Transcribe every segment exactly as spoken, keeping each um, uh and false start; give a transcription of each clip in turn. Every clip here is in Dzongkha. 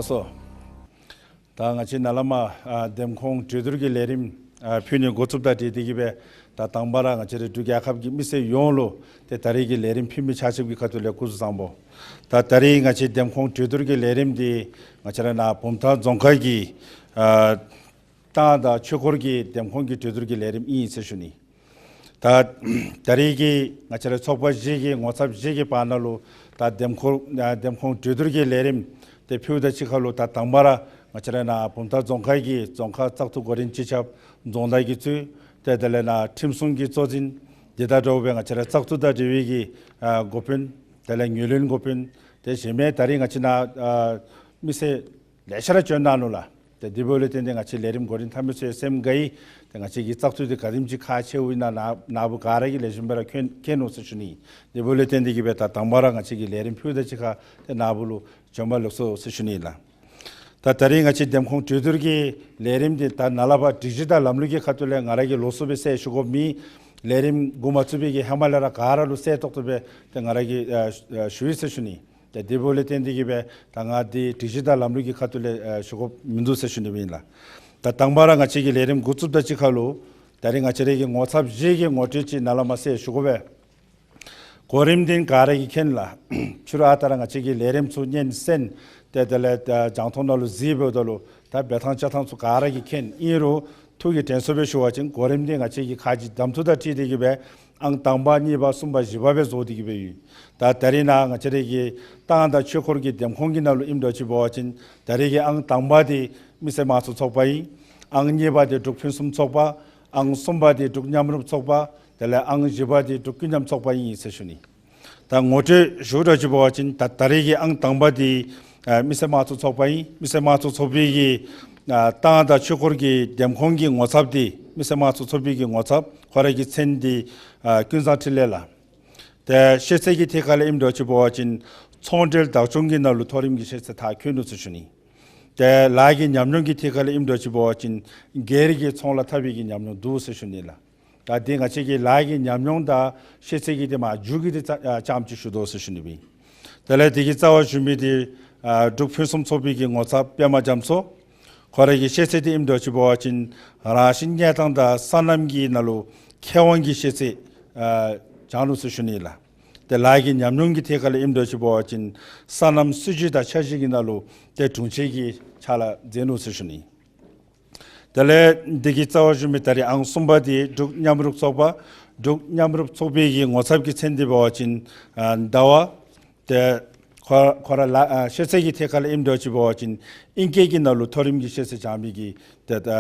སོ། ད་ང་བཅས་ནཱ་ལས་མར་ཨ་འདེམས་ཁོངས་གྲོས་བསྡུར་གྱི་ལས་རིམ་ཨ་ཕུལ་ནི་འགོ་བཙུགསཔ་དང་འབྲེལ་ཏེ་གིས་སྦེ་ད་དང་པ་ར་ང་བཅས་རའི་འབྲུག་རྒྱལ་ཁབ་ཀྱི་མི་སེར་ཡོངས་ལུ་ཏེ་ད་རེས་ཀྱི་ལས་རིམ་ཕུལ་མི་ཆ་ཁྱབ་ཀྱི་ཁ་ཐུག་ལས་སྐུ་གཟུགས་བཟང་པོ། ད་ད་རེས་ང་བཅས་འདེམས་ཁོངས་གྲོས་བསྡུར་གྱི་ལས་རིམ་འདི་ང་བཅས་ར་ནཱ་བུམ་ཐང་རྫོང་ཁག་གི་ཨ་ཏང་དང་ཆོས་འཁོར་གྱི་འདེམས་ཁོངས་ཀྱི་གྲོས་བསྡུར་གྱི་ལས་རིམ་ཨིན་ཟེར་ཞུ་ནི། ད་ད་རེས་ཀྱི་ང་བཅས་རའི་ཚོགས་པ་བཞི་གི་ངོ་ཚབ་བཞི་གི་བར་ན་ལུ་ད་འདེམས་ཁོངས་ཨ་འདེམས་ཁོངས་གྲོས་བསྡུར་གྱི་ལས་རིམ་དེ་ཕུལཝ་ད་གཅིག་ཁར་ལུ་ད་དང་པ་ར་ང་བཅས་ར་ནཱ་བུམ་ཐང་རྫོང་ཁག་གི་རྫོང་ཁག་བཙག་འཐུ་འགོ་འདྲེན་སྤྱི་ཁྱབ་རྫོང་བདག་གིས་གཙོས་ཏེ་དེ་ལས་ནཱ་ཁྲིམས་སྲུང་གི་གཙོ་འཛིན་དེ་དང་འདྲཝ་སྦེ་ང་བཅས་ར་བཙག་འཐུ་དང་འབྲེལ་བའི་གི་ཨ་འགོ་དཔོན་དེ་ལས་ངོས་ལེན་འགོ་དཔོན་དེ་གཞན་མི་ད་རེས་ང་བཅས་ནཱ་ཨ་མི་སེར་ལེ་ཤ་ར་བྱོན་གནང་ནུག་ལགས། ཏེ་དེ་འབདཝ་ལས་བརྟེན་ཏེ་ང་བཅས་ལས་རིམ་འགོ་འདྲེན་འཐབ་མི་ཚུ་ཡང་སེམས་དགའ་ཡི། ཏེ་ང་བཅས་ཀྱི་བཙག་འཐུ་འདི་ག་དེམ་ཅིག་ཁག་ཆེཝ་ཨིན་ན་ནཱ་ནཱ་བུ་ག་ར་གིས་ལེགས་ཤོམ་སྦེ་ར་མཁྱེན་མཁྱེན་ནུག་ཟེར་ཞུ་ནི། དེ་འབདཝ་ལས་བརྟེན་ཏེ་གིས་སྦེ་ད་དང་པ་ར་ང་བཅས་ཀྱི་ལས་རིམ་ཕུལཝ་ད་གཅིག་ཁར་ཏེ་ནཱ་བུ་ལུ་བྱོན་པ་ལེགས་སོ་ཟེར་ཞུ་ནི་ལགས། ད་ད་རེས་ང་བཅས་འདེམས་ཁོངས་གྲོས་བསྡུར་གྱི་ལས་རིམ་འདི་ད་ནཱ་ལས་ཕར་སྒྲིག་གཞི་དང་ལམ་ལུགས་ཀྱི་ཁ་ཐུག་ལས་ང་ར་གིས་ལོགས་སུ་སྦེ་གསལ་ཞུ་དགོཔ་མེད། ལས་རིམ་འགོ་མ་བཙུགས་པའི་གི་ཧེ་མ་ལས་ར་ག་ར་ལུ་གསལ་ཏོག་ཏོ་སྦེ་ཏེ་ང་ར་གིས་ཨ་ཞུ་ཡི་ཟེར་ཞུ་ནི། ཏེ་དེ་འབདཝ་ལས་བརྟེན་ཏེ་གིས་སྦེ་ད་ང་འདི་སྒྲིག་གཞི་དང་ལམ་ལུགས་ཀྱི་ཁ་ཐུག་ལས་ཨ་ཞུ་དགོཔ་མིན་འདུག་ཟེར་ཞུ་ནི་ཨིན་ལགས། ད་དང་པ་ར་ང་བཅས་ཀྱི་ལས་རིམ་འགོ་བཙུགསཔ་ད་གཅིག་ཁར་ལུ་ད་རེས་ང་བཅས་རའི་གི་ངོ་ཚབ་བཞི་གི་ངོ་སྤྲོད་ཅིག་ནཱ་ལས་མར་གསལ་ཞུ་དགོ་པས། གོ་རིམ་འདི་ག་ར་གིས་མཁྱེན་ལགས། ཕྱི་རུ་ཨ་རྟག་ར་ང་བཅས་ཀྱི་ལས་རིམ་ཚུ་སྙན་གསན་ཏེ་དེ་ལས་ཨ་རྒྱང་མཐོང་ནང་ལུ་གཟིགསཔ་ད་ལུ་ད་འབད་ཐངས་བཅའ་ཐངས་ཚུ་ག་ར་གིས་མཁྱེན། ཨིན་རུང་ཐུགས་ཀྱི་དྲན་གསོ་སྦེ་ཞུ་བ་ཅིན་གོ་རིམ་འདི་ང་བཅས་ཀྱི་ཁ་རྗེ་གདམ་འཐུ་དང་འཁྲིལ་ཏེ་གིས་སྦེ་ཨང་དང་པ་གཉིས་པ་གསུམ་པ་བཞི་པ་སྦེ་བཟོ་སྟེ་གིས་སྦེ་ཡོད། ད་ད་རེས་ནཱ་ང་བཅས་རའི་གི་ཏང་དང་ཆོས་འཁོར་གྱི་འདེམས་ཁོངས་ཀྱི་ནང་ལུ་ཨིནམ་འདྲཝ་ཅིག་འབད་བ་ཅིན་ད་རེས་ཀྱི་ཨང་དང་པ་འདི་མི་སེར་དམངས་གཙོ་ཚོགས་པ་ཨིན། ཨང་གཉིས་པ་འདི་འབྲུག་ཕུན་སུམ་ཚོགས་པ། ཨང་གསུམ་པ་འདི་འབྲུག་མཉམ་རུབ་ཚོགས་པ། དེ་ལས་ཨང་བཞི་པ་འདི་འབྲུག་ཀུན་མཉམ་ཚོགས་པ་ཨིན་ཟེར་ཞུ་ནི། ད་ངོ་སྤྲོད་ཞུཝ་འདྲཝ་ཅིག་འབད་བ་ཅིན་ད་ད་རེས་ཀྱི་ཨང་དང་པ་འདི་ཨ་མི་སེར་དམངས་གཙོ་ཚོགས་པ་ཨིན། མི་སེར་དམངས་གཙོ་ཚོགས་པའི་གི་ཨ་ཏང་དང་ཆོས་འཁོར་གྱི་འདེམས་ཁོངས་ཀྱི་ངོ་ཚབ་འདི་མི་སེར་དམངས་གཙོ་ཚོགས་པའི་གི་ངོ་ཚབ་ཁོ་རའི་གི་མཚན་འདི་ཨ་ཀུན་བཟང་འཕྲིན་ལས་ལགས། ཏེ་ཤེས་ཚད་ཀྱི་ཐད་ཁར་ལས་ཨིནམ་འདྲཝ་ཅིག་འབད་བ་ཅིན་ཚོང་འབྲེལ་བདག་སྐྱོང་གི་ནང་ལུ་མཐོ་རིམ་གྱི་ཤེས་ཚད་མཐར་འཁྱོལ་ནུག་ཟེར་ཞུ་ནི། ཏེ་ལཱ་གི་ཉམས་མྱོང་གི་ཐད་ཁར་ལས་ཨིནམ་འདྲཝ་ཅིག་འབད་བ་ཅིན་སྒེར་གྱི་ཚོང་ལཱ་འཐབ་པའི་གི་ཉམས་མྱོང་འདུག་ཟེར་ཞུ་ནི་ལགས། ད་འདི་ང་བཅས་ཀྱི་ལཱ་གི་ཉམས་མྱོང་དང་ཤེས་ཚད་ཀྱི་འདི་མ་མཇུག་གི་འདི་ཙམ་ཨ་ཙམ་ཅིག་ཞུ་དོ་ཟེར་ཞུ་ནི་ཨིན། དེ་ལས་དེ་གི་རྩ་བར་ཞུ་མི་འདི་ཨ་འབྲུག་ཕུན་སུམ་ཚོགས་པའི་གི་ངོ་ཚབ་པདྨ་རྒྱ་མཚོ། ཁོ་རའི་གི་ཤེས་ཚད་འདི་ཨིནམ་འདྲཝ་ཅིག་འབད་བ་ཅིན་རང་བཞིན་གནས་སྟངས་དང་སོ་ནམ་གྱི་ནང་ལུ་མཁས་དབང་གི་ཤེས་ཚད་ཨ་སྦྱང་ནུག་ཟེར་ཞུ་ནི་ལགས། ཏེ་ལཱ་གི་ཉམས་མྱོང་གི་ཐད་ཁར་ལས་ཨིནམ་འདྲཝ་ཅིག་འབད་བ་ཅིན་སོ་ནམ་སྲིད་བྱུས་དང་འཆར་གཞི་གི་ནང་ལུ་ཏེ་དྲུང་ཆེན་གྱི་ཕྱག་ལཱ་མཛད་ནུག་ཟེར་ཞུ་ནི། དེ་ལས་འདི་གི་རྩ་བར་ཞུ་མི་ད་རེས་ཨང་གསུམ་པ་འདི་འབྲུག་མཉམ་རུབ་ཚོགས་པ། འབྲུག་མཉམ་རུབ་ཚོགས་པའི་གི་ངོ་ཚབ་ཀྱི་མཚན་འདི་འབད་བ་ཅིན་ཨ་ཟླ་བ། ཏེ་ཁོ་ཁོ་ར་ལཱ་ཨ་ཤེས་ཚད་ཀྱི་ཐད་ཁར་ལས་ཨིནམ་འདྲཝ་ཅིག་འབད་བ་ཅིན་ཨིང་སྐད་ཀྱི་ནང་ལུ་མཐོ་རིམ་གྱི་ཤེས་ཚད་སྦྱང་མི་གི་ཏེ་ད་ཨ་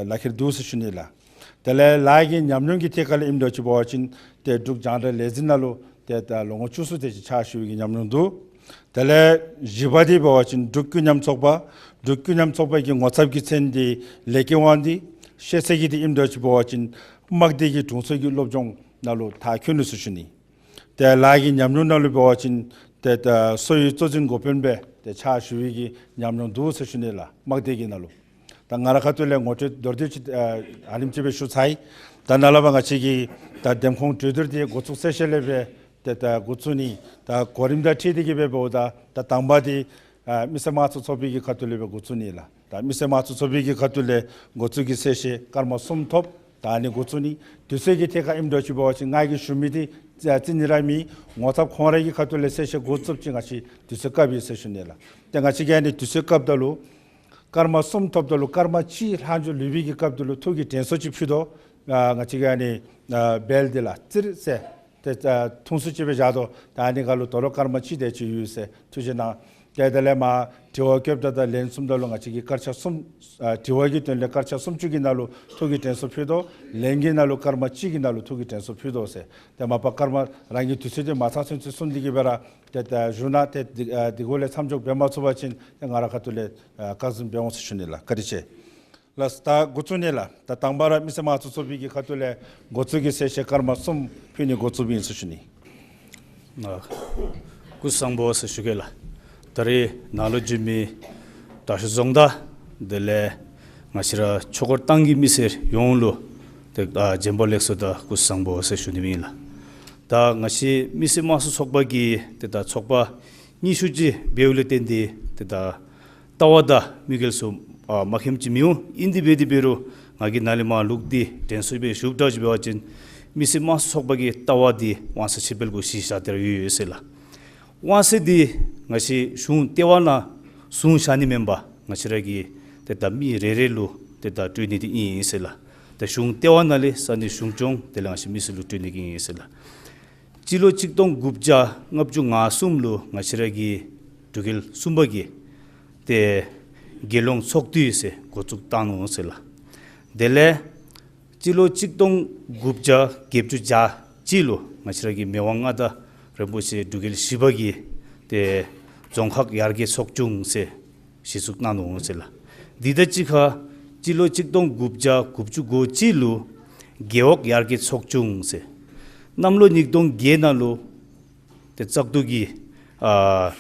ལག་ཁྱེར་འདུག་ཟེར་ཞུ་ནི་ལགས། དེ་ལས་ལཱ་གི་ཉམས་མྱོང་གི་ཐད་ཁར་ལས་ཨིནམ་འདྲཝ་ཅིག་འབད་བ་ཅིན་ཏེ་འབྲུག་རྒྱང་བསྒྲགས་ལས་འཛིན་ནང་ལུ་ཏེ་ད་ལོ་ངོ་བཅུ་གསུམ་དེ་ཅིག་ཕྱག་ཞུ་བའི་གི་ཉམས་མྱོང་འདུག། དེ་ལས་བཞི་པ་འདི་འབད་བ་ཅིན་འབྲུག་ཀུན་མཉམ་ཚོགས་པ། འབྲུག་ཀུན་མཉམ་ཚོགས་པའི་གི་ངོ་ཚབ་ཀྱི་མཚན་འདི་ལས་ཀྱི་དབང་འདུས། ཤེས་ཚད་ཀྱི་འདི་ཨིནམ་འདྲཝ་ཅིག་འབད་བ་ཅིན་དམག་སྡེ་གི་དྲུང་འཚོ་གི་སློབ་སྦྱོང་ནང་ལུ་མཐར་འཁྱོལ་ནུག་ཟེར་ཞུ་ནི། ཏེ་ལཱ་གི་ཉམས་མྱོང་ནང་ལུ་འབད་བ་ཅིན་ཏེ་ད་སོ་ཡི་གཙོ་འཛིན་འགོ་དཔོན་སྦེ་ཏེ་ཕྱག་ཞུ་བའི་གི་ཉམས་མྱོང་འདུག་ཟེར་ཞུ་ནི་ལགས། དམག་སྡེ་གི་ནང་ལུ། ད་ང་རའི་ཁ་ཐུག་ལས་ངོ་སྤྲོད་མདོར་བསྡུས་ཅིག་ཨ་ཨ་ནེམ་ཅིག་སྦེ་ཞུ་ཚར་ཡི། ད་ནཱ་ལས་ཕར་ང་བཅས་ཀྱི་ད་འདེམས་ཁོངས་གྲོས་བསྡུར་འདི་འགོ་བཙུགས་ཚར་ཞིནམ་ལས་སྦེ་ཏེ་ད་འགོ་བཙུགས་ནི། ད་གོ་རིམ་དང་འཁྲིལ་ཏེ་གིས་སྦེ་འབདཝ་ད་ད་དང་པ་འདི་ཨ་མི་སེར་དམངས་གཙོ་ཚོགས་པའི་གི་ཁ་ཐུག་ལས་སྦེ་འགོ་བཙུགས་ནི་ལགས། ད་མི་སེར་དམངས་གཙོ་ཚོགས་པའི་གི་ཁ་ཐུག་ལས་འགོ་བཙུགས་ཀྱི་གསལ་བཤད་སྐར་མ་གསུམ་ཐོབ། ད་ཨ་ནི་འགོ་བཙུགས་ནི། དུས་ཚོད་ཀྱི་ཐད་ཁར་ཨིནམ་འདྲཝ་ཅིག་འབད་བ་ཅིན་ང་གིས་ཞུ་མི་འདི་ཨ་རྩི་ནི་ར་མེད། ངོ་ཚབ་ཁོང་རའི་གི་ཁ་ཐུག་ལས་གསལ་བཤད་འགོ་བཙུགསཔ་ཅིག་ང་བཅས་དུས་ཚོད་བཀག་ཡི་ཟེར་ཞུ་ནི་ལགས། ཏེ་ང་བཅས་ཀྱིས་ཨ་ནི་དུས་ཚོད་བཀགཔ་ད་ལུ་སྐར་མ་གསུམ་ཐོབ་ད་ལུ་སྐར་མ་གཅིག་ལྷག་འགྱོ་ལུས་པའི་གི་སྐབས་དེ་ལུ་ཐུགས་ཀྱི་དྲན་གསོ་ཅིག་ཕུལ་དོ། ཨ་ང་བཅས་ཀྱིས་ཨ་ནི་ཨ་བེལ་འདི་ལགས་ཙིར་ཟེར་ཏེ་ཨ་ཐུང་སུ་ཅིག་སྦེ་བཞག་དོ། ད་ཨ་ནི་ཁར་ལུ་དོ་རུང་སྐར་མ་གཅིག་དེ་ཅིག་ཡོད་ཟེར་ཐུགས་རྗེ་གནང་། ཏེ་དེ་ལས་མར་དྲི་བ་བཀོདཔ་ད་ད་ལན་གསུངམ་ད་ལུ་ང་བཅས་ཀྱིས་སྐར་ཆ་གསུམ་ཨ་དྲི་བ་གི་དོན་ལས་སྐར་ཆ་སུམ་ཅུ་གི་ནང་ལུ་ཐུགས་ཀྱི་དྲན་གསོ་ཕུལ་དོ། ལན་གྱི་ནང་ལུ་སྐར་མ་གཅིག་གི་ནང་ལུ་ཐུགས་ཀྱི་དྲན་གསོ་ཕུལ་དོ་ཟེར། ཏེ་མ་པ་སྐར་མ་རང་གི་དུས་ཚོད་འདི་མ་ཚང་ཚུན་ཚོད་གསུངས་ཏེ་གིས་སྦེ་ར་ཏེ་ད་བཞུགས་ན་ཏེ་འདི་ཨ་འདི་གུ་ལས་མཚམས་འཇོག་འབད་མ་ཚུགས་པ་ཅིན་ཏེ་ང་རའི་ཁ་ཐུག་ལས་ཨ་བཀག་འཛིན་འབད་འོང་ཟེར་ཞུ་ནི་ལགས། བཀའ་དྲིན་ཆེ། ལགས་ད་འགོ་བཙུགས་ནི་ལགས། ད་དང་པ་ར་མི་སེར་དམངས་གཙོ་ཚོགས་པའི་གི་ཁ་ཐུག་ལས་འགོ་བཙུགས་ཀྱི་གསལ་བཤད་སྐར་མ་གསུམ་ཕུལ་ནི་འགོ་བཙུགསཔ་ཨིན་ཟེར་ཞུ་ནི། ཨ་སྐུ་གཟུགས་བཟང་པོ་ཟེར་ཞུ་གེ་ལགས། ད་རེས་ནཱ་ལུ་བྱོན་མི་དྲག་ཤོས་རྫོང་བདག་དེ་ལས་ང་བཅས་ར་ཆོས་འཁོར་ཏང་གི་མི་སེར་ཡོངས་ལུ་ཏེ་ཨ་བྱོན་པ་ལེགས་སོ་དང་སྐུ་གཟུགས་བཟང་པོ་ཟེར་ཞུ་ནི་ཨིན་ལགས། ད་ང་བཅས་མི་སེར་དམངས་གཙོ་ཚོགས་པ་གི་ཏེ་ད་ཚོགས་པ་རྙིང་ཤོས་ཅིག་འབདཝ་ལས་བརྟེན་ཏེ་ཏེ་ད་ ལྟ་བ་དང་དམིགས་ཡུལ་ཚུ་ཨ་མ་ཁྱད་ཅིག་མི་འོང་། ཨིན་དེ་འབད་དེ་འབད་རུང་ང་གིས་ནཱ་ལས་མར་ལུགས་འདི་དྲན་གསོ་སྦེ་ཞུཝ་འདྲཝ་ཅིག་འབད་བ་ཅིན་མི་སེར་དམངས་གཙོ་ཚོགས་པ་གི་ལྟ་བ་འདི་དབང་ས་ཕྱི་འབད་གུ་གཞི་བཞག་སྟེ་ར་ཡོད་ཡོད་ཟེར་ལགས། དབང་ས་འདི་ང་བཅས་གཞུང་ལྟེ་བ་ནང་བཟུང་བཞག་ནི་མེན་པར་ང་བཅས་ར་གིས་ཏེ་ད་མི་རེ་རེ་ལུ་ཏེ་ད་སྤྲོད་ནི་འདི་ཨིན་ཟེར་ལགས། ད་གཞུང་ལྟེ་བ་ནང་ལས་ས་གནས་གཞུང་སྐྱོང་དེ་ལས་ང་བཅས་མི་སེར་ལུ་སྤྲོད་ནི་གི་ཨིན་ཟེར་ལགས། སྤྱི་ལོ་གཅིག་སྟོང་དགུ་བརྒྱ་ལྔ་བཅུ་ང་གསུམ་ལུ་ང་བཅས་ར་གི་འབྲུག་རྒྱལ་གསུམ་པ་གིས་ཏེ་རྒྱལ་ཡོངས་ཚོགས་འདུ་ཟེར་འགོ་བཙུགས་བཏང་ནུག་ཟེར་ལགས། དེ་ལས་སྤྱི་ལོ་གཅིག་སྟོང་དགུ་བརྒྱ་བརྒྱད་ཅུ་གྱ་གཅིག་ལུ་ང་བཅས་ར་གི་མི་དབང་མངའ་བདག་རིན་པོ་ཆེ་འབྲུག་རྒྱལ་བཞི་པ་གིས་ཏེ་རྫོང་ཁག་ཡར་རྒྱས་ཚོགས་ཆུང་ཟེར་གཞི་བཙུགས་གནང་ནུག་ཟེར་ལགས། དེ་དང་གཅིག་ཁར་སྤྱི་ལོ་གཅིག་སྟོང་དགུ་བརྒྱ་དགུ་བཅུ་གོ་གཅིག་ལུ་རྒེད་འོག་ཡར་རྒྱས་ཚོགས་ཆུང་ཟེར། གནམ་ལོ་ཉིས་སྟོང་བརྒྱད་ནང་ལུ་ཏེ་བཙག་འཐུ་གི་ཨ་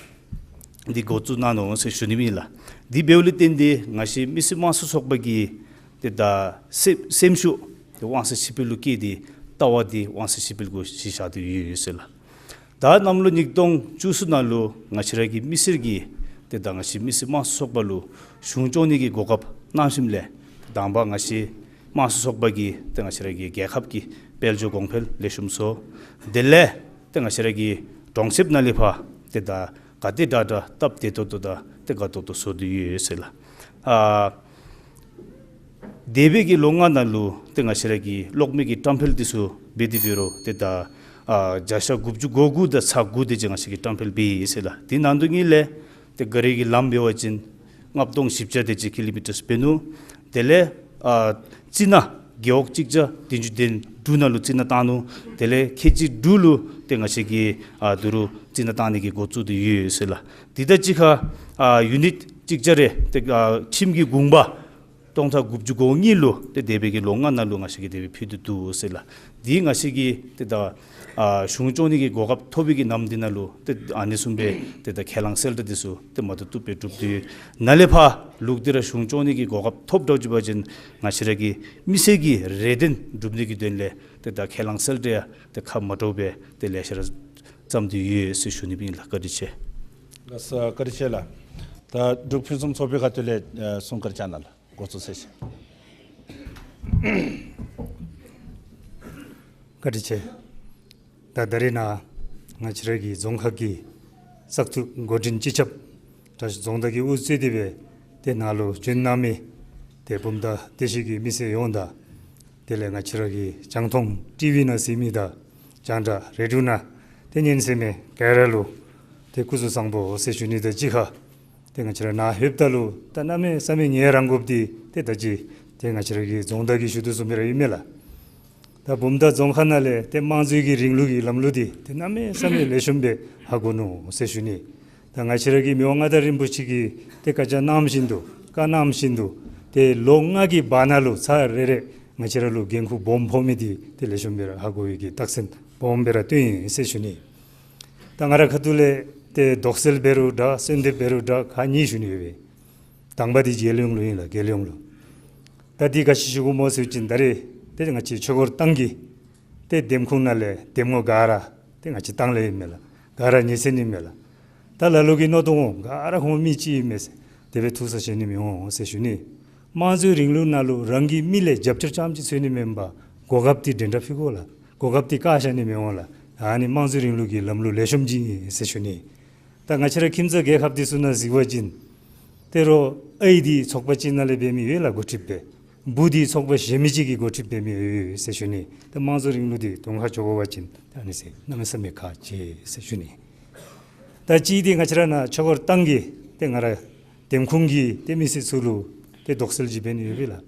འདི་འགོ་བཙུགས་གནང་ནུག་ཟེར་ཞུ་ནི་ཨིན་ལགས། དེ་འབདཝ་ལས་བརྟེན་ཏེ་ང་བཅས་མི་སེར་དམངས་གཙོ་ཚོགས་པ་གིས་ཏེ་ད་སེམས་སེམས་ཤུགས་དེ་དབང་ས་ཕྱི་འབད་ལུ་བསྐྱེད་དེ་ལྟ་བ་འདི་དབང་ས་ཕྱི་འབད་གུ་གཞི་བཞག་སྟེ་ཡོད་ཡོད་ཟེར་ལགས། ད་གནམ་ལོ་ཉིས་སྟོང་བཅུ་གསུམ་ནང་ལུ་ང་བཅས་ར་གི་མི་སེར་གྱིས་ཏེ་ད་ང་བཅས་མི་སེར་དམངས་གཙོ་ཚོགས་པ་ལུ་གཞུང་སྐྱོང་ནི་གི་གོ་སྐབས་གནང་ཞིནམ་ལས་དང་པ་ང་བཅས་དམངས་གཙོ་ཚོགས་པ་གིས་ཏེ་ང་བཅས་ར་གི་རྒྱལ་ཁབ་ཀྱི་དཔལ་འབྱོར་གོང་འཕེལ་ལེགས་ཤོམ་བཟོ། དེ་ལས་ཏེ་ང་བཅས་ར་གི་གྲོང་གསེབ་ནང་ལས་ཕར་ཏེ་ད་ག་དེ་དྲག་དྲག་སྟབས་བདེ་ཏོག་ཏོ་དང་ཏེ་དགའ་ཏོག་ཏོ་བཟོ་སྟེ་ཡོད་ཟེར་ལགས། ཨ་འདས་པའི་གི་ལོ་ལྔ་ནང་ལུ་ཏེ་ང་བཅས་ར་གི་གློག་མེ་གི་བཀྲམ་སྤེལ་འདི་ཚུ་འབད་དེ་འབད་རུང་ཏེ་ད་ཨ་བརྒྱ་ཆ་དགུ་བཅུ་གོ་དགུ་དང་ཚག་དགུ་དེ་ཅིག་ང་བཅས་ཀྱིས་བཀྲམ་སྤེལ་འབད་ཡི་ཟེར་ལགས། དེ་ནང་དོན་ཉིད་ལས་ཏེ་ག་རི་གི་ལམ་འབད་བ་ཅིན་ལྔ་སྟོང་བཞི་བརྒྱ་དེ་ཅིག་ཀི་ལོ་མི་ཊར་འབད་ནུག། དེ་ལས་ཨ་རྩི་ནག་རྒེད་འོག་གཅིག་བརྒྱ་བདུན་ཅུ་དོན་དྲུག་ནང་ལུ་རྩི་ནག་བཏང་ནུག། དེ་ལས་ཁལ་གཅིག་དྲུག་ལུ་ཏེ་ང་བཅས་ཀྱིས་ཨ་དོ་རུང་རྩི་ནག་བཏང་ནི་གི་འགོ་བཙུགས་ཏེ་ཡོད་ཟེར་ལགས། དེ་དང་གཅིག་ཁར་ཨ་ཡུ་ནིཊ་གཅིག་བརྒྱ་རེ་ཏེ་ཨ་ཁྱིམ་གྱི་གུང་པ་སྟོང་ཕྲག་དགུ་བཅུ་གོ་གཉིས་ལུ་ཏེ་འདས་པའི་གི་ལོ་ལྔ་ནང་ལུ་ང་བཅས་ཀྱིས་དེ་སྦེ་ཕུལ་ཏེ་འདུག་ཟེར་ལགས། འདི་ང་བཅས་ཀྱིས་ཏེ་ད་ཨ་གཞུང་སྐྱོང་ནི་གི་གོ་སྐབས་ཐོབ་པའི་གི་ནམ་འདི་ནང་ལུ་ཏེ་ཨ་ནི་བཟུམ་སྦེ་ཏེ་ད་ཁས་བླངས་གསལ་བསྒྲགས་འདི་ཚུ་ཏེ་མ་བཏུབ་བཏུབ་སྦེ་གྲུབ་སྟེ་ཡོད། ནཱ་ལས་ཕར་ལུགས་འདི་ར་གཞུང་སྐྱོང་ནི་གི་གོ་སྐབས་ཐོབ་འདྲཝ་ཅིག་འབད་བ་ཅིན་ང་བཅས་ར་གི་མི་སེར་གྱི་རེ་འདུན་སྒྲུབ་ནི་གི་དོན་ལས་ཏེ་ད་ཁས་བླངས་གསལ་བསྒྲགས་ཡང་ཏེ་ཁ་མ་འདྲཝ་སྦེ་ཏེ་ལེ་ཤ་ར་བརྩམས་ཏེ་ཡོད་ཟེར་ཞུ་ནི་ཨིན་ལགས། བཀའ་དྲིན་ཆེ། ལགས་སོ། བཀའ་དྲིན་ཆེ་ལགས། ད་འབྲུག་ཕུན་སུམ་ཚོགས་པའི་ཁ་ཐུག་ལས་ཨ་གསུང་བཀའ་དྲིན་ཆེ་ལགས། འགོ་བཙུགས་ཟེར་ཞུ། བཀའ་དྲིན་ཆེ། ད་ད་རིས་ནཱ་ང་བཅས་ར་གི་རྫོང་ཁག་གི་བཙག་འཐུ་འགོ་འདྲེན་སྤྱི་ཁྱབ་དྲག་ཤོས་རྫོང་བདག་གིས་དབུ་གཙོས་ཏེ་སྦེ་ཏེ་ནཱ་ལུ་བྱོན་གནང་མི་ཏེ་བུམ་ཐང་སྡེ་བཞི་གི་མི་སེར་ཡོངས་དང་དེ་ལས་ང་བཅས་ར་གི་རྒྱང་མཐོང་ཊི་ཝི་ནང་གཟིགས་མི་དང་རྒྱང་བསྒྲགས་རེ་ཌིའོ་ནང་ཏེ་ཉན་གསན་མི་ག་ར་ལུ་ཏེ་སྐུ་གཟུགས་བཟང་པོ་ཟེར་ཞུ་ནི་དང་གཅིག་ཁར་ཏེ་ང་བཅས་ར་ནཱ་ལྷོདཔ་ད་ལུ་ད་གནམ་མེད་ས་མེད་ངལ་རངས་དགོཔ་འདི་ཏེ་ད་ཅི་ཏེ་ང་བཅས་ར་གི་རྫོང་བདག་གིས་ཞུ་དོ་བཟུམ་སྦེ་ར་ཨིན་མས་ལགས། ད་བུམ་ཐང་རྫོང་ཁག་ནང་ལས་ཏེ་དམངས་གཙོའི་གི་རིང་ལུགས་ཀྱི་ལམ་ལུགས་འདི་ཏེ་གནམ་མེད་ས་མེད་ལེགས་ཤོམ་སྦེ་ཧ་གོ་ནུག་ཟེར་ཞུ་ནི། ད་ང་བཅས་ར་གི་མི་དབང་མངའ་བདག་རིན་པོ་ཆེ་གིས་ཏེ་བཀའ་རྒྱ་གནང་བཞིན་དུ་བཀའ་གནང་བཞིན་དུ་ཏེ་ལོ་ལྔ་གི་བར་ན་ལུ་ཚར་རེ་རེ་ང་བཅས་ར་ལུ་འགན་ཁུར་སྦོམ་ཕོག་མི་འདི་ཏེ་ལེགས་ཤོམ་སྦེ་ར་ཧ་གོ་བའི་གི་རྟགས་མཚན་སྦོམ་སྦེ་ར་སྟོན་ཡི་ཟེར་ཞུ་ནི། ད་ང་ར་ཁ་ཐུག་ལས་ཏེ་དོགས་སེལ་འབད་རུང་འདྲ་གསོལ་འདེབས་འབད་རུང་འདྲ་ཁག་གཉིས་ཞུ་ནི་ཡོད་པས། དང་པ་འདི་རྒྱལ་ཡོངས་ལུ་ཨིན་ལགས། རྒྱལ་ཡོངས་ལུ། ད་འདི་ག་ཅི་ཞུ་དགོཔ་སྨོ་ཟེར་བ་ཅིན་ད་རེས་ཏེ་ང་བཅས་ཆོས་འཁོར་ཏང་གི་ཏེ་འདེམས་ཁོངས་ནང་ལས་འདེམས་ངོ་ག་ར་ཏེ་ང་བཅས་ཏང་ལས་ཨིན་མས་ལགས། ག་ར་ཉེ་ཚན་ཨིན་མས་ལགས། ད་ལ་ལུ་གིས་མནོ་དོ་འོང་ག་ར་ཁོང་མི་གཅིག་ཨིན་མས་ཟེར། དེ་སྦེ་ཐུག་ས་བཞེས་ནི་མི་འོང་ཟེར་ཞུ་ནི། དམངས་གཙོའི་རིང་ལུགས་ནང་ལུ་རང་གི་མི་ལས་རྒྱབ་སྐྱོར་རྐྱངམ་ཅིག་འཚོལ་ནི་མེན་པར་གོ་སྐབས་འདི་འདྲན་འདྲ་ཕུལ་དགོ་ལགས། གོ་སྐབས་འདི་བཀག་བཞག་ནི་མི་འོང་ལགས། ཨ་ནི་དམངས་གཙོའི་རིང་ལུགས་ཀྱི་ལམ་ལུགས་ལེགས་ཤོམ་ཅིག་ཨིན་ཟེར་ཞུ་ནི། ད་ང་བཅས་ར་ཁྱིམ་ཚང་རྒྱལ་ཁབ་འདི་ཚུ་ནང་གཟིགས་པ་ཅིན་ཏེ་རོགས་ཨའི་འདི་ཚོགས་པ་ཅིག་ནང་ལས་འབད་མི་ཡོད་ལགས་འགོ་ཁྲིདཔ་སྦེ། བུ་འདི་ཚོགས་པ་གཞན་མི་ཅིག་གིས་འགོ་ཁྲིདཔ་འབད་མི་ཡོད་ཟེར་ཞུ་ནི། ད་དམངས་གཙོའི་རིང་ལུགས་འདི་དོན་ཁ་འགྱོ་དགོ་པ་ཅིན་ད་ཨ་ནི་ཟེར་གནམ་མེད་ས་མེད་ཁག་ཆེ་ཟེར་ཞུ་ནི། ད་གཅིག་འདི་ང་བཅས་ར་ནཱ་ཆོས་འཁོར་ཏང་གི་ཏེ་ང་ར་འདེམས་ཁོངས་ཀྱི་ཏེ་མི་སེར་ཚུ་ལུ་ཏེ་དོགས་སེལ་ཅིག་འབད་ནི་ཡོད་པས་ལགས།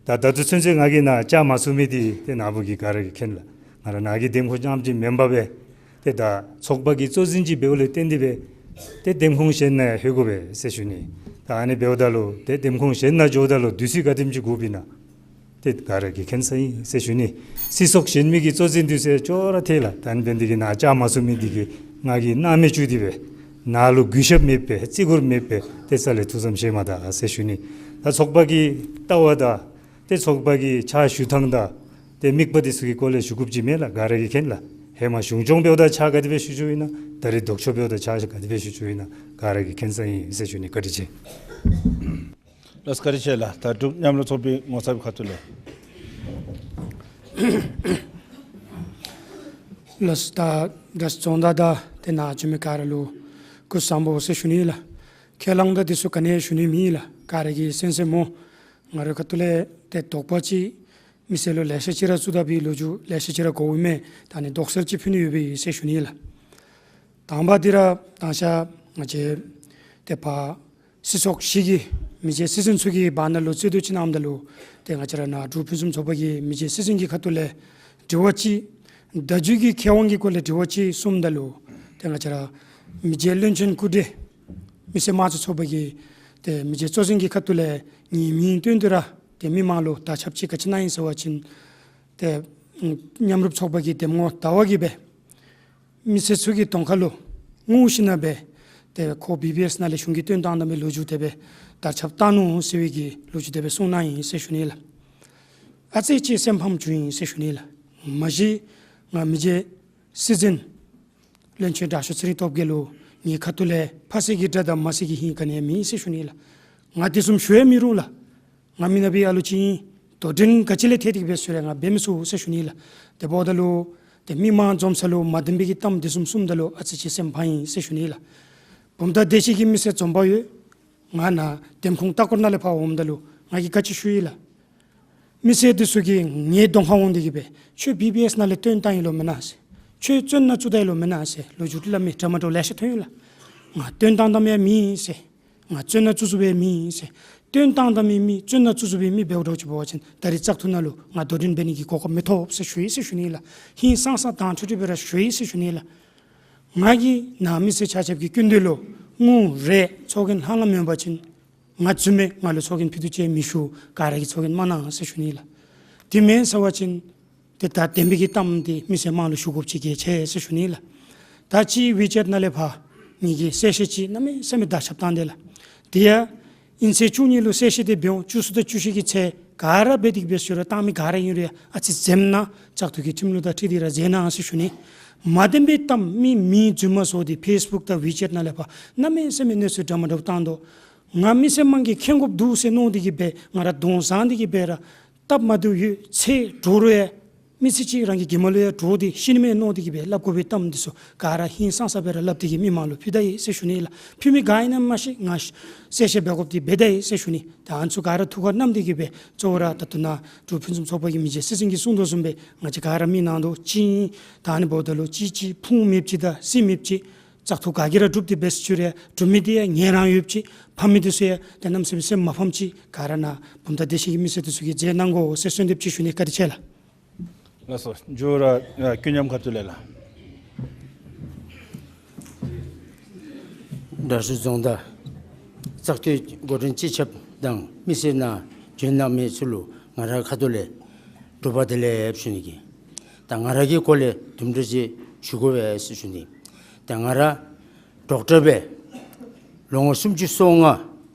ད་ད་ལྟོ་ཚུན་ཚོད་ང་གིས་ནཱ་བཅར་མ་ཚུགས་མི་འདི་ཏེ་ནཱ་བུ་གིས་ག་ར་གིས་མཁྱེན་ལགས། ང་ར་ནཱ་གི་འདེམས་ཁོངས་རྐྱངམ་ཅིག་མེན་པར་སྦེ་ཏེ་ད་ཚོགས་པ་གི་གཙོ་འཛིན་ཅིག་འབདཝ་ལས་བརྟེན་ཏེ་སྦེ་ཏེ་འདེམས་ཁོངས་གཞན་ནང་ཡང་ལྷོད་དགོ་པས་ཟེར་ཞུ་ནི། ད་ཨ་ནི་འབདཝ་ད་ལུ་ཏེ་འདེམས་ཁོངས་གཞན་ནང་འགྱོཝ་ད་ལུ་དུས་ཚོད་ག་དེམ་ཅིག་འགོརཝ་ཨིན་ན་ཏེ་ག་ར་གིས་མཁྱེན་ས་ཨིན་ཟེར་ཞུ་ནི། སྲིད་ཚོགས་གཞན་མི་གི་གཙོ་འཛིན་དུས་ཚོད་ཅོག་ར་འཐད་ལགས། ད་ཨ་ནི་འབད་ནི་འདི་གིས་ནཱ་བཅར་མ་ཚུགས་མི་འདི་གིས་ང་གིས་སྣང་མེད་བཅུག་སྟེ་སྦེ་ནཱ་ལུ་གུས་ཞབས་མེད་པའི་བརྩི་བཀུར་མེད་པའི་ཏེ་རྩ་ལས་ཐུགས་བསམ་བཞེས་མ་ད་ཟེར་ཞུ་ནི། ད་ཚོགས་པ་གི་ལྟ་བ་དང་ཏེ་ཚོགས་པ་གི་ཕྱག་ཞུ་ཐངས་དང་ཏེ་དམིགས་པ་འདི་ཚུ་གི་སྐོར་ལས་ཞུ་དགོཔ་ཅིག་མེད་ལགས། ག་ར་གིས་མཁྱེན་ལགས། ཧེ་མ་གཞུང་སྐྱོང་འབདཝ་ད་ཆ་ག་དེ་སྦེ་ཞུ་ཞུཝ་ཨིན་ན་ད་རེས་ལྡོག་ཕྱོགས་འབདཝ་ད་ཆ་ག་དེ་སྦེ་ཞུ་ཞུཝ་ཨིན་ན་ག་ར་གིས་མཁྱེན་ས་ཨིན་ཟེར་ཞུ་ནི། བཀའ་དྲིན་ཆེ། ལགས་སོ། བཀའ་དྲིན་ཆེ་ལགས། ད་འབྲུག་མཉམ་རུབ་ཚོགས་པའི་ངོ་ཚབ་ཁ་ཐུག་ལས། ལགས་སོ། ད་དྲག་ཤོས་རྫོང་བདག་དང་དེ་ནང་འཛོམས་མི་ག་ར་ལུ་སྐུ་གཟུགས་བཟང་པོ་ཟེར་ཞུ་ནི་ལགས། ཁས་བླངས་དང་དེ་ཚུ་ག་ནི་ཡང་ཞུ་ནི་མེད་ལགས། ག་ར་གིས་གསན་གསནམ་སྨོ། ང་རའི་ཁ་ཐུག་ལས་ཏེ་དོགས་པ་ཅིག་མི་སེར་ལུ་ལེ་ཤ་ཅིག་ར་བཙུགས་ད་པའི་ལོ་རྒྱུས་ལེ་ཤ་ཅིག་ར་གོཝ་ཨིན་མས། ད་ནི་དོགས་སེལ་ཅིག་ཕུལ་ནི་ཡོད་པས་ཟེར་ཞུ་ནི་ལགས། དང་པ་འདི་ར་དང་ཤ་ང་བཅས་ཏེ་ཕར་སྲིད་ཚོགས་བཞི་གི་མི་རྗེ་སྲིད་འཛིན་ཚུ་གི་བར་ན་ལུ་རྩོད་དུས་ཅིག་གནངམ་ད་ལུ་ཏེ་ང་བཅས་ར་ནཱ་འབྲུག་ཕུན་སུམ་ཚོགས་པ་གི་མི་རྗེ་སྲིད་འཛིན་གྱི་ཁ་ཐུག་ལས་དྲི་བ་ཅིག་བརྡ་བརྒྱུད་ཀྱི་ཁེ་དབང་གི་སྐོར་ལས་དྲི་བ་ཅིག་གསུངམ་ད་ལུ་ཏེ་ང་བཅས་ར་མི་རྗེ་བློན་ཆེན་སྐུ་བགྲེས་མི་སེར་དམངས་གཙོའི་ཚོགས་པ་གི་ཏེ་མི་རྗེ་གཙོ་འཛིན་གྱི་ཁ་ཐུག་ལས་ངེའི་མིང་བཏོན་ཏེ་ར་ཏེ་མི་མང་ལུ་དར་ཁྱབ་ཅིག་ག་ཅི་གནང་ཡི་ཟེར་བ་ཅིན་ཏེ་མཉམ་རུབ་ཚོགས་པ་གི་འདེམས་ངོ་ཟླ་བ་གིས་སྦེ་མི་སེར་ཚུ་གི་གདོང་ཁ་ལུ་ངུ་ཞིནམ་ལས་སྦེ་ཏེ་ཁོ་བི་བི་ཨེསི་ནང་ལས་གཞུང་གི་བཏོན་བཏང་བཏང་བའི་ལོ་རྒྱུས་དེ་སྦེ་དར་ཁྱབ་བཏང་ནུག་ཟེར་བའི་གི་ལོ་རྒྱུས་དེ་སྦེ་གསུངས་གནང་ཡི་ཟེར་ཞུ་ནི་ལགས། ཨ་ཙི་ཅིག་སེམས་ཕམ་བྱུང་ཡི་ཟེར་ཞུ་ནི་ལགས། མ་གཞི་ང་མི་རྗེ་སྲིད་འཛིན་བློན་ཆེན་དྲག་ཤོས་ཚེ་རིང་སྟོབས་རྒྱས་ལུ་ངེའི་ཁ་ཐུག་ལས་ཕ་སྲིད་ཀྱི་དགྲ་དང་མ་སྲིད་ཀྱི་ཧིང་ག་ནི་ཡང་མེད་ཟེར་ཞུ་ནི་ལགས། ང་དེ་བཟུམ་ཞུ་ཡང་མི་རུང་ལགས། ང་མི་ནག་པའི་ཨ་ལུ་ཅིག་ཨིན། དོ་འགྲན་ག་ཅི་ལས་ཐད་དེ་གི་སྦེ་ཞུ་རུང་ང་འབད་མི་ཚུགས་ཟེར་ཞུ་ནི་ལགས། དེ་འབདཝ་ད་ལུ་ཏེ་མི་མང་འཛོམས་ས་ལུ་མ་བདེན་པའི་གི་གཏམ་དེ་བཟུམ་གསུངམ་ད་ལུ་ཨ་ཙི་ཅིག་སེམས་ཕམ་ཡི་ཟེར་ཞུ་ནི་ལགས། བུམ་ཐང་སྡེ་བཞི་གི་མི་སེར་འཛོམས་པ་ཡོད། ང་ནཱ་འདེམས་ཁོངས་ལྟ་སྐོར་ནང་ལས་ཕར་འོངམ་ད་ལུ་ང་གིས་ག་ཅི་ཞུ་ཡི་ལགས། མི་སེར་དེ་ཚུ་གིས་ངེའི་གདོང་ཁར་འོང་སྟེ་གི་སྦེ་ཁྱོད་བི་བི་ཨེསི་ནང་ལས་བཏོན་བཏང་ཡི་ལོ་མེན་ན་ཟེར། ཁྱོད་བཙོན་ནང་བཙུགས་ད་ཡི་ལོ་མེན་ན་ཟེར་ལོ་རྒྱུས་སླབ་མི་འདྲ་མ་འདྲཝ་ལེ་ཤ་ཐོན་ཡི་ལགས། ང་བཏོན་བཏང་བཏངམ་ཡང་མེད་ཟེར། ང་བཙོན་ནང་བཙུགས་བཙུགསཔ་ཡང་མེད་ཟེར། བཏོན་བཏང་བཏངམ་ཡང་མེད། བཙོན་ནང་བཙུགས་བཙུགསཔ་ཡང་མེད། འབདཝ་འདྲཝ་ཅིག་འབད་བ་ཅིན་ད་རེས་བཙག་འཐུ་ནང་ལུ་ང་དོ་འགྲན་འབད་ནི་གི་གོ་སྐབས་མི་ཐོབ་ཟེར་ཞུ་ཡི་ཟེར་ཞུ་ནི་ལགས། ཧིང་སངས་ས་དྭངས་ཁྲིག་ཁྲི་སྦེ་ར་ཞུ་ཡི་ཟེར་ཞུ་ནི་ལགས། ང་གིས་ནཱ་མི་སེར་ཆ་ཁྱབ་ཀྱི་སྐུ་མདུན་ལུ་ངུ་རེ་ཚོགས་རྒྱན་ལྷང་ལྷང་མེན་པ་ཅིན་ང་བཙུན་མས། ང་ལུ་ཚོགས་རྒྱན་ཕུལ་དོ་ཅིག་མི་ཞུ། ག་ར་གིས་ཚོགས་རྒྱན་མ་གནང་ཟེར་ཞུ་ནི་ལགས། དེ་མེན་ཟེར་བ་ཅིན་ཏེ་ད་བདེན་པའི་གི་གཏམ་དེ་མི་སེར་མང་ལུ་ཞུ་དགོཔ་ཅིག་གལ་ཆེ་ཟེར་ཞུ་ནི་ལགས། ད་ཅི་ཝི་ཅེཊ་ནང་ལས་ཕར་ངེ་གི་གསལ་བཤད་ཅིག་གནམ་མེད་ས་མེད་དར་ཁྱབ་བཏང་དེས་ལགས། དེ་ཡང་ཨིན་ཚེས་བཅུ་གཉིས་ལུ་གསལ་བཤད་དེ་འབད་འོང་། བཅུ་གསུམ་དང་བཅུ་བཞི་གི་ཚེས་ག་ར་འབད་དེ་གི་སྦེ་ཞུ་རུང་བཏང་མི་ག་ར་ཨིན་རུང་ཡང་ཨ་ཙི་འཛེམ་གནང་། བཙག་འཐུ་གི་ཁྲིམས་ལུགས་དང་འཁྲིལ་ཏེ་ར་མཛད་གནང་ཟེར་ཞུ་ནི། མ་བདེན་པའི་གཏམ་མི་མིང་རྫུན་མ་བཟོ་སྟེ་ཕེསི་བུཀ་དང་ཝི་ཅེཊ་ནང་ལས་ཕར་གནམ་མེད་ས་མེད་གནས་ཚུལ་འདྲ་མ་འདྲཝ་བཏང་དོ། ང་མི་སེར་མང་གིས་མཁྱེན་དགོཔ་འདུག་ཟེར་མནོ་སྟེ་གི་སྦེ་ང་ར་གདོང་བཟང་སྟེ་གི་སྦེ་ར་སྟབས་མ་བདེཝ་ཡོད་ཚད་འདྲོག་རུང་ཡང་མི་ཚེ་གཅིག་རང་གི་གྱིབ་མ་ལུ་ཡང་འདྲོག་སྟེ་ཤི་ནི་མས་མནོ་སྟེ་གི་སྦེ་སླབ་དགོ་པའི་གཏམ་འདི་ཚུ་ག་ར་ཧིང་སངས་ས་སྦེ་ར་སླབ་སྟེ་གི་མི་མང་ལུ་ཕུལ་ད་ཡི་ཟེར་ཞུ་ནི་ལགས། ཕུལ་མི་ག་ཨིན་ན་མ་ཤེས། ང་གསལ་བཤད་འབད་དགོཔ་འདི་འབད་ད་ཡི་ཟེར་ཞུ་ནི། ད་ཨ་ནི་ཚུ་ག་ར་ཐུགས་ཁར་བསྣམས་ཏེ་གི་སྦེ་གཙོ་བོ་ར་ད་ལྟོ་ནཱ་འབྲུག་ཕུན་སུམ་ཚོགས་པ་གི་མི་རྗེ་སྲིད་འཛིན་གྱིས་གསུངས་དོ་བཟུམ་སྦེ་ང་བཅས་ག་ར་མི་ནང་དོག་ཅིག་ཨིན། ད་ཨ་ནི་འབདཝ་ད་ལུ་གཅིག་གཅིག་ཕུང་མེདཔ་ཅིག་དང་སྲིད་མེདཔ་ཅིག་བཙག་འཐུ་ག་གིས་ར་གྲུབ་སྟེ་འབད་ཟེར་ཞུ་རུང་གྲུབ་མི་དེ་ཡང་ངལ་རངས་ཡོདཔ་ཅིག་ཕམ་མི་དེ་ཚུ་ཡང་ཏེ་གནམ་མེད་ས་མེད་སེམས་མ་ཕམ་ཅིག་ག་ར་ནཱ་བུམ་ཐང་སྡེ་བཞི་གི་མི་སེར་དེ་ཚུ་གིས་མཛད་གནང་དགོ་ཟེར་གསོལ་འདེབས་ཅིག་ཞུ་ནི། བཀའ་དྲིན་ཆེ་ལགས། ལགས་སོ། མཇུག་ར་ཨ་ཀུན་མཉམ་ཁ་ཐུག་ལས་ལགས། དྲག་ཤོས་རྫོང་བདག་བཙག་འཐུའི་འགོ་འདྲེན་སྤྱི་ཁྱབ་དང་མི་སེར་ནཱ་བྱོན་གནང་མི་ཚུ་ལུ་ང་རའི་ཁ་ཐུག་ལས་དྲོ་པ་བདེ་ལེགས་ཞུ་ནི་གི། ད་ང་ར་གི་སྐོར་ལས་དུམ་གྲ་ཅིག་ཞུ་དགོ་པས་ཟེར་ཞུ་ནི། ད་ང་ར་ཌོག་ཊར་སྦེ་ལོ་ངོ་སུམ་ཅུ་སོ་ལྔ་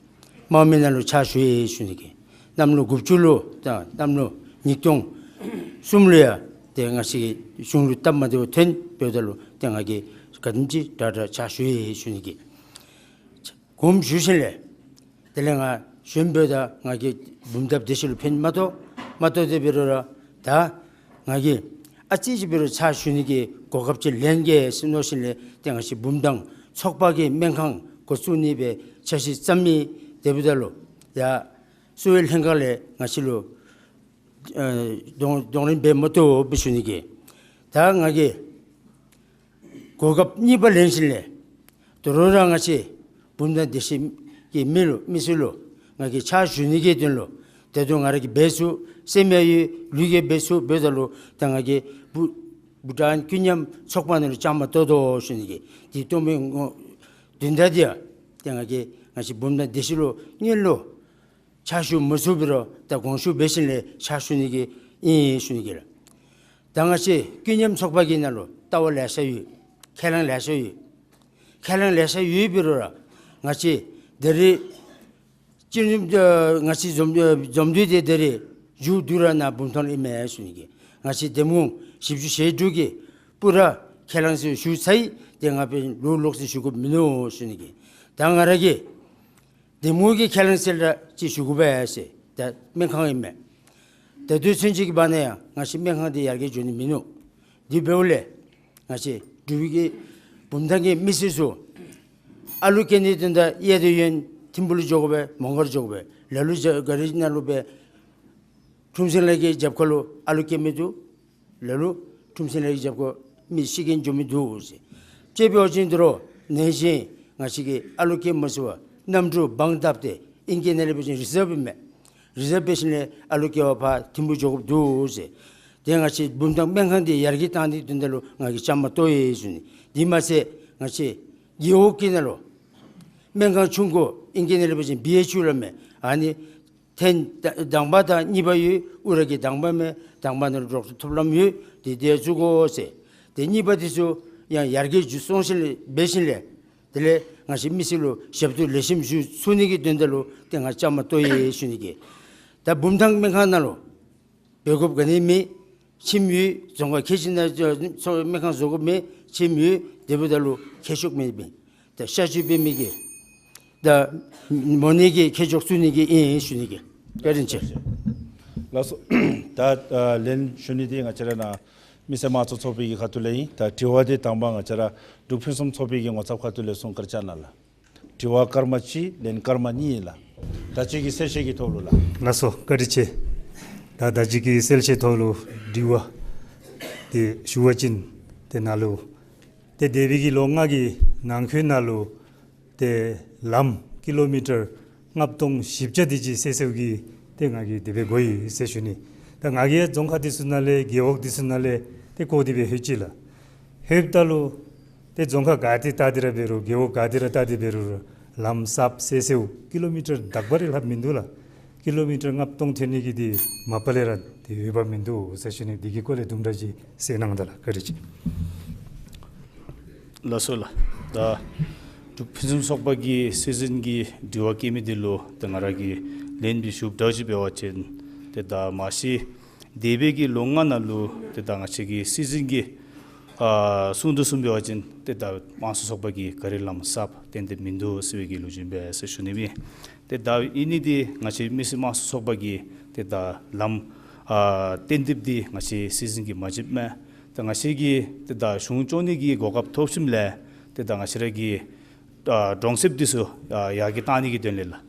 དམག་མི་ནང་ལུ་ཕྱག་ཞུ་ཡི་ཞུ་ནི་གི། གནམ་ལོ་དགུ་བཅུ་ལུ་ད་གནམ་ལོ་ཉིས་སྟོང་གསུམ་ལུ་ཡང་ཏེ་ང་བཅས་གཞུང་ལུ་སྟབས་མ་བདེཝ་ཐོན་འབདཝ་ད་ལུ་ཏེ་ང་གིས་ག་དེམ་ཅིག་དྲག་དྲག་ཕྱག་ཞུ་ཡི་ཞུ་ནི་གི། དགོངསམ་ཞུ་ཞིནམ་ལས་དེ་ལས་ང་གཞོནམ་འབདཝ་ད་ང་གིས་བུམ་ཐང་སྡེ་བཞི་ལུ་ཕན་མ་ཐོགས། མ་ཐོགས་ཏེ་འབད་རུང་ར་ད་ང་གིས་ཨ་ཙི་ཅིག་འབད་རུང་ཕྱག་ཞུ་ནི་གི་གོ་སྐབས་ཅིག་ལེན་གེ་ཟེར་མནོ་ཞིནམ་ལས་ཏེ་ང་བཅས་བུམ་ཐང་ཚོགས་པ་གི་སྨན་ཁང་འགོ་བཙུགས་ནི་སྦེ་འཆར་གཞི་བརྩམས་མི་དེ་འབདཝ་ད་ལུ་ཡར་གསོ་བའི་ལྷན་ཁག་ལས་ང་བཅས་ལུ་ཨ་གདོང་གདོང་ལེན་འབད་མ་བཏུབ་སྦེ་ཞུ་ནི་གི། ད་ང་གིས་གོ་སྐབས་གཉིས་པ་ལེན་ཞིནམ་ལས་ད་རུང་ར་ང་བཅས་བུམ་ཐང་སྡེ་བཞི་གི་མི་ལུ་མི་སེར་ལུ་ང་གིས་ཕྱག་ཞུ་ནི་གི་དོན་ལུ་ད་རུང་ང་ར་གིས་འབད་ཚུགས། སེམས་ཡང་ཡོད། ལུས་ཀྱིས་འབད་ཚུགས། འབདཝ་ད་ལུ་ད་ང་གིས་བུ་བུམ་ཐང་ཀུན་མཉམ་ཚོགས་པ་ནང་ལུ་བཅའ་མར་གཏོགས་དོ་ཞུ་ནི་གི། དེ་གཏོགས་མི་ངོ་དོན་དག་འདི་ཡང་ཏེ་ང་གིས་ང་བཅས་བུམ་ཐང་སྡེ་བཞི་ལུ་སྔོན་ལུ་ཕྱག་ཞུ་མ་ཚུགས་འབད་རུང་ད་དགོངས་ཞུ་འབད་ཞིནམ་ལས་ཕྱག་ཞུ་ནི་གི་ཨིན་ཞུ་ནི་གི་ལགས། ད་ང་བཅས་ཀུན་མཉམ་ཚོགས་པ་གི་ནང་ལུ་ལྟ་བ་ལེ་ཤ་ཡོད། ཁས་བླངས་ལེ་ཤ་ཡོད། ཁས་བླངས་ལེ་ཤ་ཡོད་འབད་རུང་ར་ང་བཅས་ད་རེས་སྤྱི་འཛོམས་ཨ་ང་བཅས་འཛོམས་ཨ་འཛོམས་འདུས་དེ་ད་རེས་མཇུག་བསྡུ་ར་ནཱ་བུམ་ཐང་ལུ་ཨིན་མས་ཞུ་ནི་གི། ང་བཅས་འདེམས་ངོ་བཞི་བཅུ་ཞེ་དྲུག་གི་ པུ་ར་ཁས་བླངས་ཟེར་ཞུ་ཚར་ཡི། ཏེ་ང་དཔེ་ལུ་ལོག་སྟེ་ཞུ་དགོཔ་མིན་ནུག་ཞུ་ནི་གི། ད་ང་ར་གིས་གདམ་ངོ་གི་ཁས་བླངས་ཟེར་ར་ཅིག་ཞུ་དགོ་པས་ཟེར། ད་སྨན་ཁང་ཨིན་མས། ད་དུས་ཚོད་ཅིག་གི་བར་ན་ཡང་ང་བཅས་སྨན་ཁང་འདི་ཡར་རྒྱས་འགྱོ་ནི་མིན་ནུག། དེ་འབདཝ་ལས་ང་བཅས་འབྲུག་གི་བུམ་ཐང་གི་མི་སེར་ཚུ་ཨ་ལུ་སྐྱེ་ནིའི་དོན་དག་ཡར་དང་ཡོན་ཐིམ་ཕུག་ལུ་འགྱོ་དགོ་པས། མོང་སྒར་འགྱོ་དགོ་པས། ལ་ལུ་ག་རི་ནང་ལུ་སྦེ་ཁྲོམ་སྲིང་ལས་ཀྱི་རྒྱབ་ཁ་ལུ་ཨ་ལུ་སྐྱེ་མི་འདུག། ལ་ལུ་ཁྲོམ་སྲིང་ལས་ཀྱི་རྒྱབ་ཁ་མི་ཤི་རྐྱེན་འགྱོ་མི་འདུག་ཟེར། དཔྱེ་འབད་བ་ཅིན་དོ་རུང་ནང་བཞིན་ང་བཅས་ཀྱི་ཨ་ལུ་སྐྱེ་མ་ཚུགས་པར་གནམ་གྲུ་བང་བཏབ་སྟེ་ཨིང་སྐད་ནང་ལས་འབད་བ་ཅིན་རི་ཛརབ་ཨིན་མས། རི་ཛརབ་འབད་ཞིནམ་ལས་ཨ་ལུ་སྐྱེ་བར་ཕར་ཐིམ་ཕུག་འགྱོ་དགོཔ་འདུག་ཟེར། ཏེ་ང་བཅས་བུམ་ཐང་སྨན་ཁང་འདི་ཡར་རྒྱས་བཏང་ནིའི་དོན་དག་ལུ་ང་གིས་བཅའ་མར་གཏོགས་ཡི་ཞུ་ནི། དེ་མ་ཚད་ང་བཅས་རྒེད་འོག་གི་ནང་ལུ་སྨན་ཁང་ཆུང་ཀུ་ཨིང་སྐད་ནང་ལས་འབད་བ་ཅིན་བི་ཨེཆ་ཡུ་སླབ་མས། ཨ་ནི་ཐེངས་དང་པ་དང་གཉིས་པ་ཡོད། ཨུ་ར་གི་དང་པ་མས། དང་པ་ནང་ལུ་ཌོག་ཊར་ཐོབ་ལམ་ཡོད། དེ་དེ་བཙུགས་དགོ་ཟེར། ཏེ་གཉིས་པ་འདི་ཚུ་ཡང་ཡར་རྒྱས་འགྱོ་སོང་ཞིནམ་ལས་འབད་ཞིནམ་ལས་དེ་ལས་ང་བཅས་མི་སེར་ལུ་ཞབས་ཏོག་ལེགས་ཤོམ་ཞུ་ཚུགས་ནི་གི་དོན་དག་ལུ་ཏེ་ང་བཅའ་མར་གཏོགས་ཡི་ཞུ་ནི་གི། ད་བུམ་ཐང་སྨན་ཁང་ནང་ལུ་འབད་དགོཔ་ག་ནི་མེད། ཁྱིམ་ཡོད། རྫོང་ཁག་ཁལ་གཅིག་ནང་ཚོ་སྨན་ཁང་བཟོ་དགོཔ་མེད། ཁྱིམ་ཡོད། དེ་འབདཝ་ད་ལུ་ཁྱད་ཆོས་མེད་པས། ད་ཤ་བཅོས་འབད་མི་གི་ད་མོ་ནད་ཀྱི་ཁྱད་ཆོས་བཙུགས་ནི་གི་ཨིན་ཞུ་ནི་གི། བཀའ་དྲིན་ཆེ། ལགས་སོ། ད་ཨ་ལན་ཞུ་ནི་འདི་ང་བཅས་ར་ནཱ་མི་སེར་དམངས་གཙོ་ཚོགས་པའི་གི་ཁ་ཐུག་ལས་ཨིན། ད་དྲི་བ་འདི་དང་པ་ང་བཅས་ར་འབྲུག་ཕུན་སུམ་ཚོགས་པའི་གི་ངོ་ཚབ་ཁ་ཐུག་ལས་གསུང་བཀའ་དྲིན་ཆེ་གནང་ལགས། དྲི་བ་སྐར་མ་གཅིག་ལན་སྐར་མ་གཉིས་ཨིན་ལགས། ད་ཅི་གི་གསལ་བཤད་ཀྱི་ཐོག་ལུ་ལགས། ལགས་སོ། བཀའ་དྲིན་ཆེ། ད་ད་ཅི་གི་གསལ་བཤད་ཐོག་ལུ་དྲི་བ་འདི་ཞུ་བ་ཅིན་ཏེ་ནཱ་ལུ་ཏེ་འདས་པའི་གི་ལོ་ལྔ་གི་ནང་འཁོད་ནང་ལུ་ཏེ་ལམ་ཀི་ལོ་མི་ཊར་ལྔ་སྟོང་བཞི་བརྒྱ་དེ་ཅིག་བསལ་བསལཝ་གི་ཏེ་ང་གིས་དེ་སྦེ་གོ་ཡི་ཟེར་ཞུ་ནི། ད་ང་གིས་རྫོང་ཁག་འདི་ཚུ་ནང་ལས་རྒེད་འོག་འདི་ཚུ་ནང་ལས་ཏེ་གོ་སྟེ་སྦེ་ལྷོད་ཅི་ལགས། ལྷོདཔ་ད་ལུ་ཏེ་རྫོང་ཁག་ག་ཏེ་བལྟ་སྟེ་ར་འབད་རུང་རྒེད་འོག་ག་ཏེ་ར་བལྟ་སྟེ་འབད་རུང་ལམ་གསརཔ་བསལ་བསལཝ་ཀི་ལོ་མི་ཊར་དག་པ་རེ་ལྷགཔ་མིན་འདུག་ལགས། ཀི་ལོ་མི་ཊར་ལྔ་སྟོང་ཐོན་ནི་གི་འདི་མ་པ་ལས་ར་འདི་འོས་འབབ་མིན་འདུག་ཟེར་ཞུ་ནི། འདི་གི་སྐོར་ལས་དུམ་གྲ་ཅིག་གསལ་གནང་དང་ལགས། བཀའ་དྲིན་ཆེ། ལགས་སོ་ལགས། ད་འབྲུག་ཕུན་སུམ་ཚོགས་པ་གི་སྲིད་འཛིན་གྱི་དྲི་བ་བཀོད་མི་འདི་ལུ་ཏེ་ང་ར་གིས་ལན་འདི་ཞུཝ་ད་ཅིག་འབད་བ་ཅིན་ཏེ་ད་མ་གཞི་འདས་པའི་གི་ལོ་ལྔ་ནང་ལུ་ཏེ་ད་ང་བཅས་ཀྱི་སྲིད་འཛིན་གྱི་ཨ་གསུང་དོ་བཟུམ་འབད་བ་ཅིན་ཏེ་ད་དམངས་གཙོ་ཚོགས་པ་གིས་ག་རི་ལམ་གསརཔ་བཏོན་ཏེ་མིན་འདུག་ཟེར་བའི་གི་ལོ་རྒྱུས་ཨིན་པས་ཟེར་ཞུ་ནི་ཨིན། ཏེ་ད་ཨིན་ནི་འདི་ང་བཅས་མི་སེར་དམངས་གཙོ་ཚོགས་པ་གིས་ཏེ་ད་ལམ་ཨ་བཏོན་ཏེ་འདི་ང་བཅས་སྲིད་འཛིན་གྱིས་མ་བྱིནམ་མས། ཏེ་ང་བཅས་ཀྱིས་ཏེ་ད་གཞུང་སྐྱོང་ནི་གི་གོ་སྐབས་ཐོབ་ཞིནམ་ལས་ཏེ་ད་ང་བཅས་ར་གི་ཨ་གྲོང་གསེབ་འདི་ཚུ་ཨ་ཡར་རྒྱས་བཏང་ནི་གི་དོན་ལས་ལགས།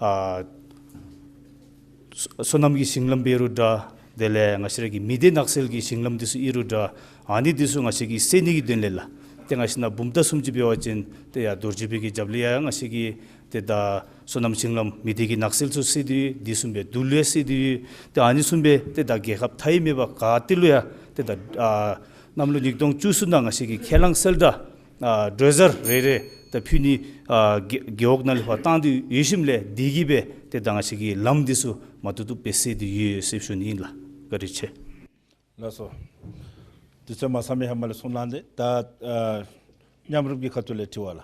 ཨ་སོ་སོ་ནམ་གྱི་ཞིང་ལམ་འབད་རུང་འདྲ། དེ་ལས་ང་བཅས་ར་གི་མི་སྡེ་ནགས་ཚལ་གྱི་ཞིང་ལམ་འདི་ཚུ་ཨིན་རུང་འདྲ། ཨ་ནི་འདི་ཚུ་ང་བཅས་ཀྱིས་སེལ་ནི་གི་དོན་ལས་ལགས། ཏེ་ང་བཅས་ནཱ་བུམ་ཐང་བཟུམ་ཅིག་འབད་བ་ཅིན་ཏེ་ཡར་རྡོ་རྗེ་སྦིས་ཀྱི་རྒྱབ་ལས་ཡར་ང་བཅས་ཀྱིས་ཏེ་ད་སོ་ནམ་ཞིང་ལམ་མི་སྡེ་གི་ནགས་ཚལ་ཚུ་སེལ་ཏེ་ཡོད། དེ་བཟུམ་སྦེ་རྡུལ་ལུ་ཡང་སེལ་ཏེ་ཡོད། ཏེ་ཨ་ནི་བཟུམ་སྦེ་ཏེ་ད་རྒྱལ་ཁབ་མཐའ་དབུས་མེད་པར་ག་ཏེ་ལུ་ཡང་ཏེ་ད་ཨ་གནམ་ལོ་ཉིས་སྟོང་བཅུ་གསུམ་ནང་ང་བཅས་ཀྱིས་ཁས་བླངས་གསལ་བསྒྲགས་ཨ་ཌོ་ཛར་རེ་རེ་ད་ཕུལ་ནི་ཨ་རྒེད་རྒེད་འོག་ནང་ལས་ཕར་བཏང་སྟེ་ཡོད་ཞིནམ་ལས་དེ་གིས་སྦེ་ཏེ་ད་ང་བཅས་ཀྱི་ལམ་འདི་ཚུ་མ་བཏུབ་བཏུབ་སྦེ་སེལ་ཏེ་ཡོད་ཟེར་ཞུ་ནི་ཨིན་ལགས། བཀའ་དྲིན་ཆེ། ལགས་སོ། དུས་ཚོད་མ་ཚང་པའི་ཧེ་མ་ལས་གསུང་གནང་སྟེ་ད་ཨ་མཉམ་རུབ་ཀྱི་ཁ་ཐུག་ལས་དྲི་བ་ལགས།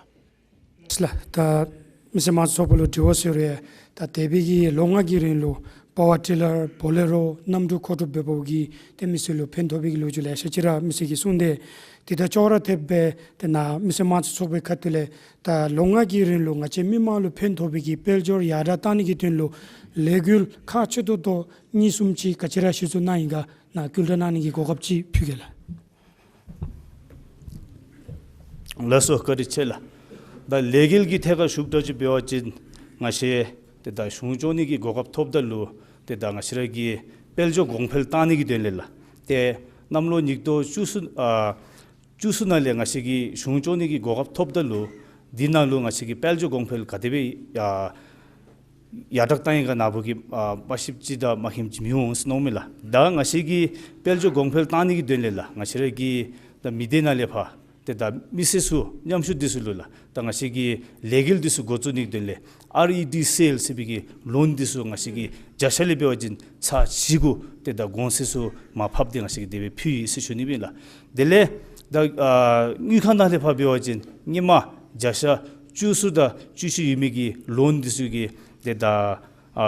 ལགས། ད་མི་སེར་དམངས་གཙོ་ཚོགས་པ་ལུ་དྲི་བ་ཟེར་རུང་ད་འདས་པའི་གི་ལོ་ལྔ་གི་རིང་ལུ་པ་ཝར་ཊི་ལར་བོ་ལེ་རོ་གནམ་གྲུ་མཁོ་སྒྲུབ་འབད་འབདཝ་གིས་ཏེ་མི་སེར་ལུ་ཕན་ཐོགས་པའི་གི་ལོ་རྒྱུས་ལེ་ཤ་ཅིག་ར་མི་སེར་གྱིས་གསུངས་ཏེ། དེ་དང་ཅོག་ར་འཐདཔ་སྦེ་ཏེ་ནཱ་མི་སེར་དམངས་གཙོ་ཚོགས་པའི་ཁ་ཐུག་ལས་ད་ལོ་ལྔ་གི་རིང་ལུ་ང་བཅས་མི་དམངས་ལུ་ཕན་ཐོགས་པའི་གི་དཔལ་འབྱོར་ཡར་དྲག་བཏང་ནི་གི་དོན་ལུ་ལས་འགུལ་ཁག་ཆེ་ཏོག་ཏོ་གཉིས་གསུམ་ཅིག་ག་ཅི་ར་གཞི་བཙུགས་གནང་ཡི་ག་ནཱ་བཀོད་སྒྲིག་གནང་ནི་གི་གོ་སྐབས་ཅིག་ཕུལ་གེ་ལགས། ལགས་སོ། བཀའ་དྲིན་ཆེ་ལགས། ད་ལས་འགུལ་གྱི་ཐད་ཁར་ཞུཝ་ད་ཅིག་འབད་བ་ཅིན་ང་བཅས་ཏེ་ད་གཞུང་སྐྱོང་ནི་གི་གོ་སྐབས་ཐོབ་ད་ལུ་ཏེ་ད་ང་བཅས་ར་གི་དཔལ་འབྱོར་གོང་འཕེལ་བཏང་ནི་གི་དོན་ལས་ལགས། ཏེ་གནམ་ལོ་ཉིས་སྟོང་བཅུ་གསུམ་ཨ་བཅུ་གསུམ་ནང་ལས་ང་བཅས་ཀྱིས་གཞུང་སྐྱོང་ནི་གི་གོ་སྐབས་ཐོབ་ད་ལུ་འདི་ནང་ལུ་ང་བཅས་ཀྱིས་དཔལ་འབྱོར་གོང་འཕེལ་ག་དེ་སྦེ་ཡ་ཡར་དྲག་བཏང་ཡི་ག་ནཱ་བུ་གིས་ཨ་མ་ཤེསཔ་ཅིག་དང་མ་མཁྱེནམ་ཅིག་མི་འོང་ཟེར་མནོཝ་མས་ལགས། ད་ང་བཅས་ཀྱིས་དཔལ་འབྱོར་གོང་འཕེལ་བཏང་ནི་གི་དོན་ལས་ལགས། ང་བཅས་ར་གི་ད་མི་སྡེ་ནང་ལས་ཕར་ཏེ་ད་མི་སེར་ཚུ་ཉམ་ཆུང་འདི་ཚུ་ལུ་ལགས། ད་ང་བཅས་ཀྱིས་ལས་འགུལ་འདི་ཚུ་འགོ་བཙུགས་ནི་གི་དོན་ལས་ཨར་ཨི་ཌི་སེལ་ཟེར་བའི་གི་ལོན་འདི་ཚུ་ང་བཅས་ཀྱིས་བརྒྱ་ཆ་ལས་འབད་བ་ཅིན་ཚག་བཞི་གུ་ཏེ་ད་གོང་ཚད་ཚུ་མར་ཕབ་སྟེ་ང་བཅས་ཀྱིས་དེ་སྦེ་ཕུལ་ཡི་ཟེར་ཞུ་ནི་ཨིན་ལགས། དེ་ལས་ད་ཨ་དངུལ་ཁང་ནང་ལས་ཕར་འབད་བ་ཅིན་སྔོན་མ་བརྒྱ་ཆ་བཅུ་གསུམ་དང་བཅུ་བཞི་ཡོད་མི་གི་ལོན་འདི་ཚུ་གི་ཏེ་ད་ཨ་ཨ་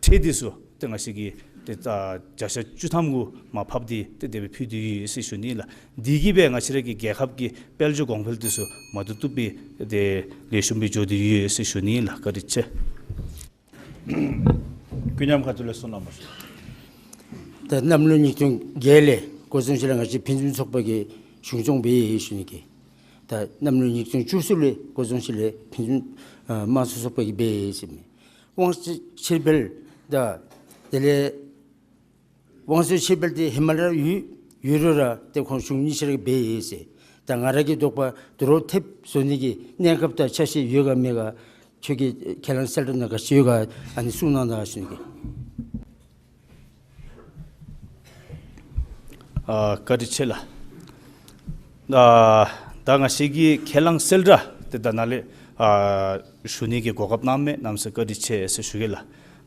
ཁྲལ་འདི་ཚུ་ཏེ་ང་བཅས་ཀྱིས་ ཏེ་ད་བརྒྱ་ཆ་བཅུ་ཐམ་གུ་མར་ཕབ་སྟེ་ཏེ་དེ་སྦེ་ཕུལ་ཏེ་ཡོད་ཟེར་ཞུ་ནི་ལགས། འདི་གིས་སྦེ་ང་བཅས་ར་གི་རྒྱལ་ཁབ་ཀྱི་དཔལ་འབྱོར་གོང་འཕེལ་འདི་ཚུ་མ་བཏུབ་བཏུབ་སྦེ་ཏེ་ལེགས་ཤོམ་སྦེ་འགྱོ་སྟེ་ཡོད་ཟེར་ཞུ་ནི་ལགས། བཀའ་དྲིན་ཆེ། ཀུན་མཉམ་ཁ་ཐུག་ལས་གསུང་གནང་བ་ཞུ། ད་གནམ་ལོ་ཉིས་སྟོང་བརྒྱད་ལས་འགོ་བཟུང་ཞིནམ་ལས་ང་བཅས་ཕུན་སུམ་ཚོགས་པ་གི་གཞུང་སྐྱོང་འབད་ཡི་ཞུ་ནི་གི། ད་གནམ་ལོ་ཉིས་སྟོང་བཅུ་གསུམ་ལས་འགོ་བཟུང་ཞིནམ་ལས་ཕུན་སུམ་ཨ་དམངས་གཙོ་ཚོགས་པ་གིས་འབད་ཡི་ཟེར་མས། དབང་ཚད་ཕྱིར་སྤེལ་དང་དེ་ལས་དབང་ཚད་ཕྱིར་སྤེལ་འདི་ཧེ་མ་ར་ཡོད་ཡོད་རུང་ར་ཏེ་ཁོང་གཞུང་གཉིས་ཆ་ར་གིས་འབད་ཡི་ཟེར། ད་ང་ར་གི་དོགས་པ་དོ་རུང་ཐེབས་བཟོ་ནི་གི་གནས་སྐབས་དང་ཆ་ཤས་ཡོད་ག་མེད་ག། ཁྱོད་ཀྱི་ཁས་བླངས་གསལ་བསྒྲགས་ནང་ག་ཅི་ཡོད་ག་ཨ་ནི་གསུང་གནང་དང་ཞུ་ནི་གི། ཨ་བཀའ་དྲིན་ཆེ་ལགས། ཨ་ད་ང་བཅས་ཀྱིས་ཁས་བླངས་གསལ་བསྒྲགས་ཏེ་ད་ནཱ་ལས་ཨ་ཞུ་ནི་གི་གོ་སྐབས་གནང་མི་གནམ་མེད་ས་མེད་བཀའ་དྲིན་ཆེ་ཟེར་ཞུ་གེ་ལགས།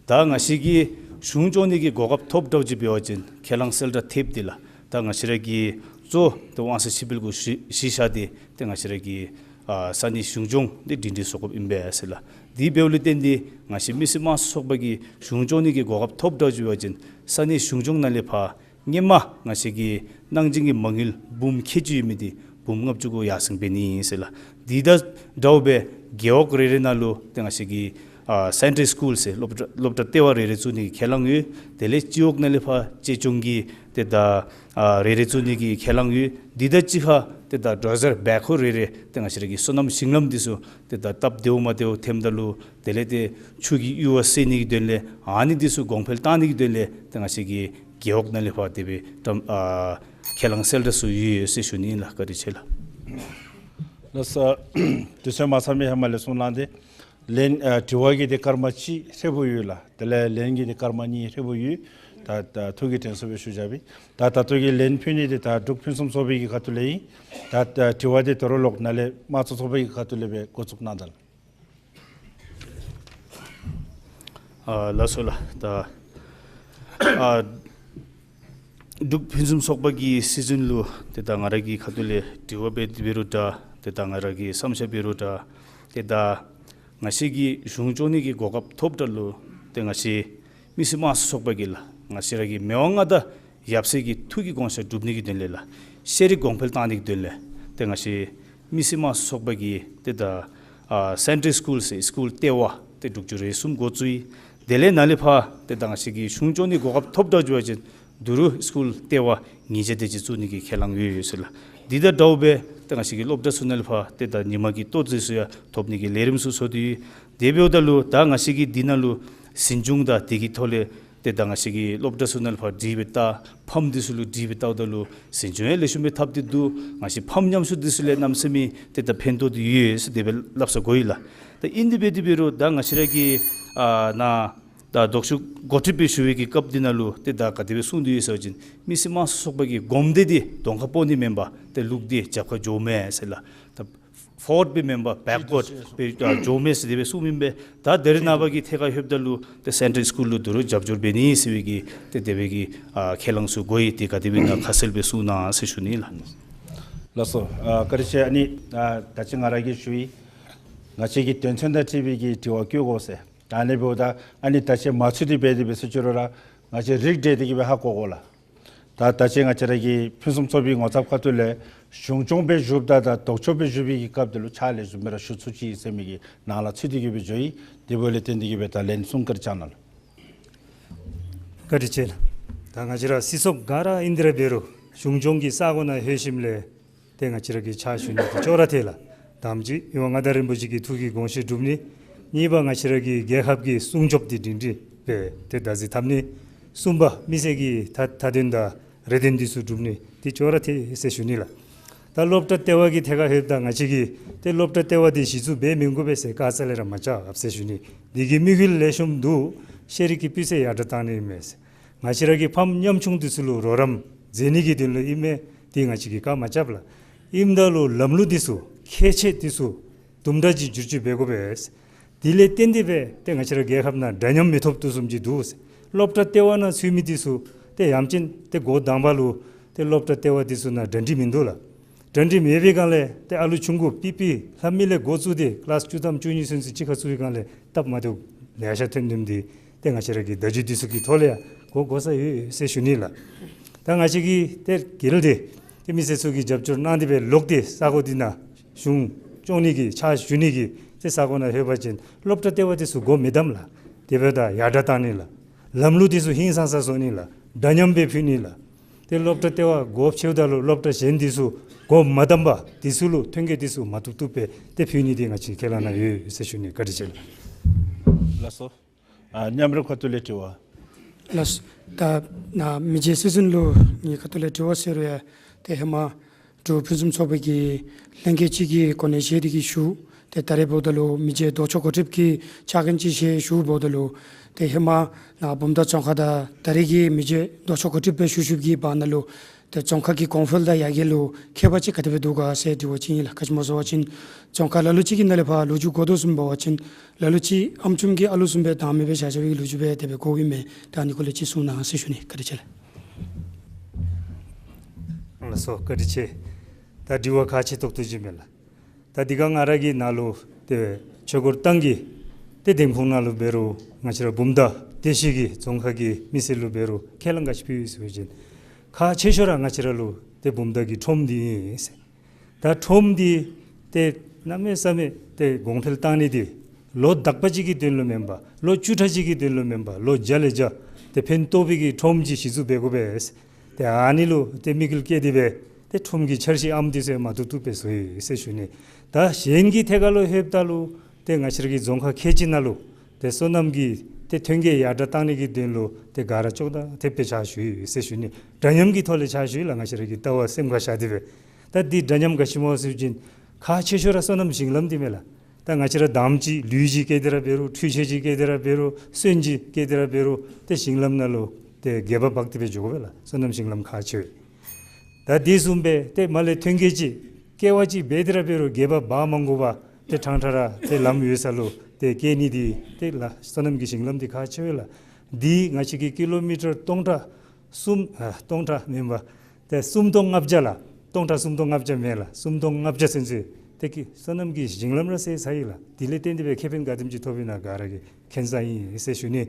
ད་ང་བཅས་ཀྱིས་གཞུང་སྐྱོང་ནི་གི་གོ་སྐབས་ཐོབ་འདྲཝ་ཅིག་འབད་བ་ཅིན་ཁས་བླངས་གསལ་བསྒྲགས་ཐེབས་འདི་ལགས། ད་ང་བཅས་ར་གིས་གཙོ་ཏེ་དབང་ཚད་ཕྱིར་སྤེལ་གུ་གཞི་གཞི་བཞག་སྟེ་ཏེ་ང་བཅས་ར་གི་ཨ་ས་གནས་གཞུང་སྐྱོང་འདི་སྒྲིང་སྒྲིང་བཟོ་དགོཔ་ཨིན་པས་ཟེར་ལགས། དེ་འབདཝ་ལས་བརྟེན་ཏེ་ང་བཅས་མི་སེར་དམངས་གཙོ་ཚོགས་པ་གིས་གཞུང་སྐྱོང་ནི་གི་གོ་སྐབས་ཐོབ་འདྲཝ་ཅིག་འབད་བ་ཅིན་ས་གནས་གཞུང་སྐྱོང་ནང་ལས་ཕར་སྔོན་མ་ང་བཅས་ཀྱི་གནང་སྦྱིན་གྱི་མ་དངུལ་འབུམ་ཁལ་གཅིག་ཡོད་མི་འདི་འབུམ་ལྔ་བཅུ་གུ་ཡར་སེང་འབད་ནི་ཟེར་ལགས། འདི་དང་འདྲཝ་སྦེ་རྒེད་འོག་རེ་རེ་ནང་ལུ་ཏེ་ང་བཅས་ཀྱི་ཨ་སེན་ཊལ་སི་ཀུལ་ཟེར་སློབ་གྲྭ་སློབ་གྲྭ་ལྟེ་བ་རེ་རེ་བཙུགས་ནི་གི་ཁས་བླངས་ཡོད། དེ་ལས་སྤྱི་འོག་ནང་ལས་ཕར་གཅེས་སྐྱོང་གི་ཏེ་ད་ཨ་རེ་རེ་བཙུགས་ནི་གི་ཁས་བླངས་ཡོད། འདི་དང་གཅིག་ཁར་ཏེ་ད་ཌོ་ཟར་བེག་ཧོ་རེ་རེ་ཏེ་ང་བཅས་ར་གི་སོ་ནམ་ཞིང་ལམ་འདི་ཚུ་ཏེ་ད་སྟབས་བདེཝ་མ་བདེཝ་ཐོནམ་ད་ལུ་དེ་ལས་ཏེ་ཆུ་གི་གཡུར་བ་བསལ་ནི་གི་དོན་ལས་ཨ་ནི་འདི་ཚུ་གོང་འཕེལ་བཏང་ནི་གི་དོན་ལས་ཏེ་ང་བཅས་ཀྱི་རྒེད་འོག་ནང་ལས་ཕར་དེ་སྦེ་ཏེ་ཨ་ཁས་བླངས་གསལ་བསྒྲགས་ཚུ་ཡོད་ཟེར་ཞུ་ནི་ལགས། བཀའ་དྲིན་ཆེ་ལགས། ལགས་སོ། དུས་ཚོད་མ་ཚང་པའི་ཧེ་མ་ལས་གསུང་གནང་སྟེ་ལན་ཨ་དྲི་བ་གི་འདི་སྐར་མ་གཅིག་ཧྲིལ་བུ་ཡོད་ལགས། དེ་ལས་ལན་གྱི་འདི་སྐར་མ་གཉིས་ཧྲིལ་བུ་ཡོད། ད་ད་ཐུགས་ཀྱི་དྲན་གསོ་སྦེ་ཞུ་བྱ་སྦེ། ད་ད་ལྟོ་གི་ལན་ཕུལ་ནི་འདི་ད་འབྲུག་ཕུན་སུམ་ཚོགས་པའི་གི་ཁ་ཐུག་ལས་ཨིན། ད་ད་དྲི་བ་འདི་དོ་རུང་ལོག་ནཱ་ལས་དམངས་གཙོ་ཚོགས་པའི་གི་ཁ་ཐུག་ལས་སྦེ་འགོ་བཙུགས་གནང་ད་ལགས། ཨ་ལགས་སོ་ལགས། ད་ཨ་འབྲུག་ཕུན་སུམ་ཚོགས་པ་གི་སྲིད་གཞུང་ལུ་ཏེ་ད་ང་ར་གི་ཁ་ཐུག་ལས་དྲི་བ་འབད་དེ་འབད་རུང་འདྲ་ཏེ་ད་ང་ར་གི་བསམ་འཆར་འབད་རུང་འདྲ་ཏེ་ད་ང་བཅས་ཀྱིས་གཞུང་སྐྱོང་ནི་གི་གོ་སྐབས་ཐོབ་འདྲཝ་ལུ་ཏེ་ང་བཅས་མི་སེར་དམངས་གཙོ་ཚོགས་པ་གིས་ལགས་ང་བཅས་ར་གི་མི་དབང་མངའ་བདག་ཡབ་སྲས་ཀྱི་ཐུགས་ཀྱི་དགོངས་ཞེན་སྒྲུབ་ནི་གི་དོན་ལས་ལགས་ཤེས་རིག་གོང་འཕེལ་བཏང་ནི་གི་དོན་ལས་ཏེ་ང་བཅས་མི་སེར་དམངས་གཙོ་ཚོགས་པ་གིས་ཏེ་ད་ཨ་སེན་ཊལ་སི་ཀུལ་ཟེར་སི་ཀུལ་ལྟེ་བ་ཏེ་དྲུག་ཅུ་རེ་གསུམ་འགོ་བཙུགས་ཡི། དེ་ལས་ནཱ་ལས་ཕར་ཏེ་ད་ང་བཅས་ཀྱིས་གཞུང་སྐྱོང་ནི་གོ་སྐབས་ཐོབ་འདྲཝ་ཅིག་འབད་བ་ཅིན་དོ་རུང་སི་ཀུལ་ལྟེ་བ་ཉིས་བརྒྱ་དེ་ཅིག་བཙུགས་ནི་གི་ཁས་བླངས་ཡོད་ཡོད་ཟེར་ལགས། འདི་དང་འདྲཝ་སྦེ་ཏེ་ང་བཅས་ཀྱི་སློབ་གྲྭ་ཚུ་ནང་ལས་ཕར་ཏེ་ད་ཉིན་མ་གི་ལྟོ་ཚུ་ཡང་ཐོབ་ནི་གི་ལས་རིམ་ཚུ་བཟོ་སྟེ་ཡོད། དེ་འབདཝ་ད་ལུ་ད་ང་བཅས་ཀྱིས་འདི་ནང་ལུ་འཛིན་སྐྱོང་དང་དེ་གི་ཐོག་ལས་ཏེ་ད་ང་བཅས་ཀྱི་སློབ་གྲྭ་ཚུ་ནང་ལས་ཕར་དྲི་སྦེ་བལྟ་ཕམ་འདི་ཚུ་ལུ་དྲི་སྦེ་བལྟཝ་ད་ལུ་འཛིན་སྐྱོང་ཡང་ལེགས་ཤོམ་སྦེ་འཐབ་སྟེ་འདུག། ང་བཅས་ཕམ་ཉམས་གསོ་འདི་ཚུ་ལས་གནམ་མེད་ས་མེད་ཏེ་ད་ཕན་ཐོགས་ཏེ་ཡོད་ཟེར་དེ་སྦེ་སླབ་ས་གོ་ཡི་ལགས། ད་ཨིན་དེ་འབད་དེ་འབད་རུང་ད་ང་བཅས་ར་གི་ཨ་ནཱ་ད་ལྡོག་ཕྱོགས་འགོ་ཁྲིདཔ་སྦེ་ཞུ་བའི་གི་སྐབས་འདི་ནང་ལུ་ཏེ་ད་ག་དེ་སྦེ་གསུངས་ཏེ་ཡོད་ཟེར་བ་ཅིན་མི་སེར་དམངས་གཙོ་ཚོགས་པ་གི་གོམ་སྡེ་འདི་གདོང་ཁར་སྤོ་ནི་མེན་པར་ཏེ་ལུགས་འདི་རྒྱབ་ཁར་འགྱོཝ་མས་ཟེར་ལགས། ད་ཕོརཝརཌ་སྦེ་མེན་པར་བེཀ་ཝརཌ་སྦེ་ཨ་འགྱོཝ་མས་ཟེར་དེ་སྦེ་གསུངམ་ཨིན་པས། ད་ད་རེས་ནངས་པ་གི་ཐད་ཁར་ལྷོདཔ་ད་ལུ་ཏེ་སེན་ཊལ་སི་ཀུལ་ལུ་དོ་རུང་རྒྱབ་སྐྱོར་འབད་ནི་ཟེར་བའི་གི་ཏེ་དེ་སྦེ་གི་ཨ་ཁས་བླངས་ཚུ་གོ་ཡི། དེ་ག་དེ་སྦེ་ཨིན་ན་ཁ་གསལ་སྦེ་གསུང་གནང་ཟེར་ཞུ་ནི་ལགས། ལགས་སོ། ཨ་བཀའ་དྲིན་ཆེ། ཨ་ནི་ཨ་ད་ཅི་ང་ར་གིས་ཞུ་ཡི། ང་བཅས་ཀྱི་དོན་ཚན་དང་འཁྲིལ་བའི་གི་དྲི་བ་བཀོད་དགོ་ཟེར། ད་ཨ་ནི་འབདཝ་ད་ཨ་ནི་ད་ཅི་མ་ཚུད་དེ་འབད་དེ་འབད་ཟེར་ཅི་རུང་ར་ང་བཅས་རིགས་བསྒྲེས་ཏེ་གི་སྦེ་ཧ་གོ་དགོ་ལགས། ད་ད་ཅི་ང་བཅས་ར་གི་ཕུན་སུམ་ཚོགས་པའི་ངོ་ཚབ་ཁ་ཐུག་ལས་གཞུང་སྐྱོང་སྦེ་བཞུགསཔ་ད་ད་ལྡོག་ཕྱོགས་སྦེ་བཞུགས་པའི་གི་སྐབས་དེ་ལུ་ཕྱག་ལེགས་ཤོམ་སྦེ་ར་ཞུ་ཚུགས་ཅི་ཟེར་མི་གི་ནང་ལ་ཚུད་དེ་གི་སྦེ་འགྱོ་ཡི། དེ་འབདཝ་ལས་བརྟེན་ཏེ་གི་སྦེ་ད་ལན་གསུང་བཀའ་དྲིན་བསྐྱང་གནང་ལགས། བཀའ་དྲིན་ཆེ་ལགས། ད་ང་བཅས་ར་སྲིད་ཚོགས་ག་ར་ཨིན་དེ་ར་འབད་རུང་གཞུང་སྐྱོང་གི་ས་གོ་ནང་ལྷོད་ཞིནམ་ལས་ཏེ་ང་བཅས་ར་གིས་ཕྱག་ཞུ་ནི་འདི་ཅོག་ར་འཐད་ལགས། དང་པ་ཅིག་མི་དབང་མངའ་བདག་རིན་པོ་ཆེ་གི་ཐུགས་ཀྱི་དགོངས་བཞེད་སྒྲུབ་ནི། གཉིས་པ་ང་བཅས་ར་གི་རྒྱལ་ཁབ་ཀྱི་སྲུང་སྐྱོབ་འདི་སྒྲིང་སྒྲིང་སྦེ་ཏེ་བདག་འཛིན་འཐབ་ནི། གསུམ་པ་མི་སེར་གྱི་མཐའ་མཐའ་དོན་དང་རེ་འདུན་འདི་ཚུ་སྒྲུབ་ནི་འདི་ཅོག་ར་འཐད་ཟེར་ཞུ་ནི་ལགས། ད་སློབ་གྲྭ་ལྟེ་བ་གི་ཐད་ཁར་ལྷོདཔ་ད་ང་བཅས་ཀྱིས་ཏེ་སློབ་གྲྭ་ལྟེ་བ་འདི་གཞི་བཙུགས་འབད་མི་དགོ་པས་ཟེར་བཀའ་རྩ་ལས་ར་མ་རྐྱབ་ཟེར་ཞུ་ནི། འདི་གི་དམིགས་ཡུལ་ལེགས་ཤོམ་འདུག། ཤེས་རིག་གི་སྤུས་ཚད་ཡར་དྲག་བཏང་ནི་ཨིན་མས་ཟེར། ང་བཅས་ར་གི་ཕམ་ཉམ་ཆུང་འདི་ཚུ་ལུ་རོགས་རམ་མཛད་ནི་གི་དོན་ལུ་ཨིན་མས། འདི་ང་བཅས་ཀྱིས་བཀའ་མ་རྐྱབ་ལགས། ཨིནམ་ད་ལུ་ལམ་ལུགས་འདི་ཚུ་ཁྱད་ཆོས་འདི་ཚུ་དུམ་གྲ་ཅིག་བསྒྱུར་བཅོས་འབད་དགོ་པས། དེ་ལས་བརྟེན་ཏེ་སྦེ་ཏེ་ང་བཅས་ར་རྒྱལ་ཁབ་ནང་འདྲ་མཉམ་མི་ཐོབ་དོ་བཟུམ་ཅིག་འདུག་ཟེར། སློབ་གྲྭ་ལྟེ་བ་ནང་ཚུད་མི་འདི་ཚུ་ཏེ་ཡ་མཚན་ཏེ་འགོ་དང་པ་ལུ་ཏེ་སློབ་གྲྭ་ལྟེ་བ་འདི་ཚུ་ནང་གྲ་སྒྲིག་མིན་འདུག་ལགས། གྲ་སྒྲིག་མེད་པའི་སྒང་ལས་ཏེ་ཨ་ལུ་ཆུང་ཀུ་པི་པི་ལྷབ་མི་ལས་འགོ་བཙུགས་ཏེ་ཀི་ལཱསི་བཅུ་ཐམ་བཅུ་གཉིས་ཚུན་ཚོད་གཅིག་ཁར་ཚུད་པའི་སྒང་ལས་སྟབས་མ་བདེཝ་ལེ་ཤ་ཐོན་དོ་མི་འདི་ཏེ་ང་བཅས་ར་གི་བརྡ་བརྒྱུད་འདི་ཚུ་གི་ཐོག་ལས་ཡང་ གོ་དགོ་ས་ཡོད་ཟེར་ཞུ་ནི་ལགས། ད་ང་བཅས་ཀྱིས་ཏེ་གལ་ཏེ་ཏེ་མི་སེར་ཚུ་གིས་རྒྱབ་སྐྱོར་གནང་སྟེ་སྦེ་ལོག་སྟེ་ས་གོ་འདི་ནང་གཞུང་སྐྱོང་ནི་གི་ཕྱག་ཞུ་ནི་གི་ཏེ་ས་གོ་ནང་ལྷོད་པ་ཅིན་སློབ་གྲྭ་ལྟེ་བ་འདི་ཚུ་གོ་མི་བདམ་ལགས། དེ་འབདཝ་ད་ཡར་དྲག་བཏང་ནི་ལགས། ལམ་ལུགས་འདི་ཚུ་ཧིང་སངས་ས་བཟོ་ནི་ལགས། འདྲ་མཉམ་སྦེ་ཕུལ་ནི་ལགས། ཏེ་སློབ་གྲྭ་ལྟེ་བ་དགོཔ་ཆེཝ་ད་ལུ་སློབ་གྲྭ་གཞན་འདི་ཚུ་གོ་མ་བདམ་པར་འདི་ཚུ་ལུ་ཐོན་སྐྱེད་འདི་ཚུ་མ་ཐུབ་ཐུབ་སྦེ་ཏེ་ཕུལ་ནི་འདི་ང་བཅས་ཁས་བླངས་གནང་ཡོད་ཟེར་ཞུ་ནི། བཀའ་དྲིན་ཆེ་ལགས། ལགས་སོ། ཨ་མཉམ་རུབ་ཁ་ཐུག་ལས་དྲི་བ། ལགས། ད་ནཱ་མི་རྗེ་སྲིད་འཛིན་ལུ་ངེའི་ཁ་ཐུག་ལས་དྲི་བ་ཟེར་རུང་ཡང་ཏེ་ཧེ་མ་འབྲུག་ཕུན་སུམ་ཚོགས་པའི་གི་ལྷན་རྒྱས་ཅིག་གི་གོ་གནས་བཞེས་ཏེ་གིས་ཞུ། ཏེ་ད་རེས་འབདཝ་ད་ལུ་མི་རྗེ་ལྡོག་ཕྱོགས་གོ་སྒྲིགཔ་གི་ཕྱག་འགན་ཅིག་བཞེས་ཞུཝ་འབདཝ་ད་ལུ་ཏེ་ཧེ་མ་ནཱ་བུམ་ཐང་རྫོང་ཁག་དང་ད་རེས་ཀྱི་མི་རྗེ་ལྡོག་ཕྱོགས་གོ་སྒྲིགཔ་སྦེ་ཞུ་ཞུཝ་གི་བར་ན་ལུ་ཏེ་རྫོང་ཁག་གི་གོང་འཕེལ་དང་ཡར་རྒྱས་ལུ་ཁྱད་པར་ཅིག་ག་དེ་སྦེ་འདུག་ག་ཟེར་དྲི་བ་ཅིག་ཨིན་ལགས། ག་ཅི་སྨོ་ཟེར་བ་ཅིན་རྫོང་ཁག་ལ་ལུ་ཅིག་གི་ནང་ལས་ཕར་ལོ་རྒྱུས་གོ་དོ་བཟུམ་འབད་བ་ཅིན་ལ་ལུ་ཅིག་ཨམ་ཅུམ་གྱི་ཨ་ལུ་བཟུམ་སྦེ་དང་མེད་སྦེ་བཞག་བཞག་པའི་ལོ་རྒྱུས་སྦེ་དེ་སྦེ་གོཝ་ཨིན་མས། ད་ཨ་ནི་སྐོར་ལས་ཅིག་གསུང་གནང་ཟེར་ཞུ་ནི། བཀའ་དྲིན་ཆེ་ལགས། ལགས་སོ། བཀའ་དྲིན་ཆེ། ད་དྲི་བ་ཁག་ཆེ་ཏོག་ཏོ་ཅིག་མས་ལགས། ད་འདི་ག་ང་ར་གི་ནང་ལུ་ཏེ་ཆོས་འཁོར་ཏང་གི་ཏེ་འདེམས་ཁོངས་ནང་ལུ་འབད་རུང་ང་བཅས་ར་བུམ་ཐང་སྡེ་བཞི་གི་རྫོང་ཁག་གི་མི་སེར་ལུ་འབད་རུང་ཁས་བླངས་ག་ཅི་ཕུལ་ཡི་ཟེར་བ་ཅིན་ཁག་ཆེ་ཤོས་ར་ང་བཅས་ར་ལུ་ཏེ་བུམ་ཐང་གི་ཁྲོམ་འདི་ཨིན་ཟེར། ད་ཁྲོམ་འདི་ཏེ་གནམ་མེད་ས་མེད་ཏེ་གོང་འཕེལ་བཏང་ནི་འདི་ལོ་དག་པ་ཅིག་གི་དོན་ལུ་མེན་པར་ལོ་བཅུ་ཕྲག་ཅིག་གི་དོན་ལུ་མེན་པར་ལོ་བརྒྱ་ལས་བརྒྱ་ཏེ་ཕན་ཐོགས་པའི་གི་ཁྲོམ་ཅིག་གཞི་བཙུགས་འབད་དགོ་པས། ཏེ་ཨ་ནི་ལུ་ཏེ་དམིགས་ཡུལ་བསྐྱེད་དེ་སྦེ་ཏེ་ཁྲོམ་གྱི་འཆར་གཞི་ཨམ་འདི་ཚུ་མ་བཏུབ་བཏུབ་སྦེ་བཟོ་ཡི་ཟེར་ཞུ་ནི། ད་གཞན་གྱི་ཐད་ཁར་ལུ་ལྷོདཔ་ད་ལུ་ཏེ་ང་བཅས་ར་གི་རྫོང་ཁག་ཁལ་གཅིག་ནང་ལུ་ཏེ་སོ་ནམ་གྱི་ཏེ་ཐོན་སྐྱེད་ཡར་དྲག་བཏང་ནི་གི་དོན་ལུ་ཏེ་ག་ར་ཅོག་འཐདཔ་སྦེ་ཕྱག་ཞུ་ཡི་ཟེར་ཞུ་ནི། འདྲ་མཉམ་གྱི་ཐོག་ལས་ཕྱག་ཞུ་ཡི་ལགས། ང་བཅས་ར་གི་ལྟ་བ་སེམས་ཁར་བཞག་སྟེ་སྦེ། ད་འདི་འདྲ་མཉམ་ག་ཅི་སྨོ་ཟེར་བ་ཅིན་ཁག་ཆེ་ཤོས་ར་སོ་ནམ་ཞིང་ལམ་འདི་མས་ལགས། ད་ང་བཅས་ར་འདམ་ཅིག་ལུད་ཅིག་བཀལ་ཏེ་ར་འབད་རུང་འཕྲུལ་ཆས་ཅིག་བཀལ་ཏེ་ར་འབད་རུང་སོན་ཅིག་བཀལ་ཏེ་ར་འབད་རུང་ཏེ་ཞིང་ལམ་ནང་ལུ་ཏེ་སྒལ་པ་འབག་སྟེ་སྦེ་འགྱོ་དགོ་པས་ལགས། སོ་ནམ་ཞིང་ལམ་ཁག་ཆེ་བས། ད་དེ་བཟུམ་སྦེ་ཏེ་མར་ལས་ཐོན་སྐྱེད་ཅིག་ཀེ་བ་ཅིག་འབད་དེ་ར་འབད་རུང་སྒལ་པ་འབག་མ་དགོ་པར་ཏེ་ཕྲང་ཕྲང་ར་ཏེ་ལམ་ཡོད་ས་ལུ་ཏེ་བཀལ་ནི་འདི་ཏེ་ལགས་སོ་ནམ་གྱི་ཞིང་ལམ་འདི་ཁག་ཆེ་བས་ལགས། འདི་ང་བཅས་ཀྱི་ཀི་ལོ་མི་ཊར་སྟོང་ཕྲག་གསུམ་ཨ་སྟོང་ཕྲག་མེན་པར་ཏེ་སུམ་སྟོང་ལྔ་བརྒྱ་ལགས། སྟོང་ཕྲག་སུམ་སྟོང་ལྔ་བརྒྱ་མེན་ལགས། སུམ་སྟོང་ལྔ་བརྒྱ་ཚུན་ཚོད་ཏེ་ཀི་སོ་ནམ་གྱི་ཞིང་ལམ་ར་བསལ་ཚར་ཡི་ལགས། དེ་ལས་བརྟེན་ཏེ་སྦེ་ཁེ་ཕན་ག་དེམ་ཅིག་ཐོབ་ཨིན་ན་ག་ར་གིས་མཁྱེན་ས་ཨིན་ཟེར་ཞུ་ནི།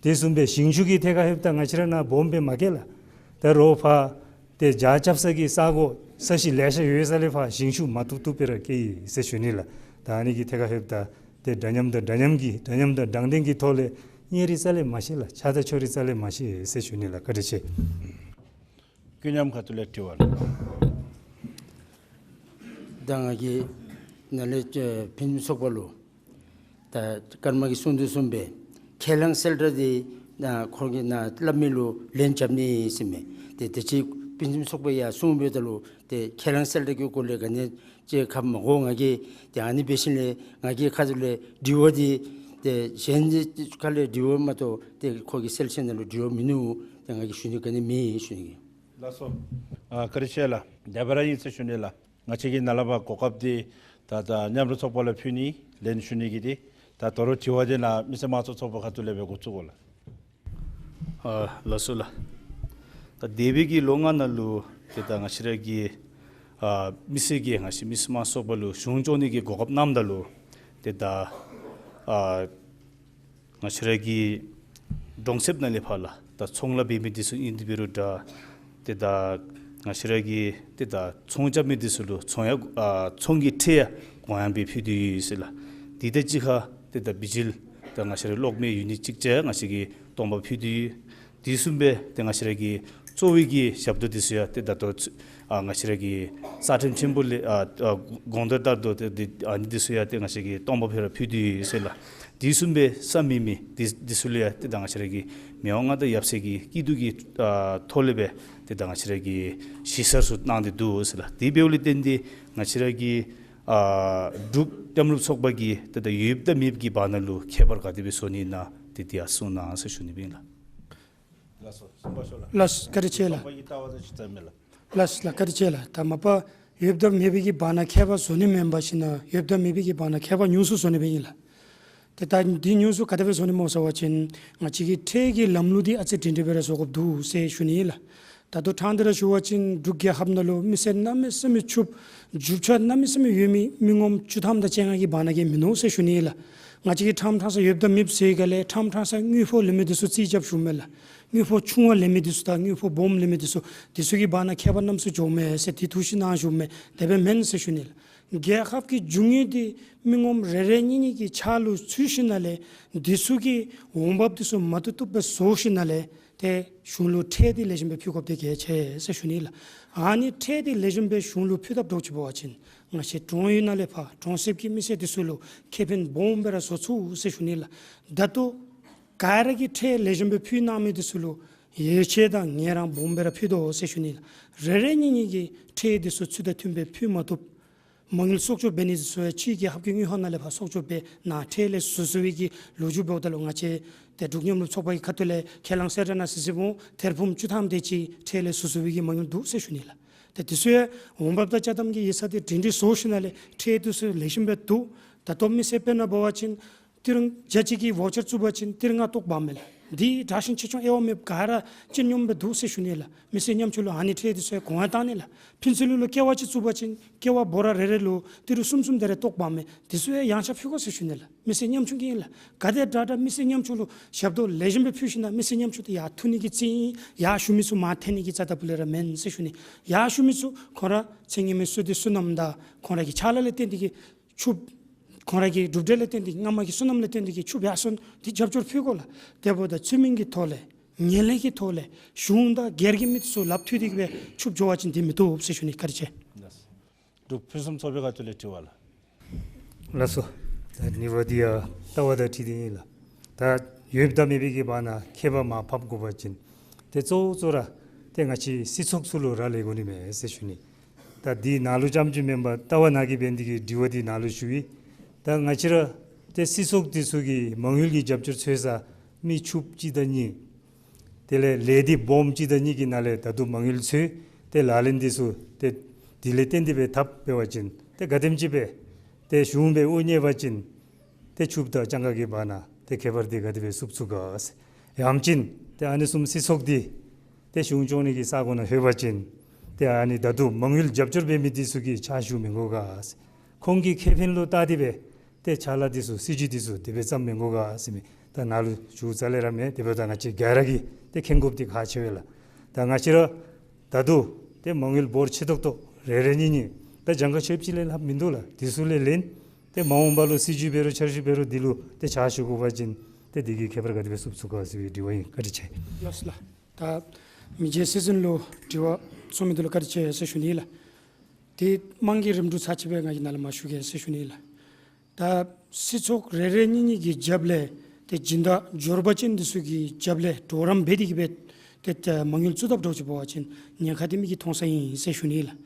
དེ་བཟུམ་སྦེ་ཞིང་ཆུ་གི་ཐད་ཁར་ལྷོདཔ་ད་ང་བཅས་ར་ནཱ་སྦོམ་སྦེ་མ་བཀལ་ལགས། ད་རོགས་ཕར་ཏེ་རྒྱ་རྐྱབ་ས་གི་ས་གོ་ས་གཞི་ལེ་ཤ་ཡོད་ས་ལས་ཕར་ཞིང་ཆུ་མ་བཏུབ་བཏུབ་སྦེ་ར་བཀལ་ཡི་ཟེར་ཞུ་ནི་ལགས། ད་ཨ་ནི་གི་ཐད་ཁར་ལྷོདཔ་ད་ཏེ་འདྲ་མཉམ་དང་འདྲ་མཉམ་གྱི་འདྲ་མཉམ་དང་དྲང་བདེན་གྱི་ཐོག་ལས་གཉེར་རིགས་རྩ་ལས་མ་ཤེས་ལགས། ཆགས་སྡང་ཕྱོགས་རིས་རྩ་ལས་མ་ཤེས་ཟེར་ཞུ་ནི་ལགས། བཀའ་དྲིན་ཆེ། ཀུན་མཉམ་ཁ་ཐུག་ལས་དྲི་བ་ལགས། ད་ང་གིས་ནཱ་ལས་ཕུན་སུམ་ཚོགས་པ་ལུ་ད་ཀརྨ་གིས་གསུངས་དོ་བཟུམ་སྦེ་ཁས་བླངས་གསལ་བསྒྲགས་འདི་ནཱ་ཁོང་གིས་ནཱ་སླབ་མི་ལུ་ལན་རྐྱབ་ནི་ཟེར་མས། ཏེ་དེ་ཅིག་ཕུན་སུམ་ཚོགས་པ་ཡང་གསུངས་འབདཝ་ད་ལུ་ཏེ་ཁས་བླངས་གསལ་བསྒྲགས་ཀྱི་སྐོར་ལས་ག་ནི་ཅིག་ཁ་མ་གོ་ང་གིས། ཏེ་ཨ་ནི་འབད་ཞིནམ་ལས་ང་གི་ཁ་ཐུག་ལས་དྲི་བ་འདི་ཏེ་གཞན་གྱི་ཁ་ལས་དྲི་བ་མ་གཏོགས་ཏེ་ཁོ་གི་གསལ་བཤད་ནང་ལུ་དྲི་བ་མིན་ནུག། ཏེ་ང་གིས་ཞུ་ནི་ག་ནི་མེད་ཞུ་ནི་གི། ལགས་སོ། ཨ་བཀའ་དྲིན་ཆེ་ལགས། དེ་སྦེ་ར་ཨིན་ཟེར་ཞུ་ནི་ལགས། ང་བཅས་ཀྱིས་ནཱ་ལས་ཕར་གོ་སྐབས་འདི་ད་ད་མཉམ་རུབ་ཚོགས་པ་ལུ་ཕུལ་ནི་ལན་ཞུ་ནི་གི་འདི་ད་ད་རུང་དྲི་བ་འདི་ནཱ་མི་སེར་དམངས་གཙོ་ཚོགས་པ་ཁ་ཐུག་ལས་སྦེ་འགོ་བཙུགས་དགོ་ལགས། ཨ་ལགས་སོ་ལགས། ད་འདས་པའི་གི་ལོ་ལྔ་ནང་ལུ་ཏེ་ད་ང་བཅས་ར་གི་ཨ་མི་སེར་གྱིས་ང་བཅས་མི་སེར་དམངས་གཙོ་ཚོགས་པ་ལུ་གཞུང་སྐྱོང་ནི་གི་གོ་སྐབས་གནངམ་ད་ལུ་ཏེ་ད་ཨ་ང་བཅས་ར་གི་གྲོང་གསེབ་ནང་ལས་ཕར་ལགས་ད་ཚོང་ལཱ་འབད་མི་འདི་ཚུ་ཨིན་ཏེ་འབད་རུང་འདྲ། ཏེ་ད་ང་བཅས་ར་གི་ཏེ་ད་ཚོང་རྐྱབ་མི་འདི་ཚུ་ལུ་ཚོང་ཡང་ཨ་ཚོང་གི་ཁྲལ་ཡང་གོང་ཡངས་སྦེ་ཕུལ་ཏེ་ཡོད་ཟེར་ལགས། དེ་དང་གཅིག་ཁར་ཏེ་ད་བི་ཇི་ལི་ད་ང་བཅས་ར་གློག་མེ་ཡུ་ནིཊ་གཅིག་བརྒྱ་ང་བཅས་ཀྱིས་སྟོང་པ་ཕུལ་ཏེ་ཡོད། དེ་བཟུམ་སྦེ་ཏེ་ང་བཅས་ར་གི་གཙོ་བོའི་གི་ཞབས་ཏོག་འདི་ཚུ་ཡང་ཏེ་ད་ལྟོ་ཚུ་ཨ་ང་བཅས་ར་གི་རྩ་ཁྲིམས་ཆེན་པོ་ལས་ཨ་ཨ་དགོངས་དོན་ལྟར་དུ་ཏེ་འདི་ཨ་ནི་འདི་ཚུ་ཡང་ཏེ་ང་བཅས་ཀྱིས་སྟོང་པ་ཕུལ་ར་ཕུལ་ཏེ་ཡོད་ཟེར་ལགས། དེ་བཟུམ་སྦེ་ས་མེད་མི་འདི་འདི་ཚུ་ལུ་ཡང་ཏེ་ད་ང་བཅས་ར་གི་མི་དབང་མངའ་བདག་ཡབ་སྲས་ཀྱི་སྐྱིད་སྡུག་གི་ཨ་ཐོག་ལས་སྦེ་ཏེ་ད་ང་བཅས་ར་གི་གཞི་གསར་ཚུ་གནང་སྟེ་འདུག་ཟེར་ལགས། དེ་འབདཝ་ལས་བརྟེན་ཏེ་ང་བཅས་ར་གི་ཨ་འབྲུག་མཉམ་རུབ་ཚོགས་པ་གིས་ཏེ་ད་ཡོདཔ་དང་མེདཔ་གི་བར་ན་ལུ་ཁྱད་པར་ག་དེ་སྦེ་བཟོ་ནི་ཨིན་ན་ཏེ་དེ་ཡང་གསུང་གནང་ཟེར་ཞུ་ནི་སྦེ་ཨིན་ལགས། ལགས་སོ། གསུངས་པ་ཤོ་ལགས། ལགས་བཀའ་དྲིན་ཆེ་ལགས། ཚོགས་པ་གི་ལྟ་བ་དང་ཅིག་ཙམ་མས་ལགས། ལགས་ལགས་བཀའ་དྲིན་ཆེ་ལགས། ད་མ་པ་ཡོདཔ་དང་མེདཔ་གི་བར་ན་ཁྱད་པར་བཟོ་ནི་མེན་པར་ཞིན་ན་ཡོདཔ་དང་མེདཔ་གི་བར་ན་ཁྱད་པར་ཉུང་སུ་བཟོ་ནི་སྦེ་ཨིན་ལགས། ཏེ་ད་འདི་ཉུང་སུ་ག་དེ་སྦེ་བཟོ་ནི་སྨོ་ཟེར་བ་ཅིན་ང་བཅས་ཀྱི་ཁྲལ་གྱི་ལམ་ལུགས་འདི་ཨ་ཙི་སྒྲིང་སྒྲི་སྦེ་ར་བཟོ་དགོཔ་འདུག་ཟེར་ཞུ་ནི་ཨིན་ལགས། ད་ལྟོ་ཕྲང་སྟེ་ར་ཞུ་བ་ཅིན་འབྲུག་རྒྱལ་ཁབ་ནང་ལུ་མི་སེར་གནམ་མེད་ས་མེད་ཕྱུགཔོ་རྒྱུ་ཆ་གནམ་མེད་ས་མེད་ཡོད་མི་མི་ངོམ་བཅུ་ཐམ་དང་བཅོ་ལྔ་གི་བར་ན་གིས་མིན་ནུག་ཟེར་ཞུ་ནི་ཨིན་ལགས། ང་བཅས་ཀྱི་ཁྲམ་ཁྲང་ས་ཡོདཔ་དང་མེདཔ་ཟེར་ག་ལས་ཁྲམ་ཁྲང་ས་དངུལ་ཕོགས་ལེན་མི་འདི་ཚུ་རྩིས་རྐྱབ་ཞུཝ་མས་ལགས། དངུལ་ཕོགས་ཆུང་བ་ལེན་མི་འདི་ཚུ་དང་དངུལ་ཕོགས་སྦོམ་ལེན་མི་འདི་ཚུ་འདི་ཚུ་གི་བར་ན་ཁྱད་པར་གནམ་མེད་ས་མེད་འགྱོཝ་མས་ཟེར་འདི་ཐུགས་ཞིབ་གནང་ཞུཝ་མས། དེ་སྦེ་མེན་ཟེར་ཞུ་ནི་ལགས། རྒྱལ་ཁབ་ཀྱི་རྒྱུ་དངོས་འདི་མི་ངོམ་རེ་རེ་གཉིས་གཉིས་ཀྱི་ཕྱག་ལུ་ཚུད་ཞིནམ་ལས་འདི་ཚུ་གི་འོང་འབབ་འདི་ཚུ་མ་བཏུབ་བཏུབ་སྦེ་བཟོ་ཞིནམ་ལས་ཏེ་གཞུང་ལུ་ཁྲལ་འདི་ལེགས་ཤོམ་སྦེ་ཕུལ་དགོཔ་འདི་གལ་ཆེ་ཟེར་ཞུ་ནི་ལགས། ཨ་ནི་ཁྲལ་འདི་ལེགས་ཤོམ་སྦེ་གཞུང་ལུ་ཕུལ་དཔ་འདྲཝ་ཅིག་འབད་བ་ཅིན་ང་བཅས་གྲོང་ཡུལ་ནང་ལས་ཕར་གྲོང་གསེབ་ཀྱི་མི་སེར་འདི་ཚུ་ལུ་ཁེ་ཕན་སྦོམ་སྦེ་ར་བཟོ་ཚུགས་ཟེར་ཞུ་ནི་ལགས། ད་ལྟོ་ག་ར་གིས་ཁྲལ་ལེགས་ཤོམ་སྦེ་ཕུལ་གནང་མི་འདི་ཚུ་ལུ་ཡོ་བྱད་དང་ངལ་རངས་སྦོམ་སྦེ་ར་ཕུལ་དོ་ཟེར་ཞུ་ནི་ལགས། རེ་རེ་གཉིས་གཉིས་ཀྱིས་ཁྲལ་འདི་ཚུ་ཚུལ་དང་མཐུན་སྦེ་ཕུལ་མ་བཏུབ། མ་དངུལ་གསོག་འཇོག་འབད་ནི་འདི་ཚུ་ཡང་ཕྱི་གི་ཧབ་ཀྱི་དངུལ་ཁང་ནང་ལས་ཕར་གསོག་འཇོག་འབད་ནཱ་ཁྲལ་ལས་བཟོ་བཟོ་བའི་གི་ལོ་རྒྱུས་འབདཝ་ད་ལུ་ང་བཅས་ཏེ་འབྲུག་མཉམ་རུབ་ཚོགས་པ་གི་ཁ་ཐུག་ལས་ཁས་བླངས་གསལ་བསྒྲགས་ནང་གཟིགས་གཟིགསཔ་འོང་། ཐེར་འབུམ་བཅུ་ཐམ་དེ་ཅིག་ཁྲལ་ལས་བཟོ་བཟོ་བའི་གི་མ་དངུལ་འདུག་ཟེར་ཞུ་ནི་ལགས། ཏེ་འདི་ཚུ་ཡང་འོང་འབབ་དང་ཅ་དམ་གྱི་ཡིག་ཚང་འདི་སྒྲིང་སྒྲིང་བཟོ་ཞིནམ་ལས་ཁྲལ་འདི་ཚུ་ལེགས་ཤོམ་སྦེ་བསྡུ། ད་ལྟོ་མི་སེར་དཔེར་ན་འབད་བ་ཅིན་ཏི་རུ་བརྒྱ་གཅིག་གི་ཝའུ་ཅར་བཙུགས་པ་ཅིན་ཏི་རུ་ལྔ་བཏོག་འབག་མས་ལགས། འདི་དྲག་ཞན་ཆེ་ཆུང་དབྱེ་བ་མེདཔ་ག་ར་སྤྱིར་སྙོམས་སྦེ་འདུག་ཟེར་ཞུ་ནི་ལགས། མི་སེར་ཉམ་ཆུང་ལུ་ཨ་ནི་ཁྲལ་འདི་ཚུ་ཡང་གོང་ཡང་བཏང་ནི་ལགས། ཕུན་ཚོགས་གླིང་ལུ་ཀེ་ཝ་ཅིག་བཙུགས་པ་ཅིན་ཀེ་ཝ་འབོར་ར་རེ་རེ་ལུ་ཏི་རུ་གསུམ་གསུམ་དེ་རེ་བཏོག་འབག་མས། འདི་ཚུ་ཡང་ཡངས་ཆག་ཕུལ་དགོ་ཟེར་ཞུ་ནི་ལགས། མི་སེར་ཉམ་ཆུང་གི་ཨིན་ལགས། ག་དེ་དྲག་དྲག་མི་སེར་ཉམ་ཆུང་ལུ་ཞབས་ཏོག་ལེགས་ཤོམ་སྦེ་ཕུལ་ཞིནམ་ན་མི་སེར་ཉམ་ཆུང་འདི་ཡར་ཐུག་ནི་གི་རྩིས་ཨིན། ཡར་ཞུ་མི་ཚུ་མར་འཐེན་ནི་གི་རྩ་ད་པུ་ལས་ར་མེན་ཟེར་ཞུ་ནི། ཡར་ཞུ་མི་ཚུ་ཁོང་ར་ཚེ་སྔོན་མའི་བསོད་བདེ་བསོད་ནམས་དང་ཁོང་ར་གི་ཕྱག་ལཱ་ལས་བརྟེན་ཏེ་གིས་ཕྱུགཔ། ཁོང་ར་གི་གྲུབ་འབྲས་ལས་བརྟེན་ཏེ་སྔ་མ་གི་བསོད་ནམས་ལས་བརྟེན་ཏེ་གིས་ཕྱུགཔ་ཡར་སོང་། འདི་རྒྱབ་སྐྱོར་ཕུལ་དགོ་ལགས། དེ་འབདཝ་ད་ཚུལ་མིན་གྱི་ཐོག་ལས་ངན་ལྷད་ཀྱི་ཐོག་ལས་གཞུང་དང་སྒེར་གྱི་མི་ཚུ་ལགཔ་མཐུད་དེ་གིས་སྦེ་ཕྱུགཔ་འགྱོ་བ་ཅིན་འདི་མི་བཏུབ་ཟེར་ཞུ་ནི། བཀའ་དྲིན་ཆེ། འབྲུག་ཕུན་སུམ་ཚོགས་པའི་ཁ་ཐུག་ལས་དྲི་བ་ལགས། ལགས་སོ། ད་དྲི་བ་འདི་ཡང་ལྟ་བ་དང་འཁྲིལ་ཏེ་ཨིན་ལགས། ད་ཡོདཔ་དང་མེདཔ་གི་བར་ན་ཁྱད་པར་མར་ཕབ་དགོ་པ་ཅིན་ཏེ་གཙོ་བོ་གཙོ་ར་ཏེ་ང་བཅས་སྲིད་ཚོགས་ཚུ་ལུ་རག་ལས་དགོ་ནི་མས་ཟེར་ཞུ་ནི། ད་འདི་ནང་ལུ་རྐྱངམ་ཅིག་མེན་པར་ལྟ་བ་ནང་གི་འབད་ནི་དེ་གིས་དྲི་བ་འདི་ནང་ལུ་ཞུ་ཡི། ད་ང་བཅས་ར་ཏེ་སྲིད་ཚོགས་འདི་ཚུ་གིས་མ་དངུལ་གྱི་རྒྱབ་སྐྱོར་འཚོལ་ས་མི་ཕྱུགཔ་གཅིག་དང་གཉིས། དེ་ལས་ལས་སྡེ་སྦོམ་གཅིག་དང་གཉིས་ཀྱི་ནང་ལས་ད་ལྟོ་མ་དངུལ་འཚོལ་ཏེ་ལག་ལེན་འདི་ཚུ་ཏེ་དེ་ལས་བརྟེན་ཏེ་སྦེ་འཐབ་འབད་བ་ཅིན་ཏེ་ག་དེམ་ཅིག་སྦེ་ཏེ་གཞུང་སྦེ་དབུ་བརྙེས་པ་ཅིན་ཏེ་ཕྱུགཔ་དང་སྤྱང་ཀ་གི་བར་ན་ཏེ་ཁྱད་པར་འདི་ག་དེ་སྦེ་བསུབ་ཚུགས་ག་ཟེར། ཡང་ཅིན་ཏེ་ཨ་ནི་བཟུམ་སྲིད་ཚོགས་འདི་ཏེ་གཞུང་སྐྱོང་ནི་གི་ས་གོ་ནང་ལྷོད་པ་ཅིན་ཏེ་ཨ་ནི་ད་ལྟོ་མ་དངུལ་རྒྱབ་སྐྱོར་འབད་མི་འདི་ཚུ་གིས་ཕྱག་ཞུ་མི་དགོ་ག་ཟེར། ཁོང་གི་ཁེ་ཕན་ལུ་བལྟ་སྟེ་སྦེ་ཏེ་ཕྱག་ལཱ་འདི་ཚུ་སྲིད་བྱུས་འདི་ཚུ་དེ་སྦེ་བརྩམ་མི་དགོ་ག་ཟེར་མི་ད་ནཱ་ལུ་ཞུ་རྩ་ལས་ར་མེད། དེ་འབདཝ་ད་ང་བཅས་ག་ར་གིས་ཏེ་མཁྱེན་དགོཔ་འདི་ཁག་ཆེ་བས་ལགས། ད་ང་བཅས་ར་ད་ལྟོ་ཏེ་མ་དངུལ་འབོར་ཆེ་ཏོག་ཏོ་རེ་རེ་གཉིས་གཉིས་ད་གྱངས་ཁ་ཆོདཔ་ཅིག་ལས་ལྷགཔ་མིན་འདུག་ལགས། འདི་ཚུ་ལས་ལེན་ཏེ་མ་འོངས་པ་ལུ་སྲིད་བྱུས་འབད་རུང་འཆར་གཞི་འབད་རུང་འདི་ལུ་ཏེ་ཕྱག་ཞུ་དགོ་པ་ཅིན་ཏེ་འདི་གིས་ཁྱད་པར་ག་དེ་སྦེ་བསུབ་ཚུགས་ག་ཟེར་བའི་དྲི་བ་ཨིན། བཀའ་དྲིན་ཆེ། ལགས་སོ་ལགས། ད་མི་རྗེ་སྲིད་འཛིན་ལུ་དྲི་བ་གསུང་མི་འདི་ལུ་བཀའ་དྲིན་ཆེ་ཟེར་ཞུ་ནི་ལགས། ཏེ་དམངས་ཀྱི་རིམ་གྲོ་ཚར་ཅིག་སྦེ་ང་གིས་ནཱ་ལས་མར་ཞུ་གེ་ཟེར་ཞུ་ནི་ལགས། ད་སྲིད་ཚོགས་རེ་རེ་གཉིས་གཉིས་ཀྱི་རྒྱབ་ལས་ཏེ་སྦྱིན་བདག་འབྱོར་པ་ཅན་འདི་ཚུ་གི་རྒྱབ་ལས་གྲོགས་རམ་འབད་དེ་གིས་སྦེ་ཏེ་ཏེ་མ་དངུལ་བཙུགས་དཔ་འདྲཝ་ཅིག་འབད་བ་ཅིན་ཉེན་ཁ་འདི་མི་གིས་མཐོང་ས་ཨིན་ཟེར་ཞུ་ནི་ལགས།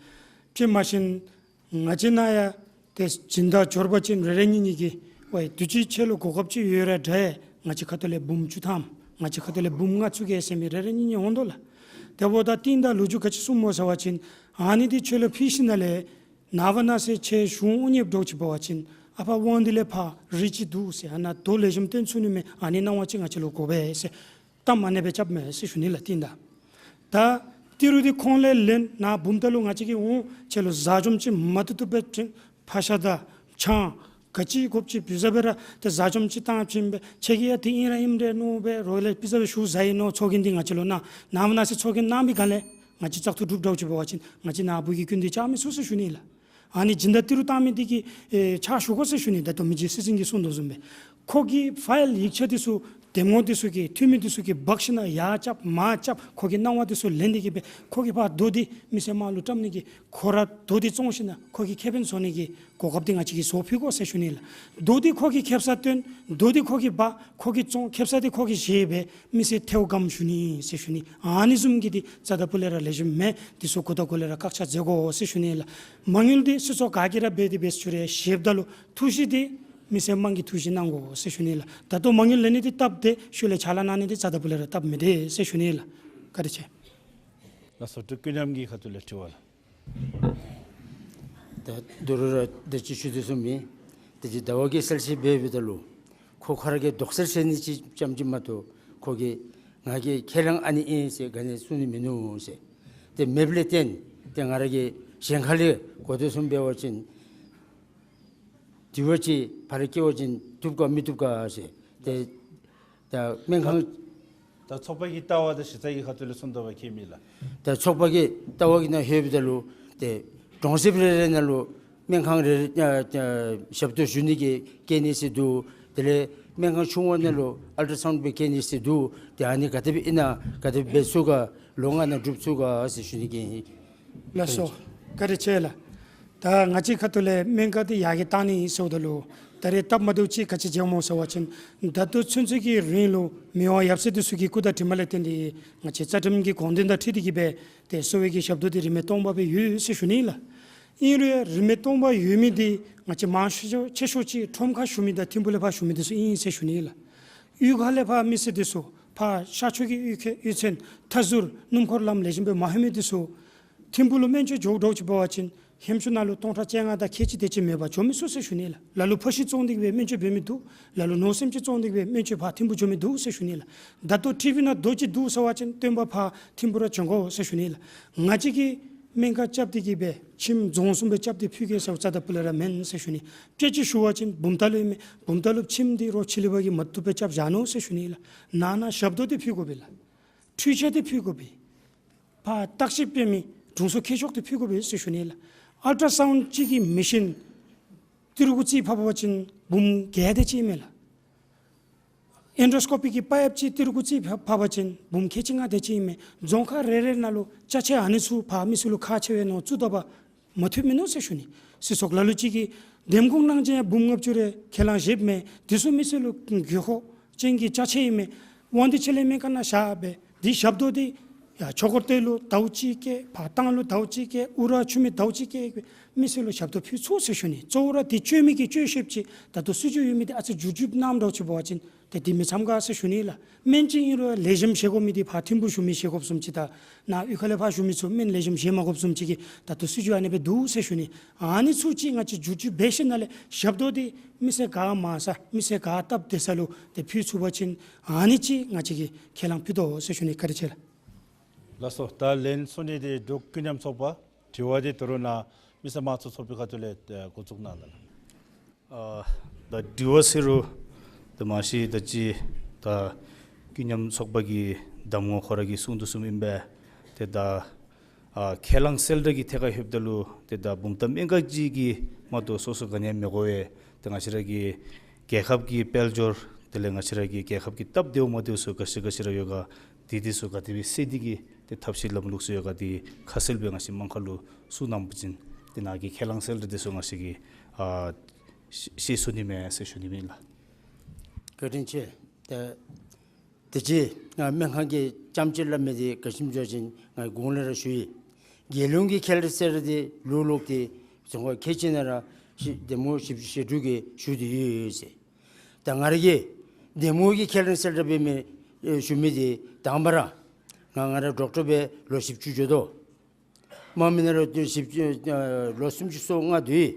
དེ་མ་གཞི་ང་བཅས་ནང་ཡང་ཏེ་སྦྱིན་བདག་འབྱོར་པ་ཅན་རེ་རེ་གཉིས་གཉིས་ཀྱིས་ཝའི་དུས་ཅི་ཁྱེད་ལུ་གོ་སྐབས་ཅིག་ཡོད་ར་འདྲ་ཡ། ང་བཅས་ཁ་ཐུག་ལས་འབུམ་བཅུ་ཐམ་ང་བཅས་ཁ་ཐུག་ལས་འབུམ་ལྔ་བཙུགས་གེ་ཟེར་མི་རེ་རེ་གཉིས་གཉིས་འོང་དོ་ལགས། དེ་འབདཝ་ད་རྟིང་བདའ་ལོ་རྒྱུས་ག་ཅི་གསུངམ་སྨོ་ཟེར་བ་ཅིན་ཨ་ནི་འདི་ཁྱོད་ལུ་ཕུལ་ཞིནམ་ལས་ནངས་པ་གནངས་ཚེ་ཁྱོད་གཞུང་དབུ་བརྙེསཔ་འདྲཝ་ཅིག་འབད་བ་ཅིན་ཨ་ཕར་དབང་འདུས་ལས་ཕར་རིགས་ཅིག་འདུག་ཟེར། ཨ་ནཱ་དོ་ལེགས་ཤོམ་སྟོན་ཚུགས་ནི་མས། ཨ་ནི་གནང་བ་ཅིན་ང་བཅས་ལུ་དགོ་པས་ཟེར་གཏམ་ཨ་ནེ་སྦེ་རྐྱབ་མས་ཟེར་ཞུ་ནི་ལགས། རྟིང་བདའ་ད་ཏི་རུ་འདི་ཁོང་ལས་ལེན་ནཱ་བུམ་ཐང་ལུ་ང་བཅས་ཀྱིས་འོང་ཁྱོད་ལུ་ཟ་འཇམ་ཅིག་མ་བཏུབ་བཏུབ་སྦེ་ཕར་ཤ་དང་ཆང་ག་ཅི་དགོཔ་ཅིག་ཕུལ་ཟེར་སྦེ་ར་ཏེ་ཟ་འཇམ་ཅིག་བཏང་བྱིན་སྦེ་ཁྱོད་ཀྱིས་ཡང་དེ་ཨིན་ར་ཨིནམ་འདྲས་མནོ་སྦེ་རོགས་ལས་ཕུལ་ཟེར་སྦེ་ཞུ་ཟ་ཡི་མནོ་ཚོགས་རྒྱན་འདི་ང་བཅས་ལུ་གནང་། ནངས་པ་གནངས་ཚེ་ཚོགས་རྒྱན་གནང་བའི་སྒང་ལས་ང་བཅས་བཙག་འཐུ་གྲུབ་འདྲཝ་ཅིག་འབད་བ་ཅིན་ང་བཅས་ནཱ་བུ་གི་སྐྱིན་འདི་བཅག་མི་ཚུགས་ཟེར་ཞུ་ནི་ལགས། ཨ་ནི་སྦྱིན་བདག་ཏི་རུ་བཏང་མི་འདི་གིས་ཨེ་ཕྱག་ཞུ་དགོ་ཟེར་ཞུ་ནི། ད་ལྟོ་མི་རྗེ་སྲིད་འཛིན་གྱིས་གསུངས་དོ་བཟུམ་སྦེ་ཁོ་གི་ཕའིལ་ཡིག་ཆ་འདི་ཚུ་འདེམས་ངོ་འདི་ཚུ་གིས་འཐུས་མི་འདི་ཚུ་གིས་འབག་ཞིནམ་ཡར་རྐྱབ་མར་རྐྱབ་ཁོ་གི་གནང་བ་འདི་ཚུ་ལེན་ཏེ་གིས་སྦེ་ཁོ་གིས་ཕར་མདོ་འདི་མི་སེར་དམངས་ལུ་བཀྲམ་ནི་གི་ཁོ་ར་མདོ་འདི་བཙོང་ཞིནམ་ཁོ་གི་ཁེ་ཕན་བཟོ་ནི་གི་གོ་སྐབས་འདི་ང་བཅས་ཀྱིས་བཟོ་ཕུལ་དགོ་ཟེར་ཞུ་ནི་ལགས། མདོ་འདི་ཁོ་གིས་ཁེབ་ས་བཏོན། མདོ་འདི་ཁོ་གིས་འབག། ཁོ་གིས་བཙོང་། ཁེབ་ས་འདི་ཁོ་གིས་བཞེས་སྦེ་མི་སེར་ཐལཝ་སྒམ་ཞུ་ནི་ཟེར་ཞུ་ནི། ཨ་ནི་བཟུམ་གྱི་འདི་རྩ་དང་པོ་ལས་ར་ལེགས་ཤོམ་མེད། འདི་ཚུ་གོ་བརྡ་གོ་ལས་ར་བཀག་ཆ་མཛད་དགོ་ཟེར་ཞུ་ནི་ལགས། མ་དངུལ་འདི་སྲིད་ཚོགས་ག་གིས་ར་འབད་དེ་འབད་ཚུགས་རུང་བཞེསཔ་ད་ལུ་ཐུགས་བཞེད་འདི་མི་སེར་དམངས་ཀྱིས་ཐུགས་བཞེད་གནང་དགོ་ཟེར་ཞུ་ནི་ལགས། ད་ལྟོ་མ་དངུལ་ལེན་ནི་འདི་སྟབས་བདེ། ཤུལ་ལས་ཕྱག་ལཱ་གནང་ནི་འདི་རྩ་དང་པོ་ལས་ར་སྟབས་མི་བདེ་ཟེར་ཞུ་ནི་ལགས། བཀའ་དྲིན་ཆེ། ལགས་སོ། འབྲུག་ཀུན་མཉམ་གྱི་ཁ་ཐུག་ལས་དྲི་བ་ལགས། ད་ད་རུང་ར་ད་ཅི་ཞུ་དོ་བཟུམ་སྦེ་ད་ཅི་ཟླ་བ་གིས་གསལ་བཤད་འབད་འབདཝ་ད་ལུ་ཁོ་ཁོ་ར་གིས་དོགས་སེལ་བྱེད་ནི་ཅིག་ཙམ་ཅིག་མ་གཏོགས་ཁོ་གིས་ང་གིས་ཁས་བླངས་ཨ་ནི་ཨིན་ཟེར་ག་ནི་གསུང་ནི་མིན་ནུག་ཟེར། ཏེ་མེདཔ་ལས་བརྟེན་ཏེ་ང་ར་གིས་གཞན་ཁ་ལས་གོ་དོ་བཟུམ་འབད་བ་ཅིན་དྲི་བ་ཅིག་ཕར་བཀོད་པ་ཅིན་ ཐུབ་ག་མི་ཐུབ་ག་ཟེར། ཏེ་ད་སྨན་ཁང་ད་ཚོགས་པ་གི་ལྟ་བ་དང་གཞི་རྩ་གི་ཁ་ཐུག་ལས་གསུངས་དོ་བ་ཁྱད་མེད་ལགས། ད་ཚོགས་པ་གི་ལྟ་བ་གི་ནང་ལྷོདཔ་ད་ལུ་ཏེ་གྲོང་གསེབ་རེ་རེ་ནང་ལུ་སྨན་ཁང་རེ་རེ་ཨ་ཨ་ཞབས་ཏོག་ཞུ་ནི་གི་སྐྱེལ་ནི་ཟེར་འདུག། དེ་ལས་སྨན་ཁང་ཆུང་བ་ནང་ལུ་ཨལ་ཊ་སའུནཌ་སྦེ་སྐྱེལ་ནི་ཟེར་འདུག། ཏེ་ཨ་ནི་ག་དེ་སྦེ་ཨིན་ན་ག་དེ་སྦེ་འབད་ཚུགས་ག་ལོ་ལྔ་ནང་འགྲུབ་ཚུགས་ག་ཟེར་ཞུ་ནི་གི་ཨིན། ལགས་སོ། བཀའ་དྲིན་ཆེ་ལགས། ད་ང་བཅས་ཁ་ཐུག་ལས་སྨན་ཁང་འདི་ཡར་རྒྱས་བཏང་ནི་ཨིན་ཟེརཝ་ད་ལུ་ད་རེས་སྟབས་མ་བདེཝ་ཅིག་ག་ཅི་བྱུངམ་སྨོ་ཟེར་བ་ཅིན་ད་ལྟོ་ཚུན་ཚོད་ཀྱི་རིང་ལུ་མི་དབང་ཡབ་སྲས་འདི་ཚུ་གི་སྐུ་དང་གྲིབ་མ་ལས་བརྟེན་ཏེ་ང་བཅས་རྩ་ཁྲིམས་ཀྱི་དགོངས་དོན་དང་འཁྲིལ་ཏེ་གིས་སྦེ་ཏེ་གསོ་བའི་གི་ཞབས་ཏོག་འདི་རིན་མེད་སྟོང་པ་སྦེ་ཡོད་ཟེར་ཞུ་ནི་ལགས། ཨིན་རུང་རིན་མེད་སྟོང་པ་ཡོད་མི་འདི་ང་བཅས་མང་ཤོས་ཆེ་ཤོས་ཅིག་ཁྲོམ་ཁར་བཞུགས་མི་དང་ཐིམ་ཕུག་ལས་ཕར་བཞུགས་མི་འདི་ཚུ་ཨིན་ཟེར་ཞུ་ནི་ལགས། གཡུས་ཁ་ལས་ཕར་མི་སེར་འདི་ཚུ་ཕར་ཤར་ཕྱོགས་ཀྱི་གཡུས་ཁ་གཡུས་ཚན་མཐའ་ཟུར་སྣུམ་འཁོར་ལམ་ལེགས་ཤོམ་སྦེ་མ་ལྷོད་མི་འདི་ཚུ་ཐིམ་ཕུག་ལུ་སྨན་བཅོས་འགྱོ་འགྱོཝ་ཅིག་འབད་བ་ཅིན་ཧེམ་ཤུགས་ནང་ལུ་སྟོང་ཕྲག་བཅོ་ལྔ་དང་ཁལ་གཅིག་དེ་ཅིག་མེད་པར་འགྱོ་མི་ཚུགས་ཟེར་ཞུ་ནི་ལགས། ལ་ལུ་ཕར་ཤི་བཙོང་སྟེ་གིས་སྦེ་སྨན་བཅོས་འབད་མི་འདུག། ལ་ལུ་ནོར་སེམས་ཅིག་བཙོང་སྟེ་གིས་སྦེ་སྨན་བཅོས་ཕར་ཐིམ་ཕུག་འགྱོ་མི་འདུག་ཟེར་ཞུ་ནི་ལགས། ད་ལྟོ་ཊི་བི་ནང་རྡོ་ཅིག་འདུག་ཟེར་བ་ཅིན་སྟོན་པ་ཕར་ཐིམ་ཕུག་ར་བྱོན་དགོ་ཟེར་ཞུ་ནི་ལགས། ང་བཅས་ཀྱིས་སྨན་ཁང་རྐྱབ་སྟེ་གིས་སྦེ་ཁྱིམ་རྫོང་གསུམ་སྦེ་རྐྱབ་སྟེ་ཕུལ་གེ་ཟེར་རྩ་དང་སྤུ་ལས་ར་མེན་ཟེར་ཞུ་ནི། སྐད་ཅིག་ཞུ་བ་ཅིན་བུམ་ཐང་ལུ་ཨིན་མས། བུམ་ཐང་ལུ་ཁྱིམ་འདི་རོགས་ཕྱི་གླིང་པ་གིས་མ་བཏུབ་སྦེ་རྐྱབ་བཞག་ནུག་ཟེར་ཞུ་ནི་ལགས། ནང་ན་ཞབས་ཏོག་འདི་ཕུལ་དགོ་པས་ལགས། འཕྲུལ་ཆས་འདི་ཕུལ་དགོ་པས། ཕར་བརྟག་ཞིབ་འབད་མི་དྲུང་འཚོ་མཁས་མཆོག་འདི་ཕུལ་དགོ་པས་ཟེར་ཞུ་ནི་ལགས། ཨལ་ཊ་སའུནཌ་གཅིག་གི་མེ་ཤིན་ཏི་རུ་གུ་རྩིས་ཕབ་པ་ཅིན་འབུམ་བརྒྱད་དེ་ཅིག་ཨིན་མས་ལགས། ཨེན་ཌོ་སི་ཀོ་པི་གི་པའིཔ་ཅིག་ཏི་རུ་གུ་རྩིས་ཕབ་པ་ཅིན་འབུམ་ཁལ་གཅིག་ལྔ་དེ་ཅིག་ཨིན་མས། རྫོང་ཁག་རེ་རེ་ནང་ལུ་ཅ་ཆས་ཨ་ནི་ཚུ་ཕར་མི་སེར་ལུ་ཁག་ཆེ་བས་མནོ་བཙུགས་ད་པ་མ་ཐུབ་མི་མནོ་ཟེར་ཞུ་ནི། སྲིད་ཚོགས་ལ་ལུ་ཅིག་གིས་འདེམས་ཁོངས་གནང་ཅི་ཡང་འབུམ་ལྔ་བཅུ་རེ་ཁས་བླངས་བཞེསཔ་མས། དེ་ཚུ་མི་སེར་ལུ་དགོས་མཁོ་ཅན་གྱི་ཅ་ཆས་ཨིན་མས། དབང་འདུས་ཆེ་ལས་སྨན་ཁང་ནང་བཞག་སྦེ་དེ་ཞབས་ཏོག་འདི་ཡར་ཆོས་འཁོར་སྡེ་ལུ་ཟླཝ་གཅིག་བསྐྱལ། ཕར་ཏང་ལུ་ཟླཝ་གཅིག་བསྐྱལ། ཨུ་ར་ཆུ་མིག་ཟླཝ་གཅིག་བསྐྱལ་སྦེ་མི་སེར་ལུ་ཞབས་ཏོག་ཕུལ་ཚུགས་ཟེར་ཞུ་ནི། གཙོ་བོ་ར་དེ་སྤྱོད་མི་གི་སྤྱོད་ཤེསཔ་ཅིག་ད་ལྟོ་སྲིད་བྱུས་ཡོད་མི་འདི་ཨ་ཙི་འགྱུར་བཅོས་གནངམ་འདྲཝ་ཅིག་འབད་བ་ཅིན་ཏེ་དེ་མི་འཚམ་ག་ཟེར་ཞུ་ནི་ལགས། སྨན་ཅིག་ཨིན་རུང་ལེགས་ཤོམ་བཞེས་དགོ་མི་འདི་ཕར་ཐིམ་ཕུག་བཞུགས་མི་བཞེས་དགོཔ་བཟུམ་ཅིག་དང་ནཱ་གཡུས་ཁ་ལས་ཕར་བཞུགས་མི་ཚུ་སྨན་ལེགས་ཤོམ་བཞེས་མ་དགོཔ་བཟུམ་ཅིག་གི་ད་ལྟོ་སྲིད་བྱུས་ཨ་ནི་སྦེ་འདུག་ཟེར་ཞུ་ནི། ཨ་ནི་ཚུ་ཅིག་ང་བཅས་འགྱུར་བཅོས་འབད་ཞིནམ་ལས་ཞབས་ཏོག་འདི་མི་སེར་ག་མང་ས་མི་སེར་ག་སྟབས་བདེ་ས་ལུ་ཏེ་ཕུལ་ཚུགས་པ་ཅིན་ཨ་ནི་ཅིག་ང་བཅས་ཀྱིས་ཁས་བླངས་ཕུལ་དོ་ཟེར་ཞུ་ནི། བཀའ་དྲིན་ཆེ་ལགས། ལགས་སོ། ད་ལན་གསུང་ནི་འདི་འབྲུག་ཀུན་མཉམ་ཚོགས་པ་དྲི་བ་འདི་ད་རུང་ནཱ་མི་སེར་དམངས་གཙོ་ཚོགས་པའི་ཁ་ཐུག་ལས་ཨེ་འགོ་བཙུགས་གནང་ད་ལགས། ཨ་ད་དྲི་བ་ཟེར་རུང་ད་མ་གཞི་ད་ཅི་ད་ཀུན་མཉམ་ཚོགས་པ་གི་གདམ་ངོ་ཁོ་ར་གིས་གསུང་དོ་བཟུམ་ཨིན་པས། ཏེ་ད་ཨ་ཁས་བླངས་གསལ་བསྒྲགས་ཀྱི་ཐད་ཁར་ལྷོདཔ་ད་ལུ་ཏེ་ད་བུམ་ཐང་སྨན་ཁང་གཅིག་གིས་མ་གཏོགས་སོ་སོ་ག་ནི་ཡང་མི་དགོ་པས། ཏེ་ང་བཅས་ར་གི་རྒྱལ་ཁབ་ཀྱི་དཔལ་འབྱོར་དེ་ལས་ང་བཅས་ར་གི་རྒྱལ་ཁབ་ཀྱི་སྟབས་བདེཝ་མ་བདེཝ་ཚུ་ག་ཅི་ག་ཅི་ར་ཡོད་ག་དེ་དེ་ཚུ་ག་དེ་སྦེ་སེལ་ནི་གི་ཏེ་ཐབས་ཤེས་ལམ་ལུགས་ཚུ་ཡོད་ག་དེ་ཁ་གསལ་སྦེ་ང་བཅས་དམངས་ཁ་ལུ་གསུང་གནང་པ་ཅིན་ཏེ་ནཱ་གི་ཁས་བླངས་གསལ་བསྒྲགས་དེ་ཚུ་ང་བཅས་ཀྱིས་ཨ་ཤེས་ཤེས་ཚུགས་ནི་མས་ཟེར་ཞུ་ནི་ཨིན་ལགས། བཀའ་དྲིན་ཆེ། ཏེ་དེ་ཅིག་ང་སྨན་ཁང་གི་རྐྱངམ་གཅིག་སླབ་མི་འདི་ག་ཅི་སྨོ་ཟེར་བ་ཅིན་ང་གོང་ལས་ར་ཞུ་ཡི། རྒྱལ་ཡོངས་ཀྱི་ཁས་བླངས་གསལ་བསྒྲགས་འདི་ལུ་ལོག་སྟེ་རྫོང་ཁག་ཁལ་གཅིག་ནང་ར་ཞི་འདེམས་ངོ་བཞི་བཅུ་ཞེ་དྲུག་གིས་ཞུ་སྟེ་ཡོད་ཟེར། ད་ང་ར་གིས་འདེམས་ངོ་གི་ཁས་བླངས་གསལ་བསྒྲགས་འབད་མི་ཨེ་ཞུ་མི་འདི་དང་པ་ར་ང་ང་ར་ཌོག་ཊར་སྦེ་ལོ་བཞི་བཅུ་འགྱོ་དོ། མ་མི་ནང་ལུ་ཏེ་བཞི་བཅུ་ཨ་ལོ་སུམ་ཅུ་སོ་ལྔ་འདུག།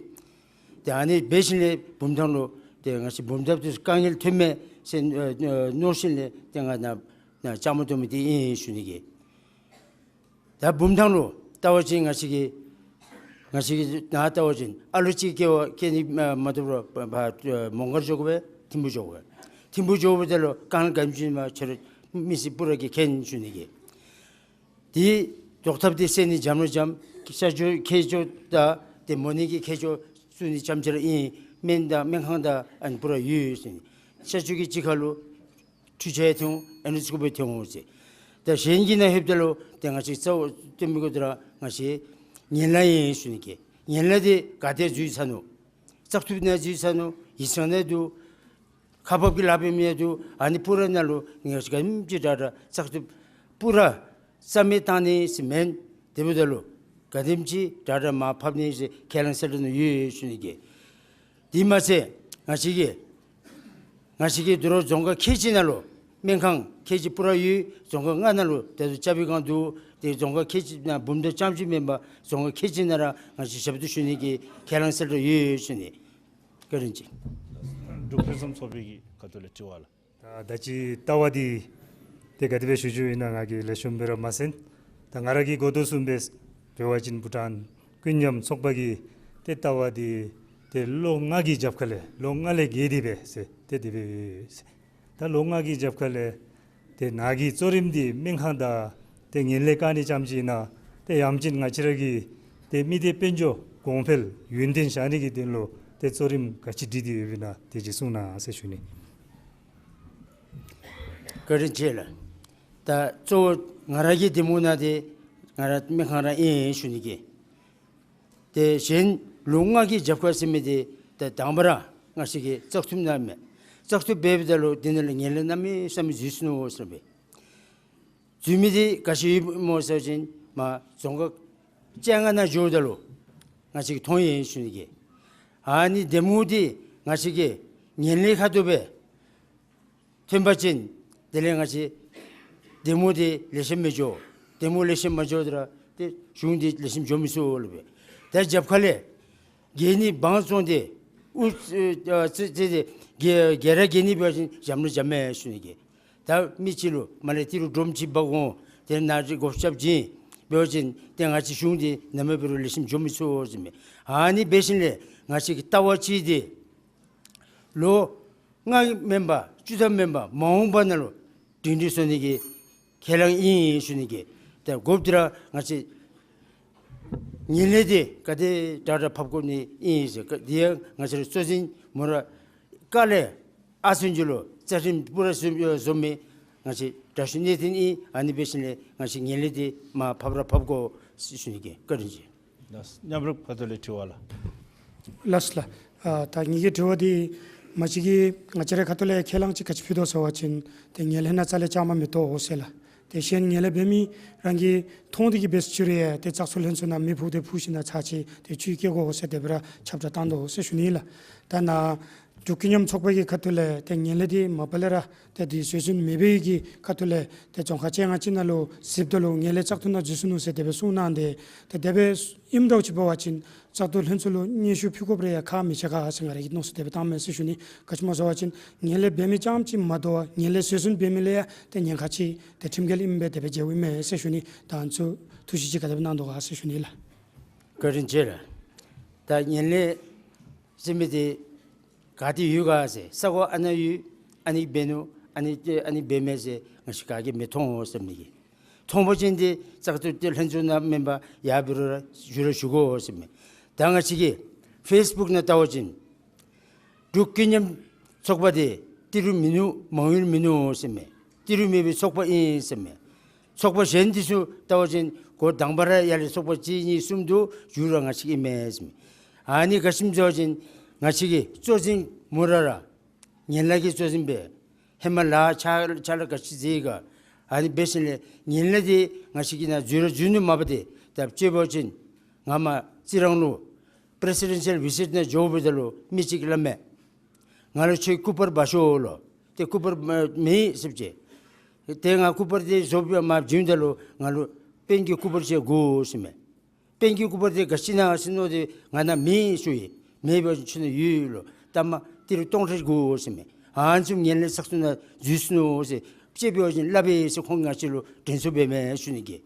ཏེ་ཨ་ནི་འབད་ཞིནམ་ལས་བུམ་ཐང་ལུ་ཏེ་ང་བཅས་བུམ་ཐང་དུ་དཀའ་ངལ་ཐོན་མས་ཟེར་ཨ་ཨ་མནོ་ཞིནམ་ལས་ཏེ་ང་ནཱ་ནཱ་བཅའ་མར་གཏོགས་མི་འདི་ཨིན་ཞུ་ནི་གི། ད་བུམ་ཐང་ལུ་བལྟ་བ་ཅིན་ང་བཅས་ཀྱི་ང་བཅས་ཀྱི་ནཱ་བལྟ་བ་ཅིན་ཨ་ལོ་གཅིག་སྐྱེ་བ་སྐྱེ་ནི་མ་མ་ཐུབ་རུང་ཕར་ཕར་མོང་སྒར་འགྱོ་དགོ་པས། ཐིམ་ཕུག་འགྱོ་དགོ་པས། ཐིམ་ཕུག་འགྱོཝ་ད་ལུ་དཀའ་ངལ་ག་ཅི་མ་ཁྱོད་ར་མི་སེར་པུ་ར་གིས་མཁྱེན་ཞུ་ནི་གི། དེ་ཟློག་ཐབས་དེ་སེལ་ནི་འཇམ་ར་འཇམ། གཤག་བཅོས་མཁས་མཆོག་དང་དེ་མོ་ནི་གི་མཁས་མཆོག་བཙུགས་ནི་རྐྱངམ་གཅིག་ར་ཨིན། སྨན་དང་སྨན་ཁང་དང་ཨ་ནི་པུ་ར་ཡོད་ཟེར་ནི། གཤག་བཅོས་ཀྱི་གཅིག་ཁར་ལུ་འཕྲུལ་ཆས་ཐོན་འོང་། ཨེན་ཌོ་སི་ཀོ་པི་ཐོན་འོང་ཟེར། ད་གཞན་གྱི་ནང་ལྷོདཔ་ད་ལུ་ཏེ་ང་བཅས་རྩ་བ་སྟོན་མི་དགོ་ད་ར་ང་བཅས་ངན་ལྷད་ཨིན་ཞུ་ནི་གི། ངན་ལྷད་དེ་ག་ཏེ་འཛུལ་ཚར་ནུག། བཙག་འཐུ་ནང་འཛུལ་ཚར་ནུག། ཡིག་ཚང་ནང་འདུག། ཁག་འབག་གི་ལཱ་འབད་མི་ཡང་འདུག། ཨ་ནི་པུ་ར་ནང་ལུ་ང་བཅས་ག་དེམ་ཅིག་དྲག་དྲག་བཙག་འཐུ་པུ་ར་རྩ་མེད་བཏང་ནི་ཟེར་མེན། དེ་འབདཝ་ད་ལུ་ག་དེམ་ཅིག་དྲག་དྲག་མར་ཕབ་ནི་ཟེར་ཁས་བླངས་གསལ་བསྒྲགས་ནང་ཡོད་ཡོད་ཞུ་ནི་གི། དེ་མ་ཚད་ང་བཅས་ཀྱི་ང་བཅས་ཀྱི་དོ་རུང་རྫོང་ཁག་ཁལ་གཅིག་ནང་ལུ་སྨན་ཁང་ཁལ་གཅིག་པུ་ར་ཡོད། རྫོང་ཁག་ལྔ་ནང་ལུ་དེ་ཚུ་ཅ་བི་ཁང་འདུག། དེ་རྫོང་ཁག་ཁལ་གཅིག་ནང་བུམ་ཐང་རྐྱངམ་གཅིག་མེན་པར་རྫོང་ཁག་ཁལ་གཅིག་ནང་ར་ང་བཅས་ཞབས་ཏོག་ཞུ་ནི་གི་ཁས་བླངས་གསལ་བསྒྲགས་ཡོད་ཡོད་ཞུ་ནི། བཀའ་དྲིན་ཆེ། འབྲུག་ཕུན་སུམ་ཚོགས་པའི་གི་ཁ་ཐུག་ལས་དྲི་བ་ལགས། ད་ད་ཅི་ལྟ་བ་འདི་ཏེ་ག་དེ་སྦེ་ཞུ་ཞུཝ་ཨིན་ན་ང་གིས་ལེགས་ཤོམ་སྦེ་ར་མ་གསན། ད་ང་ར་གིས་གོ་དོ་བཟུམ་སྦེ་འབད་བ་ཅིན་བྷུ་ཊཱན་ཀུན་མཉམ་ཚོགས་པ་གི་ཏེ་ལྟ་བ་འདི་ ཏེ་ལོ་ལྔ་གི་རྒྱབ་ཁ་ལས་ལོ་ལྔ་ལས་བརྒལ་ཏེ་སྦེ་ཟེར་ཏེ་དེ་སྦེ་ཡོད་ཟེར། ད་ལོ་ལྔ་གི་རྒྱབ་ཁ་ལས་ཏེ་ནཱ་གི་གཙོ་རིམ་འདི་སྨན་ཁང་དང་ཏེ་ངན་ལྷད་བཀག་ནི་རྐྱངམ་ཅིག་ཨིན་ན་ཏེ་ཡང་ཅིན་ང་བཅས་ར་གི་ཏེ་མི་སྡེ་དཔལ་འབྱོར་གོང་འཕེལ་ཡུན་བརྟན་བཞག་ནི་གི་དོན་ལུ་ཏེ་གཙོ་རིམ་ག་ཅི་སྒྲིག་སྟེ་ཡོདཔ་ཨིན་ན་དེ་ཅིག་གསུང་གནང་ཟེར་ཞུ་ནི། བཀའ་དྲིན་ཆེ་ལགས། ད་གཙོ་བོ་ང་ར་གི་འདེམས་ངོ་ནང་ཏེ་ང་ར་སྨན་ཁང་ར་ཨིན་ཞུ་ནི་གི། ཏེ་གཞན་ལོ་ལྔ་གི་རྒྱབ་ཁ་ཟེར་མི་འདི་ད་དང་པ་ར་ང་བཅས་ཀྱིས་བཙག་འཐུ་གནང་མི་བཙག་འཐུ་འབདཝ་ད་ལུ་འདི་ནང་ལུ་ངན་ལྷད་གནམ་མེད་ས་མེད་འཛུལ་སོ་ནུག་ཟེར་སྦེ། འཛུལ་མི་འདི་ག་ཅི་ཡོདཔ་སྨོ་ཟེར་བ་ཅིན་མར་རྫོང་ཁག་བཅོ་ལྔ་ནང་འགྱོཝ་ད་ལུ་ང་བཅས་ཀྱིས་མཐོང་ཡི་ཞུ་ནི་གི། ཨ་ནི་འདེམས་ངོ་འདི་ང་བཅས་ཀྱི་ངན་ལྷད་ཁ་ཐུག་སྦེ་ཐོན་པ་ཅིན་དེ་ལས་ང་བཅས་འདེམས་ངོ་འདི་ལེགས་ཤོམ་མི་འགྱོ། འདེམས་ངོ་ལེགས་ཤོམ་མ་འགྱོཝ་ད་ར་ཏེ་གཞུང་འདི་ལེགས་ཤོམ་འགྱོ་མི་ཚུགས་ལོ་སྦེ། ད་རྒྱབ་ཁ་ལས་གྱོན་ནི་བང་བཙོང་སྟེ་ཨུ་ཨ་ཙི་ཙི་ཏེ་གྱོན་གྱོན་ར་གྱོན་ནི་འབད་བ་ཅིན་འཇམ་ར་འཇམ་མས་ཞུ་ནི་གི། ད་མི་ཅིག་ལུ་མར་ལས་ཏི་རུ་སྒྲོམ་ཅིག་འབག་འོང་། ཏེ་ནཱ་ཅིག་སྒོ་རྐྱབ་བྱིན་འབད་བ་ཅིན་ཏེ་ང་བཅས་གཞུང་འདི་ནམ་འབད་རུང་ལེགས་ཤོམ་འགྱོ་མི་ཚུགས་ཟེར་མས། ཨ་ནི་འབད་ཞིནམ་ལས་ང་བཅས་ཀྱི་ལྟ་བ་ཅིག་འདི་ལོ་ལྔ་མེན་པར་བཅུ་ཐམ་མེན་པར་མ་འོངས་པ་ནང་ལུ་སྒྲིང་སྒྲིང་བཟོ་ནི་གི་ཁས་བླངས་ཨིན་ཞུ་ནི་གི། ཏེ་དགོཔ་འདི་ར་ང་བཅས་ངན་ལྷད་འདི་ག་དེ་དྲག་དྲག་ཕབ་དགོ་ནི་ཨིན་ཟེར་ག་འདི་ཡང་ང་བཅས་ར་གཙོ་འཛིན་མོ་ར་ཀ་ལས་ཨ་ཚུན་ཚོད་ལུ་རྩ་ཁྲིམས་པུ་ར་བཟོ་བཟོ་མི་ང་བཅས་དྲག་ཤོས་གནས་བརྟན་ཨིན། ཨ་ནི་འབད་ཞིནམ་ལས་ང་བཅས་ངན་ལྷད་འདི་མར་ཕབ་ར་ཕབ་དགོ་ཟེར་ཞུ་ནི་གི། བཀའ་དྲིན་ཆེ། ལགས་སོ། མཉམ་རུབ་ཁ་ཐུག་ལས་དྲི་བ་ལགས། ལགས་སོ་ལགས། ཨ་ད་ངེ་གི་དྲི་བ་འདི་མ་གཅིག་གིས་ང་བཅས་རའི་ཁ་ཐུག་ལས་ཁས་བླངས་ཅིག་ག་ཅི་ཕུལ་དོ་ཟེར་བ་ཅིན་ཏེ་ངན་ལྷད་ནང་རྩ་ལས་བཅའ་མར་མི་གཏོགས་འོང་ཟེར་ལགས། ཏེ་གཞན་ངན་ལྷད་འབད་མི་རང་གིས་མཐོང་སྟེ་གིས་འབད་ས་ཅིག་རུང་ཡང་ཏེ་བཙག་འཐུ་ལྷན་ཚོགས་ནང་མེ་ཕུ་སྟེ་ཕུ་ཞིནམ་ལས་ཚར་ཅིག་ཏེ་ཆུ་བསྐྱལ་དགོ་ཟེར་དེ་སྦེ་ར་ཁྱབ་བསྒྲགས་བཏང་དོ་ཟེར་ཞུ་ནི་ལགས། ད་ནཱ་འབྲུག་ཀུན་མཉམ་ཚོགས་པ་གི་ཁ་ཐུག་ལས་ཏེ་ངན་ལྷད་འདི་མ་པ་ལས་ར་ཏེ་འདི་བཟོད་བསྲན་མེད་པའི་གི་ཁ་ཐུག་ལས་ཏེ་རྫོང་ཁག་བཅོ་ལྔ་ཅིག་ནང་ལུ་གཟིགསཔ་ད་ལུ་ངན་ལྷད་བཙག་འཐུ་ནང་འཛུལ་སོ་ནུག་ཟེར་དེ་སྦེ་གསུངས་གནང་སྟེ། ཏེ་དེ་སྦེ་ཨིནམ་འདྲཝ་ཅིག་འབད་བ་ཅིན་བཙག་འཐུ་ལྷན་ཚོགས་ལུ་སྙན་ཞུ་ཕུལ་དགོཔ་རེ་ཡང་ཁག་མི་ཆེ་ག་ཟེར་ང་ར་གིས་མནོ་བསམ་དེ་སྦེ་བཏངམ་མས་ཟེར་ཞུ་ནི། ག་ཅི་སྨོ་ཟེར་བ་ཅིན་ངན་ལྷད་འབད་མི་རྐྱངམ་ཅིག་མ་དོ་བར་ངན་ལྷད་བཟོད་བསྲན་འབད་མི་ལུ་ཡང་ཏེ་ཉེན་ཁ་ཅིག་ཏེ་ཁྲིམས་འགལ་ཨིནམ་སྦེ་དེ་སྦེ་མཇལཝ་ཨིན་མས་ཟེར་ཞུ་ནི། ད་ཨ་ནི་ཚུ་ཐུགས་བཞེད་ཅིག་ག་དེ་སྦེ་གནང་དོ་ག་ཟེར་ཞུ་ནི་ལགས། བཀའ་དྲིན་ཆེ་ལགས། ད་ངན་ལྷད་ཟེར་མི་འདི་ག་ཏེ་ཡོད་ག་ཟེར། ས་གོ་ཨ་ནཱ་ཡོད། ཨ་ནི་འབད་ནུག། ཨ་ནི་ཨ་ནི་འབད་མས་ཟེར་ང་བཅས་ག་གིས་མི་མཐོང་འོང་ཟེར་མི་གི། མཐོང་པ་ཅིན་ཏེ་བཙག་འཐུ་ཏེ་ལྷན་ཚོགས་ནང་མེན་པར་ཡར་འབད་རུང་ར་ཞུ་ར་ཞུ་དགོ་ཟེར་མས། ད་ང་བཅས་ཀྱི་ཕེསི་བུཀ་ནང་བལྟ་བ་ཅིན་འབྲུག་ཀུན་མཉམ་ཚོགས་པ་འདི་ཏི་རུ་མིན་ནུག། མང་ཡུལ་མིན་ནུག་ཟེར་མས། ཏི་རུ་མེད་པའི་ཚོགས་པ་ཨིན་ཟེར་མས། ཚོགས་པ་གཞན་འདི་ཚུ་བལྟ་བ་ཅིན་འགོ་དང་པ་ར་ཡར་ལས་ཚོགས་པ་གཅིག་གཉིས་གསུམ་འདུག། མཇུག་ར་ང་བཅས་ཨིན་མས་ཟེར་མས། ཨ་ནི་ག་ཅི་སྨོ་ཟེར་བ་ཅིན་ང་བཅས་ཀྱི་གཙོ་འཛིན་མོ་ར་ར་ངན་ལྷད་ཀྱི་གཙོ་འཛིན་སྦེ་ཧེ་མ་ལཱ་ཕྱག་ཕྱག་ལཱ་ག་ཅི་མཛད་ག། ཨ་ནི་འབད་ཞིནམ་ལས་ངན་ལྷད་འདི་ང་བཅས་ཀྱི་ནང་འཛུལ་ར་འཛུལ་ནུག། མ་པ་ཏེ་ད་ཅི་འབད་བ་ཅིན་ང་མར་རྩི་རང་ལུ་པི་རེ་སི་ཌེན་ཤལ་བི་ཟིཊ་ནང་འགྱོཝ་ད་ལུ་མི་ཅིག་སླབ་མས། ང་ལུ་ཁྱོད་སྐུ་པར་འབག་ཤོག་ལོ། ཏེ་སྐུ་པར་མ་མེད་ཟེར་བྱས། ཏེ་ང་སྐུ་པར་འདི་བཟོ་སྦེ་མར་བྱིན་ད་ལུ་ང་ལུ་པེན་གྱི་སྐུ་པར་ཅིག་དགོ་ཟེར་མས། པེན་གྱི་སྐུ་པར་འདི་ག་ཅི་ཨིན་ན་ཟེར་མནོ་སྟེ་ང་ནཱ་མེད་ཞུ་ཡི། མེད་པ་ཅིན་ཁྱོད་ནཱ་ཡོད་ལོ། ད་མར་ཏི་རུ་སྟོང་ཕྲག་དགོ་ཟེར་མས། ཨ་ནི་བཟུམ་ངན་ལྷད་བཙག་འཐུ་ནང་འཛུལ་སོ་ནུག་ཟེར་ཅིག་འབད་བ་ཅིན་སླབ་པས་ཟེར་ཁོང་ང་བཅས་ལུ་དྲན་གསོ་འབད་མས་ཞུ་ནི་གི།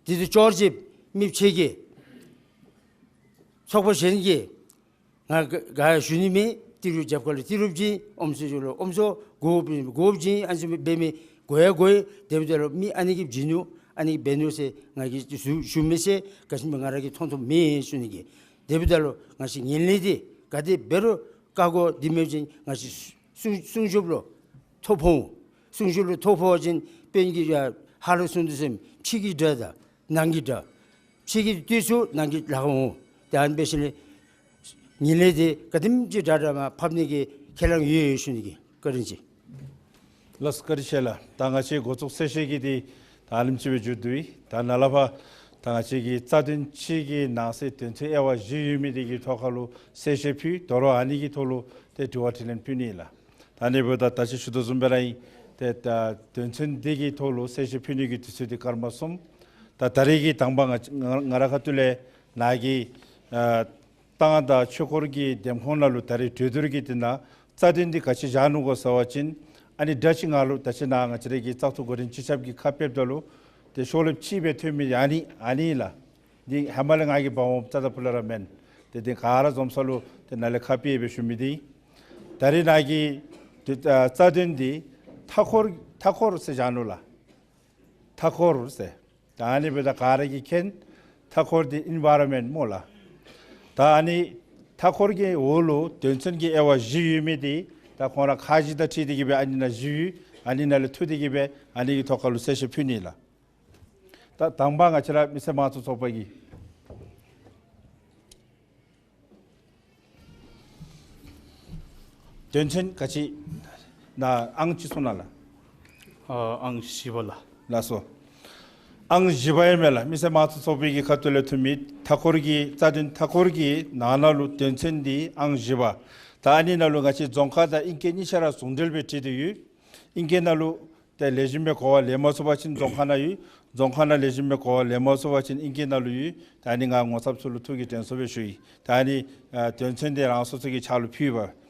དེ་དུས་ཅོག་ར་ཅིག་མི་ཕྱེད་ཀྱིས་ཚོགས་པ་གཞན་གྱིས་ང་ག་ག་ཞུ་ནི་མེད། ཏི་རུ་རྒྱབ་ཁ་ལུ་ཏི་རུ་བྱིན། ཨོམ་སྲུ་ལུ་ཨོམ་སྲུ་དགོ་དགོ་བྱིན། ཨ་ནི་བཟུམ་འབད་མི་དགོ་ཡ་དགོ་ཡི། དེ་འབདཝ་ད་ལུ་མི་ཨ་ནི་གིས་བྱིན་ནུག། ཨ་ནི་འབད་ནུག་ཟེར་ང་གིས་ཞུ་ཞུ་མི་ཟེར་ག་ཅི་སྨོ་ང་ར་གིས་མཐོང་མཐོངམ་མེད་ཞུ་ནི་གི། དེ་འབདཝ་ད་ལུ་ང་བཅས་ངན་ལྷད་འདི་ག་དེ་འབད་རུང་བཀག་དགོ། དེ་མེན་པ་ཅིན་ང་བཅས་སྲུང་སྲུང་སྐྱོབ་ལུ་ཐོ་ཕོག་འོང་། སྲུང་སྐྱོབ་ལུ་ཐོ་ཕོག་པ་ཅིན་པེན་གྱིས་ཡར་ཧ་ལུགས་གསུངས་དོ་བཟུམ་ཕྱི་གི་དགྲ་དང་ནང་གི་དགྲ། ཕྱི་གི་དུས་སུ་ནང་གི་ལཱ་འོང་། ཏེ་ཨ་ནི་འབད་ཞིནམ་ལས་ངན་ལྷད་འདི་ག་དེམ་ཅིག་དྲག་དྲག་མར་ཕབ་ནི་གི་ཁས་བླངས་ཡོད་ཡོད་ཞུ་ནི་གི། བཀའ་དྲིན་ཆེ། ལགས་སོ། བཀའ་དྲིན་ཆེ་ལགས། ད་ང་བཅས་འགོ་བཙུགས་གསལ་བཤད་ཀྱི་འདི་ད་ཨ་ནེམ་ཅིག་སྦེ་མཇུག་བསྡུ་ཡི། ད་ནཱ་ལས་ཕར་ད་ང་བཅས་ཀྱི་རྩ་དོན་གཅིག་གི་ནང་གསེས་དོན་ཚན་དབྱེ་བ་བཞི་ཡོད་མི་འདི་གི་ཐོག་ཁ་ལུ་གསལ་བཤད་ཕུལ། དོ་རུང་ཨ་ནི་གི་ཐོག་ལུ་ཏེ་དྲི་བ་དྲིས་ལན་ཕུལ་ནི་ལགས། ད་ཨ་ནི་འབདཝ་ད་ད་ཅི་ཞུ་དོ་བཟུམ་སྦེ་ར་ཨིན། ཏེ་ད་དོན་ཚན་འདི་གི་ཐོག་ལུ་གསལ་བཤད་ཕུལ་ནི་གི་དུས་ཚོད་འདི་སྐར་མ་གསུམ། ད་ད་རེས་ཀྱི་དང་པ་ང་ང་ང་རའི་ཁ་ཐུག་ལས་ནཱ་གི་ཨ་ཏང་དང་ཆོས་འཁོར་གྱི་འདེམས་ཁོངས་ནང་ལུ་ད་རེས་གྲོས་བསྡུར་གྱི་དེ་ནང་རྩ་དོན་འདི་ག་ཅི་བཞག་ནུག་གོ་ཟེར་བ་ཅིན་ཨ་ནི་སྒྲ་ཅིག་ང་ལུ་ད་ཅི་ནཱ་ང་བཅས་རའི་གི་བཙག་འཐུ་འགོ་འདྲེན་སྤྱི་ཁྱབ་ཀྱིས་ཁ་ཕེབས་ད་ལུ་ཏེ་ཤོག་ལེབ་ཅིག་སྦེ་ཐོན་མི་ཨ་ནི་ཨ་ནི་ལགས། འདི་ཧེ་མ་ལས་ང་གིས་འབག་འོངམ་རྩ་དང་ཕུ་ལས་ར་མེན། ཏེ་དེ་ག་ར་འཛོམས་ས་ལུ་ཏེ་ནཱ་ལས་ཁ་ཕྱེ་སྦེ་ཞུ་མི་འདི་ད་རེས་ནཱ་གི་ཏེ་ཨ་རྩ་དོན་འདི་མཐའ་འཁོར་མཐའ་འཁོར་ཟེར་བཞག་ནུག་ལགས། མཐའ་འཁོར་ཟེར། ད་ཨ་ནི་འབདཝ་ད་ག་ར་གིས་མཁྱེན། མཐའ་འཁོར་འདི་ཨིན་ཝའི་རོན་མེནཊ་སྨོ་ལགས། ད་ཨ་ནི་མཐའ་འཁོར་གྱི་འོག་ལུ་དོན་ཚན་གྱི་དབྱེ་བ་བཞི་ཡོད་མི་འདི་ད་ཁོང་ར་ཁ་གཞི་དང་འཁྲིལ་ཏེ་གི་སྦེ་ཨ་ནི་ནང་བཞི་ཡོད། ཨ་ནི་ནང་ལས་འཐུ་སྟེ་གི་སྦེ་ཨ་ནི་གི་ཐོག་ཁ་ལུ་གསལ་བཤད་ཕུལ་ནི་ལགས། ད་དང་པ་ང་བཅས་ར་མི་སེར་དམངས་གཙོ་ཚོགས་པ་གི་དོན་ཚན་ག་ཅི་ནཱ་ཨང་ཅིག་གསུང་གནང་ལགས། ཨ་ཨང་བཞི་པ་ལགས། ལགས་སོ། ཨང་བཞི་པ་ཨིན་མས་ལགས། མི་སེར་དམངས་གཙོ་ཚོགས་པའི་གི་ཁ་ཐུག་ལས་འཐུ་མི་མཐའ་འཁོར་གྱི་རྩ་དོན་མཐའ་འཁོར་གྱི་ནང་ན་ལུ་དོན་ཚན་འདི་ཨང་བཞི་པ། ད་ཨ་ནི་ནང་ལུ་ང་བཅས་རྫོང་ཁག་དང་ཨིང་སྐད་གཉིས་ཆ་ར་ཟུང་འབྲེལ་སྦེ་འཁྲིལ་ཏེ་ཡོད། ཨིང་སྐད་ནང་ལུ་ཏེ་ལེགས་ཤོམ་སྦེ་གོ་བ་ལེན་མ་ཚུགས་པ་ཅིན་རྫོང་ཁག་ནང་ཡོད། རྫོང་ཁག་ནང་ལེགས་ཤོམ་སྦེ་གོ་བ་ལེན་མ་ཚུགས་པ་ཅིན་ཨིང་སྐད་ནང་ལུ་ཡོད། ད་ཨ་ནི་ང་ངོ་ཚབ་ཚུ་ལུ་ཐུགས་ཀྱི་དྲན་གསོ་སྦེ་ཞུ་ཡི། ད་ཨ་ནི་ཨ་དོན་ཚན་འདི་རང་སོ་སོ་གི་ཕྱག་ལུ་ཕུལ་བ།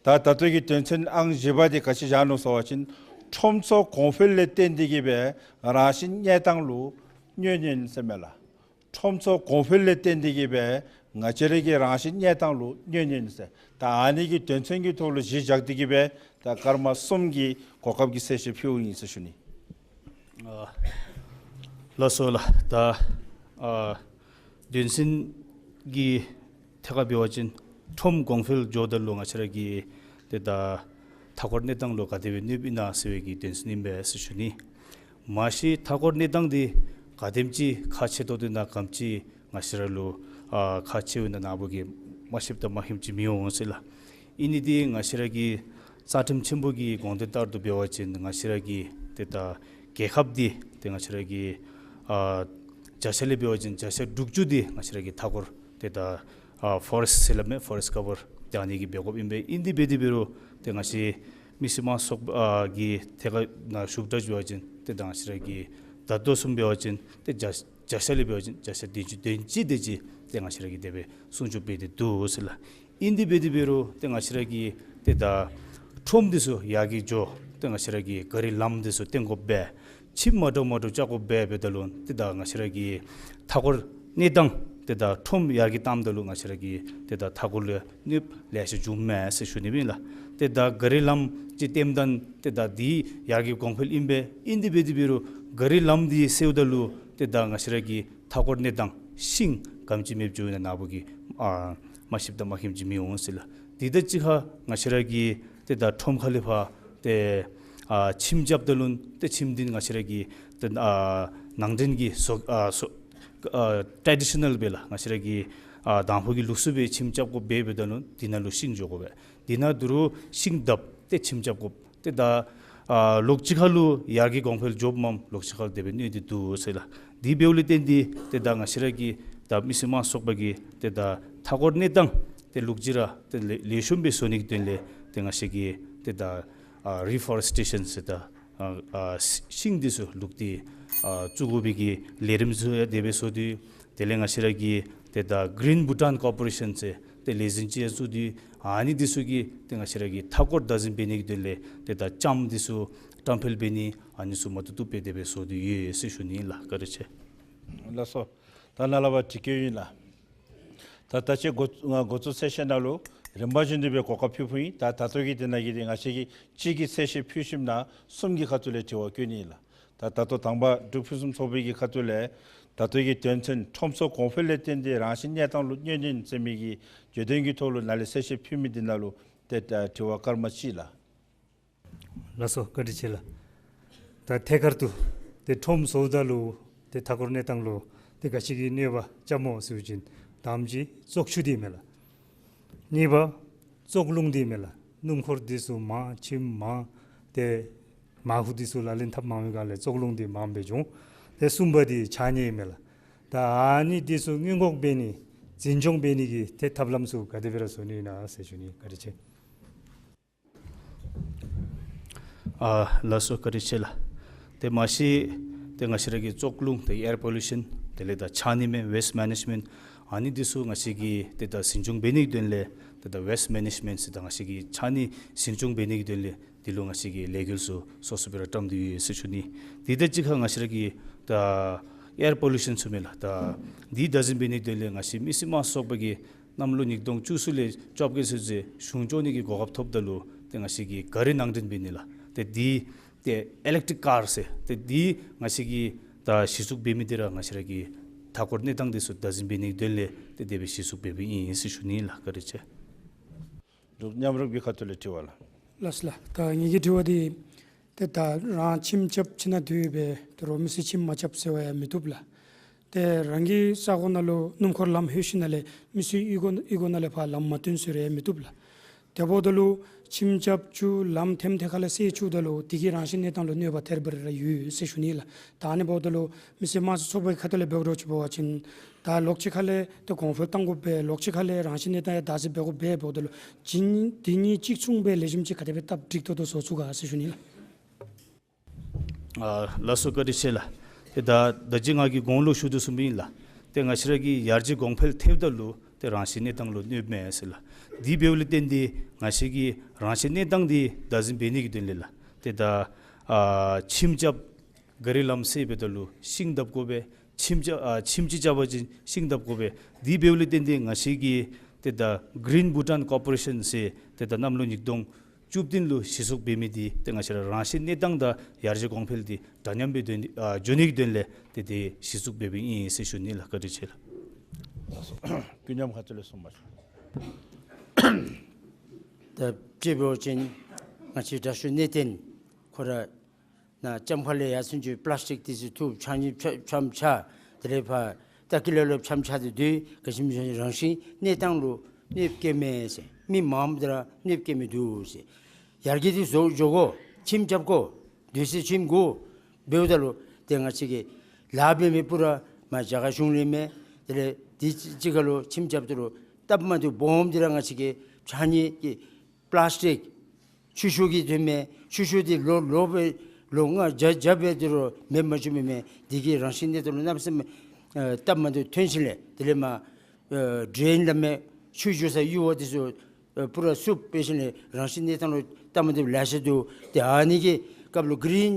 ད་ད་ལྟོ་གི་དོན་ཚན་ཨང་བཞི་པ་འདི་ག་ཅི་བཞག་ནུག་ཟེར་བ་ཅིན་ཁྲོམ་ཚོགས་གོང་འཕེལ་ལས་བརྟེན་ཏེ་གི་སྦེ་རང་བཞིན་གནས་སྟངས་ལུ་གནོད་ནི་ཨིན་ཟེར་མས་ལགས། ཁྲོམ་ཚོགས་གོང་འཕེལ་ལས་བརྟེན་ཏེ་གི་སྦེ་ང་བཅས་ར་གི་རང་བཞིན་གནས་སྟངས་ལུ་གནོད་ནི་ཨིན་ཟེར། ད་ཨ་ནི་གི་དོན་ཚན་གྱི་ཐོག་ལུ་གཞི་བཞག་སྟེ་གི་སྦེ་ད་སྐར་མ་གསུམ་གྱི་གོ་སྐབས་ཀྱི་གསལ་བཤད་ཕུལཝ་ཨིན་ཟེར་ཞུ་ནི། ཨ་ལགས་སོ་ལགས། ད་ཨ་དོན་ཚན་གྱི་ཐད་ཁར་འབད་བ་ཅིན་ཁྲོམ་གོང་འཕེལ་འགྱོཝ་ད་ལུ་ང་བཅས་ར་གི་ཏེ་ད་མཐའ་འཁོར་གནས་སྟངས་ལུ་ག་དེ་སྦེ་གནོདཔ་ཨིན་ན་ཟེར་བའི་གི་དོན་ཚན་ཨིན་པས་ཟེར་ཞུ་ནི། མ་གཞི་མཐའ་འཁོར་གནས་སྟངས་འདི་ག་དེམ་ཅིག་ཁག་ཆེ་ཏོག་ཏོ་ཨིན་ན་ག་དེམ་ཅིག་ང་བཅས་ར་ལུ་ཨ་ཁག་ཆེཝ་ཨིན་ན་ནཱ་བུ་གིས་མ་ཤེསཔ་དང་མ་མཁྱེནམ་ཅིག་མི་འོང་ཟེར་ལགས། ཨིན་ནི་འདི་ང་བཅས་ར་གི་རྩ་ཁྲིམས་ཆེན་པོ་གི་དགོངས་དོན་ལྟར་དུ་འབད་བ་ཅིན་ང་བཅས་ར་གི་ཏེ་ད་རྒྱལ་ཁབ་འདི་ཏེ་ང་བཅས་ར་གི་ཨ་བརྒྱ་ཆ་ལས་འབད་བ་ཅིན་བརྒྱ་ཆ་དྲུག་ཅུ་འདི་ང་བཅས་ར་གི་མཐའ་འཁོར་ཏེ་ད་ཨ་ཕོ་རེསཊ་ཟེར་སླབ་མས། ཕོ་རེསཊ་ཀ་བར་ཏེ་ཨ་ནི་གི་འབད་དགོཔ་ཨིན་པས། ཨིན་དེ་འབད་དེ་འབད་རུང་ཏེ་ང་བཅས་མི་སེར་དམངས་གཙོ་ཚོགས་པ་གི་ཐད་ཁར་ནཱ་ཞུཝ་ད་འབད་བ་ཅིན་ཏེ་ད་ང་བཅས་ར་གི་ད་ལྟོ་བཟུམ་འབད་བ་ཅིན་ཏེ་བརྒྱ་བརྒྱ་ཆ་ལས་འབད་བ་ཅིན་བརྒྱ་ཆ་བདུན་ཅུ་དོན་གཅིག་དེ་ཅིག་ཏེ་ང་བཅས་ར་གིས་དེ་སྦེ་སྲུང་སྐྱོབ་འབད་དེ་འདུག་ཟེར་ལགས། ཨིན་དེ་འབད་དེ་འབད་རུང་ཏེ་ང་བཅས་ར་གི་ཏེ་ད་ཁྲོམ་འདི་ཚུ་ཡར་རྒྱས་འགྱོ་ཏེ་ང་བཅས་ར་གི་ག་རི་ལམ་འདི་ཚུ་བཏོན་དགོཔ་སྦེ་ཁྱིམ་མ་འདྲཝ་མ་འདྲཝ་རྐྱབ་དགོཔ་སྦེ་འབདཝ་ད་ལུ་ཏེ་ད་ང་བཅས་ར་གི་མཐའ་འཁོར་གནས་སྟངས་ཏེ་ད་ཁྲོམ་ཡར་རྒྱས་བཏངམ་ད་ལུ་ང་བཅས་ར་གི་ཏེ་ད་མཐའ་འཁོར་ལུ་གནོདཔ་ལེ་ཤ་འབྱུངམ་མས་ཟེར་ཞུ་ནི་ཨིན་ལགས། ཏེ་ད་ག་རི་ལམ་ཅིག་བཏོནམ་ད་ཏེ་ད་འདི་ཡར་རྒྱས་གོང་འཕེལ་ཨིན་པས། ཨིན་དེ་འབད་དེ་འབད་རུང་ག་རི་ལམ་འདི་བསལཝ་ད་ལུ་ཏེ་ད་ང་བཅས་ར་གི་མཐའ་འཁོར་གནས་སྟངས་ཤིང་ག་དེམ་ཅིག་མེདཔ་འགྱོཝ་ཨིན་ན་ནཱ་བུ་གིས་ཨ་མ་ཤེསཔ་དང་མ་མཁྱེནམ་ཅིག་མི་འོང་ཟེར་ལགས། དེ་དང་གཅིག་ཁར་ང་བཅས་ར་གི་ཏེ་ད་ཁྲོམ་ཁ་ལས་ཕར་ཏེ་ཨ་ཁྱིམ་རྐྱབ་ད་ལུ་ཏེ་ཁྱིམ་འདི་ང་བཅས་ར་གི་ཏེ་ཨ་ནང་འདྲེན་གྱི་བཟོ་ཨ་བཟོ་ཨ་ཊེ་ཌི་ཤ་ནཱལ་སྦེ་ལགས། ང་བཅས་ར་གི་ཨ་དང་ཕུ་གི་ལུགས་སྲོལ་སྦེ་ཁྱིམ་རྐྱབ་དགོཔ་སྦེ་འབདཝ་ད་ལུ་དེ་ནང་ལུ་ཤིང་འགྱོ་དགོ་པས། དེ་ནང་དོ་རུང་ཤིང་བརྡབ་སྟེ་ཁྱིམ་རྐྱབ་དགོཔ། ཏེ་ད་ཨ་ལོགས་གཅིག་ཁར་ལུ་ཡར་རྒྱས་གོང་འཕེལ་འགྱོཝ་མས། ལོགས་གཅིག་ཁར་དེ་སྦེ་གནོད་དེ་འདུག་ཟེར་ལགས། དེ་འབདཝ་ལས་བརྟེན་ཏེ་ཏེ་ད་ང་བཅས་ར་གི་ད་མི་སེར་དམངས་གཙོ་ཚོགས་པ་གིས་ཏེ་ད་མཐའ་འཁོར་གནས་སྟངས་ཏེ་ལུགས་གཅིག་ར་ཏེ་ལེགས་ལེགས་ཤོམ་སྦེ་བཟོ་ནི་གི་དོན་ལས་ཏེ་ང་བཅས་ཀྱིས་ཏེ་ད་ཨ་རི་ཕོ་རེསི་ཊེ་ཤཱན་ཟེར་ད་ཨ་ཨ་ཤིང་འདི་ཚུ་བླུགས་ཏེ་ཨ་བཙུགས་དགོ་པའི་གི་ལས་རིམ་ཚུ་ཡང་དེ་སྦེ་བཟོ་སྟེ། དེ་ལས་ང་བཅས་ར་གི་ཏེ་ད་གི་རིན་བྷུ་ཊཱན་ཀོར་པོ་རེ་ཤཱན་ཟེར་ཏེ་ལས་འཛིན་ཅིག་ཡང་བཙུགས་ཏེ། ཨ་ནི་འདི་ཚུ་གིས་ཏེ་ང་བཅས་ར་གི་མཐའ་འཁོར་བདག་འཛིན་འབད་ནི་གི་དོན་ལས་ཏེ་ད་ལྕངམ་འདི་ཚུ་བཀྲམ་སྤེལ་འབད་ནི་ཨ་ནི་ཚུ་མ་བཏུབ་བཏུབ་སྦེ་དེ་སྦེ་བཟོ་སྟེ་ཡོད་ཟེར་ཞུ་ནི་ཨིན་ལགས། བཀའ་དྲིན་ཆེ། ལགས་སོ། ད་ནཱ་ལས་ཕར་དྲི་བཀོད་ཨིན་ལགས། ད་ད་ཅི་འགོ་ང་འགོ་བཙུགས་ཚར་ཞིནམ་ལས་རིམ་པ་བཞིན་དུ་སྦེ་གོ་སྐབས་ཕུལ་ཕུལཝ་ཨིན། ད་ད་ལྟོ་གི་དེ་ནང་གི་དེ་ང་བཅས་ཀྱིས་གཅིག་གི་གསལ་བཤད་ཕུལ་ཞིནམ་ལས་གསུམ་གྱི་ཁ་ཐུག་ལས་དྲི་བ་བཀོད་ནི་ཨིན་ལགས། ད་ད་ལྟོ་དང་པ་འབྲུག་ཕུན་སུམ་ཚོགས་པའི་གི་ཁ་ཐུག་ལས་ད་ལྟོ་གི་དོན་ཚན་ཁྲོམ་ཚོགས་གོང་འཕེལ་ལས་བརྟེན་ཏེ་རང་བཞིན་གནས་སྟངས་ལུ་གནོད་ནི་ཟེར་མི་གི་བརྗོད་དོན་གྱི་ཐོག་ལུ་ནཱ་ལས་གསལ་བཤད་ཕུལ་མི་འདི་ནང་ལུ་ཏེ་ད་དྲི་བ་སྐར་མ་གཅིག་ལགས། ལགས་སོ། བཀའ་དྲིན་ཆེ་ལགས། ད་ཐད་ཀར་དུ་ཏེ་ཁྲོམ་བཟོཝ་ད་ལུ་ཏེ་མཐའ་འཁོར་གནས་སྟངས་ལུ་ཏེ་ག་ཅི་གི་གནོད་པ་རྐྱབ་སྨོ་ཟེར་བ་ཅིན་དང་པ་ཅིག་བཙོག་ཆུ་འདི་མས་ལགས། གཉིས་པ་བཙོག་རླུང་འདི་མས་ལགས། སྣུམ་འཁོར་འདི་ཚུ་མང་ཁྱིམ་མང་ཏེ་མ་ཧུ་འདི་ཚུ་ལག་ལེན་འཐབ་མང་མི་སྒང་ལས་བཙོག་རླུང་འདི་མངམ་སྦེ་འབྱུང་། ཏེ་གསུམ་པ་འདི་ཆ་གནས་མས་ལགས། ད་ཨ་ནི་འདི་ཚུ་སྔོན་འགོག་འབད་ནི་འཛིན་སྐྱོང་འབད་ནི་གི་ཏེ་ཐབས་ལམ་ཚུ་ག་དེ་སྦེ་ར་བཟོ་ནི་ཨིན་ན་ཟེར་ཞུ་ནི། བཀའ་དྲིན་ཆེ། ཨ་ལགས་སོ། བཀའ་དྲིན་ཆེ་ལགས། ཏེ་མ་གཞི་ཏེ་ང་བཅས་ར་གི་བཙོག་རླུང་ཏེ་ཨེར་པོ་ལུ་ཤཱན་དེ་ལས་ད་ཆ་གནས་མས་ཝེསཊ་མེ་ནེཇ་མེནཊ། ཨ་ནི་འདི་ཚུ་ང་བཅས་ཀྱིས་ཏེ་ད་འཛིན་སྐྱོང་འབད་ནི་གི་དོན་ལས་ཏེ་ད་ཝེསཊ་མེ་ནེཇ་མེནཊ་ཟེར་ད་ང་བཅས་ཀྱིས་ཆ་གནས་འཛིན་སྐྱོང་འབད་ནི་གི་དོན་ལས་འདི་ལུ་ང་བཅས་ཀྱིས་ལས་འགུལ་ཚུ་སོ་སོ་སྦེ་ར་བཀྲམ་སྟེ་ཡོད་ཟེར་ཞུ་ནི། དེ་དང་གཅིག་ཁར་ང་བཅས་ར་གི་ད་ཨེར་པོ་ལུ་ཤཱན་ཚུ་མས་ལགས། ད་འདི་བདག་འཛིན་འབད་ནི་གི་དོན་ལས་ང་བཅས་མི་སེར་དམངས་གཙོ་ཚོགས་པ་གིས་ གནམ་ལོ་ཉིས་སྟོང་བཅུ་གསུམ་ལས་བཅོ་བརྒྱད་ཚུན་ཚོད་གཞུང་བཅོ་ནི་གི་གོ་སྐབས་ཐོབ་ད་ལུ་ཏེ་ང་བཅས་ཀྱིས་ག་རི་ནང་འདྲེན་འབད་ནི་ལགས། ཏེ་འདི་ཏེ་ཨི་ལེག་ཊིག་ཀར་ཟེར་ཏེ་འདི་ང་བཅས་ཀྱིས་ད་གཞི་བཙུགས་འབད་མི་འདི་ར་ང་བཅས་ར་གི་མཐའ་འཁོར་གནས་སྟངས་འདི་ཚུ་བདག་འཛིན་འབད་ནིའི་དོན་ལས་ཏེ་དེ་སྦེ་གཞི་བཙུགས་འབད་འབདཝ་ཨིན་ཟེར་ཞུ་ནི་ལགས། བཀའ་དྲིན་ཆེ། འབྲུག་མཉམ་རུབ་ཀྱི་ཁ་ཐུག་ལས་དྲི་བ་ལགས། ལགས་སོ་ལགས། ད་ངེ་གི་དྲི་བ་འདི་ཏེ་ད་རང་ཁྱིམ་རྐྱབ་ཅི་ན་དེ་སྦེ་ད་རུང་མི་སེར་ཁྱིམ་མ་རྐྱབ་ཟེར་བ་ཡང་མི་བཏུབ་ལགས། ཏེ་རང་གི་ས་གོ་ནང་ལུ་སྣུམ་འཁོར་ལམ་ལྷོད་ཞིནམ་ལས་མི་སེར་གཡུས་སྒོ་གཡུས་སྒོ་ནང་ལས་ཕར་ལམ་མ་བཏོན་ཟེར་རུང་ཡང་མི་བཏུབ་ལགས། དེ་འབདཝ་ད་ལུ་ཁྱིམ་རྐྱབ་བཅུག་ལམ་ཐེམ་ཐེ་ཁ་ལས་བསལ་བཅུག་ད་ལུ་དེ་གིས་རང་བཞིན་གནས་སྟངས་ལུ་གནོད་པ་ཐེབས་པ་རེ་ར་ཡོད་ཟེར་ཞུ་ནི་ལགས། ད་ཨ་ནི་འབདཝ་ད་ལུ་མི་སེར་དམངས་གཙོ་ཚོགས་པའི་ཁ་ཐུག་ལས་འབད་དགོཔ་ཅིག་འབད་བ་ཅིན་ད་ལོགས་གཅིག་ཁ་ལས་ད་གོང་འཕེལ་གཏང་དགོ་པས། ལོགས་གཅིག་ཁ་ལས་རང་བཞིན་གནས་སྟངས་ཡང་བདག་འཛིན་འབད་དགོ་པས། འབདཝ་ད་ལུ་གཅིག་དེ་གཉིས་གཅིག་མཚུངས་སྦེ་ལེགས་ཤོམ་ཅིག་ག་དེ་སྦེ་སྟབས་འགྲིག་ཏོག་ཏོ་བཟོ་ཚུགས་ག་ཟེར་ཞུ་ནི་ལགས། ཨ་ལགས་སོ། བཀའ་དྲིན་ཆེ་ལགས། ཏེ་ད་ད་ཅི་ང་གིས་གོང་ལུ་ཞུ་དོ་བཟུམ་སྦེ་ཨིན་ལགས། ཏེ་ང་བཅས་ར་གི་ཡར་རྒྱས་གོང་འཕེལ་ཐེབས་ད་ལུ་ཏེ་རང་བཞིན་གནས་སྟངས་ལུ་གནོདཔ་མས་ཟེར་ལགས། དེ་འབདཝ་ལས་བརྟེན་ཏེ་ང་བཅས་ཀྱིས་རང་བཞིན་གནས་སྟངས་འདི་བདག་འཛིན་འབད་ནི་གི་དོན་ལས་ལགས། ཏེ་ད་ཨ་ཁྱིམ་རྐྱབ་ག་རི་ལམ་བསལ་འབདཝ་ད་ལུ་ཤིང་བཏབ་དགོ་པས། ཁྱིམ་རྐྱབ་ཨ་ཁྱིམ་ཅིག་རྐྱབ་པ་ཅིན་ཤིང་བཏབ་དགོ་པས། དེ་འབདཝ་ལས་བརྟེན་ཏེ་ང་བཅས་ཀྱིས་ཏེ་ད་Green Bhutan Corporation ཟེར་ཏེ་ད་གནམ་ལོ་ཉིས་སྟོང་བཅུ་བདུན་ལུ་གཞི་བཙུགས་འབད་མི་འདི་ཏེ་ང་བཅས་ར་རང་བཞིན་གནས་སྟངས་དང་ཡར་རྒྱས་གོང་འཕེལ་འདི་འདྲ་མཉམ་སྦེ་འགྱོ་ནི་ཨ་འགྱོ་ནི་གི་དོན་ལས་ཏེ་དེ་གཞི་བཙུགས་འབད་འབདཝ་ཨིན་ཟེར་ཞུ་ནི་ལགས། བཀའ་དྲིན་ཆེ་ལགས། ཀུན་མཉམ་ཁ་ཐུག་ལས་གསུངས་པ་ཅིན། ད་དཔྱེ་འབད་བ་ཅིན་ང་བཅས་དྲག་ཤོས་གནས་བརྟན་ཁོ་ར་ནཱ་ལྕམ་ཁ་ལས་ཡར་སོང་ཅི་པ་ལཱསི་ཊིག་འདི་ཚུ་འཐུ་ཕྱགས་སྙིགས་ཕྱགས་ཕྱགས་དེ་ལས་ཕར་ལྟག་ཀི་ལས་ལོག་ཕྱགས་ཕྱགས་ཏེ་སྡོད། ག་ཅི་སྨོ་ཟེར་བ་ཅིན་རང་བཞིན་གནས་སྟངས་ལུ་གནོདཔ་བཀལཝ་མས་ཟེར། མི་མངམ་དེ་ར་གནོདཔ་བཀལ་མི་འདུག་ཟེར། ཡར་རྒྱས་འདི་བཟོ་འགྱོ་དགོ། ཁྱིམ་རྐྱབ་དགོ། སྡོད་སའི་ཁྱིམ་དགོ། འབདཝ་ད་ལུ་ཏེ་ང་བཅས་ཀྱི་ལཱ་འབད་མི་པུ་ར་མར་རྒྱ་གར་གཞུང་ལས་མས། དེ་ལས་དེ་ཅིག་ཁར་ལུ་ཁྱིམ་རྐྱབ་ད་ལུ་སྟབས་མ་བདེཝ་སྦོམ་འདི་ར་ང་བཅས་ཀྱི་ཕྱགས་སྙིགས་ཀྱི་པ་ལཱསི་ཊིག་ཆུ་ཤུགས་ཀྱིས་དོན་མས། ཆུ་ཤུགས་འདི་ལོ་ལོ་སྦེ་ལོ་ལྔ་བརྒྱ་བརྒྱ་སྦེ་འདི་རུ་མེདཔ་མ་བཅུག་མི་མས། དེ་གིས་རང་བཞིན་གནས་སྟངས་ལུ་གནམ་མེད་ས་མེད་ཨ་སྟབས་མ་བདེཝ་ཐོན་ཞིནམ་ལས་དེ་ལས་མར་ཨ་ཌེན་ལ་མེན་ཆུ་འགྱོ་ས་གཡུར་བ་འདི་ཚུ་ཨ་པུ་ར་བསུབ་འབད་ཞིནམ་ལས་རང་བཞིན་གནས་སྟངས་ལུ་སྟབས་མ་བདེཝ་ལེ་ཤ་འདུག། ཏེ་ཨ་ནི་གི་སྐབས་ལུ་གི་རིན་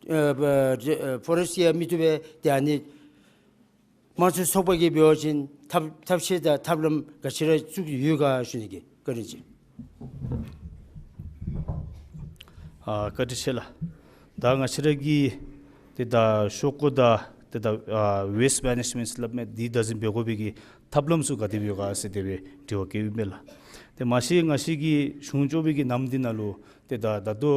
ཨ་ཨ་ཕོ་རེསི་ཊི་ཡང་མི་བཏུབ་པས། ཏེ་ཨ་ནི་དམངས་གཙོའི་ཚོགས་པ་གིས་འབད་བ་ཅིན་ཐབས་ཐབས་ཤེས་དང་ཐབས་ལམ་ག་ཅི་ར་བཙུགས་ཡོད་ག་ཞུ་ནི་གི། བཀའ་དྲིན་ཆེ། ཨ་བཀའ་དྲིན་ཆེ་ལགས། ད་ང་བཅས་ར་གི་ཏེ་ད་ཤོག་གུ་དང་ཏེ་ད་ཨ་ཝེསི་མེ་ནེཇ་མེནཊ་སླབ་མི་འདི་བདག་འཛིན་འབད་དགོ་པའི་གི་ཐབས་ལམ་ཚུ་ག་དེ་སྦེ་ཡོད་ག་ཟེར་དེ་སྦེ་དྲི་བ་བཀོདཔ་ཨིན་པས་ལགས། ཏེ་མ་གཞི་ང་བཅས་ཀྱི་གཞུང་བཅོ་བའི་གི་ནམ་འདི་ནང་ལུ་ཏེ་ད་ད་ལྟོ་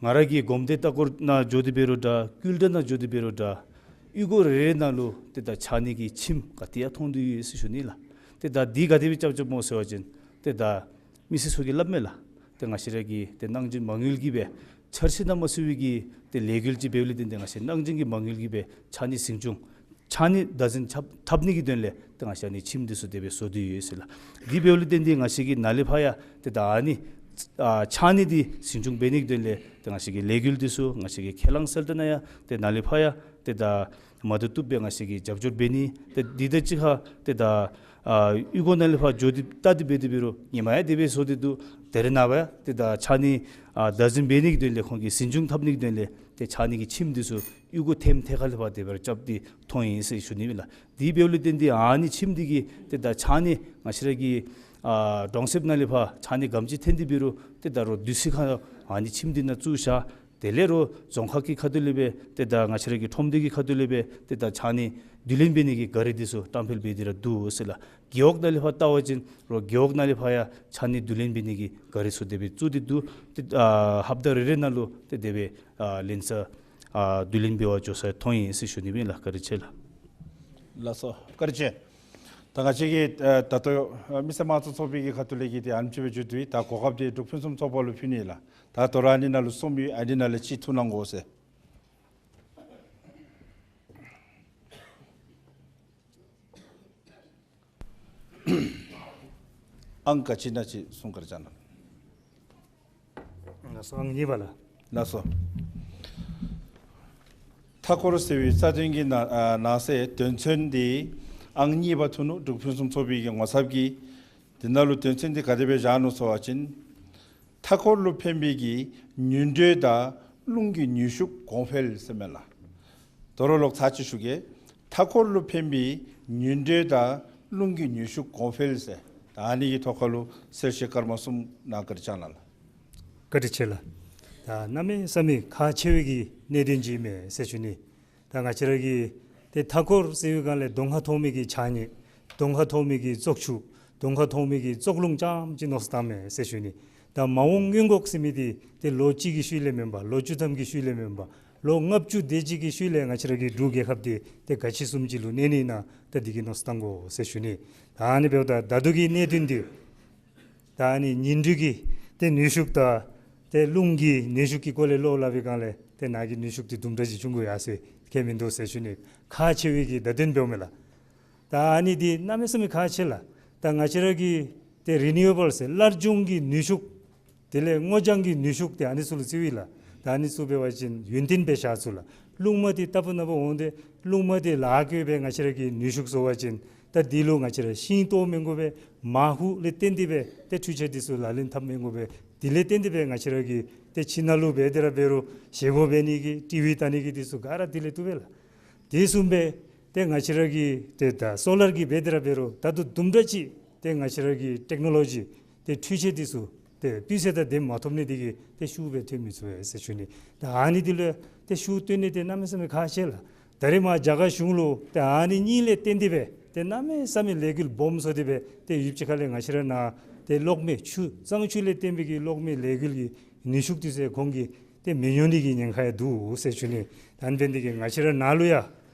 ང་ར་གི་གོམས་འདྲིས་ལྟ་སྐོར་ནང་འགྱོ་སྟེ་འབད་རུང་འདྲ་ཀུལ་ཊར་ནང་འགྱོ་སྟེ་འབད་རུང་འདྲ་གཡུས་སྒོ་རེ་རེ་ནང་ལུ་ཏེ་ད་ཕྱགས་སྙིགས་ཀྱི་ཁྱིམ་ག་ཏེ་ཡང་མཐོང་དོ་ཡོད་ཟེར་ཞུ་ནི་ལགས། ཏེ་ད་འདི་ག་དེ་སྦེ་རྐྱབ་རྐྱབ་སྨོ་ཟེར་བ་ཅིན་ཏེ་ད་མི་སེར་ཚུ་གིས་སླབ་མས་ལགས། ཏེ་ང་བཅས་ར་གི་ཏེ་གནང་སྦྱིན་མ་དངུལ་གྱིས་སྦེ་འཆར་གཞི་ནང་མ་ཚུད་པའི་གི་ཏེ་ལས་འགུལ་ཅིག་འབདཝ་ལས་བརྟེན་ཏེ་ང་བཅས་གནང་སྦྱིན་གྱི་མ་དངུལ་གྱིས་སྦེ་ཕྱགས་སྙིགས་འཛིན་སྐྱོང་ཕྱགས་སྙིགས་བདག་འཛིན་འཐབ་འཐབ་ནི་གི་དོན་ལས་ཏེ་ང་བཅས་ཨ་ནི་ཁྱིམ་འདི་ཚུ་དེ་སྦེ་བཟོ་སྟེ་ཡོད་ཟེར་ལགས། དེ་འབདཝ་ལས་བརྟེན་ཏེ་ང་བཅས་ཀྱིས་ནཱ་ལས་ཕར་ཡང་ཏེ་ད་ཨ་ནི་ཨ་ཕྱགས་སྙིགས་འདི་འཛིན་སྐྱོང་འབད་ནི་གི་དོན་ལས་ཏེ་ང་བཅས་ཀྱི་ལས་འགུལ་འདི་ཚུ་ང་བཅས་ཀྱིས་ཁས་བླངས་སལ་ཏེ་ནཱ་ཡང་ཏེ་ནཱ་ལས་ཕར་ཡང་ཏེ་ད་མ་བཏུབ་བཏུབ་སྦེ་ང་བཅས་ཀྱིས་རྒྱབ་སྐྱོར་འབད་ནི། ཏེ་འདི་དང་གཅིག་ཁར་ཏེ་ད་ཨ་གཡུས་སྒོ་ནང་ལས་ཕར་འགྱོ་སྟེ་བལྟ་སྟེ་འབད་དེ་འབད་རུང་ཧེ་མ་ཡང་དེ་སྦེ་བཟོ་སྟེ་འདུག། ད་རེས་ནངས་པ་ཡང་ཏེ་ད་ཕྱགས་སྙིགས་ཨ་བདག་འཛིན་འབད་ནི་གི་དོན་ལས་ཁོང་གིས་འཛིན་སྐྱོང་འཐབ་ནི་གི་དོན་ལས་ཏེ་ཕྱགས་སྙིགས་ཀྱི་ཁྱིམ་འདི་ཚུ་གཡུས་སྒོ་ཐེམ་ཐེ་ཁ་ལས་ཕར་དེ་སྦེ་ར་རྐྱབ་སྟེ་མཐོང་ཡི་ཟེར་ཞུ་ནི་ཨིན་ལགས། དེ་འབདཝ་ལས་བརྟེན་ཏེ་ཨ་ནི་ཁྱིམ་འདི་གིས་ཏེ་ད་ཕྱགས་སྙིགས་ང་བཅས་ར་གི་ཨ་གྲོང་གསེབ་ནང་ལས་ཕར་ཕྱགས་སྙིགས་ག་དེམ་ཅིག་འཐོན་ཏེ་འབད་རུང་ཏེ་ད་རུང་དུས་ཚོད་ཁར་ཨ་ནི་ཁྱིམ་འདི་ནང་བཙུགས་བཞག། དེ་ལས་རོགས་རྫོང་ཁག་གི་ཁ་ཐུག་ལས་སྦེ་ཏེ་ད་ང་བཅས་ར་གི་ཁྲོམ་སྡེ་གི་ཁ་ཐུག་ལས་སྦེ་ཏེ་ད་ཕྱགས་སྙིགས་བསྡུ་ལེན་འབད་ནི་གི་ག་རི་འདི་ཚུ་བཀྲམ་སྤེལ་འབད་དེ་ར་འདུག་ཟེར་ལགས། རྒེད་འོག་ནང་ལས་ཕར་བལྟ་བ་ཅིན་རོགས་རྒེད་འོག་ནང་ལས་ཕར་ཡང་ཕྱགས་སྙིགས་བསྡུ་ལེན་འབད་ནི་གི་ག་རི་ཚུ་དེ་སྦེ་བཙུགས་ཏེ་འདུག། ཏེ་ཨ་ཧབ་ཏ་རེ་རེ་ནང་ལུ་ཏེ་དེ་སྦེ་ཨ་ལེན་ས་ཨ་བསྡུ་ལེན་འབད་བར་འགྱོ་ས་མཐོང་ཡི་ཟེར་ཞུ་ནི་ཨིན་ལགས། བཀའ་དྲིན་ཆེ་ལགས། ལགས་སོ། བཀའ་དྲིན་ཆེ། ད་ང་བཅས་ཀྱིས་ཨ་ད་ལྟོ་ཨ་མི་སེར་དམངས་གཙོ་ཚོགས་པའི་གི་ཁ་ཐུག་ལས་ཀྱི་ཏེ་ཨ་ནེམ་ཅིག་སྦེ་ཞུ་དོ་ཡོད། ད་གོ་སྐབས་འདི་འབྲུག་ཕུན་སུམ་ཚོགས་པ་ལུ་ཕུལ་ནི་ལགས། ད་དོ་རུང་ཨ་ནི་ནང་ལུ་གསུམ་ཡོད། ཨ་ནི་ནང་ལས་གཅིག་ཐུགས་གནང་དགོ་ཟེར། ཨང་ག་ཅི་ཨིན་ན་ཅིག་གསུང་བཀའ་དྲིན་བསྐྱང་གནང་། ལགས་སོ། ཨང་གཉིས་པ་ལགས། ལགས་སོ། མཐའ་འཁོར་ཟེར་བའི་རྩ་དོན་གྱི་ནང་ཨ་ནང་གསེས་དོན་ཚན་འདི་ཨང་གཉིས་པ་ཐོན་ནུག། འབྲུག་ཕུན་སུམ་ཚོགས་པའི་གི་ངོ་ཚབ་ཀྱིས། འདི་ནང་ལུ་དོན་ཚན་འདི་ག་དེ་སྦེ་བཞག་ནུག་ཟེར་བ་ཅིན། མཐའ་འཁོར་ལུ་ཕན་པའི་གི་མྱུར་འགྲོས་དང་རླུང་གི་ནུས་ཤུགས་གོང་འཕེལ་ཟེར་མས་ལགས། དོ་རུང་ལོག་ཚར་གཅིག་ཞུ་གེ། མཐའ་འཁོར་ལུ་ཕན་པའི་མྱུར་འགྲོས་དང་རླུང་གི་ནུས་ཤུགས་གོང་འཕེལ་ཟེར། ད་ཨ་ནི་གི་ཐོག་ཁ་ལུ་གསལ་བཤད་སྐར་མ་གསུམ་ནཱ་བཀའ་དྲིན་བསྐྱང་གནང་ལགས། བཀའ་དྲིན་ཆེ་ལགས། ད་གནམ་མེད་ས་མེད་ཁག་ཆེ་བའི་གི་གནད་དོན་ཅིག་ཨིན་མས་ཟེར་ཞུ་ནི། ད་ང་བཅས་ར་གི་ཏེ་མཐའ་འཁོར་ཟེར་བའི་སྒང་ལས་གདོང་ཁར་མཐོང་མི་གི་ཆ་གཉིས། གདོང་ཁར་མཐོང་མི་གི་བཙོག་ཆུ། གདོང་ཁར་མཐོང་མི་གི་བཙོག་རླུང་རྐྱངམ་ཅིག་མནོ་བསམ་བཏངམ་མས་ཟེར་ཞུ་ནི། ད་མ་འོངས་སྔོན་འགོག་ཟེར་མི་འདི་ཏེ་ལོ་གཅིག་གི་ཤུལ་ལས་མེན་པར་ལོ་བཅུ་ཐམ་གྱི་ཤུལ་ལས་མེན་པར་ལོ་ལྔ་བཅུ་དེ་ཅིག་གི་ཤུལ་ལས་ང་བཅས་ར་གི་འབྲུག་རྒྱལ་ཁབ་འདི་ཏེ་ག་ཅི་བཟུམ་ཅིག་ལུ་གནས་ནི་ཨིན་ན་ད་འདི་གི་མནོ་བསམ་བཏང་དགོ་ཟེར་ཞུ་ནི། ད་ཨ་ནི་འབདཝ་ད་ད་ལྟོ་གི་གནད་དོན་འདི་ད་ཨ་ནི་ཉིང་འགྲོས་ཀྱི་ཏེ་ནུས་ཤུགས་དང་ཏེ་རླུང་གི་ནུས་ཤུགས་ཀྱི་སྐོར་ལས་ལོག་སླབ་པའི་སྒང་ལས་ཏེ་ནཱ་གི་ནུས་ཤུགས་འདི་དུམ་གྲ་ཅིག་ཆུང་ཀུ་ཡར་སོང་ཡི་གེ་མིན་འདུག་ཟེར་ཞུ་ནི། ཁག་ཆེ་བའི་གི་བརྡ་དོན་འབདཝ་མས་ལགས། ད་ཨ་ནི་འདི་གནམ་མེད་ས་མེད་ཁག་ཆེ་ལགས། ད་ང་བཅས་ར་གི་ཏེ་རི་ནིའུ་ཨེ་བཱལ་ཟེར་སླར་འབྱུང་གི་ནུས་ཤུགས། དེ་ལས་སྔོ་ལྗང་གི་ནུས་ཤུགས་ཏེ་ཨ་ནི་ཚུ་ལུ་བརྩིཝ་ཨིན་ལགས། ད་ཨ་ནི་ཚུ་འབད་བ་ཅིན་ཡུན་བརྟན་སྦེ་བཞག་ཚུགས་ལགས། རླུང་མ་འདི་རྟག་བུ་ནམ་འོང་སྟེ་རླུང་མ་འདི་ལཱ་བཀོད་སྦེ་ང་བཅས་ར་གི་ནུས་ཤུགས་བཟོ་བ་ཅིན་ད་འདི་ལུ་ང་བཅས་ར་ཤིང་ཏོག་མི་དགོ་པས། མ་ཧུ་ལས་བརྟེན་ཏེ་སྦེ་ཏེ་འཕྲུལ་ཆས་འདི་ཚུ་ལག་ལེན་འཐབ་མི་དགོ་པས། དེ་ལས་བརྟེན་ཏེ་སྦེ་ང་བཅས་ར་གི་ཏེ་ཁྱིམ་ནང་ལུ་འབད་དེ་ར་འབད་རུང་བཞེས་སྒོ་འབད་ནི་གི་ཊི་ཝི་བལྟ་ནི་གི་འདི་ཚུ་ག་ར་དེ་ལས་བཏུབ་པས་ལགས། དེ་བཟུམ་སྦེ་ཏེ་ང་བཅས་ར་གི་ཏེ་ད་སོ་ལར་གྱི་འབད་དེ་ར་འབད་རུང་ད་ལྟོ་དུམ་གྲ་ཅིག་ཏེ་ང་བཅས་ར་གི་ཊེཀ་ནོ་ལོ་ཇི་ཏེ་འཕྲུལ་ཆས་འདི་ཚུ་ཏེ་སྤུས་ཚད་དང་ལྡནམ་མ་ཐོབ་ནི་འདི་གིས་ཏེ་ཤུགས་སྦེ་ཐོན་མི་ཚུགས་པས་ཟེར་ཞུ་ནི། ད་ཨ་ནི་འདི་ལུ་ཏེ་ཤུགས་བཏོན་ནི་འདི་གནམ་མེད་ས་མེད་ཁག་ཆེ་ལགས། ད་རེས་མར་རྒྱ་གར་གཞུང་ལུ་ཏེ་ཨ་ནི་གཉིས་ལས་བརྟེན་ཏེ་སྦེ་ཏེ་གནམ་མེད་ས་མེད་ལས་འགུལ་སྦོམ་བཟོ་སྟེ་སྦེ་ཏེ་ཡུདཔ་ཅིག་ཁ་ལས་ང་བཅས་ར་ནཱ་ཏེ་གློག་མེ་ཆུ་གཙང་ཆུ་ལས་བརྟེན་པའི་གི་གློག་མེ་ལས་འགུལ་གྱི་ནུས་ཤུགས་འདི་ཚུ་ཁོང་གིས་ཏེ་མི་ཉོ་ནི་གི་ཉེན་ཁ་ཡང་འདུག་ཟེར་ཞུ་ནི། ད་ཨ་ནི་འབད་ནི་འདི་གིས་ང་བཅས་ར་ནཱ་ལུ་ཡང་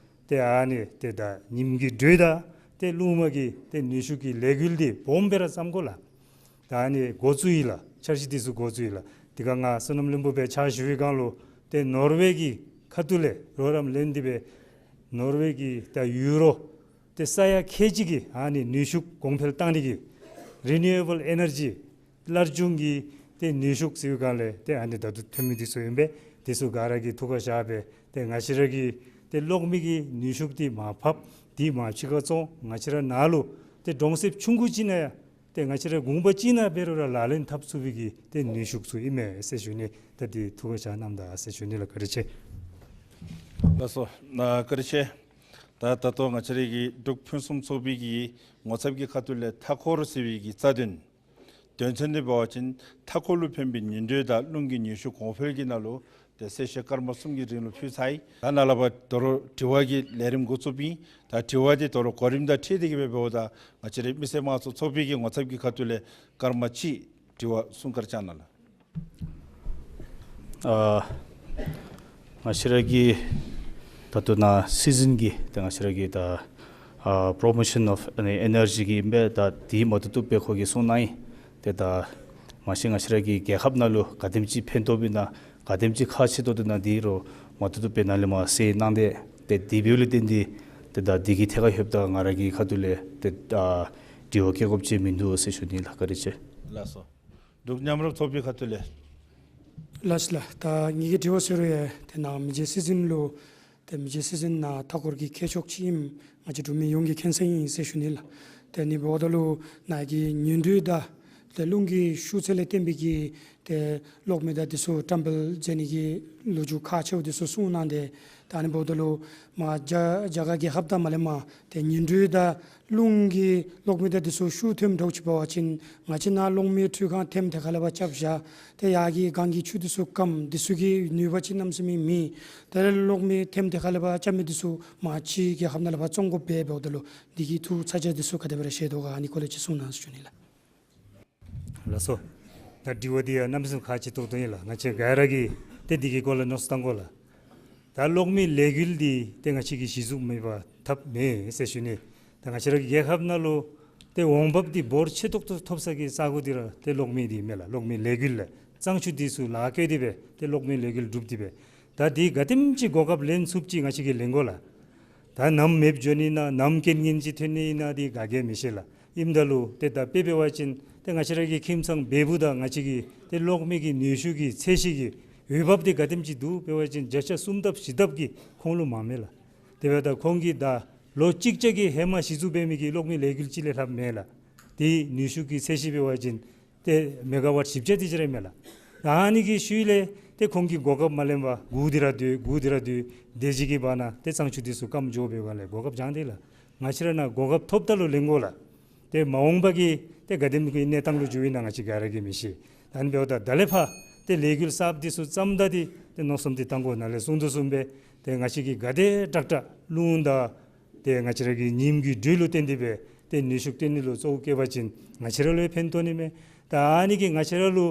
ཏེ་ཨ་ནི་ཏེ་ད་ཉིང་འགྲོས་དང་ཏེ་རླུང་མ་གི་ཏེ་ནུས་ཤུགས་ཀྱི་ལས་འགུལ་འདི་སྦོམ་སྦེ་ར་བརྩམ་དགོ་ལགས། ད་ཨ་ནི་འགོ་བཙུགས་ཡི་ལགས། འཆར་གཞི་འདི་ཚུ་འགོ་བཙུགས་ཡི་ལགས། དེ་ཁར་ང་བསོད་ནམས་བློན་པོ་སྦེ་ཕྱག་ཞུ་བའི་སྒང་ལུ་ཏེ་ནོར་ཝེ་གི་ཁ་ཐུག་ལས་རོགས་རམ་ལེན་ཏེ་སྦེ་ནོར་ཝེ་གི་ད་ཡུ་རོ་ཏེ་ས་ཡ་ཁལ་གཅིག་གི་ཨ་ནི་ནུས་ཤུགས་གོང་འཕེལ་བཏང་ནི་གི་རི་ནིའུ་ཨེ་བཱལ་ཨེ་ནར་ཇི་སླར་འབྱུང་གི་ཏེ་ནུས་ཤུགས་ཟེར་བའི་སྒང་ལས་ཏེ་ཨ་ནི་ད་ལྟོ་ཐོན་མི་འདི་ཚུ་ཨིན་པས། འདི་ཚུ་ག་ར་གིས་ཐུགས་ཁར་བཞག་སྦེ་ཏེ་ང་བཅས་ར་གི་ཏེ་གློག་མེ་གི་ནུས་ཤུགས་འདི་མར་ཕབ་འདི་མར་ཕྱི་ཁར་བཙོང་། ང་བཅས་ར་ནཱ་ལུ་ཏེ་གྲོང་གསེབ་ཆུང་ཀུ་ཅིག་ནང་ཡང་ཏེ་ང་བཅས་ར་དགོངས་པ་ཅིག་ནང་འབད་རུང་ར་ལག་ལེན་འཐབ་ཚུགས་པའི་གི་ཏེ་ནུས་ཤུགས་ཚུ་ཨིན་མས་ཟེར་ཞུ་ནི། ད་འདི་ཐུགས་ཁར་བཞག་གནངམ་ད་ཟེར་ཞུ་ནི་ལགས། བཀའ་དྲིན་ཆེ། ལགས་སོ། ཨ་བཀའ་དྲིན་ཆེ། ད་ད་ལྟོ་ང་བཅས་ར་གི་འབྲུག་ཕུན་སུམ་ཚོགས་པའི་གི་ངོ་ཚབ་ཀྱི་ཁ་ཐུག་ལས་མཐའ་འཁོར་ཟེར་བའི་གི་རྩ་དོན་དོན་ཚན་འདི་འབད་བ་ཅིན་མཐའ་འཁོར་ལུ་ཕན་པའི་ཉིང་འགྲོས་དང་རླུང་གི་ནུས་ཤུགས་གོང་འཕེལ་གྱི་ནང་ལུ་ཏེ་གསལ་བཤད་སྐར་མ་གསུམ་གྱི་རིང་ལུ་ཕུལ་ཚར་ཡི། ད་ནཱ་ལས་ཕར་དོ་རུང་དྲི་བ་གི་ལས་རིམ་འགོ་བཙུགསཔ་ཨིན། ད་དྲི་བ་འདི་དོ་རུང་གོ་རིམ་དང་འཁྲིལ་ཏེ་གི་སྦེ་འབདཝ་ད་ང་བཅས་རའི་མི་སེར་དམངས་གཙོ་ཚོགས་པའི་གི་ངོ་ཚབ་ཀྱི་ཁ་ཐུག་ལས་སྐར་མ་གཅིག་དྲི་བ་གསུང་བཀའ་དྲིན་བསྐྱང་གནང་ལགས། ཨ་ང་བཅས་ར་གི་ད་ལྟོ་ནཱ་སི་ཛིན་གྱི་ད་ང་བཅས་ར་གི་ད་ཨ་པྲོ་མོ་ཤཱན་ཨོཕ་ཨ་ནི་ཨེ་ནར་ཇི་གི་ཨིན་པས། ད་འདི་མ་ཐུབ་ཐུབ་སྦེ་ཁོ་གིས་གསུང་གནང་ཡི། ཏེ་ད་མ་གཞི་ང་བཅས་ར་གི་རྒྱལ་ཁབ་ནང་ལུ་ག་དེམ་ཅིག་ཕན་ཐོགས་ཨིན་ན་ག་དེམ་ཅིག་ཁག་ཆེ་ཏོག་ཏོ་ཨིན་ན་འདི་རོགས་མ་ཐུབ་ཐུབ་སྦེ་ནཱ་ལས་མར་གསལ་གནང་སྟེ། ཏེ་འདི་འབདཝ་ལས་བརྟེན་ཏེ་ཏེ་ད་འདི་གི་ཐད་ཁར་ལྷོདཔ་ད་ང་ར་གི་ཁ་ཐུག་ལས་ཏེ་ཨ་དྲི་བ་བཀོད་དགོཔ་ཅིག་མིན་འདུག་ཟེར་ཞུ་ནི་ལགས། བཀའ་དྲིན་ཆེ། ལགས་སོ། འབྲུག་མཉམ་རུབ་ཚོགས་པའི་ཁ་ཐུག་ལས། ལགས་ལགས། ད་ངེ་གི་དྲི་བ་ཟེར་རུང་ཡང་ཏེ་ནཱ་མི་རྗེ་སི་ཛིན་ལུ་ཏེ་མི་རྗེ་སི་ཛིན་ནཱ་མཐའ་འཁོར་གྱི་མཁས་མཆོག་ཅིག་ཨིནམ་ང་བཅས་འབྲུག་མི་ཡོངས་ཀྱིས་མཁྱེན་གསལ་ཨིན་ཟེར་ཞུ་ནི་ལགས། ཏེ་ཨ་ནི་འབདཝ་ད་ལུ་ནཱ་གི་ཉིང་འགྲོས་དང་ཏེ་རླུང་གི་ཤུགས་ཚད་ལས་བརྟེན་པའི་གི་ཏེ་གློག་མེ་དང་འདི་ཚུ་བཀྲམ་སྤེལ་མཛད་ནི་གི་ལོ་རྒྱུས་ཁག་ཆེཝ་འདི་ཚུ་གསུངས་གནང་སྟེ། ད་ཨ་ནི་འབདཝ་ད་ལུ་མར་རྒྱ་རྒྱ་གར་རྒྱལ་ཁབ་དང་མ་ལས་མར་ཏེ་ཉིང་འགྲོས་དང་རླུང་གི་གློག་མེ་དང་འདི་ཚུ་ཤུགས་ཐོནམ་འདྲཝ་ཅིག་འབད་བ་ཅིན་ང་བཅས་ནཱ་གློག་མེ་འཕྲུལ་ཁང་ཐེམ་དེ་ཁ་ལས་ཕར་རྐྱབ་བཞག། ཏེ་ཡར་གྱི་སྒང་གི་ཆུ་འདི་ཚུ་སྐམ། འདི་ཚུ་གི་ནུས་པ་ཅིག་གནམ་མེད་ས་མེད་མེད། ད་རེས་གློག་མེ་ཐེམ་དེ་ཁ་ལས་ཕར་རྐྱབ་མི་འདི་ཚུ་མར་ཕྱི་རྒྱལ་ཁབ་ནང་ལས་ཕར་བཙོང་དགོཔ་འབདཝ་ད་ལུ་འདི་གི་ཐུགས་ཚ་གྱང་འདི་ཚུ་ག་དེ་སྦེ་ར་བཞེས་དོ་ག་ཨ་ནི་སྐོར་ལས་ཅིག་གསུང་གནང་ཟེར་ཞུ་ནི་ལགས། ལགས་སོ། ད་དྲི་བ་འདི་ཡང་གནམ་མེད་ས་མེད་ཁག་ཆེ་ཏོག་ཏོ་ཨིན་ལགས། ང་བཅས་ག་ར་གིས་ཏེ་འདི་གི་སྐོར་ལས་མནོ་བསམ་བཏང་དགོ་ལགས། ད་གློག་མེ་ལས་འགུལ་འདི་ཏེ་ང་བཅས་ཀྱིས་གཞི་བཙུགས་མེད་པར་ཐབས་མེད་ཟེར་ཞུ་ནི། ད་ང་བཅས་ར་གི་རྒྱལ་ཁབ་ནང་ལུ་ཏེ་འོང་འབབ་འདི་འབོར་ཆེ་ཏོག་ཏོ་ཐོབ་ས་གི་ས་གོ་འདི་ར་ཏེ་གློག་མེ་འདི་མས་ལགས། གློག་མེ་ལས་འགུལ་ལགས། གཙང་ཆུ་འདི་ཚུ་ལཱ་བཀོད་དེ་སྦེ་ཏེ་གློག་མེ་ལས་འགུལ་སྒྲུབ་སྟེ་སྦེ། ད་འདི་ག་དེམ་ཅིག་གོ་སྐབས་ལེན་ཚུགསཔ་ཅིག་ང་བཅས་ཀྱིས་ལེན་དགོ་ལགས། ད་ནམ་མེདཔ་འགྱོ་ནི་ཨིན་ན་ནམ་རྐྱེན་ངན་ཅིག་ཐོན་ནི་ཨིན་ན་འདི་ག་གིས་མི་ཤེས་ལགས། ཨིནམ་ད་ལུ་ཏེ་ད་དཔེ་འབད་བ་ཅིན་ཏེ་ང་བཅས་ར་གི་ཁྱིམ་ཚང་འབད་འབུ་དང་ང་བཅས་ཀྱི་ཏེ་གློག་མེ་གི་ནུས་ཤུགས་ཀྱི་ཚད་གཞི་གི་འོས་འབབ་འདི་ག་དེམ་ཅིག་འདུག་འབད་བ་ཅིན་བརྒྱ་ཆ་སུམ་ལྡབ་བཞི་ལྡབ་ཀྱིས་ཁོང་ལུ་མངམ་མས་ལགས། དེ་འབདཝ་ད་ཁོང་གིས་ད་ལོ་གཅིག་ཅིག་གི་ཧེ་མ་གཞི་བཙུགས་འབད་མི་གི་གློག་མེ་ལས་འགུལ་ཅིག་ལས་ལྷགཔ་མེད་ལགས། དེའི་ནུས་ཤུགས་ཀྱི་ཚད་གཞི་འབད་བ་ཅིན་ཏེ་མེ་ག་ཝཊ་བཞི་བརྒྱ་དེ་ཅིག་ར་མས་ལགས། ད་ཨ་ནི་གི་ཤུལ་ལས་ཏེ་ཁོང་གིས་གོ་སྐབས་མ་ལེན་པར་སྒུག་སྟེ་ར་སྡོད་སྒུག་སྟེ་ར་སྡོད། དེ་ཅིག་གི་བར་ན་ཏེ་གཙང་ཆུ་འདི་ཚུ་སྐམ་འགྱོ་བའི་སྒང་ལས་གོ་སྐབས་བྱང་སྟེ་ལགས། ང་བཅས་ར་ནཱ་གོ་སྐབས་ཐོབ་ད་ལུ་ལེན་དགོ་ལགས། ཏེ་མ་འོངས་པ་གི་ ཏེ་ག་དེམ་གྱི་གནས་སྟངས་ལུ་འགྱོ་ཡི་ན་ང་བཅས་ག་ར་གིས་མི་ཤེས། ད་ཨ་ནི་འབདཝ་ད་ད་ལས་ཕར་ཏེ་ལས་འགུལ་གསརཔ་འདི་ཚུ་བརྩམ་ད་འདི་ཏེ་མནོ་བསམ་འདི་བཏང་དགོ། ནཱ་ལས་གསུངས་དོ་བཟུམ་སྦེ་ཏེ་ང་བཅས་ཀྱིས་ག་དེ་དྲག་དྲག་རླུང་དང་ཏེ་ང་བཅས་ར་གི་ཉིམ་གྱི་དྲོད་ལུ་བརྟེན་ཏེ་སྦེ་ཏེ་ནུས་ཤུགས་བཏོན་ནི་ལུ་གཙོ་བོ་བསྐྱེད་པ་ཅིན་ང་བཅས་ར་ལུ་ཡང་ཕན་ཐོགས་ནི་མས། ད་ཨ་ནི་གིས་ང་བཅས་ར་ལུ་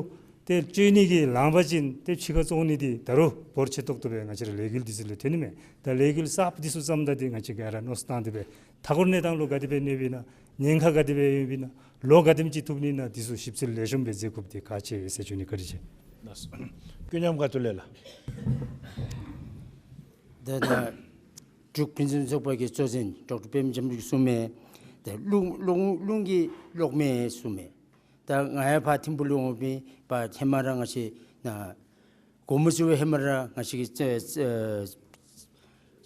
ཏེ་སྤྱོད་ནི་གི་ལང་པ་ཅིན་ཏེ་ཕྱི་ཁར་བཙོང་ནི་འདི་ད་རུང་འབོར་ཆེ་ཏོག་ཏོ་སྦེ་ང་བཅས་ར་ལས་འགུལ་འདི་ཚུ་ལས་ཐོན་ནི་མས། ད་ལས་འགུལ་གསརཔ་འདི་ཚུ་བརྩམ་ད་འདི་ང་བཅས་ག་ར་མནོ་བསམ་བཏང་སྟེ་སྦེ་མཐའ་འཁོར་གནས་སྟངས་ལུ་ག་དེ་སྦེ་གནས་པས་ན། ཉེན་ཁ་ག་དེ་སྦེ་ཡོདཔ་ཨིན་ན། ལོག་ག་དེམ་ཅིག་ཐུབ་ནི་ཨིན་ན། འདི་ཚུ་ཞིབ་འཚོལ་ལེགས་ཤོམ་སྦེ་མཛད་དགོཔ་འདི་ཁག་ཆེ་ཟེར་ཞུ་ནི། བཀའ་དྲིན་ཆེ། ལགས་སོ། ཀུན་མཉམ་ཁ་ཐུག་ལས་ལགས། ད་ད་འབྲུག་ཕུན་སུམ་ཚོགས་པ་གི་གཙོ་འཛིན་ཌོག་ཊར་པདྨ་འཇམ་དབྱངས་ཀྱིས་གསུངས་མི་ད་རླུང་རླུང་རླུང་གི་གློག་མེ་གསུངས་མི། ད་ང་ཡང་ཕར་ཐིམ་ཕུག་ལུ་འོང་མི་ཕར་ཧེ་མ་ར་ང་བཅས་ནཱ་དགོངསམ་རྫོང་ཧེ་མ་ར་ང་བཅས་ཀྱིས་ཨ་ཨ་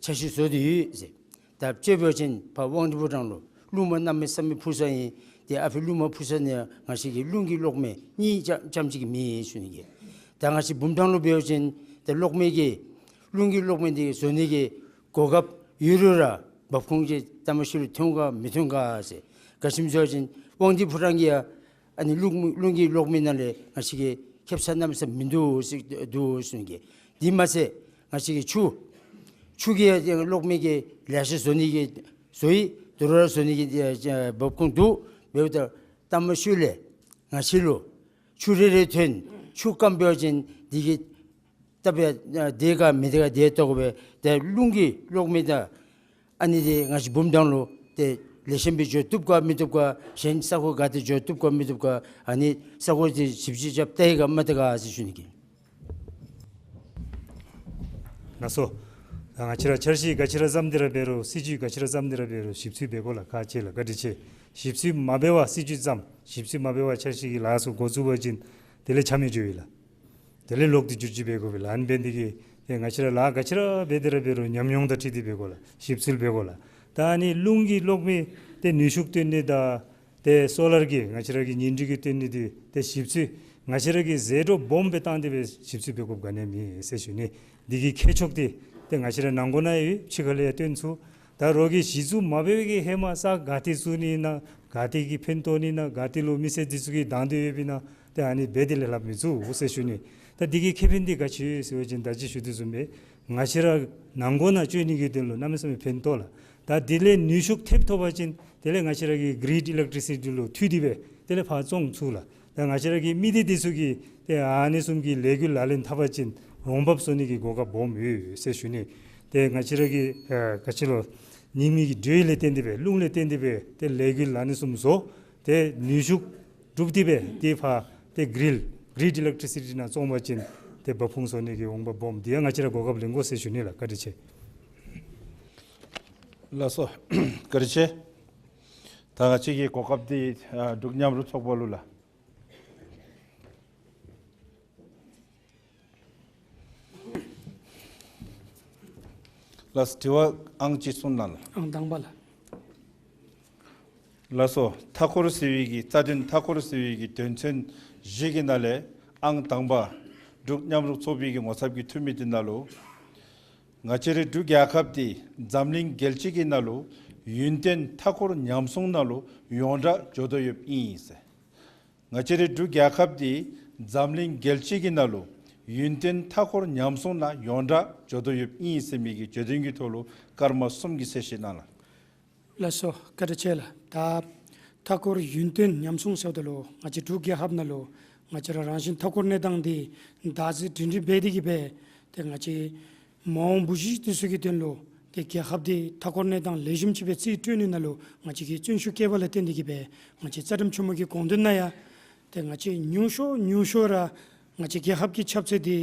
འཆར་གཞི་བཟོ་སྟེ་ཡོད་ཟེར། ད་དཔྱེ་འབད་བ་ཅིན་ཕར་དབང་འདུས་ཕོ་བྲང་ལུ་རླུང་མ་གནམ་མེད་ས་མེད་འཕུ་ས་ཨིན། ཏེ་ཨ་ཕི་རླུང་མ་འཕུ་ས་ནང་ང་བཅས་ཀྱི་རླུང་གི་གློག་མེ་གཉིས་ཙམ་ཙམ་ཅིག་མེད་ཟེར་ཞུ་ནི་གི། ད་ང་བཅས་བུམ་ཐང་ལུ་འབད་བ་ཅིན་ད་གློག་མེ་གི་རླུང་གི་གློག་མེ་འདི་བཟོ་ནི་གི་གོ་སྐབས་ཡོད་རུང་ར་འབབ་ཁུངས་ཀྱི་ལྟ་མ་ཤེས་རུང་ཐོན་ག་མི་ཐོན་ག་ཟེར། ག་ཅི་སྨོ་ཟེར་བ་ཅིན་དབང་འདུས་ཕོ་བྲང་གི་ཡང་ཨ་ནི་རླུང་རླུང་གི་གློག་མེ་ནང་ལས་ང་བཅས་ཀྱི་ཁེབ་ས་གནམ་མེད་ས་མེད་མིན་འདུག་ཟེར་འདུག་ཟེར་གི། དེ་མ་ཚད་ང་བཅས་ཀྱི་ཆུ་ཆུ་གི་གློག་མེ་གི་ལེ་ཤ་བཟོ་ནི་གི་བཟོ་ཡི། དོ་རུང་ར་བཟོ་ནི་གི་འབབ་ཁུངས་འདུག། འབདཝ་ད་ལྟ་མ་ཤེས་ལས་ང་བཅས་ལུ་ཆུ་རེ་རེ་ཐོན། ཆུ་སྐམ་འབད་བ་ཅིན་འདི་གིས་སྟབས་ཡང་བདེ་ག་མི་བདེ་ག་དེ་ལྟོ་གོ་སྦེ་ཏེ་རླུང་གི་གློག་མེ་དང་ཨ་ནི་འདི་ང་བཅས་བུམ་ཐང་ལུ་ཏེ་ལེགས་ཤོམ་སྦེ་འགྱོ་བཏུབ་ག་མི་བཏུབ་ག། གཞན་ས་གོ་ག་ཏེ་འགྱོ་བཏུབ་ག་མི་བཏུབ་ག། ཨ་ནི་ས་གོ་འདི་ཞིབ་དཔྱད་རྐྱབ་བལྟ་ཡི་ག་མ་བལྟ་ག་ཟེར་ཞུ་ནི་གི། ལགས་སོ། ང་བཅས་ར་འཆར་གཞི་ག་ཅི་ར་བརྩམས་ཏེ་ར་འབད་རུང་སྲིད་བྱུས་ག་ཅི་ར་བརྩམས་ཏེ་ར་འབད་རུང་ཞིབ་འཚོལ་འབད་དགོ་ལགས། ཁག་ཆེ་ལགས། བཀའ་དྲིན་ཆེ། ཞིབ་འཚོལ་མ་འབད་བར་སྲིད་བྱུས་བརྩམས། ཞིབ་འཚོལ་མ་འབད་བར་འཆར་གཞི་གི་ལཱ་ཚུ་འགོ་བཙུགས་པ་ཅིན་དེ་ལས་ཆ་མེད་འགྱོཝ་ཨིན་ལགས། དེ་ལས་ལོག་སྟེ་བསྒྱུར་བཅོས་འབད་དགོ་པས་ལགས། ཨ་ནི་འབད་ནི་འདི་གིས་ཏེ་ང་བཅས་ར་ལཱ་ག་ཅི་ར་འབད་དེ་ར་འབད་རུང་ཉམས་མྱོང་དང་འཁྲིལ་ཏེ་འབད་དགོ་ལགས། ཞིབ་འཚོལ་འབད་དགོ་ལགས། ད་ཨ་ནི་རླུང་གི་གློག་མེ་ཏེ་ནུས་ཤུགས་བཏོན་ནི་དང་ཏེ་སོ་ལར་གྱི་ང་བཅས་ར་གི་ཉིང་འབྲུ་གིས་བཏོན་ནི་འདི་ཏེ་ཞིབ་འཚོལ་ང་བཅས་ར་གིས་ཟད་འགྲོ་སྦོམ་སྦེ་བཏང་སྟེ་སྦེ་ཞིབ་འཚོལ་འབད་དགོཔ་ག་ནི་ཡང་མེད་ཟེར་ཞུ་ནི། འདི་གི་ཁྱད་ཆོས་འདི་ཏེ་ང་བཅས་ར་ནང་འཁོད་ནང་ཡོད། ཕྱི་ཁ་ལས་ཡང་སྟོན་ཚུགས། ད་རོགས་ཀྱིས་གཞི་བཙུགས་མ་འབད་བའི་གི་ཧེ་མ་ས་ག་ཏེ་བཙུགས་ནི་ཨིན་ན། ག་ཏེ་གིས་ཕན་ཐོགས་ནི་ཨིན་ན། ག་ཏེ་ལུ་མི་སེར་འདི་ཚུ་གིས་དང་འདོད་ཡོདཔ་ཨིན་ན། ཏེ་ཨ་ནི་འབད་དེ་ལས་སླབ་མི་ཚུགས་ཟེར་ཞུ་ནི། ད་འདི་གི་ཁེ་ཕན་འདི་ག་ཅི་ཡོད་ཟེར་བ་ཅིན་ད་ཅི་ཞུ་དོ་བཟུམ་སྦེ་ང་བཅས་ར་ནང་འཁོད་ནང་སྤྱོད་ནི་གི་དོན་ལུ་གནམ་མེད་ས་མེད་ཕན་ཐོགས་ལགས། ད་དེ་ལས་ནུས་ཤུགས་ཐེབས་ཐོབ་པ་ཅིན་དེ་ལས་ང་བཅས་ར་གི་གི་རིཌ་ཨི་ལེག་ཊི་སི་ཊི་ལུ་མཐུད་དེ་སྦེ་དེ་ལས་ཕར་བཙོང་ཚུགས་ལགས། ད་ང་བཅས་ར་གི་མི་སྡེ་འདི་ཚུ་གིས་ཏེ་ཨ་ནི་བཟུམ་གྱི་ལས་འགུལ་ལག་ལེན་འཐབ་པ་ཅིན་འོང་འབབ་བཟོ་ནི་གི་གོ་སྐབས་སྦོམ་ཡོད་ཟེར་ཞུ་ནི། ཏེ་ང་བཅས་ར་གི་ཨ་ག་ཅི་ལོ་ཉིམ་གི་དྲོད་ལས་བརྟེན་ཏེ་སྦེ་རླུང་ལས་བརྟེན་ཏེ་སྦེ་ཏེ་ལས་འགུལ་ཨ་ནི་བཟུམ་བཟོ་ཏེ་ནུས་ཤུགས་གྲུབ་སྟེ་སྦེ་ཏེ་ཕར་ཏེ་གི་རིཌ་གི་རིཌ་ཨི་ལེག་ཊི་སི་ཊི་ནང་བཙོང་པ་ཅིན་ཏེ་འབབ་ཁུངས་བཟོ་ནི་གི་འོང་འབབ་སྦོམ་འདི་ཡང་ང་བཅས་ར་གོ་སྐབས་ལེན་དགོ་ཟེར་ཞུ་ནི་ལགས། བཀའ་དྲིན་ཆེ། ལགས་སོ། བཀའ་དྲིན་ཆེ། ད་ང་བཅས་ཀྱི་གོ་སྐབས་འདི་ཨ་འབྲུག་མཉམ་རུབ་ཚོགས་པ་ལུ་ལགས། ལགས་སོ། དྲི་བ་ཨང་གཅིག་གསུམ་ནང་ལགས། ཨང་དང་པ་ལགས། ལགས་སོ། མཐའ་འཁོར་ཟེར་བའི་གི་རྩ་དོན་མཐའ་འཁོར་ཟེར་བའི་གི་དོན་ཚན་བཞི་གི་ནང་ལས་ཨང་དང་པ་འབྲུག་མཉམ་རུབ་ཚོགས་པའི་གི་ངོ་ཚབ་ཀྱི་འཐུས་མི་འདི་ནང་ལུ་ང་བཅས་རའི་འབྲུག་རྒྱལ་ཁབ་འདི་འཛམ་གླིང་རྒྱལ་སྤྱི་གི་ནང་ལུ་ཡུན་བརྟན་མཐའ་འཁོར་ཉམས་སྲུང་ནང་ལུ་ཡོངས་གྲགས་འགྱོ་དོ་ཡོདཔ་ཨིན་ཟེར། ང་བཅས་རའི་འབྲུག་རྒྱལ་ཁབ་འདི་འཛམ་གླིང་རྒྱལ་སྤྱི་གི་ནང་ལུ་ཡུན་བརྟན་མཐའ་འཁོར་ཉམས་སྲུང་ནང་ཡོངས་གྲགས་འགྱོ་དོ་ཡོདཔ་ཨིན་ཟེར་མི་གི་བརྗོད་དོན་གྱི་ཐོག་ལུ་སྐར་མ་གསུམ་གྱི་གསལ་བཤད་གནང་ལགས། ལགས་སོ། བཀའ་དྲིན་ཆེ་ལགས། ད་མཐའ་འཁོར་ཡུན་བརྟན་ཉམས་སྲུང་ཟེརཝ་ད་ལུ་ང་བཅས་འབྲུག་རྒྱལ་ཁབ་ནང་ལུ་ང་བཅས་ར་རང་བཞིན་མཐའ་འཁོར་གནས་སྟངས་འདི་བདག་འཛིན་སྒྲིང་སྒྲིང་འབད་དེ་གི་སྦེ་ཏེ་ང་བཅས་མ་འོངས་བུ་གཞི་འདི་ཚུ་གི་དོན་ལུ་ཏེ་རྒྱལ་ཁབ་འདི་མཐའ་འཁོར་གནས་སྟངས་ལེགས་ཤོམ་ཅིག་སྦེ་རྩིས་སྤྲོད་ནི་ནང་ལུ་ང་བཅས་ཀྱིས་བརྩོན་ཤུགས་བསྐྱེད་པ་ལས་བརྟེན་ཏེ་གི་སྦེ་ང་བཅས་རྩ་ཁྲིམས་ཆེན་མོ་གི་དགོངས་དོན་ནང་ཡང་ཏེ་ང་བཅས་ཉུང་ཤོས་ཉུང་ཤོས་ར་ང་བཅས་རྒྱལ་ཁབ་ཀྱི་ཁྱབ་ཚད་འདི་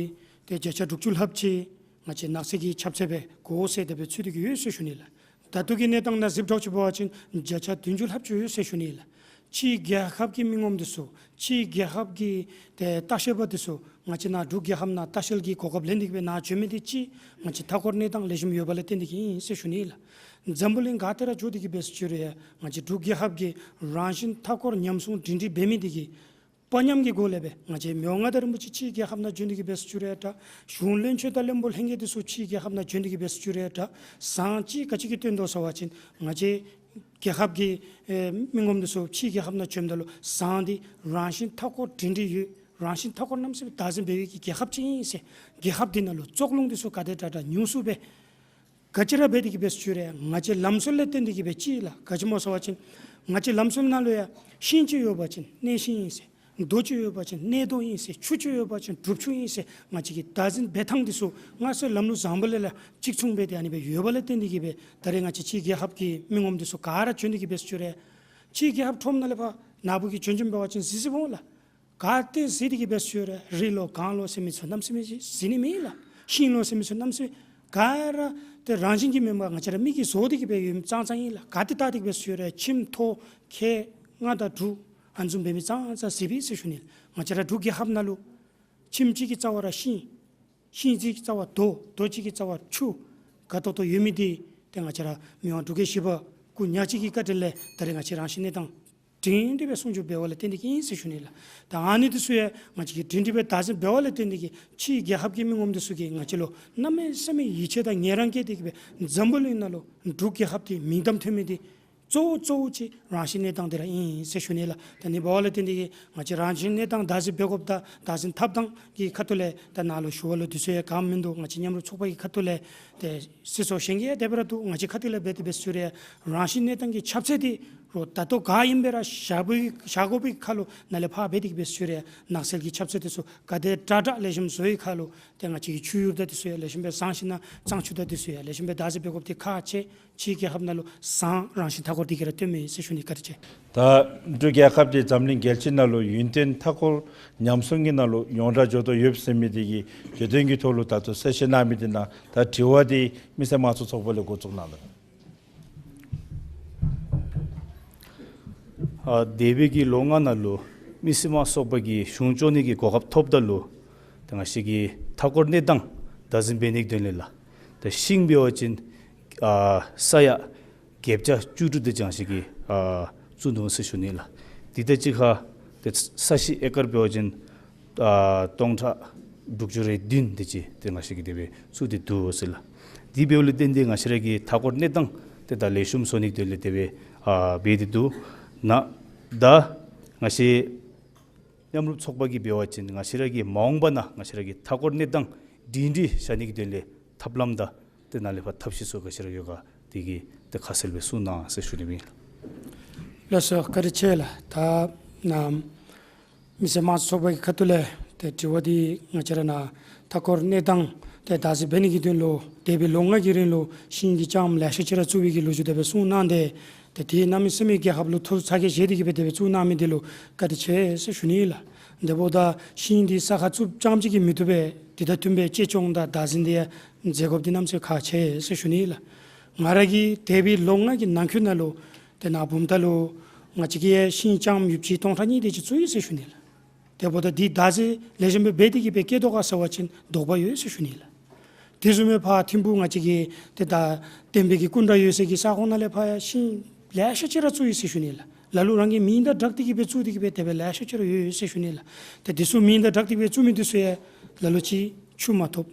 ཏེ་བརྒྱ་ཆ་དྲུག་ཅུ་ལྷགཔ་ཅིག་ང་བཅས་ནགས་ཚལ་གྱི་ཁྱབ་ཚད་སྦེ་དགོ་ཟེར་དེ་སྦེ་ཚུད་དེ་གི་ཡོད་ཟེར་ཞུ་ནི་ལགས། ད་ལྟོ་གི་གནས་སྟངས་ནང་གཟིགས་དྲགས་ཅིག་འབད་བ་ཅིན་བརྒྱ་ཆ་བདུན་ཅུ་ལྷགཔ་ཅིག་ཡོད་ཟེར་ཞུ་ནི་ལགས། ཕྱིའི་རྒྱལ་ཁབ་ཀྱི་མི་ངོམ་འདི་ཚུ་ཕྱིའི་རྒྱལ་ཁབ་ཀྱི་ཏེ་ལྟ་བཤལ་པ་འདི་ཚུ་ང་བཅས་ནཱ་འབྲུག་རྒྱལ་ཁབ་ནང་ལྟ་བཤལ་གྱི་གོ་སྐབས་ལེན་ཏེ་གི་སྦེ་ནཱ་བྱོན་མི་འདི་ཅིག་ང་བཅས་མཐའ་འཁོར་གནས་སྟངས་ལེགས་ཤོམ་ཡོད་པ་ལས་བརྟེན་ཏེ་གི་ཨིན་ཟེར་ཞུ་ནི་ལགས། འཛམ་བུ་གླིང་ག་ཏེ་ར་འགྱོ་སྟེ་གི་སྦེ་ཟེར་ཞུ་རུང་ཡང་ང་བཅས་འབྲུག་རྒྱལ་ཁབ་ཀྱི་རང་བཞིན་མཐའ་འཁོར་ཉམས་སྲུང་སྒྲིང་སྒྲིང་འབད་མི་འདི་གིས་དཔའ་ཉམས་ཀྱི་སྒོ་ལས་སྦེ་ང་བཅས་མི་དབང་མངའ་བདག་རིན་པོ་ཆེ་ཕྱིའི་རྒྱལ་ཁབ་ནང་བྱོན་ཏེ་གི་སྦེ་ཟེར་ཞུ་རུང་ཡང་འདྲ། གཞུང་བློན་ཆེན་དང་བློན་པོ་ལྷན་རྒྱས་འདི་ཚུ་ཕྱིའི་རྒྱལ་ཁབ་ནང་བྱོན་ཏེ་གི་སྦེ་ཟེར་ཞུ་རུང་ཡང་འདྲ། བཟང་ཅིག་ག་ཅི་གིས་སྟོན་དོ་ཟེར་བ་ཅིན་ང་བཅས་ རྒྱལ་ཁབ་ཀྱི་ཨེ་མི་ངོམ་འདི་ཚུ་ཕྱིའི་རྒྱལ་ཁབ་ནང་བྱོནམ་ད་ལུ་ཟངས་འདི་རང་བཞིན་མཐའ་འཁོར་སྒྲིང་སྒྲི་ཡོད། རང་བཞིན་མཐའ་འཁོར་གནམ་མེད་ས་མེད་བདག་འཛིན་འབད་བའི་གི་རྒྱལ་ཁབ་ཅིག་ཨིན་ཟེར། རྒྱལ་ཁབ་འདི་ནང་ལུ་བཙོག་རླུང་འདི་ཚུ་ག་དེ་དྲག་དྲག་ཉུང་སུ་སྦེ་ག་ཅི་ར་འབད་དེ་གི་འབད་ཞུ་རུང་ང་བཅས་ལམ་སྲོལ་ལས་བརྟེན་ཏེ་གི་འབད་ཅི་ལགས། ག་ཅི་སྨོ་ཟེར་བ་ཅིན་ང་བཅས་ལམ་སྲོལ་ནང་ལུ་ཡང་ཤིང་ཅིག་ཡོད་པ་ཅིན་གནས་ཤིང་ཨིན་ཟེར། རྡོ་ཅིག་ཡོད་པ་ཅིན་གནས་རྡོ་ཨིན་ཟེར། ཆུ་ཅིག་ཡོད་པ་ཅིན་སྒྲུབ་ཆུ་ཨིན་ཟེར། ང་བཅས་ཀྱི་བདག་འཛིན་འབད་ཐངས་འདི་ཚུ་སྔར་སྲོལ་ལམ་ལུགས་བཟང་པོ་ལས་ལ་གཅིག་མཚུངས་སྦེ་ཏེ་ཨ་ནི་སྦེ་ཡོད་པ་ལས་བརྟེན་ཏེ་གི་འབད་ད་རེས་ང་བཅས་ཕྱིའི་རྒྱལ་ཁབ་ཀྱི་མི་ངོམ་འདི་ཚུ་ག་ར་བྱོན་ཏེ་གི་འབད་ཞུ་རུང་ཕྱིའི་རྒྱལ་ཁབ་ཁྲོམ་ནང་ལས་ཕར་ནཱ་བུ་གིས་བྱོན་བྱོནམ་འབད་བ་ཅིན་གཟིགས་གཟིགསཔ་འོང་ལགས། ག་ཏེ་གཟིགས་ཏེ་གི་འབད་ཞུ་རུང་རི་ལོ་གངས་ལོ་ཟེར་མི་ཚུ་གནམ་མེད་ས་མེད་ཅིག་གཟིགས་ནི་མེད་ལགས། ཤིང་ལོ་ཟེར་མི་ཚུ་གནམ་མེད་ས་མེད་ག་ར་ཏེ་རང་བཞིན་གྱིས་མེན་པར་ང་བཅས་ར་མི་གིས་བཟོ་སྟེ་གི་འབད་ཡོད་མི་ཙང་ཙང་ཨིན་ལགས། ག་ཏེ་བལྟ་སྟེ་གི་འབད་ཞུ་རུང་ཁྱིམ་ཐོག་ཁལ་རྔ་དང་འབྲུ་ཨ་ནི་བཟུམ་འབད་མི་ཙང་ཙང་གཟིགསཔ་ཨིན་ཟེར་ཞུ་ནི་ལགས། ང་བཅས་ར་འབྲུག་རྒྱལ་ཁབ་ནང་ལུ་ཁྱིམ་གཅིག་གི་རྩ་བར་ཤིང་ཤིང་གཅིག་གི་རྩ་བར་རྡོ། རྡོ་གཅིག་གི་རྩ་བར་ཆུ། དགའ་ཏོག་ཏོ་ཡོད་མི་འདི་ཏེ་ང་བཅས་ར་མི་དབང་འབྲུག་རྒྱལ་བཞི་པ་སྐུ་ཉག་གཅིག་གི་བཀའ་དྲིན་ལས་ད་རེས་ང་བཅས་རང་བཞིན་གནས་སྟངས་སྒྲིང་སྒྲི་སྦེ་སྲུང་སྐྱོབ་འབད་བ་ལས་བརྟེན་ཏེ་གི་ཨིན་ཟེར་ཞུ་ནི་ལགས། ད་ཨ་ནི་འདི་ཚུ་ཡང་ང་བཅས་ཀྱིས་སྒྲིང་སྒྲི་སྦེ་བདག་འཛིན་འབད་བ་ལས་བརྟེན་ཏེ་གི་ཕྱིའི་རྒྱལ་ཁབ་ཀྱི་མི་ངོམ་འདི་ཚུ་གིས་ང་བཅས་ལུ་གནམ་མེད་ས་མེད་ཡིད་ཆེས་དང་ངལ་རངས་བསྐྱེད་དེ་གི་འབད་འཛམ་བུ་གླིང་ནང་ལུ་འབྲུག་རྒྱལ་ཁབ་འདི་མིང་གཏམ་ཐོན་མི་འདི་གཙོ་བོ་གཙོ་བོ་ཅིག་རང་བཞིན་གནས་སྟངས་འདི་ར་ཨིན་ཟེར་ཞུ་ནི་ལགས། ད་ཨ་ནི་འབད་བ་ལས་བརྟེན་ཏེ་གི་ང་བཅས་རང་བཞིན་གནས་སྟངས་བདག་འཛིན་འབད་དགོཔ་དང་བདག་འཛིན་འཐབ་ཐངས་ཀྱི་ཁ་ཐུག་ལས་ད་ནཱ་ལུ་ཞུ་བ་ལུ་དུས་ཚོད་ཡང་གང་མིན་འདུག། ང་བཅས་མཉམ་རུབ་ཚོགས་པ་གི་ཁ་ཐུག་ལས་ཏེ་སྲིད་ཚོགས་གཞན་གྱི་ཡང་དེ་སྦེ་ར་འདུག། ང་བཅས་ཁ་ཐུག་ལས་འབད་དེ་འབད་ཞུ་རུང་རང་བཞིན་གནས་སྟངས་ཀྱི་ཁྱབ་ཚད་འདི་རུང་ད་ལྟོ་ག་ཨིན་པས་ར་བཞག་པའི་བཞག་དགོ་པའི་ཁར་ལུ་ནཱ་ལས་ཕར་འབད་དེ་གི་འབད་ཞུ་རུང་ནགས་ཚལ་གྱི་ཁྱབ་ཚད་འདི་ཚུ་ག་དེ་དྲག་དྲག་ལེགས་ཤོམ་བཟོ་བའི་ཁར་ལུ་ཏེ་ང་བཅས་ཀྱི་ཆུ་ཡུར་དང་འདི་ཚུ་ཡང་ལེགས་ཤོམ་སྦེ་བཟང་ཞིན་ན་གཙང་ཆུ་དང་འདི་ཚུ་ཡང་ལེགས་ཤོམ་སྦེ་བདག་འཛིན་འབད་དགོཔ་འདི་ཁག་ཆེ། ཕྱིའི་རྒྱལ་ཁབ་ནང་ལུ་ཟངས་རང་བཞིན་མཐའ་འཁོར་འདི་གིས་ར་སྟོན་མི་ཨིན་ཟེར་ཞུ་ནི། བཀའ་དྲིན་ཆེ། ད་འབྲུག་རྒྱལ་ཁབ་འདི་འཛམ་གླིང་རྒྱལ་སྤྱི་ནང་ལུ་ཡུན་བརྟན་མཐའ་འཁོར་ཉམས་སྲུང་གི་ནང་ལུ་ཡོངས་གྲགས་འགྱོ་དོ་ཡོདཔ་ཟེར་མི་འདི་གི་བརྗོད་དོན་གྱི་ཐོག་ལུ་ད་ལྟོ་གསལ་བཤད་གནང་མི་འདི་ནང་ད་དྲི་བ་འདི་མི་སེར་དམངས་གཙོ་ཚོགས་པ་ལས་འགོ་བཙུགས་གནང་ལགས། ཨ་འདས་པའི་གི་ལོ་ལྔ་ནང་ལུ་མི་སེར་དམངས་གཙོ་ཚོགས་པ་གིས་གཞུང་སྐྱོང་ནི་གི་གོ་སྐབས་ཐོབ་ད་ལུ་ཏེ་ང་བཅས་ཀྱིས་མཐའ་འཁོར་གནས་སྟངས་བདག་འཛིན་འབད་ནི་གི་དོན་ལས་ལགས། ཏེ་ཤིང་འབད་བ་ཅིན་ཨ་ས་ཡ་བརྒྱད་བརྒྱ་བཅུ་དྲུག་དེ་ཅིག་ང་བཅས་ཀྱིས་ཨ་བཙུགས་ནུག་ཟེར་ཞུ་ནི་ལགས། དེ་དང་གཅིག་ཁར་ཏེ་ས་གཞི་ཨེ་ཀར་འབད་བ་ཅིན་ཨ་སྟོང་ཕྲག་དྲུག་ཅུ་རེ་བདུན་དེ་ཅིག་ཏེ་ང་བཅས་ཀྱིས་དེ་སྦེ་བཙུགས་ཏེ་འདུག་ཟེར་ལགས། དེ་འབདཝ་ལས་བརྟེན་ཏེ་ང་བཅས་ར་གི་མཐའ་འཁོར་གནས་སྟངས་ཏེ་ད་ལེགས་ཤོམ་བཟོ་ནི་གི་དོན་ལས་དེ་སྦེ་ཨ་འབད་དེ་འདུག། ནཱ་ད་ང་བཅས་མཉམ་རུབ་ཚོགས་པ་གིས་འབད་བ་ཅིན་ང་བཅས་ར་གི་མ་འོངས་པ་ནང་ང་བཅས་ར་གི་མཐའ་འཁོར་གནས་སྟངས་སྒྲིང་སྒྲི་བཞག་ནི་གི་དོན་ལས་ཐབས་ལམ་དང་ཏེ་ནཱ་ལས་ཕར་ཐབས་ཤེས་ཚུ་ག་ཅི་ར་ཡོད་ག་དེ་གི་ཏེ་ཁ་གསལ་སྦེ་གསུང་གནང་ཟེར་ཞུ་ནི་ཨིན་ལགས། ལགས་སོ། བཀའ་དྲིན་ཆེ་ལགས། ད་ནཱ་མི་སེར་དམངས་གཙོ་ཚོགས་པ་གི་ཁ་ཐུག་ལས་ཏེ་དྲི་བ་འདི་ང་བཅས་ར་ནཱ་མཐའ་འཁོར་གནས་སྟངས་ཏེ་བདག་འཛིན་འབད་ནི་གི་དོན་ལུ་འདས་པའི་ལོ་ལྔ་གི་རིང་ལུ་ཤིང་གི་ལྕངམ་ལེ་ཤ་ཅིག་ར་བཙུགས་པའི་གི་ལོ་རྒྱུས་དེ་སྦེ་གསུངས་གནང་སྟེ། ཏེ་དེ་གནམ་མེད་ས་མེད་རྒྱལ་ཁབ་ལུ་ཐུགས་ཚ་གྱང་བཞེས་ཏེ་གི་སྦེ་དེ་སྦེ་བཙུགས་གནང་མི་འདི་ལུ་བཀའ་དྲིན་ཆེ་ཟེར་ཞུ་ནི་ལགས། དེ་འབདཝ་ད་ཤིང་འདི་ས་ཁར་བཙུགས་རྐྱངམ་ཅིག་གིས་མི་བཏུབ་པས། དེ་དང་བསྟུན་པའི་གཅེས་སྐྱོང་དང་བདག་འཛིན་འདི་ཡང་མཛད་དགོཔ་འདི་གནམ་མེད་ས་མེད་ཁག་ཆེ་ཟེར་ཞུ་ནི་ལགས། ང་ར་གིས་འདས་པའི་ལོ་ལྔ་གི་ནང་འཁོད་ནང་ལུ་ཏེ་ནཱ་བུམ་ཐང་ལུ་ང་བཅས་ཀྱིས་ཤིང་ལྕངམ་ཡོདཔ་ཅིག་སྟོང་ཕྲག་གཉིས་དེ་ཅིག་བཙུགས་ཡི་ཟེར་ཞུ་ནི་ལགས། དེ་འབདཝ་ད་འདི་བདག་འཛིན་ལེགས་ཤོམ་སྦེ་འབད་དེ་གི་སྦེ་བཀལ་དོ་ག་ཟེར་བ་ཅིན་དོགས་པ་ཡོད་ཟེར་ཞུ་ནི་ལགས། དེ་བཟུམ་སྦེ་ཕར་ཐིམ་ཕུག་ང་བཅས་ཀྱི་ཏེ་ད་བསྟན་པའི་གི་སྐུ་འདྲ་ཡོད་སའི་གི་ས་ཁོངས་ནང་ལས་ཕར་ཡང་ཤིང་ལེ་ཤ་ཅིག་ར་བཙུགས་ཡི་ཟེར་ཞུ་ནི་ལགས། ལ་ལུ་རང་གི་མིང་དང་སྦྲགས་ཏེ་གི་སྦེ་བཙུགས་ཏེ་གི་སྦེ་དེ་སྦེ་ལེ་ཤ་ཅིག་ར་ཡོད་ཡོད་ཟེར་ཞུ་ནི་ལགས། ཏེ་དེ་ཚུ་མིང་དང་སྦྲགས་ཏེ་སྦེ་བཙུགས་མི་དེ་ཚུ་ཡང་ལ་ལུ་ཅིག་ཆུ་མ་ཐོབ།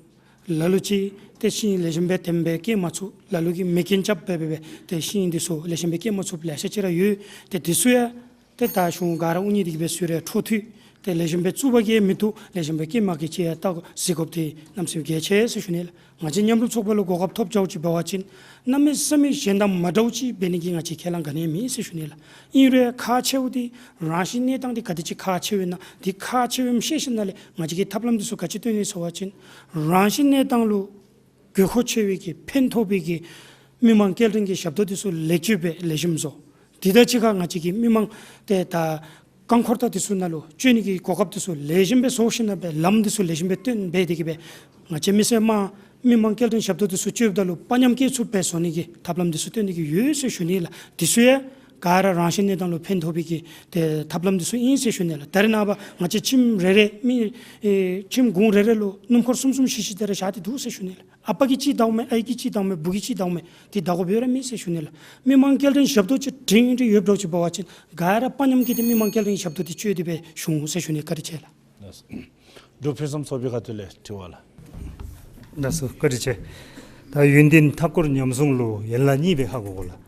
ལ་ལུ་ཅིག་ཏེ་ཤིང་ལེགས་ཤོམ་སྦེ་དེམ་སྦེ་སྐྱེ་མ་ཚུགས། ལ་ལུ་གིས་མེ་རྐྱེན་རྐྱབ་སྦེ་སྦེ་སྦེ་ཏེ་ཤིང་འདི་ཚུ་ལེགས་ཤོམ་སྦེ་སྐྱེ་མ་ཚུགསཔ་ལེ་ཤ་ཅིག་ར་ཡོད། ཏེ་དེ་ཚུ་ཡང་ཏེ་ད་གཞུང་ག་ར་དབུ་བརྙེས་ཏེ་གི་སྦེ་ཞུ་རུང་འཕྲོ་མཐུད་དེ་ལེགས་ཤོམ་སྦེ་བཙུགས་པ་གིས་མི་བཏུབ། ལེགས་ཤོམ་སྦེ་སྐྱེ་མ་སྐྱེ་ཅིག་ཡང་བལྟ་དགོ་གཟིགས་དགོཔ་དེ་གནམ་མེད་ས་མེད་གལ་ཆེ་ཟེར་ཞུ་ནི་ལགས། ང་བཅས་མཉམ་རུབ་ཚོགས་པ་ལུ་གོ་སྐབས་ཐོབ་འགྱོཝ་ཅིག་འབད་བ་ཅིན་གནམ་མེད་ས་མེད་གཞན་དང་མ་འདྲཝ་ཅིག་འབད་ནི་གི་ང་བཅས་ཁས་བླངས་ག་ནི་ཡང་མེད་ཟེར་ཞུ་ནི་ལགས། ཨིན་རུང་ཁག་ཆེཝ་འདི་རང་བཞིན་གནས་སྟངས་འདི་ག་དེ་ཅིག་ཁག་ཆེཝ་ཨིན་ན་འདི་ཁག་ཆེཝ་ཨིནམ་ཤེས་ཞིནམ་ལས་ང་བཅས་ཀྱིས་ཐབས་ལམ་འདི་ཚུ་ག་ཅི་སྟོན་ནི་ཟེར་བ་ཅིན་རང་བཞིན་གནས་སྟངས་ལུ་དགོས་མཁོ་ཆེ་བའི་གི་ཕན་ཐོགས་པའི་གི་མི་མང་སྐྱེལ་འདྲེན་གྱི་ཞབས་ཏོག་འདི་ཚུ་ལེགས་བཅོས་འབད་ལེགས་ཤོམ་བཟོ། དེ་དང་གཅིག་ཁར་ང་བཅས་ཀྱི་མི་མང་ཏེ་ད་རྐང་འཁོར་དང་འདི་ཚུ་ནང་ལུ་བཅོས་ནི་གི་གོ་སྐབས་འདི་ཚུ་ལེགས་ཤོམ་སྦེ་བཟོ་ཞིནམ་ལས་ལམ་འདི་ཚུ་ལེགས་ཤོམ་སྦེ་སྟོན་འབད་དེ་གི་སྦེ་ང་བཅས་མི་སེར་དམངས་མི་མང་སྐྱེལ་འདྲེན་ཞབས་ཏོག་འདི་ཚུ་བཅོཝ་ད་ལུ་དཔའ་ཉམས་སྐྱེ་ཚུགསཔ་སྦེ་བཟོ་ནི་གི་ཐབས་ལམ་འདི་ཚུ་སྟོན་ནི་གི་ཡོད་ཟེར་ཞུ་ནི་ལགས། འདི་ཚུ་ཡང་ག་ར་རང་བཞིན་གནས་སྟངས་ལུ་ཕན་ཐོགས་པའི་གི་ཏེ་ཐབས་ལམ་འདི་ཚུ་ཨིན་ཟེར་ཞུ་ནི་ལགས། ད་རེས་ནངས་པ་ང་བཅས་ཁྱིམ་རེ་རེ་མི་ཨེ་ཁྱིམ་གུང་རེ་རེ་ལུ་སྣུམ་འཁོར་གསུམ་གསུམ་བཞི་བཞི་དེ་ར་བཞག་སྟེ་འདུག་ཟེར་ཞུ་ནི་ལགས། ཨ་པ་གིས་གཅིག་བདའཝ་མས། ཨའི་གིས་གཅིག་བདའཝ་མས། བུ་གིས་གཅིག་བདའཝ་མས། དེ་བདའ་དགོཔ་ཡོད་ར་མེད་ཟེར་ཞུ་ནི་ལགས། མི་མང་སྐྱེལ་འདྲེན་ཞབས་ཏོག་ཅིག་སྒྲིང་སྒྲི་ཡོདཔ་འདྲཝ་ཅིག་འབད་བ་ཅིན་ག་ར་དཔའ་ཉམས་སྐྱེས་ཏེ་མི་མང་སྐྱེལ་འདྲེན་ཞབས་ཏོག་འདི་བཅོས་ཏེ་སྦེ་ཞུ་ཟེར་ཞུ་ནི། བཀའ་དྲིན་ཆེ་ལགས། འབྲུག་ཕུན་སུམ་ཚོགས་པའི་ཁ་ཐུག་ལས་དྲི་བ་ལགས། ལགས་སོ། བཀའ་དྲིན་ཆེ། ད་ཡུན་བརྟན་མཐའ་འཁོར་ཉམས་སྲུང་ལུ་ཡན་ལག་གཉིས་སྦེ་ཧ་གོ་དགོ་ལགས།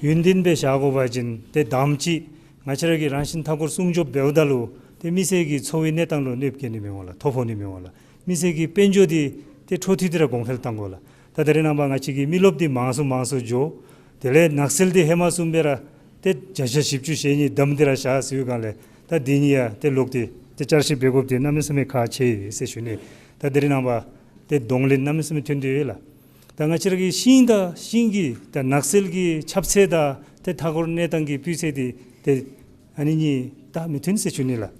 ཡུན་བརྟན་སྦེ་བཞག་དགོ་པ་ཅིན་ཏེ་དང་པ་ཅིག་ང་བཅས་ར་གིས་རང་བཞིན་མཐའ་འཁོར་སྲུང་སྐྱོབ་འབདཝ་ད་ལུ་ཏེ་མི་སེར་གྱི་འཚོ་བའི་གནས་སྟངས་ལུ་གནོདཔ་བཀལ་ནི་མི་འོང་ལགས། ཐོ་ཕོག་ནི་མི་འོང་ལགས། མི་སེར་གྱི་དཔལ་འབྱོར་འདི་ཏེ་འཕྲོ་མཐུད་དེ་ར་གོང་འཕེལ་གཏང་དགོ་ལགས། ད་ད་རེས་ནངས་པ་ང་བཅས་ཀྱི་མི་རློབས་འདི་མང་སུ་མང་སུ་འགྱོ། དེ་ལས་ནགས་ཚལ་འདི་ཧེ་མ་བཟུམ་སྦེ་ར་ཏེ་བརྒྱ་ཆ་བཞི་བཅུ་ཞེ་གཉིས་བསྡམས་ཏེ་ར་བཞག་ཟེར་བའི་སྒང་ལས་ད་འདི་གཉིས་ཡང་ཏེ་ལོག་སྟེ་ཏེ་བསྐྱར་ཞིབ་འབད་དགོཔ་འདི་གནམ་མེད་ས་མེད་ཁག་ཆེ་ཟེར་ཞུ་ནི། ད་ད་རེས་ནངས་པ་ཏེ་གདོང་ལེན་གནམ་མེད་ས་མེད་ཐོན་ཏེ་ཡོད་ལགས། ད་ང་བཅས་ར་གི་ཤིང་དང་ཤིང་གི་ད་ནགས་ཚལ་གྱི་ཁྱབ་ཚད་དང་ཏེ་མཐའ་འཁོར་གནས་སྟངས་ཀྱི་སྤུས་ཚད་འདི་ཏེ་ཨ་ནི་གཉིས་ད་མི་མཐུན་ཟེར་ཞུ་ནི་ལགས།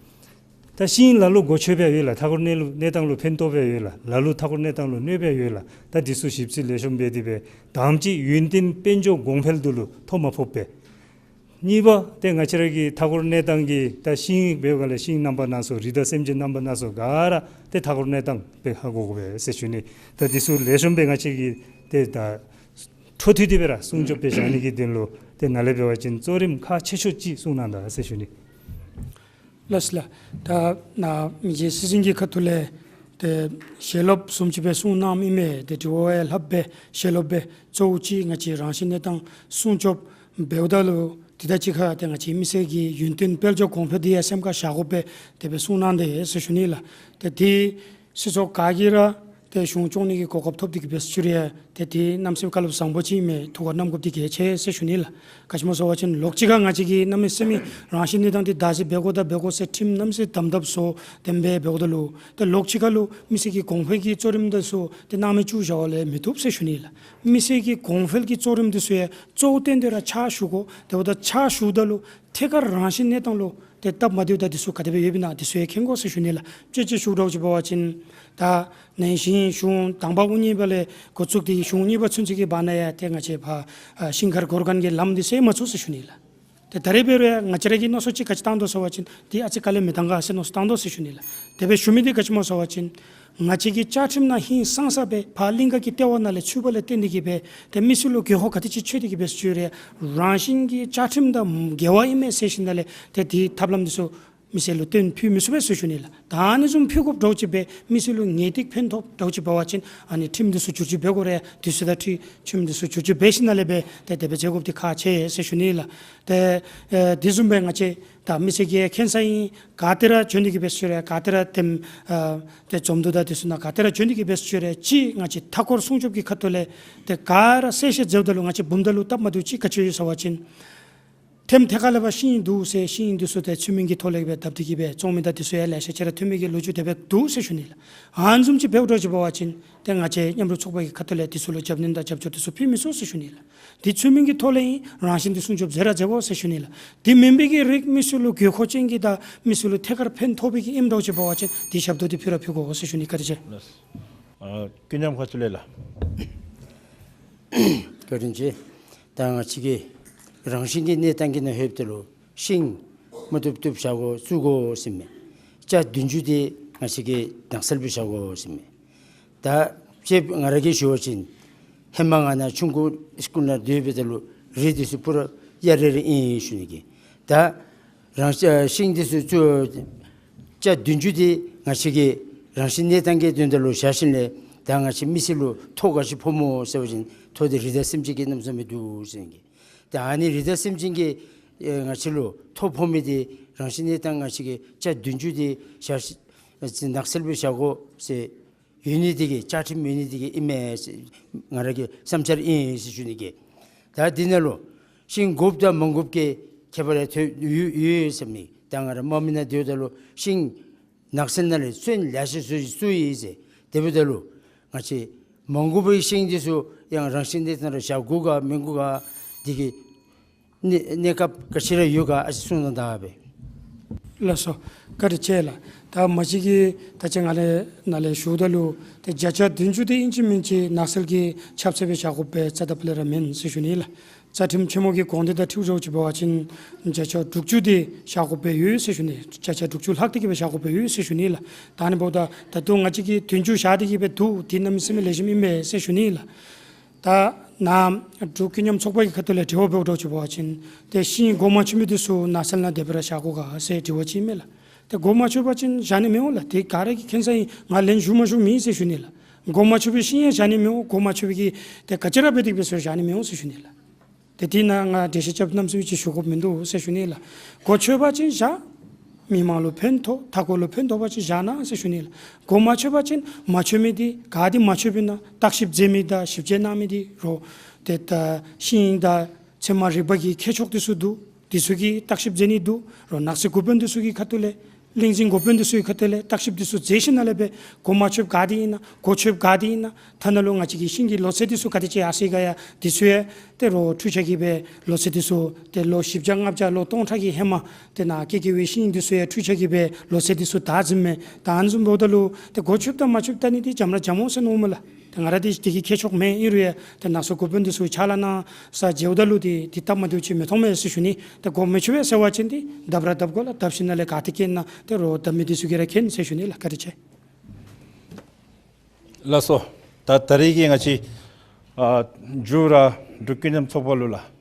ད་ཤིང་ལ་ལུ་གོ་ཆོདཔ་ཡང་ཡོད་ལགས། མཐའ་འཁོར་གནས་ལུ་གནས་སྟངས་ལུ་ཕན་ཐོགས་པ་ཡང་ཡོད་ལགས། ལ་ལུ་མཐའ་འཁོར་གནས་སྟངས་ལུ་གནོདཔ་ཡང་ཡོད་ལགས། ད་འདི་ཚུ་ཞིབ་འཚོལ་ལེགས་ཤོམ་འབད་དེ་སྦེ་དང་པ་ཅིག་ཡུན་བརྟན་དཔལ་འབྱོར་གོང་འཕེལ་འདི་ལུ་ཐོ་མ་ཕོགཔ་སྦེ། གཉིས་པ་ཏེ་ང་བཅས་ར་གི་མཐའ་འཁོར་གནས་སྟངས་ཀྱི་ད་ཤིང་འབདཝ་སྒང་ལས་ཤིང་རྣམ་པ་སྣ་ཚོགས་རི་དྭགས་སེམས་ཅན་རྣམ་པ་སྣ་ཚོགས་ག་ར་ཏེ་མཐའ་འཁོར་གནས་སྟངས་སྦེ་ཧ་གོ་དགོ་པས་ཟེར་ཞུ་ནི། ད་འདི་ཚུ་ལེགས་ཤོམ་སྦེ་ང་བཅས་ཀྱིས་ཏེ་ད་འཕྲོ་མཐུད་དེ་སྦེ་ར་སྲུང་སྐྱོབ་སྦེ་བཞག་ནི་གི་དོན་ལུ་ཏེ་ནཱ་ལས་འབད་བ་ཅིན་གཙོ་རིམ་ཁག་ཆེ་ཤོས་ཅིག་གསུང་གནང་དང་ཟེར་ཞུ་ནི། ལགས་ལགས། ད་ནཱ་མི་རྗེ་སྲིད་འཛིན་གྱི་ཁ་ཐུག་ལས་ཏེ་ཞལ་སློབ་བཟུམ་ཅིག་སྦེ་གསུང་གནངམ་ཨིན་མས། ཏེ་དྲི་བ་ཡང་ལྷགཔ་སྦེ་ཞལ་སློབ་སྦེ་གཙོ་བོ་ཅིག་ང་བཅས་རང་བཞིན་གནས་སྟངས་སྲུང་སྐྱོབ་འབདཝ་ད་ལུ་དེ་དང་གཅིག་ཁར་ཏེ་ང་བཅས་མི་སེར་གྱི་ཡུན་བརྟན་དཔལ་འབྱོར་གོང་འཕེལ་འདི་ཡང་སེམས་ཁར་བཞག་དགོ་པས་དེ་སྦེ་གསུང་གནང་དེས་ཟེར་ཞུ་ནི་ལགས། ཏེ་དེ་སྲིད་ཚོགས་ག་གིས་ར་ཏེ་གཞུང་སྐྱོང་ནི་གི་གོ་སྐབས་ཐོབ་སྟེ་གི་སྦེ་ཞུ་རུང་ཏེ་དེ་གནམ་མེད་ས་མེད་བཀའ་སློབ་བཟང་པོ་ཅིག་ཨིན་མས། ཐུགས་ཁར་བསྣམ་དགོཔ་འདི་གལ་ཆེ་ཟེར་ཞུ་ནི་ལགས། ག་ཅི་སྨོ་ཟེར་བ་ཅིན་ལོགས་གཅིག་ཁར་ང་བཅས་ཀྱིས་གནམ་མེད་ས་མེད་རང་བཞིན་གནས་སྟངས་འདི་བདག་འཛིན་འབད་དགོ་ད་འབད་དགོ་ཟེར་ཁྲིམས་གནམ་མེད་ས་མེད་དམ་དམ་བཟོ་དེ་སྦེ་འབད་དགོཔ་ད་ལུ་ཏེ་ལོགས་གཅིག་ཁར་ལུ་མི་སེར་གྱི་གོང་འཕེལ་གྱི་གཙོ་རིམ་འདི་ཚུ་ཏེ་སྣང་མེད་བཅུག་བཞག་པ་ལས་མི་བཏུབ་ཟེར་ཞུ་ནི་ལགས། མི་སེར་གྱི་གོང་འཕེལ་གྱི་གཙོ་རིམ་འདི་ཚུ་ཡང་གཙོ་བོ་བཏོན་ཏེ་ར་ཕྱག་ཞུ་དགོ། དེ་འབདཝ་ད་ཕྱག་ཞུཝ་ད་ལུ་ཐད་ཀར་རང་བཞིན་གནས་སྟངས་ལུ་ཏེ་སྟབས་མ་བདེཝ་ད་འདི་ཚུ་ག་དེ་སྦེ་ཡོདཔ་ཨིན་ན་འདི་ཚུ་ཡང་མཁྱེན་དགོ་ཟེར་ཞུ་ནི་ལགས། དཔེ་ཅིག་ཞུ་དགོཔ་ཅིག་འབད་བ་ཅིན་ད་ནང་བཞིན་གཞུང་དང་པ་དབུ་བརྙེས་པ་ལས་འགོ་བཙུགས་ཏེ་གཞུང་གཉིས་པ་ཚུན་ཚོད་ཀྱི་བར་ན་ཡང་ཏེ་ང་བཅས་ཕར་ཨ་ཤིང་མཁར་འགོར་མཁན་གྱི་ལམ་འདི་བསལ་མ་ཚུགས་ཟེར་ཞུ་ནི་ལགས། ཏེ་ད་རེས་འབད་རུང་ཡང་ང་བཅས་ར་གིས་མནོ་བསམ་ཅིག་ག་ཅི་བཏང་དོ་ཟེར་བ་ཅིན་འདི་ཨ་ཙི་དཀའ་ལས་མི་བཏང་ག་ཟེར་མནོ་བསམ་བཏང་དོ་ཟེར་ཞུ་ནི་ལགས། དེ་སྦེ་ཞུ་མི་འདི་ག་ཅི་སྨོ་ཟེར་བ་ཅིན་ང་བཅས་ཀྱི་བཅའ་ཁྲིམས་ནང་ཧིང་སངས་ས་སྦེ་ཕར་གླིང་ག་གི་ལྟེ་བ་ནང་ལས་ཚུད་པ་ལས་བརྟེན་ཏེ་གི་སྦེ་ཏེ་མི་སེར་ལུ་དགོས་མཁོ་ག་དེ་ཅིག་ཆེ་སྟེ་གི་སྦེ་ཞུ་རུང་རང་བཞིན་གྱིས་བཅའ་ཁྲིམས་དང་འགལ་བ་ཨིན་མས་ཟེར་ཞིནམ་ལས་ཏེ་དེའི་ཐབས་ལམ་འདི་ཚུ་མི་སེར་ལུ་སྟོན་ཕུལ་མི་ཚུགས་པས་ཟེར་ཞུ་ནི་ལགས། ད་ཨ་ནི་བཟུམ་ཕུལ་དགོཔ་འདྲཝ་ཅིག་སྦེ་མི་སེར་ལུ་ངེས་ཏིག་ཕན་ཐོགས་འདྲཝ་ཅིག་འབད་བ་ཅིན་ཨ་ནི་ཁྲིམས་འདི་ཚུ་བསྒྱུར་བཅོས་འབད་དགོ་རུང་དུས་ཚོད་དང་འཁྲིལ་ཁྲིམས་འདི་ཚུ་བསྒྱུར་བཅོས་འབད་ཞིནམ་ལས་སྦེ་ཏེ་དེ་སྦེ་བྱེད་དགོཔ་འདི་ཁག་ཆེ་ཟེར་ཞུ་ནི་ལགས། ཏེ་ཨེ་དེ་བཟུམ་སྦེ་ང་བཅས་ད་མི་སེར་གྱིས་མཁྱེན་ས་ཨིན། ག་ཏེ་ར་བྱོན་ཏེ་གི་སྦེ་ཞུ་རུང་ག་ཏེ་ར་དེམ་ཨ་ཏེ་འཛོམས་འདུ་དང་དེ་ཚུ་ནང་ག་ཏེ་ར་བྱོན་ཏེ་གི་སྦེ་ཞུ་རུང་ཅིག་ང་བཅས་མཐའ་འཁོར་སྲུང་སྐྱོབ་ཀྱི་ཁ་ཐུག་ལས་ཏེ་ག་ར་གསལ་བཤད་མཛདཔ་ད་ལུ་ང་བཅས་བུམ་ཐང་ལུ་སྟབས་མ་བདེཝ་ཅིག་ག་ཅི་ཡོད་ཟེར་བ་ཅིན་ཐེམ་ཐད་ཀར་ལས་ཕར་ཤིང་འདུག་ཟེར་ཤིང་འདི་ཚུ་ཏེ་ཚུལ་མིན་གྱི་ཐོག་ལས་སྦེ་བརྡབ་སྟེ་གི་སྦེ་བཙོང་མི་དང་དེ་ཚུ་ཡང་ལེ་ཤ་ཅིག་ར་ཐོན་མི་གི་ལོ་རྒྱུས་དེ་སྦེ་འདུག་ཟེར་ཞུ་ནི་ལགས། ཨ་ནི་བཟུམ་ཅིག་འབདཝ་འདྲཝ་ཅིག་འབད་བ་ཅིན་ཏེ་ང་བཅས་མཉམ་རུབ་ཚོགས་པ་གི་ཁ་ཐུག་ལས་དེ་ཚུ་ལུ་རྒྱབ་སྣོན་དང་རྒྱབ་སྐྱོར་དེ་ཚུ་ཕུལ་མི་ཚུགས་ཟེར་ཞུ་ནི་ལགས། འདི་ཚུལ་མིན་གྱི་ཐོག་ལས་ཨིན། རང་བཞིན་འདི་སྲུང་སྐྱོབ་མཛད་ར་མཛད་དགོ་ཟེར་ཞུ་ནི་ལགས། འདི་མེན་པའི་གི་རིགས་མི་སེར་ལུ་དགོས་མཁོ་ཅན་གྱི་དང་མི་སེར་ལུ་ཐད་ཀར་ཕན་ཐོགས་པའི་གི་ཨིནམ་འདྲཝ་ཅིག་འབད་བ་ཅིན་འདི་ཞབས་ཏོག་འདི་ཕུལ་ར་ཕུལ་དགོ་ཟེར་ཞུ་ནི། བཀའ་དྲིན་ཆེ། ལགས། ཨ་ཀུན་མཉམ་ཁ་ཐུག་ལས་ལགས། བཀའ་དྲིན་ཆེ། ད་ང་བཅས་ཀྱི་རང་བཞིན་གྱི་གནས་སྟངས་ཀྱི་ནང་ལྷོདཔ་ད་ལུ་ཤིང་མ་བཏུབ་བཏུབ་བཞག་དགོ་བཙུགས་དགོ་ཟེར་མས། ཅ་བདུན་ཅུ་དེ་ང་བཅས་ཀྱིས་ནགས་ཚལ་སྦེ་བཞག་དགོ་ཟེར་མས། ད་ཅིག་ང་ར་གིས་ཞུ་བ་ཅིན་ཧེ་མ་ང་ནཱ་ཆུང་ཀུ་སི་ཀུལ་ནང་སྡོད་པའི་ད་ལུ་རི་འདི་ཚུ་པུ་ར་གཡའ་རེ་རེ་ཨིན་ཞུ་ནི་གི། ད་རང་ཤ་ཤིང་འདི་ཚུ་ཅ་བདུན་ཅུ་དེ་ང་བཅས་ཀྱིས་རང་བཞིན་གནས་སྟངས་ཀྱི་དོན་དག་ལུ་བཞག་ཞིནམ་ལས་ད་ང་བཅས་མི་སེར་ལུ་ཐོ་ག་ཅི་ཕོག་སྨོ་ཟེར་བ་ཅིན་ཐོ་དེ་རི་དྭགས་སེམས་ཅན་གྱིས་གནམ་མེད་ས་མེད་འདུག་ཟེར་ནི་གི། ད་ཨ་ནི་རི་དྭགས་སེམས་ཅན་གྱིས་ཨེ་ང་བཅས་ལུ་ཐོ་ཕོག་མི་དེ་རང་བཞིན་གནས་སྟངས་ང་བཅས་ཀྱིས་ཅ་བདུན་ཅུ་དེ་བཞག་ནགས་ཚལ་སྦེ་བཞག་དགོ་ཟེར་ཡོད་ནི་དེ་གིས་བཅའ་ཁྲིམས་ཡོད་ནི་དེ་གིས་ཨིན་མས་ཟེར་ང་ར་གི་བསམ་འཆར་ཨིན་ཟེར་ཞུ་ནི་གི། ད་འདི་ནང་ལུ་ཤིང་དགོཔ་དང་མ་དགོཔ་ཀྱི་ཁྱད་པར་ཡང་ཐོན་ཡོད་ཡོད་ཟེར་མི། ད་ང་ར་དམག་མི་ནང་སྡོདཔ་ད་ལུ་ཤིང་ནགས་ཚལ་ནང་ལས་སོན་ལེ་ཤ་ཚུ་བཙུགས་ཡི་ཟེར། དེ་འབདཝ་ད་ལུ་ང་བཅས་མ་དགོ་པའི་ཤིང་འདི་ཚུ་ཡང་རང་བཞིན་གནས་སྟངས་ལུ་བཞག་དགོ་ག་མི་དགོ་ག་དེ་གི་གནས་གནས་སྐབས་ག་ཅི་ར་ཡོད་ག་ཨ་ཙི་གསུང་གནང་ད་སྦེ། ལགས་སོ། བཀའ་དྲིན་ཆེ་ལགས། ད་མ་གཞི་གི་ད་ཅི་ང་ལས་ནཱ་ལས་ཞུཝ་ད་ལུ་ཏེ་བརྒྱ་ཆ་བདུན་ཅུ་དེ་ཨིན་ཅི་མིན་ཅི་ནགས་ཚལ་གྱི་ཁྱབ་ཚད་སྦེ་བཞག་དགོ་པའི་རྩ་དང་པ་ལས་ར་མེན་ཟེར་ཞུ་ནི་ལགས། རྩ་ཁྲིམས་ཆེན་མོ་གི་དགོངས་དོན་དང་འཁྲིལཝ་འདྲཝ་ཅིག་འབད་བ་ཅིན་བརྒྱ་ཆ་དྲུག་ཅུ་དེ་བཞག་དགོ་པའི་ཡོད་ཟེར་ཞུ་ནི། བརྒྱ་ཆ་དྲུག་ཅུ་ལྷག་སྟེ་གི་སྦེ་བཞག་དགོ་པའི་ཡོད་ཟེར་ཞུ་ནི་ལགས། ད་ཨ་ནི་འབདཝ་ད་ད་ལྟོ་ང་བཅས་ཀྱིས་བདུན་ཅུ་བཞག་སྟེ་གི་སྦེ་འདུག། དེ་གནམ་མེད་ས་མེད་ལེགས་ཤོམ་ཨིན་མས་ཟེར་ཞུ་ནི་ལགས། ད་ནཱ་འབྲུག་ཀུན་མཉམ་ཚོགས་པ་གི་ཁ་ཐུག་ལས་དྲི་བ་འབདཝ་འདྲཝ་ཅིག་འབད་བ་ཅིན་ཏེ་ཤིང་གོ་མ་ཆོད་མི་དེ་ཚུ་ནགས་ཚལ་ནང་དེ་སྦེ་ར་བཞག་དགོ་ག་ཟེར་དྲི་བ་ཅིག་ཨིན་མས་ལགས། ཏེ་གོ་མ་ཆོད་པ་ཅིན་བཞག་ནི་མི་འོང་ལགས། དེ་ག་ར་གིས་མཁྱེན་ས་ཨིན། ང་ལན་ཞུ་མ་ཞུ་མེད་ཟེར་ཞུ་ནི་ལགས། གོ་མ་ཆོད་པའི་ཤིང་ཡང་བཞག་ནི་མི་འོང་། གོ་མ་ཆོད་པའི་གི་ཏེ་ག་ཅི་ར་འབད་དེ་གི་སྦེ་ཚུ་བཞག་ནི་མི་འོང་ཟེར་ཞུ་ནི་ལགས། ཏེ་དེ་ནང་ང་འགྲེལ་བཤད་རྐྱབ་གནམ་མེད་ས་མེད་ཅིག་ཞུ་དགོཔ་མིན་འདུག་ཟེར་ཞུ་ནི་ལགས། གོ་ཆོད་པ་ཅིན་བཞག། མི་མང་ལུ་ཕན་ཐོགས་མཐའ་འཁོར་ལུ་ཕན་ཐོགས་པ་ཅིན་བཞག་གནང་ཟེར་ཞུ་ནི་ལགས། གོ་མ་ཆོད་པ་ཅིན་མ་ཆོད་མི་འདི་ག་འདི་མ་ཆོདཔ་ཨིན་ན་བརྟག་ཞིབ་མཛད་མི་དང་ཞིབ་དཔྱད་གནང་མི་འདི་རོགས་ཏེ་ད་ཤིང་དང་ཚད་མ་རིག་པ་གི་མཁས་མཆོག་འདི་ཚུ་འདུག། འདི་ཚུ་གིས་བརྟག་ཞིབ་མཛད་ནི་འདུག། རོགས་ནགས་ཚལ་འགོ་དཔོན་འདི་ཚུ་གི་ཁ་ཐུག་ལས་གླིང་རྫོང་འགོ་དཔོན་འདི་ཚུ་གི་ཁ་ཐུག་ལས་བརྟག་ཞིབ་འདི་ཚུ་མཛད་ཞིནམ་ལས་སྦེ་གོ་མ་ཆོདཔ་ག་འདི་ཨིན་ན་གོ་ཆོདཔ་ག་འདི་ཨིན་ན་ཐ་ན་ལུ་ང་བཅས་ཀྱི་ཤིང་གི་ལོ་ཚད་འདི་ཚུ་ག་དེ་ཅིག་ཡར་སོ་ཡི་ག་ཡ་འདི་ཚུ་ཡང་ཏེ་རོགས་འཕྲུལ་ཆས་ཀྱིས་སྦེ་ལོ་ཚད་འདི་ཚུ་ཏེ་ལོ་བཞི་བརྒྱ་ལྔ་བརྒྱ་ལོ་སྟོང་ཕྲག་གི་ཧེ་མ་ཏེ་ནཱ་སྐྱེ་སྐྱེ་བའི་ཤིང་འདི་ཚུ་ཡང་འཕྲུལ་ཆས་ཀྱིས་སྦེ་ལོ་ཚད་འདི་ཚུ་བལྟ་བཟུམ་མས། ད་ཨ་ནི་བཟུམ་འབདཝ་ད་ལུ་ཏེ་གོ་ཆོདཔ་དང་མ་ཆོདཔ་བལྟ་ནི་འདི་འཇམ་ར་འཇམ་འོང་ཟེར་མནོཝ་མས་ལགས། ཏེ་ང་ར་འདི་འདི་གི་མཁས་མཆོག་མེན། ཨིན་རུང་ཡང་ཏེ་ནགས་ཚལ་འགོ་དཔོན་འདི་ཚུ་ཕྱག་ལཱ་གནང་ས་མཇལཝ་ད་ལུ་འདི་འདི་སྟབས་མ་བདེཝ་ཅིག་མི་མཐོང་མས་ཟེར་ཞུ་ནི། ཏེ་གོ་མི་ཆོད་པས་ཟེར་བ་ཅིན་འདི་བརྡབ་ར་བརྡབ་དགོ་ལགས། བརྡབ་ཞིནམ་ལས་ག་ཏེ་མཁྱེན་ན་ཏེ་རོགས་བརྡབ་མི་འདི་ཚུ་གིས་ར་མཁྱེན་ཟེར་ཞུ་ནི་ལགས། བཀའ་དྲིན་ཆེ། ལགས་སོ། ད་ད་རིས་ཀྱི་ང་བཅས་ཨ་མཇུག་ར་འབྲུག་ཀུན་མཉམ་ཚོགས་པ་ལུ་ལགས།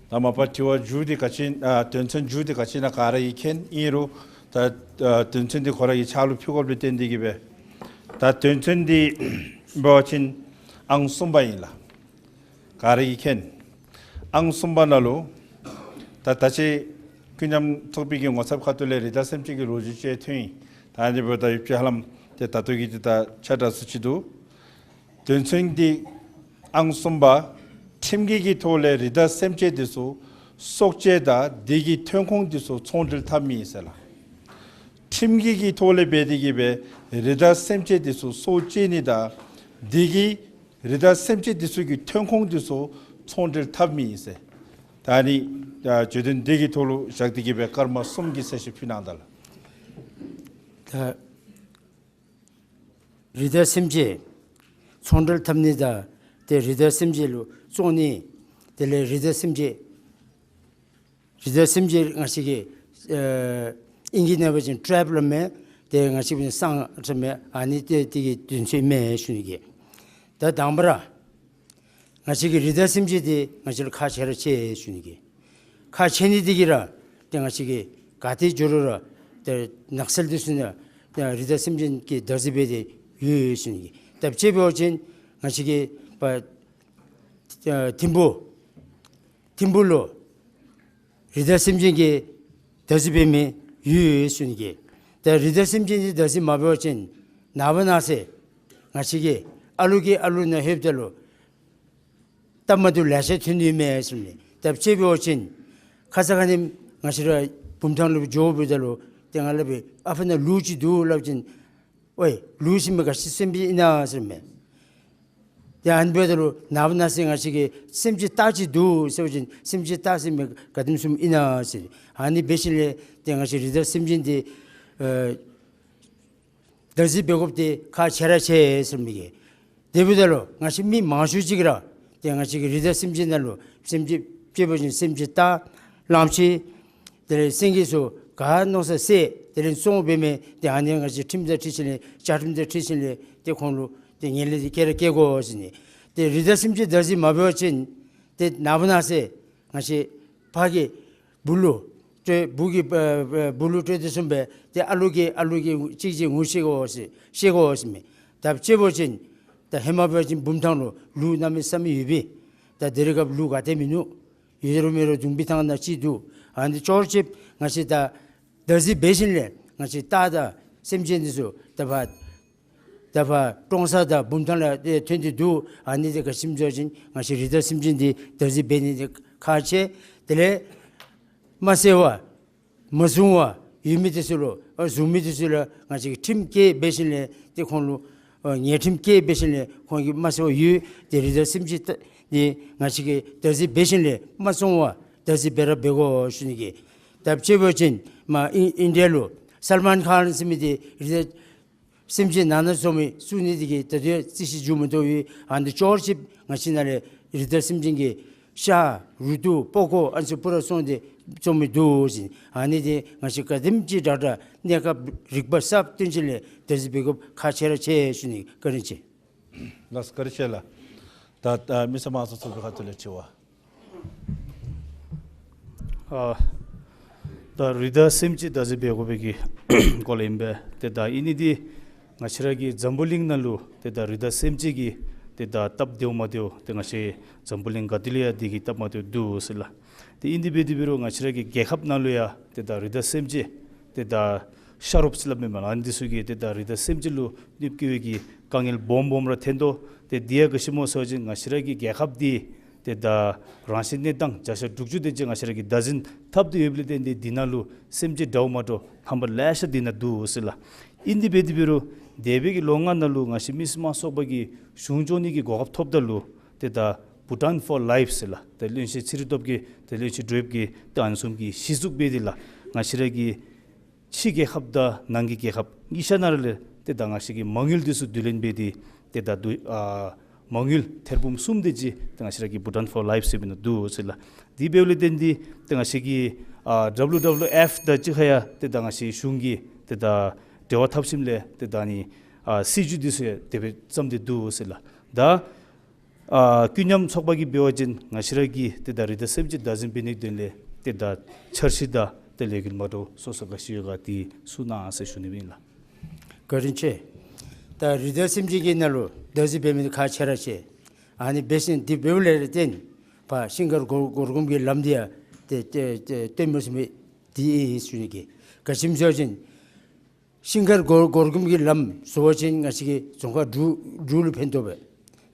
ད་མ་པ་དྲི་བ་མཇུག་འདི་ག་ཅི་ཨ་དོན་ཚན་མཇུག་འདི་ག་ཅི་ཨིན་ན་ག་ར་གིས་མཁྱེན། ཨིན་རུང་ད་ཨ་དོན་ཚན་འདི་ཁོ་ར་གི་ཕྱག་ལུ་ཕུལ་དགོཔ་ལས་བརྟེན་ཏེ་གིས་སྦེ་ད་དོན་ཚན་འདི་འབད་བ་ཅིན་ཨང་གསུམ་པ་ཨིན་ལགས། ག་ར་གིས་མཁྱེན། ཨང་གསུམ་པ་ནང་ལུ་ད་ད་ཅི་ཀུན་མཉམ་ཚོགས་པའི་གི་ངོ་ཚབ་ཁ་ཐུག་ལས་རི་དྭགས་སེམས་ཅན་གྱི་ལོ་རྒྱུས་ཅིག་ཐོན་ཡི། ད་ཨ་ནི་འབདཝ་ད་ཡོདཔ་ཅིག་ཧ་ལམ་ཏེ་ད་ལྟོ་གི་འདི་ད་ཆ་འདྲ་སུ་ཅིག་འདུག། དོན་ཚན་འདི་ཨང་གསུམ་པ། ཁྲིམས་འགལ་གྱི་ཐོག་ལས་རི་དྭགས་སེམས་ཅན་འདི་ཚུ་སྲོག་བཅད་དང་དེ་གི་ཐོན་ཁུངས་འདི་ཚུ་ཚོང་འབྲེལ་འཐབ་མི་ཨིན་ཟེར་ལགས། ཁྲིམས་འགལ་གྱི་ཐོག་ལས་འབད་དེ་གིས་སྦེ་རི་དྭགས་སེམས་ཅན་འདི་ཚུ་སྲོག་བཅད་ནི་དང་དེ་གི་རི་དྭགས་སེམས་ཅན་འདི་ཚུ་གི་ཐོན་ཁུངས་འདི་ཚུ་ཚོང་འབྲེལ་འཐབ་མི་ཨིན་ཟེར། ད་ཨ་ནི་ཨ་བརྗོད་དོན་འདི་གི་ཐོག་ལུ་བཞག་སྟེ་གིས་སྦེ་སྐར་མ་གསུམ་གྱི་གསལ་བཤད་ཕུལ་གནང་ད་ལགས། ད་རི་དྭགས་སེམས་ཅན་ཚོང་འབྲེལ་འཐབ་ནི་དང་ཏེ་རི་དྭགས་སེམས་ཅན་ལུ་བཙོང་ནི། དེ་ལས་རི་དྭགས་སེམས་ཅན་རི་དྭགས་སེམས་ཅན་ང་བཅས་ཀྱི་ཨ་ཨིང་སྐད་ནང་འབད་བ་ཅིན་ཊེབ་ལོ་མས། ཏེ་ང་བཅས་ཀྱི་སང་ཊེབ་མས། ཨ་ནི་ཏེ་དེ་གི་དོན་ཚན་མས་ཞུ་ནི་གི། ད་དང་པ་ར་ང་བཅས་ཀྱི་རི་དྭགས་སེམས་ཅན་འདི་ང་བཅས་ལུ་ཁག་ཆེ་ར་ཆེ་ཞུ་ནི་གི། ཁག་ཆེ་ནི་འདི་གིས་ར་ཏེ་ང་བཅས་ཀྱིས་ག་ཏེ་འགྱོ་རུང་ར་ཏེ་ནགས་ཚལ་འདི་ཚུ་ནང་ཏེ་རི་དྭགས་སེམས་ཅན་གྱིས་བདག་འཛིན་འབད་དེ་ཡོད་ཡོད་ཞུ་ནི་གི། ད་དཔྱེ་འབད་བ་ཅིན་ང་བཅས་ཀྱི་པ་ཨ་ཐིམ་ཕུ་ཐིམ་ཕུ་ལུ་རི་དྭགས་སེམས་ཅན་གྱིས་བདག་འཛིན་འབད་མི་ཡོད་ཡོད་ཟེར་ནི་གི། ད་རི་དྭགས་སེམས་ཅན་གྱིས་བདག་འཛིན་མ་འབད་བ་ཅིན་ནངས་པ་གནངས་ཚེ་ང་བཅས་ཀྱི་ཨ་ལུ་གི་ཨ་ལུ་ནང་ལྷོདཔ་ད་ལུ་སྟབས་མ་བདེཝ་ལེ་ཤ་ཐོན་ནི་མས་ཟེར་མས། ད་དཔྱེ་འབད་བ་ཅིན་ཁ་ཙ་ཁ་ཉིནམ་ང་བཅས་ར་བུམ་ཐང་ལུ་འགྱོཝ་ད་ལུ་ཏེ་ང་སླབ་པས་ཨ་ཕ་ནཱ་ལུག་ཅིག་འདུག་སླབ་ཅིན་ཨོའི་ལུག་ཟེར་མི་ག་ཅི་སེམས་ཅན་ཨིན་ན་ཟེར་མས། ཏེ་ཨ་ནི་འབདཝ་ད་ལུ་ནངས་པ་གནངས་ཚེ་ང་བཅས་ཀྱི་སེམས་ཅན་སྟག་ཅིག་འདུག་ཟེར་བ་ཅིན་སེམས་ཅན་སྟག་ཟེར་མི་ག་དེམ་བཟུམ་ཨིན་ན་ཟེར། ཨ་ནི་འབད་ཞིནམ་ལས་ཏེ་ང་བཅས་རི་དྭགས་སེམས་ཅན་འདི་ཨེ་བདག་འཛིན་འབད་དགོཔ་འདི་ཁག་ཆེ་ར་ཆེ་ཟེར་མི་གི། དེ་འབདཝ་ད་ལུ་ང་བཅས་མི་མང་ཤོས་ཅིག་ར་ཏེ་ང་བཅས་ཀྱི་རི་དྭགས་སེམས་ཅན་ནང་ལུ་སེམས་ཅན་དཔྱེ་འབད་བ་ཅིན་སེམས་ཅན་སྟག་གླང་ཆེན་དེ་ལས་སེང་གེ་ཚུ་ག་མནོ་ས་བསད་དེ་ལས་བཙོང་འབད་མི་འདི་ཨ་ནི་ང་བཅས་ཁྲིམས་དང་འཁྲིལ་ཞིནམ་ལས་བཅའ་ཁྲིམས་དང་འཁྲིལ་ཞིནམ་ལས་ཏེ་ཁོང་ལུ་ཏེ་ངན་ལྷད་འདི་བཀལ་ར་བཀལ་དགོ་ཟེར་ནི། ཏེ་རི་དྭགས་སེམས་ཅན་བདག་འཛིན་མ་འབད་བ་ཅིན་ཏེ་ནངས་པ་གནངས་ཚེ་ང་བཅས་ཕར་གྱི་སྦུག་ལུ་སྤྲོད་སྦུག་གི་ཨ་ཨ་སྦུག་ལུ་སྤྲོད་དེ་བཟུམ་སྦེ་ཏེ་ཨ་ལུ་གིས་ཨ་ལུ་གིས་གཅིག་གཅིག་ངོ་ཤེས་དགོ་ཟེར་ཤེས་དགོ་ཟེར་མས། ད་དཔྱེ་འབད་བ་ཅིན་ད་ཧེ་མ་འབད་བ་ཅིན་བུམ་ཐང་ལུ་ལུག་གནམ་མེད་ས་མེད་ཡོད་པས། ད་དེ་རེས་སྐབས་ལུག་ག་ཏེ་མིན་ནུག། ཡོད་རུང་མེད་རུང་དུང་སྦིས་ཐང་ནང་ཅིག་འདུག། ཨ་ནི་ཅོག་ར་ཅིག་ང་བཅས་ད་བདག་འཛིན་འབད་ཞིནམ་ལས་ང་བཅས་སྟག་དང་སེམས་ཅན་འདི་ཚུ་ད་ཕར་ད་ཕར་ཀྲོང་གསར་དང་བུམ་ཐང་ལུ་ཨེ་ཐོན་ཏེ་འདུག། ཨ་ནི་འདི་ག་ཅི་སྨོ་ཟེར་བ་ཅིན་ང་བཅས་རི་དྭགས་སེམས་ཅན་འདི་བདག་འཛིན་འབད་ནི་འདི་ཁག་ཆེ། དེ་ལས་མ་བསད་པར་མ་བཟུང་བར་ཡོད་མི་འདི་ཚུ་ལུ་ཨ་བཟུང་མི་འདི་ཚུ་ལུ་ང་བཅས་ཀྱིས་ཁྲིམས་བཀལ་འབད་ཞིནམ་ལས་ཏེ་ཁོང་ལུ་ཨ་ཉེས་ཁྲིམས་བཀལ་འབད་ཞིནམ་ལས་ཁོང་གིས་མ་བསད་པར་ཡོད། ཏེ་རི་དྭགས་སེམས་ཅན་ད་འདི་ང་བཅས་ཀྱིས་བདག་འཛིན་འབད་ཞིནམ་ལས་མ་བཙོང་བར་བདག་འཛིན་འབད་ར་འབད་དགོ་ཞུ་ནི་གི། ད་དཔྱེ་འབད་བ་ཅིན་མར་ཨིན་ཨིན་ཌི་ཡ་ལུ་སཱལ་མཱན་ཁཱན་ཟེར་མི་འདི་རི་དྭགས་སེམས་ཅན་ནང་ན་བཙོང་མི་བཙུགས་ནི་འདི་གིས་ད་ལྟོ་ཡང་རྩོད་གཞི་མཇུག་མ་བསྡུ་བས། ཨ་ནི་ཅོག་ར་ཅིག་ང་བཅས་ནཱ་ལས་རི་དྭགས་སེམས་ཅན་གྱི་ཤ་རུ་དུག་པགས་ཀོ་ཨ་ནི་ཚུ་པུ་ར་བཙོང་སྟེ་བཙོང་མི་འདུག་ཟེར། ཨ་ནི་འདི་ང་བཅས་ག་དེམ་ཅིག་དྲག་དྲག་གནས་སྐབས་རིག་པ་གསརཔ་སྟོན་ཞིནམ་ལས་བདག་འཛིན་འབད་དགོཔ་ཁག་ཆེ་ར་ཆེ་ཞུ་ནི། བཀའ་དྲིན་ཆེ། ལགས་སོ་བཀའ་དྲིན་ཆེ་ལགས། ད་ད་མི་སེར་དམངས་གཙོ་ཚོགས་པའི་ཁ་ཐུག་ལས་དྲི་བ། ཨ་ད་རི་དྭགས་སེམས་ཅན་བདག་འཛིན་འབད་དགོ་པའི་གི་སྐོར་ལས་ཨིན་པས། ཏེ་ད་ཨིན་ནི་འདི་ ང་བཅས་ར་གི་འཛམ་བུ་གླིང་ནང་ལུ་ཏེ་ད་རི་དྭགས་སེམས་ཅན་གྱི་ཏེ་ད་སྟབས་བདེཝ་མ་བདེཝ་ཏེ་ང་བཅས་འཛམ་བུ་གླིང་ག་ཏེ་ལུ་ཡང་དེ་གི་སྟབས་མ་བདེཝ་འདུག་ཟེར་ལགས། ཏེ་ཨིན་དེ་འབད་དེ་འབད་རུང་ང་བཅས་ར་གི་རྒྱལ་ཁབ་ནང་ལུ་ཡང་ཏེ་ད་རི་དྭགས་སེམས་ཅན་ཏེ་ད་ཤ་རོགསཔ་ཟེར་སླབ་མི་མེན་ན། ཨ་ནི་འདི་ཚུ་གིས་ཏེ་ད་རི་དྭགས་སེམས་ཅན་ལུ་གནོདཔ་བཀལ་བའི་གི་དཀའ་ངལ་སྦོམ་སྦོམ་ར་ཐོན་དོ། ཏེ་དེ་ཡང་ག་ཅི་སྨོ་ཟེར་བ་ཅིན་ང་བཅས་ར་གི་རྒྱལ་ཁབ་འདི་ཏེ་ད་རང་བཞིན་གནས་སྟངས་བརྒྱ་ཆ་དྲུག་ཅུ་དེ་ཅིག་ང་བཅས་ར་གིས་བདག་འཛིན་འཐབ་སྟེ་ཡོདཔ་ལས་བརྟེན་ཏེ་འདི་ནང་ལུ་སེམས་ཅན་འདྲཝ་མ་འདྲཝ་རྣམ་པ་ལེ་ཤ་འདི་ནང་འདུག་ཟེར་ལགས། ཨིན་དེ་འབད་དེ་འབད་རུང་འདས་པའི་གི་ལོ་ལྔ་ནང་ལུ་ང་བཅས་མི་སེར་མང་ཚོགས་པ་གིས་གཞུང་སྐྱོང་ནི་གི་གོ་སྐབས་ཐོབ་ད་ལུ་ཏེ་ད་Bhutan for Life ཟེར་ལགས། ཏེ་བློན་ཆེན་ཚེ་རིང་སྟོབས་རྒྱས་ཏེ་བློན་ཆེན་འབྲེལ་ཡོད་ཀྱི་ཏེ་ཨ་ནི་བཟུམ་གྱི་གཞི་བཙུགས་འབད་དེ་ལགས། ང་བཅས་ར་གི་ཕྱི་རྒྱལ་ཁབ་དང་ནང་གི་རྒྱལ་ཁབ་གཉིས་ཆ་ནང་ལས་ཏེ་ད་ང་བཅས་ཀྱི་མ་དངུལ་འདི་ཚུ་བསྡུ་ལེན་འབད་དེ་ཏེ་ད་དུ་ཨ་མ་དངུལ་ཐེར་འབུམ་གསུམ་དེ་ཅིག་ཏེ་ང་བཅས་ར་གི་Bhutan for Life ཟེར་མི་ནང་འདུག་ཟེར་ལགས། དེ་འབདཝ་ལས་བརྟེན་ཏེ་ཏེ་ང་བཅས་ཀྱི་ཨ་ཌབ་ལུ་ཌབ་ལུ་ཨེཕ་དང་གཅིག་ཁར་ཡང་ཏེ་ད་ང་བཅས་གཞུང་གིས་ཏེ་ད་འབྲེལ་བ་འཐབ་ཞིནམ་ལས་ཏེ་ད་ཨ་ནི་ཨ་སྲིད་བྱུས་འདི་ཚུ་ཡང་དེ་སྦེ་བརྩམས་ཏེ་འདུག་ཟེར་ལགས། ད་ཨ་ཀུན་མཉམ་ཚོགས་པ་གིས་འབད་བ་ཅིན་ང་བཅས་ར་གི་ཏེ་ད་རི་དྭགས་སེམས་ཅན་བདག་འཛིན་འབད་ནིའི་དོན་ལས་ཏེ་ད་འཆར་གཞི་དང་ཏེ་ལས་འགུལ་མ་འདྲཝ་སོ་སོ་ག་ཅི་ཡོད་ག་དེ་གསུང་གནང་ཟེར་ཞུ་ནི་ཨིན་ལགས། བཀའ་དྲིན་ཆེ། ད་རི་དྭགས་སེམས་ཅན་གྱི་ནང་ལུ་བདག་འཛིན་འབད་མི་ཁག་ཆེ་ར་ཆེ། ཨ་ནི་འབད་ཞིནམ་དེ་འབདཝ་ལས་བརྟེན་ཕར་ཤིང་མཁར་སྒོར་སྒོར་གུམ་གྱི་ལམ་འདི་ཡང་ཏེ་ཏེ་ཏེ་སྟོན་མི་ཚུགས་མི་འདི་ཨིན་ཞུ་ནི་གི། ག་ཅི་སྨོ་ཟེར་བ་ཅིན་ཤིང་མཁར་སྒོར་སྒོར་གུམ་གྱི་ལམ་བཟོ་བ་ཅིན་ང་བཅས་ཀྱི་རྫོང་ཁག་འབྲུག་འབྲུག་ལུ་ཕན་ཐོགས་པས།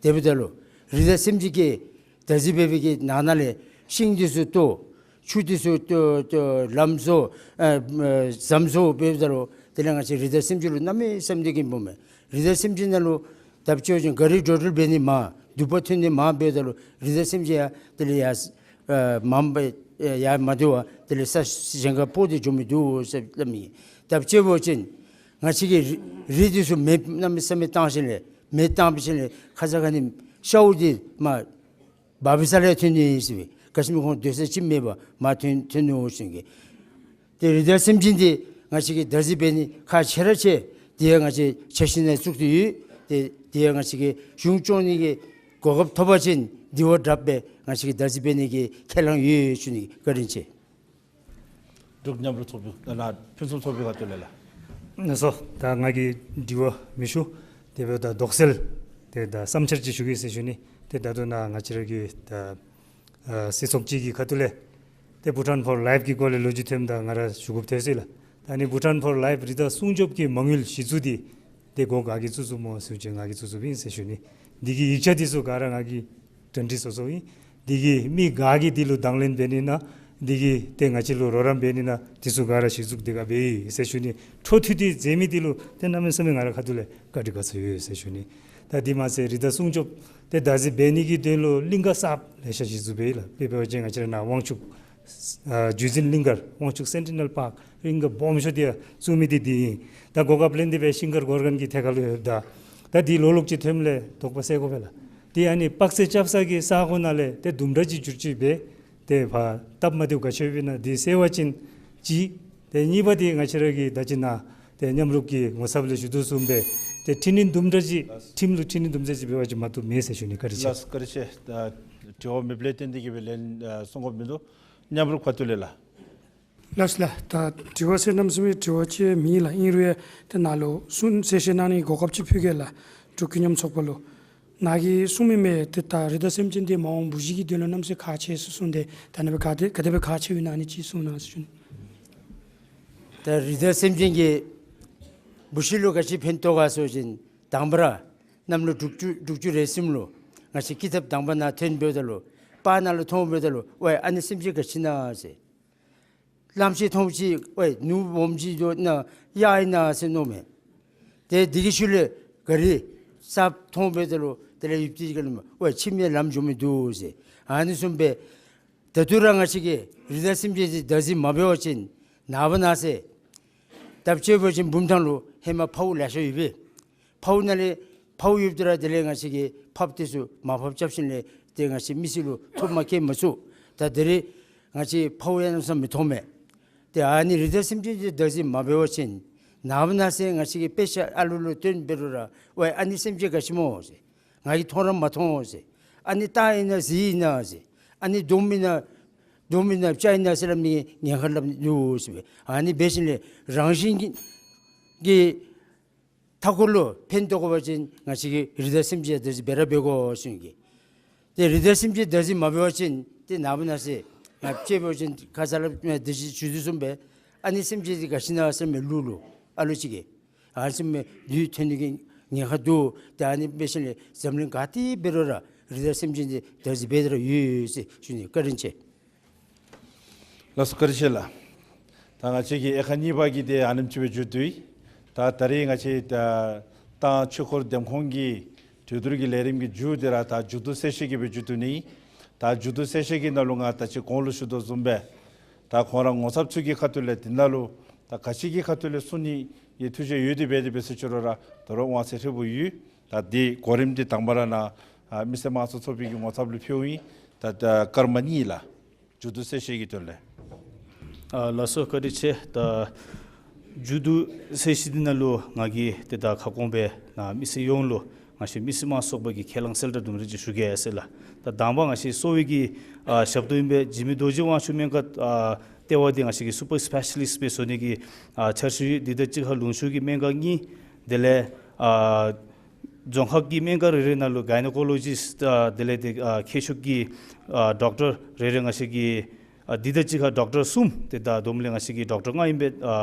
དེ་འབདཝ་ད་ལུ་རི་དྭགས་སེམས་ཅན་གྱིས་བདག་འཛིན་འབད་བའི་གི་ནང་ན་ལས་ཤིང་འདི་ཚུ་གཏོར་ཆུ་འདི་ཚུ་གཏོར་གཏོར་ལམ་བཟོ་ཨ་ཨ་ཟམ་བཟོ་འབདཝ་ད་ལུ་དེ་ལས་ང་བཅས་རི་དྭགས་སེམས་ཅན་ལུ་གནམ་མེད་ས་མེད་ཀྱི་ཕན་པས། རི་དྭགས་སེམས་ཅན་ནང་ལུ་ད་ཅི་ཅིག་ག་རི་འགྲོ་འགྲུལ་འབད་ནི་མང་སྡུག་པ་ཐོན་ནི་མང་འབདཝ་ད་ལུ་རི་དྭགས་སེམས་ཅན་ཡང་དེ་ལས་ཡར་ཨ་མངམ་སྦེ་ཡར་མ་སྡོད་པར་དེ་ལས་ས་གཞན་ཁར་སྤོ་སྟེ་འགྱོ་མི་འདུག་ཟེར་སླབ་མི། ད་ཅི་འབད་བ་ཅིན་ང་བཅས་ཀྱི་རི་རི་འདི་ཚུ་མེ་གནམ་མེད་ས་མེད་བཏང་ཞིནམ་ལས་མེ་བཏང་འབད་ཞིནམ་ལས་ཁ་ཙ་ཁ་ཉིནམ་ཤཝ་འདི་མར་བབས་ས་ལས་ཐོན་ནི་ཨིན་ཟེར་བས། ག་ཅི་སྨོ་ཁོང་སྡོད་ས་ཅིག་མེད་པར་མར་ཐོན་ཐོན་ནུག་ཟེར་གི། ཏེ་རི་དྭགས་སེམས་ཅན་འདི་ང་བཅས་ཀྱིས་བདག་འཛིན་འབད་ནི་ཁག་ཆེ་ར་ཆེ། དེ་ཡང་ང་བཅས་འཆར་གཞི་ནང་བཙུགས་ཏེ་ཡོད། ཏེ་དེ་ཡང་ང་བཅས་ཀྱིས་གཞུང་སྐྱོང་ནི་གི་གོ་སྐབས་ཐོབ་པ་ཅིན་དེ་བ་དྲགཔ་སྦེ་ང་བཅས་ཀྱིས་བདག་འཛིན་འབད་ནི་གི་ཁས་བླངས་ཡོད་ཞུ་ནི། བཀའ་དྲིན་ཆེ། འབྲུག་མཉམ་རུབ་ཚོགས་པའི་ལགས་ཕུན་སུམ་ཚོགས་པའི་ཁ་ཐུག་ལས་ལགས། ལགས་སོ། ད་ང་གི་དྲི་བ་མི་ཞུ། དེ་འབདཝ་ད་དོགས་སེལ་ཏེ་ད་བསམ་འཆར་ཅིག་ཞུ་གེ་ཟེར་ཞུ་ནི། ཏེ་ད་ལྟོ་ནཱ་ང་བཅས་ར་གི་ད་ཨ་སྲིད་ཚོགས་ཅིག་གི་ཁ་ཐུག་ལས་ཏེ་Bhutan for Life གི་སྐོར་ལས་ལོ་རྒྱུས་ཐོནམ་ད་ང་ར་ཞུ་དགོཔ་ཐལ་སོ་ཡི་ལགས། ད་ནི་Bhutan for Life རི་དྭགས་སྲུང་སྐྱོབ་ཀྱི་མ་དངུལ་གཞི་བཙུགས་འདི་ཏེ་གོ་ག་གིས་བཙུགས་བཙུགསཔ་སྨོ་ཟེར་བ་ཅིན་ང་གིས་བཙུགས་བཙུགསཔ་ཨིན་ཟེར་ཞུ་ནི། འདི་གི་ཡིག་ཆ་འདི་ཚུ་ག་ར་ང་གིས་གྲ་སྒྲིག་བཟོ་བཟོཝ་ཨིན། འདི་གིས་མི་ག་གིས་འདི་ལུ་དང་ལེན་འབད་ནི་ཨིན་ན་འདི་གིས་ཏེ་ང་བཅས་ལུ་རོགས་རམ་འབད་ནི་ཨིན་ན་འདི་ཚུ་ག་ར་གཞི་བཙུགས་འདི་ག་འབད་ཡི་ཟེར་ཞུ་ནི། འཕྲོ་མཐུད་དེ་མཛད་མི་འདི་ལུ་ཏེ་གནམ་མེད་ས་མེད་ང་ར་ཁ་ཐུག་ལས་བཀའ་དྲིན་དགའ་ཚོར་ཡོད་ཟེར་ཞུ་ནི། ད་འདི་མ་ཚད་རི་དྭགས་སྲུང་སྐྱོབ་ཏེ་བདག་འཛིན་འབད་ནི་གི་དོན་ལུ་གླིང་ག་གསརཔ་ལེ་ཤ་གཞི་བཙུགས་འབད་ཡི་ལགས། དཔེ་འབད་བ་ཅིན་ང་བཅས་ར་ནཱ་དབང་ཕྱུག་ཨ་བརྒྱུད་འཛིན་གླིང་ག་དབང་ཕྱུག་སེན་ཊི་ནེལ་པཱརཀ་གླིང་ག་སྦོམ་ཤོས་འདི་ཡང་བཙུགས་མི་འདི་འདི་ཨིན། ད་གོ་སྐབས་ལེན་ཏེ་སྦེ་ཤིང་མཁར་སྒོར་མཁན་གྱི་ཐད་ཁར་ལུ་ཡོདཔ་ད་ད་འདི་ལོ་ལོག་ཅིག་ཐོནམ་ལས་དོགས་པ་སེལ་དགོ་པས་ལགས། འདི་ཨ་ནི་དཔག་ཚད་རྐྱབ་ས་གི་ས་གོ་ནང་ལས་ཏེ་དུམ་གྲ་ཅིག་འགྱུར་བཅོས་འབད་ཏེ་ཕར་སྟབས་མ་བདེཝ་ག་ཅི་ཡོདཔ་ཨིན་ན་འདི་སེལ་བ་ཅིན་གཅིག། ཏེ་གཉིས་པ་འདི་ང་བཅས་ར་གི་ད་ཅི་ནཱ་ཏེ་མཉམ་རུབ་ཀྱི་ངོ་ཚབ་ལས་ཞུ་དོ་བཟུམ་སྦེ་ཏེ་འཕྲི་སྣོན་དུམ་གྲ་ཅིག་ཁྲིམས་ལུ་འཕྲི་སྣོན་དུམ་གྲ་ཅིག་འབད་བ་ཅིན་མ་བཏུབ་མེད་ཟེར་ཞུ་ནི། བཀའ་དྲིན་ཆེ། ལགས་བཀའ་དྲིན་ཆེ། ད་དྲི་བ་མེདཔ་ལས་བརྟེན་ཏེ་གིས་སྦེ་ལན་ཨ་གསུང་དགོཔ་མིན་འདུག། མཉམ་རུབ་ཁ་ཐུག་ལས་ལགས། ལགས་ལགས། ད་དྲི་བ་ཟེར་གནམ་མེད་ས་མེད་དྲི་བ་ཅིག་མེད་ལགས། ཨིན་རུང་ཡང་ཏེ་ནཱ་ལུ་གསུང་གསལ་བཤད་གནང་ནི་གོ་སྐབས་ཅིག་ཕུལ་གེ་ལགས། འབྲུག་ཀུན་མཉམ་ཚོགས་པ་ལུ་ནཱ་གིས་གསུང་མི་མེན་ཏེ་ད་རི་དྭགས་སེམས་ཅན་འདི་མ་འོངས་བུ་གཞི་གི་དོན་ལུ་གནམ་མེད་ས་མེད་ཁག་ཆེ་ཟེར་གསུངས་ཏེ་ད་ནི་སྦེ་ག་དེ་ག་དེ་སྦེ་ཁག་ཆེཝ་ཨིན་ན་ཨ་ནི་ཅིག་གསུང་གནང་ཟེར་ཞུ་ནི། ད་རི་དྭགས་སེམས་ཅན་གྱིས་བུ་གཞི་ལུ་ག་ཅི་ཕན་ཐོགས་ག་ཟེར་བ་ཅིན་དང་པ་ར་གནམ་ལོ་དྲུག་ཅུ་དྲུག་ཅུ་རེ་གསུམ་ལུ་ང་བཅས་ཀི་ཐབ་དང་པ་ནཱ་ཐོན་འབདཝ་ད་ལུ་པར་ནང་ལུ་མཐོང་འབདཝ་ད་ལུ་ཝའི་ཨ་ནི་སེམས་ཅན་ག་ཅི་ཨིན་ན་ཟེར། གླངམོ་ཅིག་མཐོངམ་ཅིག་ཝའི་ནོར་བུམོ་ཅིག་འདུག་ན་གཡག་ཨིན་ན་ཟེར་མནོཝ་མས། ཏེ་འདི་གི་ཤུལ་ལས་ག་རི་གསརཔ་མཐོང་འབདཝ་ད་ལུ་དེ་ལས་ཡུདཔ་ཅིག་གི་ལུ་ཝའི་ཁྱིམ་ནང་ལམ་འགྱོ་མི་འདུག་ཟེར། ཨ་ནི་བཟུམ་སྦེ་ད་ལྟོ་ར་ང་བཅས་ཀྱིས་རི་དྭགས་སེམས་ཅན་འདི་བདག་འཛིན་མ་འབད་བ་ཅིན་ནངས་པ་གནངས་ཚེ་ད་ཅི་འབད་བ་ཅིན་བུམ་ཐང་ལུ་ཧེ་མ་འཕརཝ་ལེ་ཤ་ཡོད་པས། འཕརཝ་ནང་ལས་འཕརཝ་ཡོདཔ་ད་ར་དེ་ལས་ང་བཅས་ཀྱིས་འཕརཝ་དེ་ཚུ་མར་ཕབ་རྐྱབ་ཞིནམ་ལས་ཏེ་ང་བཅས་མི་སེར་ལུ་ཐོབ་མ་སྐྱེལ་མ་ཚུགས། ད་དེ་རིང་ང་བཅས་འཕརཝ་ཡང་གནམ་མེད་ས་མེད་མི་མཐོང་མས། ཏེ་ཨ་ནི་རི་དྭགས་སེམས་ཅན་འདི་བདག་འཛིན་མ་འབད་བ་ཅིན་ནངས་པ་གནངས་ཚེ་ང་བཅས་ཀྱིས་དཔེ་ཆ་ཨ་ལུ་ལུ་སྟོན་འབད་རུང་ར་ཝའི་ཨ་ནི་སེམས་ཅན་ག་ཅི་སྨོ་ཟེར། ང་གིས་མཐོང་ར་མ་མཐོང་ཟེར། ཨ་ནི་སྟག་ཨིན་ན་གཟིག་ཨིན་ན་ཟེར། ཨ་ནི་དོམ་ཨིན་ན་དོམ་ཨིན་ན་སྤྱ་ཨིན་ན་ཟེར་སླབ་ནི་ཉེན་ཁ་སླབ་ནི་འདུག་ཟེར་བས། ཨ་ནི་འབད་ཞིནམ་ལས་རང་བཞིན་གྱིས་གིས་ མཐའ་འཁོར་ལུ་ཕན་ཐོགས་དགོ་པ་ཅིན་ང་བཅས་ཀྱིས་རི་དྭགས་སེམས་ཅན་བདག་འཛིན་འབད་ར་འབད་དགོ་ཟེར་ཨིན་གི། ཏེ་རི་དྭགས་སེམས་ཅན་བདག་འཛིན་མ་འབད་བ་ཅིན་ཏེ་ནངས་པ་གནངས་ཚེ་ང་བཅས་འབད་བ་ཅིན་ཁ་ཙ་ལས་བདག་འཛིན་ཞུ་དོ་བཟུམ་སྦེ་ཨ་ནི་སེམས་ཅན་འདི་ག་ཅི་ཨིན་ན་ཟེར་མི་ལུ་ལུ་ཨ་ལོ་ཅིག་གིས་ཨ་ཙི་མི་དུས་ཐོན་ནི་གི་ཉེན་ཁ་འདུག། ཏེ་ཨ་ནི་འབད་ཞིནམ་ལས་འཛམ་གླིང་ག་ཏེ་འབད་རུང་ར་རི་དྭགས་སེམས་ཅན་འདི་བདག་འཛིན་འབད་དེ་ར་ཡོད་ཟེར་ཞུ་ནི། བཀའ་དྲིན་ཆེ། ལགས་སོ། བཀའ་དྲིན་ཆེ་ལགས། ད་ང་བཅས་ཀྱི་དབྱེ་ཁག་གཉིས་པ་གི་དེ་ཨ་ནེམ་ཅིག་སྦེ་མཇུག་བསྡུ་ཡི། ད་ད་རིས་ང་བཅས་ད་ཏང་ཆོས་འཁོར་འདེམས་ཁོངས་ཀྱི་གྲོས་བསྡུར་གྱི་ལས་རིམ་གྱི་མཇུག་དེ་ར་ད་མཇུག་བསྡུ་གསལ་བཤད་ཀྱི་སྦེ་མཇུག་བསྡུ་ནི། ད་མཇུག་བསྡུ་གསལ་བཤད་ཀྱི་ནང་ལུ་ང་ད་ཅི་གོང་ལུ་ཞུ་དོ་བཟུམ་སྦེ་ད་ཁོང་ར་ངོ་ཚབ་ཚུ་གི་ཁ་ཐུག་ལས་དེ་ནང་ལུ་ད་ག་ཅི་གི་ཁ་ཐུག་ལས་གསུང་ནི་གི་ཐུགས་བཞེད་ཡོད་དེ་འབད་དེ་འབད་ཟེར་ཅི་རུང་ར་དོ་རུང་དབང་ཚད་ཧྲིལ་བུ་ཡོད། ད་དེ་གོ་རིམ་དེ་དང་པ་ར་ནཱ་ཨ་མི་སེར་དམངས་གཙོ་ཚོགས་པའི་གི་ངོ་ཚབ་ལུ་ཕུལཝ་ཨིན། ད་ད་ཀརྨ་གཉིས་ལགས། མཇུག་བསྡུ་གསལ་བཤད་ཀྱི་དོན་ལས། ཨ་ལགས་སོ། བཀའ་དྲིན་ཆེ། ད་མཇུག་བསྡུ་གསལ་བཤད་འདི་ནང་ལུ་ང་གིས་ཏེ་ད་ཁ་སྐོང་སྦེ་ནཱ་མི་སེར་ཡོངས་ལུ་ང་བཅས་མི་སེར་དམངས་གཙོ་ཚོགས་པ་གི་ཁས་བླངས་གསལ་བསྒྲགས་དུམ་གྲ་ཅིག་ཞུ་གེ་ཟེར་ལགས། ད་དང་པ་ང་བཅས་གསོ་བའི་གི་ཨ་ཞབས་ཏོག་ཨིན་པས། འཇིགས་མེད་རྡོ་རྗེ་དབང་ཕྱུག་སྨན་ཁང་ཨ་ལྟེ་བ་འདི་ང་བཅས་ཀྱིས་སུ་པར་སི་པེ་ཤ་ལིསཊ་སྦེ་བཟོ་ནི་གི་ཨ་འཆར་གཞི་ཡོད། དེ་དང་གཅིག་ཁར་ལུང་ཕྱོགས་ཀྱི་སྨན་ཁང་གཉིས། དེ་ལས་ཨ་རྫོང་ཁག་གི་སྨན་ཁང་རེ་རེ་ནང་ལུ་གའི་ནོ་ཀོ་ལོ་ཇིསཊ་ཨ་དེ་ལས་ཏེ་ཨ་མཁལ་ཤུགས་ཀྱི་ཨ་ཌོག་ཊར་རེ་རེ་ང་བཅས་ཀྱིས་ཨ་འདི་དང་གཅིག་ཁར་ཌོག་ཊར་གསུམ། ཏེ་ད་བསྡོམས་ལས་ང་བཅས་ཀྱིས་ཌོག་ཊར་ལྔ་ཨིན་པས། ཨ་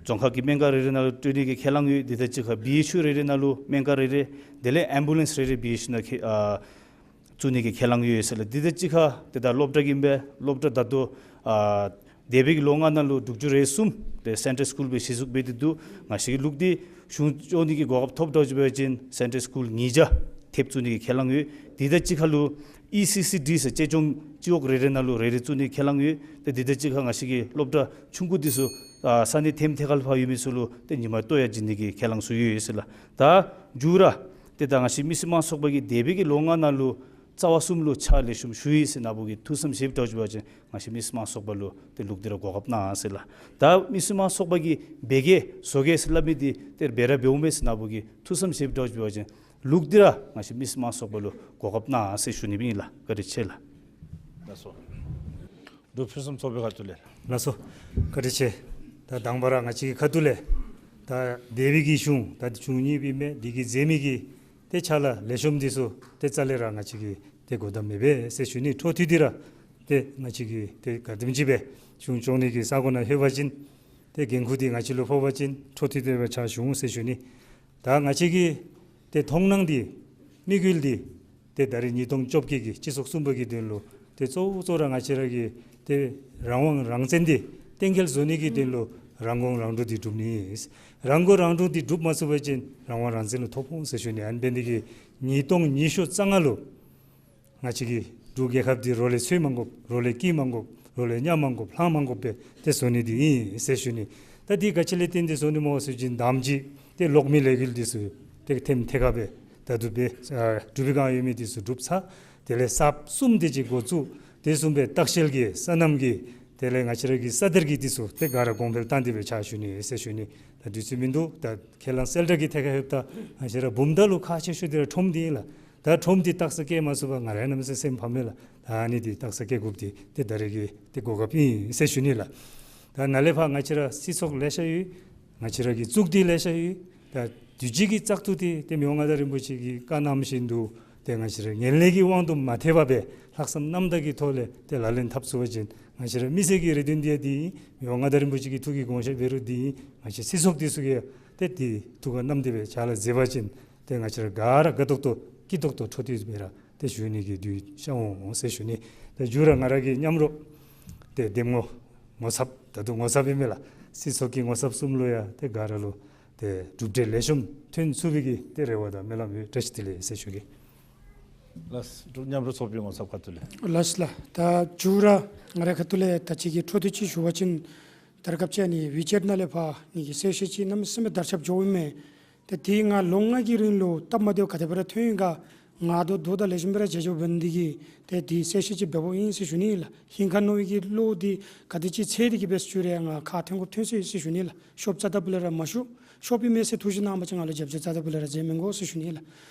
རྫོང་ཁག་གི་སྨན་ཁང་རེ་རེ་ནང་ལུ་སྤྲོད་ནི་གི་ཁས་བླངས་ཡོད། དེ་དང་གཅིག་ཁར་བི་ཨེཆ་ཡུ་རེ་རེ་ནང་ལུ་སྨན་ཁང་རེ་རེ། དེ་ལས་ཨེམ་བུ་ལེནསི་རེ་རེ་བི་ཨེཆ་ཡུ་ནང་ཁེ་ཨ་བཙུགས་ནི་གི་ཁས་བླངས་ཡོད་ཟེར་ལགས། དེ་དང་གཅིག་ཁར་ཏེ་ད་སློབ་གྲྭ་གི་ཨིན་པས། སློབ་གྲྭ་ད་ལྟོ་ཨ་འདས་པའི་གི་ལོ་ལྔ་ནང་ལུ་དྲུག་ཅུ་རེ་གསུམ་ཏེ་སེན་ཊར་སི་ཀུལ་སྦེ་གཞི་བཙུགས་འབད་དེ་འདུག། ང་བཅས་ཀྱིས་ལུགས་འདི་གཞུང་སྐྱོང་ནི་གི་གོ་སྐབས་ཐོབ་འགྱོ་བ་ཅིན་སེན་ཊར་སི་ཀུལ་ཉིས་བརྒྱ་ཐེབས་བཙུགས་ནི་གི་ཁས་བླངས་ཡོད། དེ་དང་གཅིག་ཁར་ལུ་ཨི་སི་སི་ཌི་ཟེར་གཅེས་སྐྱོང་སྤྱི་འོག་རེ་རེ་ནང་ལུ་རེ་རེ་བཙུགས་ནི་ཁས་བླངས་ཡོད། ཏེ་དེ་དང་གཅིག་ཁར་ང་བཅས་ཀྱིས་སློབ་གྲྭ་ཆུང་ཀུ་འདི་ཚུ་ཨ་ས་གནས་ཐེམ་ཐེ་ཁ་ལུ་ཕར་ཡོད་མི་ཚུ་ལུ་ཏེ་ཉིན་མ་ལྟོ་ཡང་བྱིན་ནི་གི་ཁས་བླངས་ཚུ་ཡོད་ཟེར་ལགས། ད་མཇུག་ར་ཏེ་ད་ང་བཅས་མི་སེར་དམངས་གཙོ་ཚོགས་པ་གིས་འདས་པའི་གི་ལོ་ལྔ་ནང་ལུ་རྩ་བ་གསུམ་ལུ་ཕྱག་ལེགས་ཤོམ་ཞུ་ཡི་ཟེར་ནཱ་བུ་གིས་ཐུགས་བསམ་བཞེས་འགྱོ་བ་ཅིན་ང་བཅས་མི་སེར་དམངས་གཙོ་ཚོགས་པ་ལུ་ཏེ་ལུགས་འདི་ར་གོ་སྐབས་གནང་ཟེར་ལགས། ད་མི་སེར་དམངས་གཙོ་ཚོགས་པ་གིས་འབད་གེ་བཟོ་གེ་ཟེར་སླབ་མི་འདི་ཏེ་འབད་ར་འབདཝ་མས་ཟེར་ནཱ་བུ་གིས་ཐུགས་བསམ་བཞེས་འགྱོ་བ་ཅིན་ལུགས་འདི་ར་ང་བཅས་མི་སེར་དམངས་གཙོ་ཚོགས་པ་ལུ་གོ་སྐབས་གནང་ཟེར་ཞུ་ནི་ཨིན་ལགས། བཀའ་དྲིན་ཆེ་ལགས། ལགས་སོ། འབྲུག་ཕུན་སུམ་ཚོགས་པའི་ཁ་ཐུག་ལས། ལགས་སོ། བཀའ་དྲིན་ཆེ། ད་དང་པ་ར་ང་བཅས་ཀྱི་ཁ་ཐུག་ལས་ད་འདས་པའི་གི་གཞུང་ད་འདི་གཞུང་གཉིས་པའི་མི་འདི་གིས་མཛད་མི་གི་ཏེ་ཕྱག་ལཱ་ལེགས་ཤོམ་འདི་ཚུ་ཏེ་རྩ་ལས་ར་ང་བཅས་ཀྱིས་ཏེ་གོ་བརྡ་མེད་པས་ཟེར་ཞུ་ནི། འཕྲོ་མཐུད་དེ་ར་ཏེ་ང་བཅས་ཀྱིས་ཏེ་ག་དེམ་ཅིག་སྦེ་གཞུང་སྐྱོང་ནི་གི་ས་གོ་ནང་ལྷོད་པ་ཅིན་ཏེ་འགན་ཁུར་འདི་ང་བཅས་ལུ་ཕོག་པ་ཅིན་འཕྲོ་མཐུད་དེ་སྦེ་ཕྱག་ཞུ་འོང་ཟེར་ཞུ་ནི། ད་ང་བཅས་ཀྱི་ཏེ་མཐོང་སྣང་འདི་དམིགས་ཡུལ་འདི་ཏེ་ད་རེས་ཉིས་སྟོང་བཅོ་བརྒྱད་ཀྱི་སྤྱི་ཚོགས་གསུམ་པ་གི་དོན་ལུ་ཏེ་གཙོ་བོ་གཙོ་བོ་ར་ང་བཅས་ར་གི་ཏེ་རང་དབང་རང་བཙན་འདི་གཏན་འཁེལ་བཟོ་ནི་གི་དོན་ལུ་རང་མགོ་རང་འདྲོངས་འདི་སྒྲུབ་ནི། རང་མགོ་རང་འདྲོངས་འདི་སྒྲུབ་མ་ཚུགས་པ་ཅིན་རང་དབང་རང་བཙན་ལུ་ཐོ་ཕོག་འོང་ཟེར་ཞུ་ནི། ཨ་ནི་འབད་ནི་འདི་གིས་ཉིས་སྟོང་ཉི་ཤུ་རྩ་ལྔ་ལུ་ང་བཅས་ཀྱི་འབྲུག་རྒྱལ་ཁབ་འདི་རོགས་ལས་འཚོལ་མ་དགོཔ། རོགས་ལས་སྐྱེལ་མ་དགོཔ། རོགས་ལས་ཉར་མ་དགོཔ། ལྷང་མ་དགོཔ་སྦེ་ཏེ་བཟོ་ནི་འདི་ཨིན་ཟེར་ཞུ་ནི། ད་འདི་ག་ཅི་ལས་བརྟེན་ཏེ་བཟོ་ནི་སྨོ་ཟེར་བ་ཅིན་དང་པ་ཅིག་ཏེ་གློག་མེ་ལས་འགུལ་འདི་ཚུ་ཏེ་ཐེམ་ཐེ་ཁ་སྦེ་ད་འདུག་སྦེ་ཨ་འབྲུག་པའི་སྒང་ཡོད་མི་འདི་ཚུ་གྲུབ་ཚར། དེ་ལས་གསརཔ་གསུམ་དེ་ཅིག་འགོ་བཙུགས། དེ་བཟུམ་སྦེ་ལྟ་བཤལ་གྱི་སོ་ནམ་གྱི་དེ་ལས་ང་བཅས་ར་གི་ས་གཏེར་གྱི་འདི་ཚུ་ཏེ་ག་ར་གོང་འཕེལ་བཏང་སྟེ་སྦེ་ཕྱག་ཞུ་ནི་ཟེར་ཞུ་ནི། ད་དུས་ཚོད་མིན་འདུག། ད་ཁས་བླངས་གསལ་བསྒྲགས་ཀྱི་ཐད་ཁར་ལྷོདཔ་ད་ང་བཅས་ར་བུམ་ཐང་ལུ་ཁག་ཆེ་ཤོས་འདི་ར་ཁྲོམ་འདི་ཨིན་ལགས། ད་ཁྲོམ་འདི་རྟགས་གསལ་བཀལ་མ་ཚུགས་པར་ང་ར་གནམ་མེད་ས་མེད་སེམས་ཕམ་མས་ལགས། ད་ཨ་ནི་འདི་རྟགས་གསལ་བཀལ་དགོཔ་འདི་ཏེ་ད་རེས་ཀྱི་ཏེ་གོ་སྐབས་ཨིན་ཟེར་ཞུ་ནི་ལགས། ད་ནཱ་ལས་ཕར་ང་བཅས་ར་སྲིད་ཚོགས་ལེ་ཤ་ཡོད། ང་བཅས་ར་གི་གཙུག་སྡེ་ལེ་ཤ་ཡོད། ད་དུས་ཅི་གི་བཙག་འཐུ་འདི་ཏེ་མི་དབང་མངའ་བདག་རིན་པོ་ཆེ་གིས་བཀའ་གནང་བཞིན་དུ་ཏེ་ང་བཅས་ར་ངན་ལྷད་ཀྱི་དབང་དུ་མ་ཐལ་བར་སྦེ་ལྷག་བསམ་རྣམ་དག་གི་ཐོག་ལས་ཏེ་ལག་ལེན་འཐབ་ཚུགས་པ་ཅིན་ང་བཅས་ར་མི་སེར་གྱི་རེ་འདུན་འདི་ཡང་འདི་ཨིན། མི་དབང་མངའ་བདག་རིན་པོ་ཆེ་གི་ཐུགས་ཀྱི་དགོངས་བཞེད་འབད་རུང་འདི་ཨིན། ང་བཅས་སྲིད་ཚོགས་འདི་ཚུ་གིས་ཡང་ཏེ་འདི་ཐུགས་ཁར་བསྣམས་ཏེ་སྦེ་ཕྱག་ལཱ་མཛད་པ་ཅིན་ཏེ་ང་བཅས་ར་ག་ར་དགའ་ཏོག་ཏོ་སྐྱིད་ཏོག་ཏོ་འཕྲོ་མཐུད་སྦེ་ར་ཏེ་བཞུགས་ནི་གི་དུས་ཤར་འོང་ཟེར་ཞུ་ནི། ཏེ་མཇུག་ར་ང་ར་གི་མཉམ་རོགས་ཏེ་འདེམས་ངོ་ངོ་ཚབ་ད་ལྟོ་ངོ་ཚབ་ཨིན་མས་ལགས། སྲིད་ཚོགས་ཀྱི་ངོ་ཚབ་གསུམ་ལུ་ཡང་ཏེ་ག་ར་ལུ་ཏེ་གྲུབ་འབྲས་ལེགས་ཤོམ་ཐོན་ཚུགས་པའི་གི་ཏེ་རེ་བ་དང་སྨོན་ལམ་ཡོད། བཀྲ་ཤིས་བདེ་ལེགས་ཟེར་ཞུ་གེ། ལགས་འབྲུག་མཉམ་རོགས་ཚོགས་པའི་ངོ་ཚབ་ཁ་ཐུག་ལས། ལགས་ལགས། ད་མཇུག་ར་ང་རའི་ཁ་ཐུག་ལས་ད་ཅི་གི་འཕྲོ་མཐུད་ཅིག་ཞུ་བ་ཅིན་ད་རེས་སྐབས་ཅིག་ཨ་ནི་ཝི་ཅེཊ་ནང་ལས་ཕར་ངེ་གི་གསལ་བཤད་ཅིག་གནམ་མེད་ས་མེད་དར་ཁྱབ་འགྱོཝ་ཨིན་མས། ཏེ་འདི་ང་ལོ་ལྔ་གི་རིང་ལུ་སྟབས་མ་བདེཝ་ག་དེ་སྦེ་ར་ཐོན་ཡི་ག་ང་ད་ལྟོ་ད་ལེགས་ཤོམ་སྦེ་ར་མཇལ་མཇལཝ་འབད་ནི་འདི་གིས་ཏེ་འདི་གསལ་བཤད་ཅིག་འབདཝ་ཨིན་ཟེར་ཞུ་ནི་ལགས། ཧིང་ཁར་མནོ་བའི་གི་བློ་འདི་ག་དེ་ཅིག་འཚེར་ཏེ་གི་སྦེ་བཞུགས་རུང་ང་ཁ་ཐོན་དགོཔ་ཐོན་སོ་ཡི་ཟེར་ཞུ་ནི་ལགས། ཤོབ་རྩ་ལྟ་བུ་ལས་ར་མ་ཞུ། ཤོར་བའི་མས་ཟེར་ཐུགས་བཞེད་གནང་བ་ཅིན་ང་ལུ་རྒྱབ་སྐྱོར་རྩ་དང་པོ་ལས་ར་མཛད་མི་དགོ་ཟེར་ཞུ་ནི་ལགས།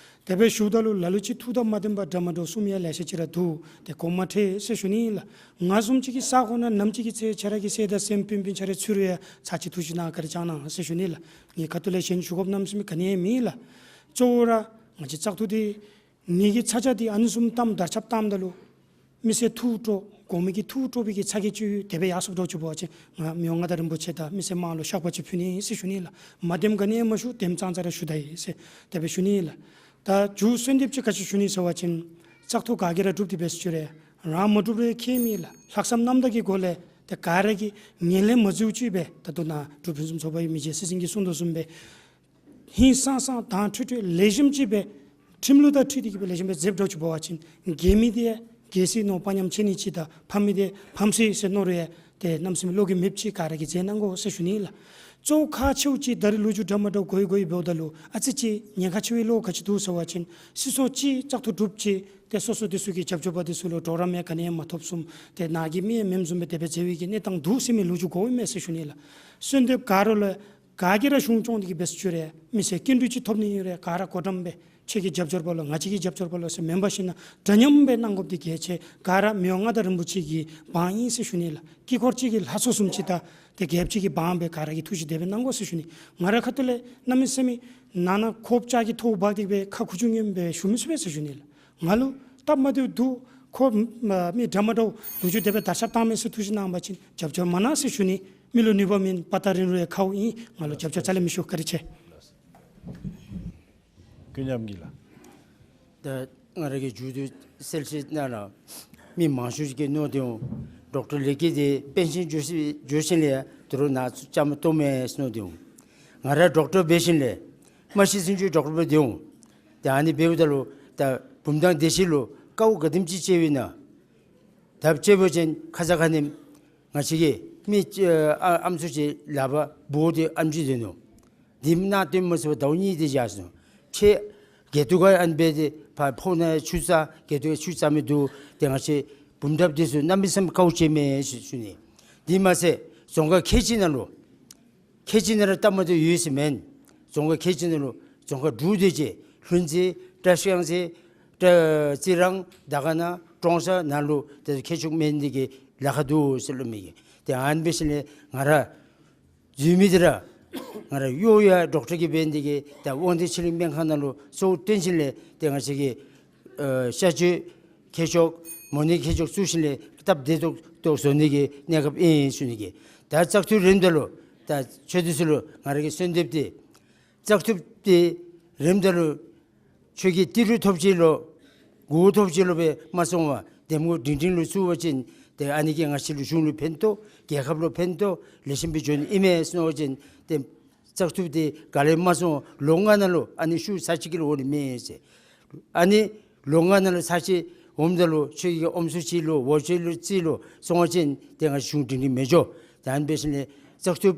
དེ་སྦེ་ཞུཝ་ད་ལུ་ལ་ལུ་ཅིག་ཐུགས་དང་མ་ལྡན་པ་འདྲ་མ་འདྲཝ་གསུམ་ཡང་ལེ་ཤ་ཅིག་ར་འདུག། ཏེ་གོ་མ་འཕྲོད་ཟེར་ཞུ་ནི་ལགས། ང་བཟུམ་ཅིག་གིས་ས་གོ་ནང་ནམ་ཅིག་གི་ཚེ་ཁྱེད་ར་གི་སྲས་དང་སྲསམོ་སྤུན་སྤུན་ཆ་རེ་ཚུར་ཡང་ཚར་གཅིག་ཐུགས་བཞེད་གནང་བཀའ་དྲིན་བསྐྱང་གནང་ཟེར་ཞུ་ནི་ལགས། ངེའི་ཁ་ཐུག་ལས་གཞན་ཞུ་དགོཔ་གནམ་མེད་ས་མེད་ག་ནི་ཡང་མེད་ལགས། གཙོ་བོ་ར་ང་བཅས་བཙག་འཐུ་འདི་ངེ་གི་ཚ་གྱང་འདི་ཨ་ནི་བཟུམ་བཏངམ་དར་ཁྱབ་བཏངམ་ད་ལུ་མི་སེར་ཐུགས་སྤྲོ་དགོ་མི་གིས་ཐུགས་སྤྲོ་བའི་གི་ཚ་གྱང་ཅིག་དེ་སྦེ་ཡར་སོངམ་འདྲཝ་ཅིག་འབད་བ་ཅིན་ང་མི་དབང་མངའ་བདག་རིན་པོ་ཆེ་དང་མི་སེར་དམངས་ལུ་བཤགས་པ་ཅིག་ཕུལ་ནི་ཟེར་ཞུ་ནི་ལགས། མ་བདེནམ་ག་ནི་ཡང་མ་ཞུ། བདེནམ་ཙང་ཙ་ར་ཞུ་ད་ཡི་ཟེར་དེ་སྦེ་ཞུ་ནི་ལགས། ད་མཇུག་གསོལ་འདེབས་ཅིག་ག་ཅི་ཞུ་ནི་ཟེར་བ་ཅིན་བཙག་འཐུ་ག་གིས་ར་གྲུབ་སྟེ་འབད་ཟེར་ཞུ་རུང་རང་མ་གྲུབ་རུང་ཁྱད་མེད་ལགས། ལྷག་བསམ་རྣམ་དག་གི་སྒོ་ལས་ཏེ་ག་ར་གིས་ངན་ལྷད་མ་བརྩིཝ་ཅིག་སྦེ་ད་ལྟོ་ནཱ་འབྲུག་ཕུན་སུམ་ཚོགས་པའི་མི་རྗེ་སྲིད་འཛིན་གྱིས་གསུངས་དོ་བཟུམ་སྦེ་ཧིང་སངས་སངས་དྭངས་འཕྲོས་འཕྲོས་ལེགས་ཤོམ་ཅིག་སྦེ་ཁྲིམས་ལུགས་དང་འཁྲིལ་ཏེ་གི་སྦེ་ལེགས་ཤོམ་སྦེ་མཛདཔ་འདྲཝ་ཅིག་འབད་བ་ཅིན་རྒས་མི་འདི་ཡང་རྒས་སོ་ནུག་དཔའ་ཉམས་ཆེ་ནི་ཅིག་དང་ཕམ་མི་འདི་ཕམ་སོ་ཡི་ཟེར་མནོ་རུང་ཡང་ཏེ་གནམ་མེད་ས་མེད་བློ་འགྱོད་མེདཔ་ཅིག་ག་ར་གིས་མཛད་གནང་དགོ་ཟེར་ཞུ་ནི་ལགས། གཙོ་བོ་ཁག་ཆེཝ་ཅིག་ད་རེས་ལོ་རྒྱུས་འདྲ་མ་འདྲཝ་གོ་ཡི་གོ་ཡི་འབདཝ་ད་ལུ་ཨ་ཙི་ཅིག་ཉེན་ཁ་ཆེ་བའི་བློ་ག་ཅི་འདུག་ཟེར་བ་ཅིན་སྲིད་ཚོགས་ཅིག་བཙག་འཐུ་གྲུབ་ཅི། ཏེ་སོ་སོ་འདི་ཚུ་གི་རྒྱབ་སྐྱོར་པ་འདི་ཚུ་ལུ་གྲོགས་རམ་ཡང་ག་ནི་ཡང་མ་ཐོབ་བཟུམ་ཏེ་ནཱ་གི་མི་ཡང་མེནམ་བཟུམ་སྦེ་དེ་སྦེ་མཛད་པའི་གི་གནས་སྟངས་འདུག་ཟེར་མི་ལོ་རྒྱུས་གོཝ་མས་ཟེར་ཞུ་ནི་ལགས། གསོལ་འདེབས་ག་ར་ལུ་ག་གིས་ར་གཞུང་སྐྱོང་འདི་གིས་འབད་ཟེར་ཞུ་རུང་མི་སེར་སྐྱིན་འགྲུལ་ཅིག་ཐོབ་ནི་ཨིན་རུང་ག་ར་གོ་དྲམ་སྦེ་ཁྱེད་ཀྱི་རྒྱབ་སྐྱོར་པ་ལོ་ང་བཅས་ཀྱི་རྒྱབ་སྐྱོར་པ་ལོ་ཟེར་མེན་པར་ཞིན་ན་འདྲ་མཉམ་སྦེ་གནང་དགོཔ་འདི་གལ་ཆེ། ག་ར་མི་དབང་མངའ་བདག་རིན་པོ་ཆེ་གི་འབངས་ཨིན་ཟེར་ཞུ་ནི་ལགས། དཀྱིལ་འཁོར་གཅིག་གི་ལྷ་ཚོགས་བཟུམ་ཅིག་དང་ཏེ་རྒྱལཔོ་གཅིག་གི་འབངས་སྦེ་ག་ར་གིས་ཐུགས་བཞེད་དེ་སྦེ་གནང་དགོ་ཟེར་ཞུ་ནི། ང་ར་ཁ་ཐུག་ལས་གནམ་མེད་ས་མེད་ནང་ན་ཁོགཔ་ལྕགས་ཀྱི་ཐོག་འབག་སྟེ་སྦེ་ཁ་ཁུ་བྱུག་ཉན་སྦེ་ཞུ་མི་ཚུགས་པས་ཟེར་ཞུ་ནི་ལགས། ང་ལུ་སྟབས་མ་བདེཝ་འདུག། ཁོ་མ་མི་འདྲ་མ་འདྲཝ་ལོ་རྒྱུས་དེ་སྦེ་དར་ཁྱབ་བཏང་མས་ཟེར་ཐུགས་བཞེད་གནང་བ་ཅིན་རྒྱབ་སྐྱོར་མ་གནང་ཟེར་ཞུ་ནི། མི་ལུ་ནུས་པ་མེད། དཔའ་རྟགས་རིང་རུང་ཡང་ཁཝ་ཨིན། ང་ལུ་རྒྱབ་སྐྱོར་རྩ་ལས་མི་ཞུ། བཀའ་དྲིན་ཆེ། ཀུན་མཉམ་གྱིས་ལགས། ད་ང་ར་གིས་མཇུག་ཏུ་གསལ་བཤད་གནང་ན་མི་མང་ཤོས་ཀྱིས་མནོ་སྟེ་འོང་། ཌོག་ཊར་ལེགས་སྐྱིད་འདི་པེན་ཤིན་འགྱོ་ཞིནམ་འགྱོ་ཞིནམ་ལས་ཡང་དོ་རུང་ནཱ་བཅའ་མར་གཏོགས་མས་ཟེར་མནོ་སྟེ་འོང་། ང་ར་ཌོག་ཊར་འབད་ཞིནམ་ལས་མ་ཤི་ཚུན་ཚོད་ཌོག་ཊར་སྦེ་སྡོད་འོང་། ཏེ་ཨ་ནི་འབདཝ་ད་ལུ་ད་བུམ་ཐང་སྡེ་བཞི་ལུ་དཀའཝ་ག་དེམ་ཅིག་སྤྱད་པས་ན། ད་སྤྱད་པ་ཅིན་ཁ་ཙ་ཁ་ཉིནམ་ང་བཅས་ཀྱི་མི་ཨ་ཨམ་སྲུ་ཅིག་ལག་པར་སྦོ་སྟེ་ཨམ་ཆི་སྡོད་ནུག། དེ་མ་ནང་སྟོན་མ་ཚུགས་པར་ཟླཝ་གཉིས་དེ་བཞག་སོང་། ཕྱེད་རྒྱལ་དུ་ག་ཨ་ནི་སྦེ་ཏེ་ཕར་ཕོག་ནང་ཆུ་བཙག་རྒྱལ་དུ་ག་ཆུ་བཙག་མི་འདུག། ཏེ་ང་བཅས་བུམ་ཐང་འདི་ཚུ་གནམ་མེད་ས་མེད་དཀའཝ་སྤྱད་མས་ཟེར་ཞུ་ནི། དེ་མ་ཚད་རྫོང་ཁག་ཁལ་གཅིག་ནང་ལུ་ཁལ་གཅིག་ནང་ར་སྟབས་མ་བདེཝ་ཡོད་ཟེར་མེན། རྫོང་ཁག་ཁལ་གཅིག་ནང་ལུ་རྫོང་ཁག་དྲུག་དེ་ཅིག་ལྷུན་རྩེ་བཀྲིས་སྒང་རྩེ་བཀྲིས་རྩི་རང་དར་དཀར་ན་ཀྲོང་གསར་ནང་ལུ་ཏེ་ཁྱད་ཆོས་མེད་ནི་གི་ལཱ་ཁག་འདུག་ཟེར་སླབ་མི་གི། ཏེ་ཨ་ནི་འབད་ཞིནམ་ལས་ང་ར་འཛུལ་མི་འདི་ར་ང་ར་གཡོག་ཡང་ཌོག་ཊར་གྱིས་འབད་ནི་དེ་གིས་ད་དབང་འདུས་ཆོས་གླིང་སྨན་ཁང་ནང་ལུ་གཙོ་བོ་བཏོན་ཞིནམ་ལས་ཏེ་ང་བཅས་ཀྱི་ཨ་གཤག་བཅོས་ཁྱད་ཆོས་མོ་ནི་ཁྱད་ཆོས་བཙུགས་ཞིནམ་ལས་སྟབས་བདེ་ཏོག་ཏོ་བཟོ་ནི་གི་གནས་སྐབས་ཨིན་ཞུ་ནི་གི། ད་བཙག་འཐུ་རནམ་ད་ལུ་ད་ཆོས་སྡེ་ཚུ་ལུ་ང་ར་གིས་གསོལ་འདེབས་འདི་བཙག་འཐུ་འདི་རནམ་ད་ལུ་ཁྱོད་ཀྱིས་ཏི་རུ་ཐོབ་ཅི་ལོ་མགུ་ཐོབ་ཅི་ལོ་སྦེ་མ་སོང་བར་འདེམས་ངོ་སྒྲིང་སྒྲིང་ལུ་བཙུགས་པ་ཅིན་ཏེ་ཨ་ནི་གིས་ང་བཅས་ལུ་གཞུང་ལུ་ཕན་ཐོགས་རྒྱལ་ཁབ་ལུ་ཕན་ཐོགས་ལེགས་ཤོམ་སྦེ་འགྱོ་ནི་ཨིན་མས་ཟེར་མནོ་བ་ཅིན་ཏེ་བཙག་འཐུ་འདི་ག་ལས་མ་སོང་ལོ་ལྔ་ནང་ལུ་ཨ་ནི་ཤུལ་ས་གཅིག་གི་ལུ་འོང་ནི་མས་ཟེར། ཨ་ནི་ལོ་ལྔ་ནང་ལུ་ས་གཅིག་འོངམ་ད་ལུ་ཁྱོད་ཀྱིས་ཨམ་སྲུ་ཅིག་ལོ་འོག་ཅིག་ལོ་རྩིས་ལོ་སོང་བ་ཅིན་ཏེ་ང་གཞུང་སྒྲིང་སྒྲིང་མི་འགྱོ། ད་ཨ་ནི་འབད་ཞིནམ་ལས་བཙག་འཐུ་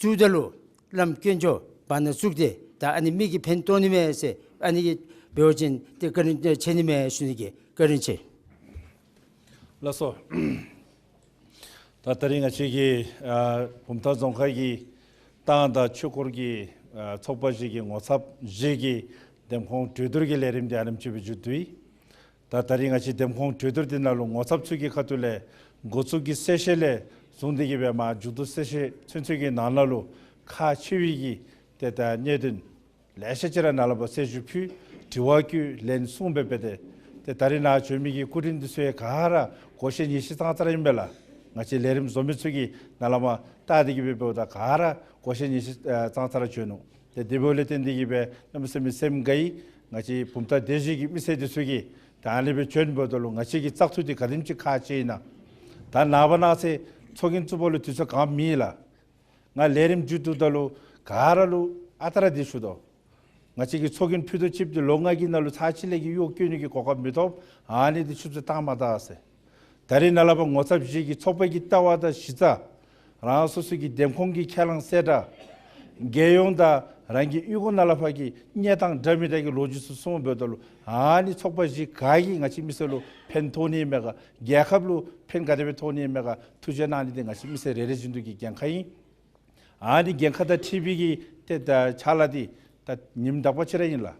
བཙུགསཔ་ད་ལུ་བླམ་དཀོན་མཆོག་བར་ན་བཙུགས་ཏེ་ད་ཨ་ནི་མི་གིས་ཕན་ཐོགས་ནི་མས་ཟེར་ཨ་ནི་གིས་འབད་བ་ཅིན་ཏེ་བཀའ་དྲིན་ཆེ་ནི་མས་ཞུ་ནི་གི། བཀའ་དྲིན་ཆེ། ལགས་སོ། ད་ད་རིས་ང་བཅས་ཀྱི་ཨ་བུམ་ཐང་རྫོང་ཁག་གི་ཏང་དང་ཆོས་སྐོར་གྱི་ཨ་ཚོགས་པ་བཞི་གི་ངོ་ཚབ་བཞི་གིས་འདེམས་ཁོངས་གྲོས་བསྡུར་གྱི་ལས་རིམ་འདི་ཨ་ནེམ་ཅིག་སྦེ་མཇུག་བསྡུ་ཡི། ད་ད་རིས་ང་བཅས་འདེམས་ཁོངས་གྲོས་བསྡུར་འདི་ནང་ལུ་ངོ་ཚབ་ཚུ་གི་ཁ་ཐུག་ལས་འགོ་བཙུགས་ཀྱི་གསལ་བཤད་ལས་བཟུང་སྟེ་གི་སྦེ་མར་མཇུག་བསྡུ་གསལ་བཤད་ཚུན་ཚོད་ཀྱི་ནང་ན་ལུ་ཁག་ཆེ་བའི་གི་ཏེ་ད་གནད་དོན་ལེ་ཤ་ཅིག་ར་ནཱ་ལས་ཕར་གསལ་ཞུ་ཕུལ། དྲི་བ་བཀོད། ལན་གསུངས་སྦེ་སྦེ་ཏེ་ཏེ་ད་རིས་ནཱ་བྱོན་མི་གི་སྐུ་མགྲོན་འདི་ཚུ་ཡང་ག་ར་གོ་ཤེས་ཉན་ཤེས་ཙང་ཙ་ར་ཨིན་པས་ལགས། ང་བཅས་ལས་རིམ་བཟོ་མི་ཚུ་གིས་ནཱ་ལས་མར་བལྟ་སྟེ་གི་སྦེ་འབདཝ་ད་ག་ར་གོ་ཤེས་ཉན་ཤེས་ཨ་ཙང་ཙ་ར་བྱོན་ནུག། ཏེ་དེ་འབདཝ་ལས་བརྟེན་ཏེ་གི་སྦེ་གནམ་མེད་ས་མེད་སེམས་དགའ་ཡི། ང་བཅས་བུམ་ཐང་སྡེ་བཞི་གི་མི་སེར་འདི་ཚུ་གིས་ད་ཨ་ནི་སྦེ་བྱོན་འབདཝ་ད་ལུ་ང་བཅས་ཀྱི་བཙག་འཐུ་འདི་ག་དེམ་ཅིག་ཁག་ཆེ་ཨིན་ན། ད་ནངས་པ་གནངས་ཚེ་ཚོགས་རྒྱན་བཙུགས་པ་ལུ་དུས་ཚོད་གང་མེད་ལགས། ང་ལས་རིམ་མཇུག་བསྡུཝ་ད་ལུ་ག་ར་ལུ་ཨ་རྟག་ར་འདི་ཞུ་དོ། ང་བཅས་ཀྱིས་ཚོགས་རྒྱན་ཕུལ་དོ་ཅིག་འདི་ལོ་ལྔ་གི་ནང་ལུ་ཚར་གཅིག་ལས་ཀྱི་གཡོག་བཀོལ་ནི་གི་གོ་སྐབས་མི་ཐོབ། ཨ་ནི་འདི་ཆུད་ཟོས་བཏང་མ་ད་ཟེར། ད་རིས་ནཱ་ལས་ཕར་ངོ་ཚབ་བཞི་གིས་ཚོགས་པ་གི་ལྟ་བ་དང་གཞི་རྩ་རང་སོ་སོ་གི་འདེམས་ཁོངས་ཀྱི་ཁས་བླངས་གསལ་བསྒྲགས་རྒྱལ་ཡོངས་དང་རང་གི་གཡུས་སྒོ་ནཱ་ལས་ཕར་གྱི་གནས་སྟངས་འདྲ་མི་འདྲ་གི་ལོ་རྒྱུས་ཚུ་གསུངས་འབདཝ་ད་ལུ་ཨ་ནི་ཚོགས་པ་བཞི་ག་གིས་ང་བཅས་མི་སེར་ལུ་ཕན་ཐོགས་ནི་མས་ག་རྒྱལ་ཁབ་ལུ་ཕན་ག་དེ་སྦེ་ཐོགས་ནི་མས་ག་ཐུགས་རྗེ་གནང་ནི་འདི་ང་བཅས་མི་སེར་རེ་རེ་བཞིན་དུ་གི་འགན་ཁག་ཨིན། ཨ་ནི་འགན་ཁག་དང་འཁྲིལ་བའི་གི་ཏེ་ད་ཕྱག་ལཱ་འདི་ད་ཉིནམ་དག་པ་ཅིག་ར་ཨིན་ལགས།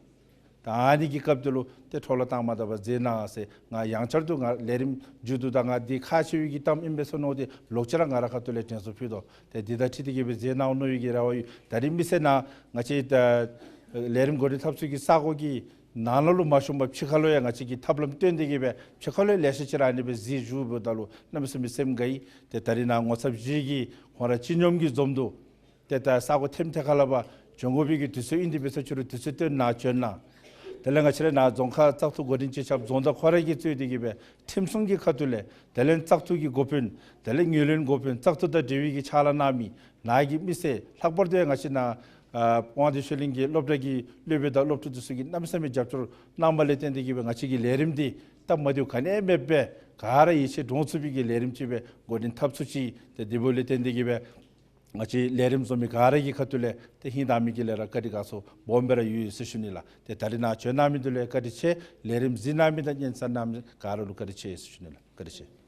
ད་ཨ་ནི་གི་སྐབས་དེ་ལུ་ཏེ་འཕྲོ་བརླག་བཏང་མ་ད་པར་མཛད་གནང་ཟེར་ང་ཡང་བསྐྱར་དུ་ང་ལས་རིམ་མཇུག་བསྡུ་ད་ང་འདི་ཁག་ཆེ་བའི་གི་གཏམ་ཨིན་པས་ཟེར་མནོ་སྟེ་ལོག་ཅི་ར་ང་རའི་ཁ་ཐུག་ལས་དྲན་གསོ་ཕུལ་དོ། ཏེ་འདི་དང་འཁྲིལ་ཏེ་གི་སྦེ་མཛད་གནང་མནོ་བའི་གི་རེ་བ་ཡོད། ད་རིས་མི་སེར་ནང་ང་བཅས་ད་ལས་རིམ་འགོ་འདྲེན་འཐབ་ས་གི་ས་གོ་གི་ནང་ན་ལུ་མ་ཤོང་པར་ཕྱི་ཁ་ལུ་ཡང་ང་བཅས་ཀྱིས་ཐབས་ལམ་སྟོན་ཏེ་གི་སྦེ་ཕྱི་ཁ་ལུ་ལེ་ཤ་ཅིག་ར་ཨ་ནི་སྦེ་གཟིགས་བཞུགསཔ་ད་ལུ་གནམ་མེད་ས་མེད་སེམས་དགའ་ཡི། ཏེ་ད་རིས་ནཱ་ངོ་ཚབ་ཅིག་གིས་ཁོང་ར་སྤྱི་སྙོམས་ཀྱིས་འཛོམས་འདུ་ཏེ་ད་ས་གོ་ཐེམ་ཐེ་ཁ་ལས་ཕར་བྱོན་དགོ་པའི་གི་དུས་ཚོད་ཨིན་ཏེ་འབད་ས་ཅིག་རུང་དུས་ཚོད་བཏོན་གནང་བྱོན་གནང་། དེ་ལས་ང་བཅས་ར་ནཱ་རྫོང་ཁག་བཙག་འཐུ་འགོ་འདྲེན་སྤྱི་ཁྱབ་རྫོང་བདག་ཁོ་ར་གིས་གཙོས་ཏེ་གི་སྦེ་ཁྲིམས་སྲུང་གི་ཁ་ཐུག་ལས་དེ་ལས་བཙག་འཐུ་གི་འགོ་དཔོན་དེ་ལས་ངོས་ལེན་འགོ་དཔོན་བཙག་འཐུ་དང་འབྲེལ་བའི་གི་ཕྱག་ལཱ་གནང་མི་ནཱ་གི་མི་སེར་ལྷག་པར་དུ་ཡང་ང་བཅས་ནཱ་ཨ་དབང་འདུས་ཆོས་གླིང་གི་སློབ་གྲྭ་གི་སློབ་དཔོན་དང་སློབ་ཕྲུག་འདི་ཚུ་གིས་གནམ་མེད་ས་མེད་རྒྱབ་སྐྱོར་གནང་བ་ལས་བརྟེན་ཏེ་གི་སྦེ་ང་བཅས་ཀྱི་ལས་རིམ་འདི་སྟབས་མ་བདེཝ་ག་ནི་ཡང་མེད་པར་ག་ར་ཡིད་ཆེས་འདྲོངས་ཚུགས་པའི་གི་ལས་རིམ་ཅིག་སྦེ་འགོ་འདྲེན་འཐབ་ཚུགས་ཅི། ཏེ་དེ་འབདཝ་ལས་བརྟེན་ཏེ་གི་སྦེ་ང་བཅས་ལས་རིམ་བཟོ་མི་ག་ར་གི་ཁ་ཐུག་ལས་ཏེ་ཧིང་དྭངས་མའི་དཀྱིལ་ལས་ར་བཀའ་དྲིན་དགའ་ཚོར་སྦོམ་སྦེ་ར་ཡོད་ཟེར་ཞུ་ནི་ལགས། ཏེ་ད་རིས་ནཱ་བྱོན་གནང་མི་འདི་ལུ་ཡང་བཀའ་དྲིན་ཆེ། ལས་རིམ་གཟིགས་གནང་མི་དང་སྙན་གསན་གནང་མི་ག་ར་ལུ་བཀའ་དྲིན་ཆེ་ཟེར་ཞུ་ནི་ལགས། བཀའ་དྲིན་ཆེ།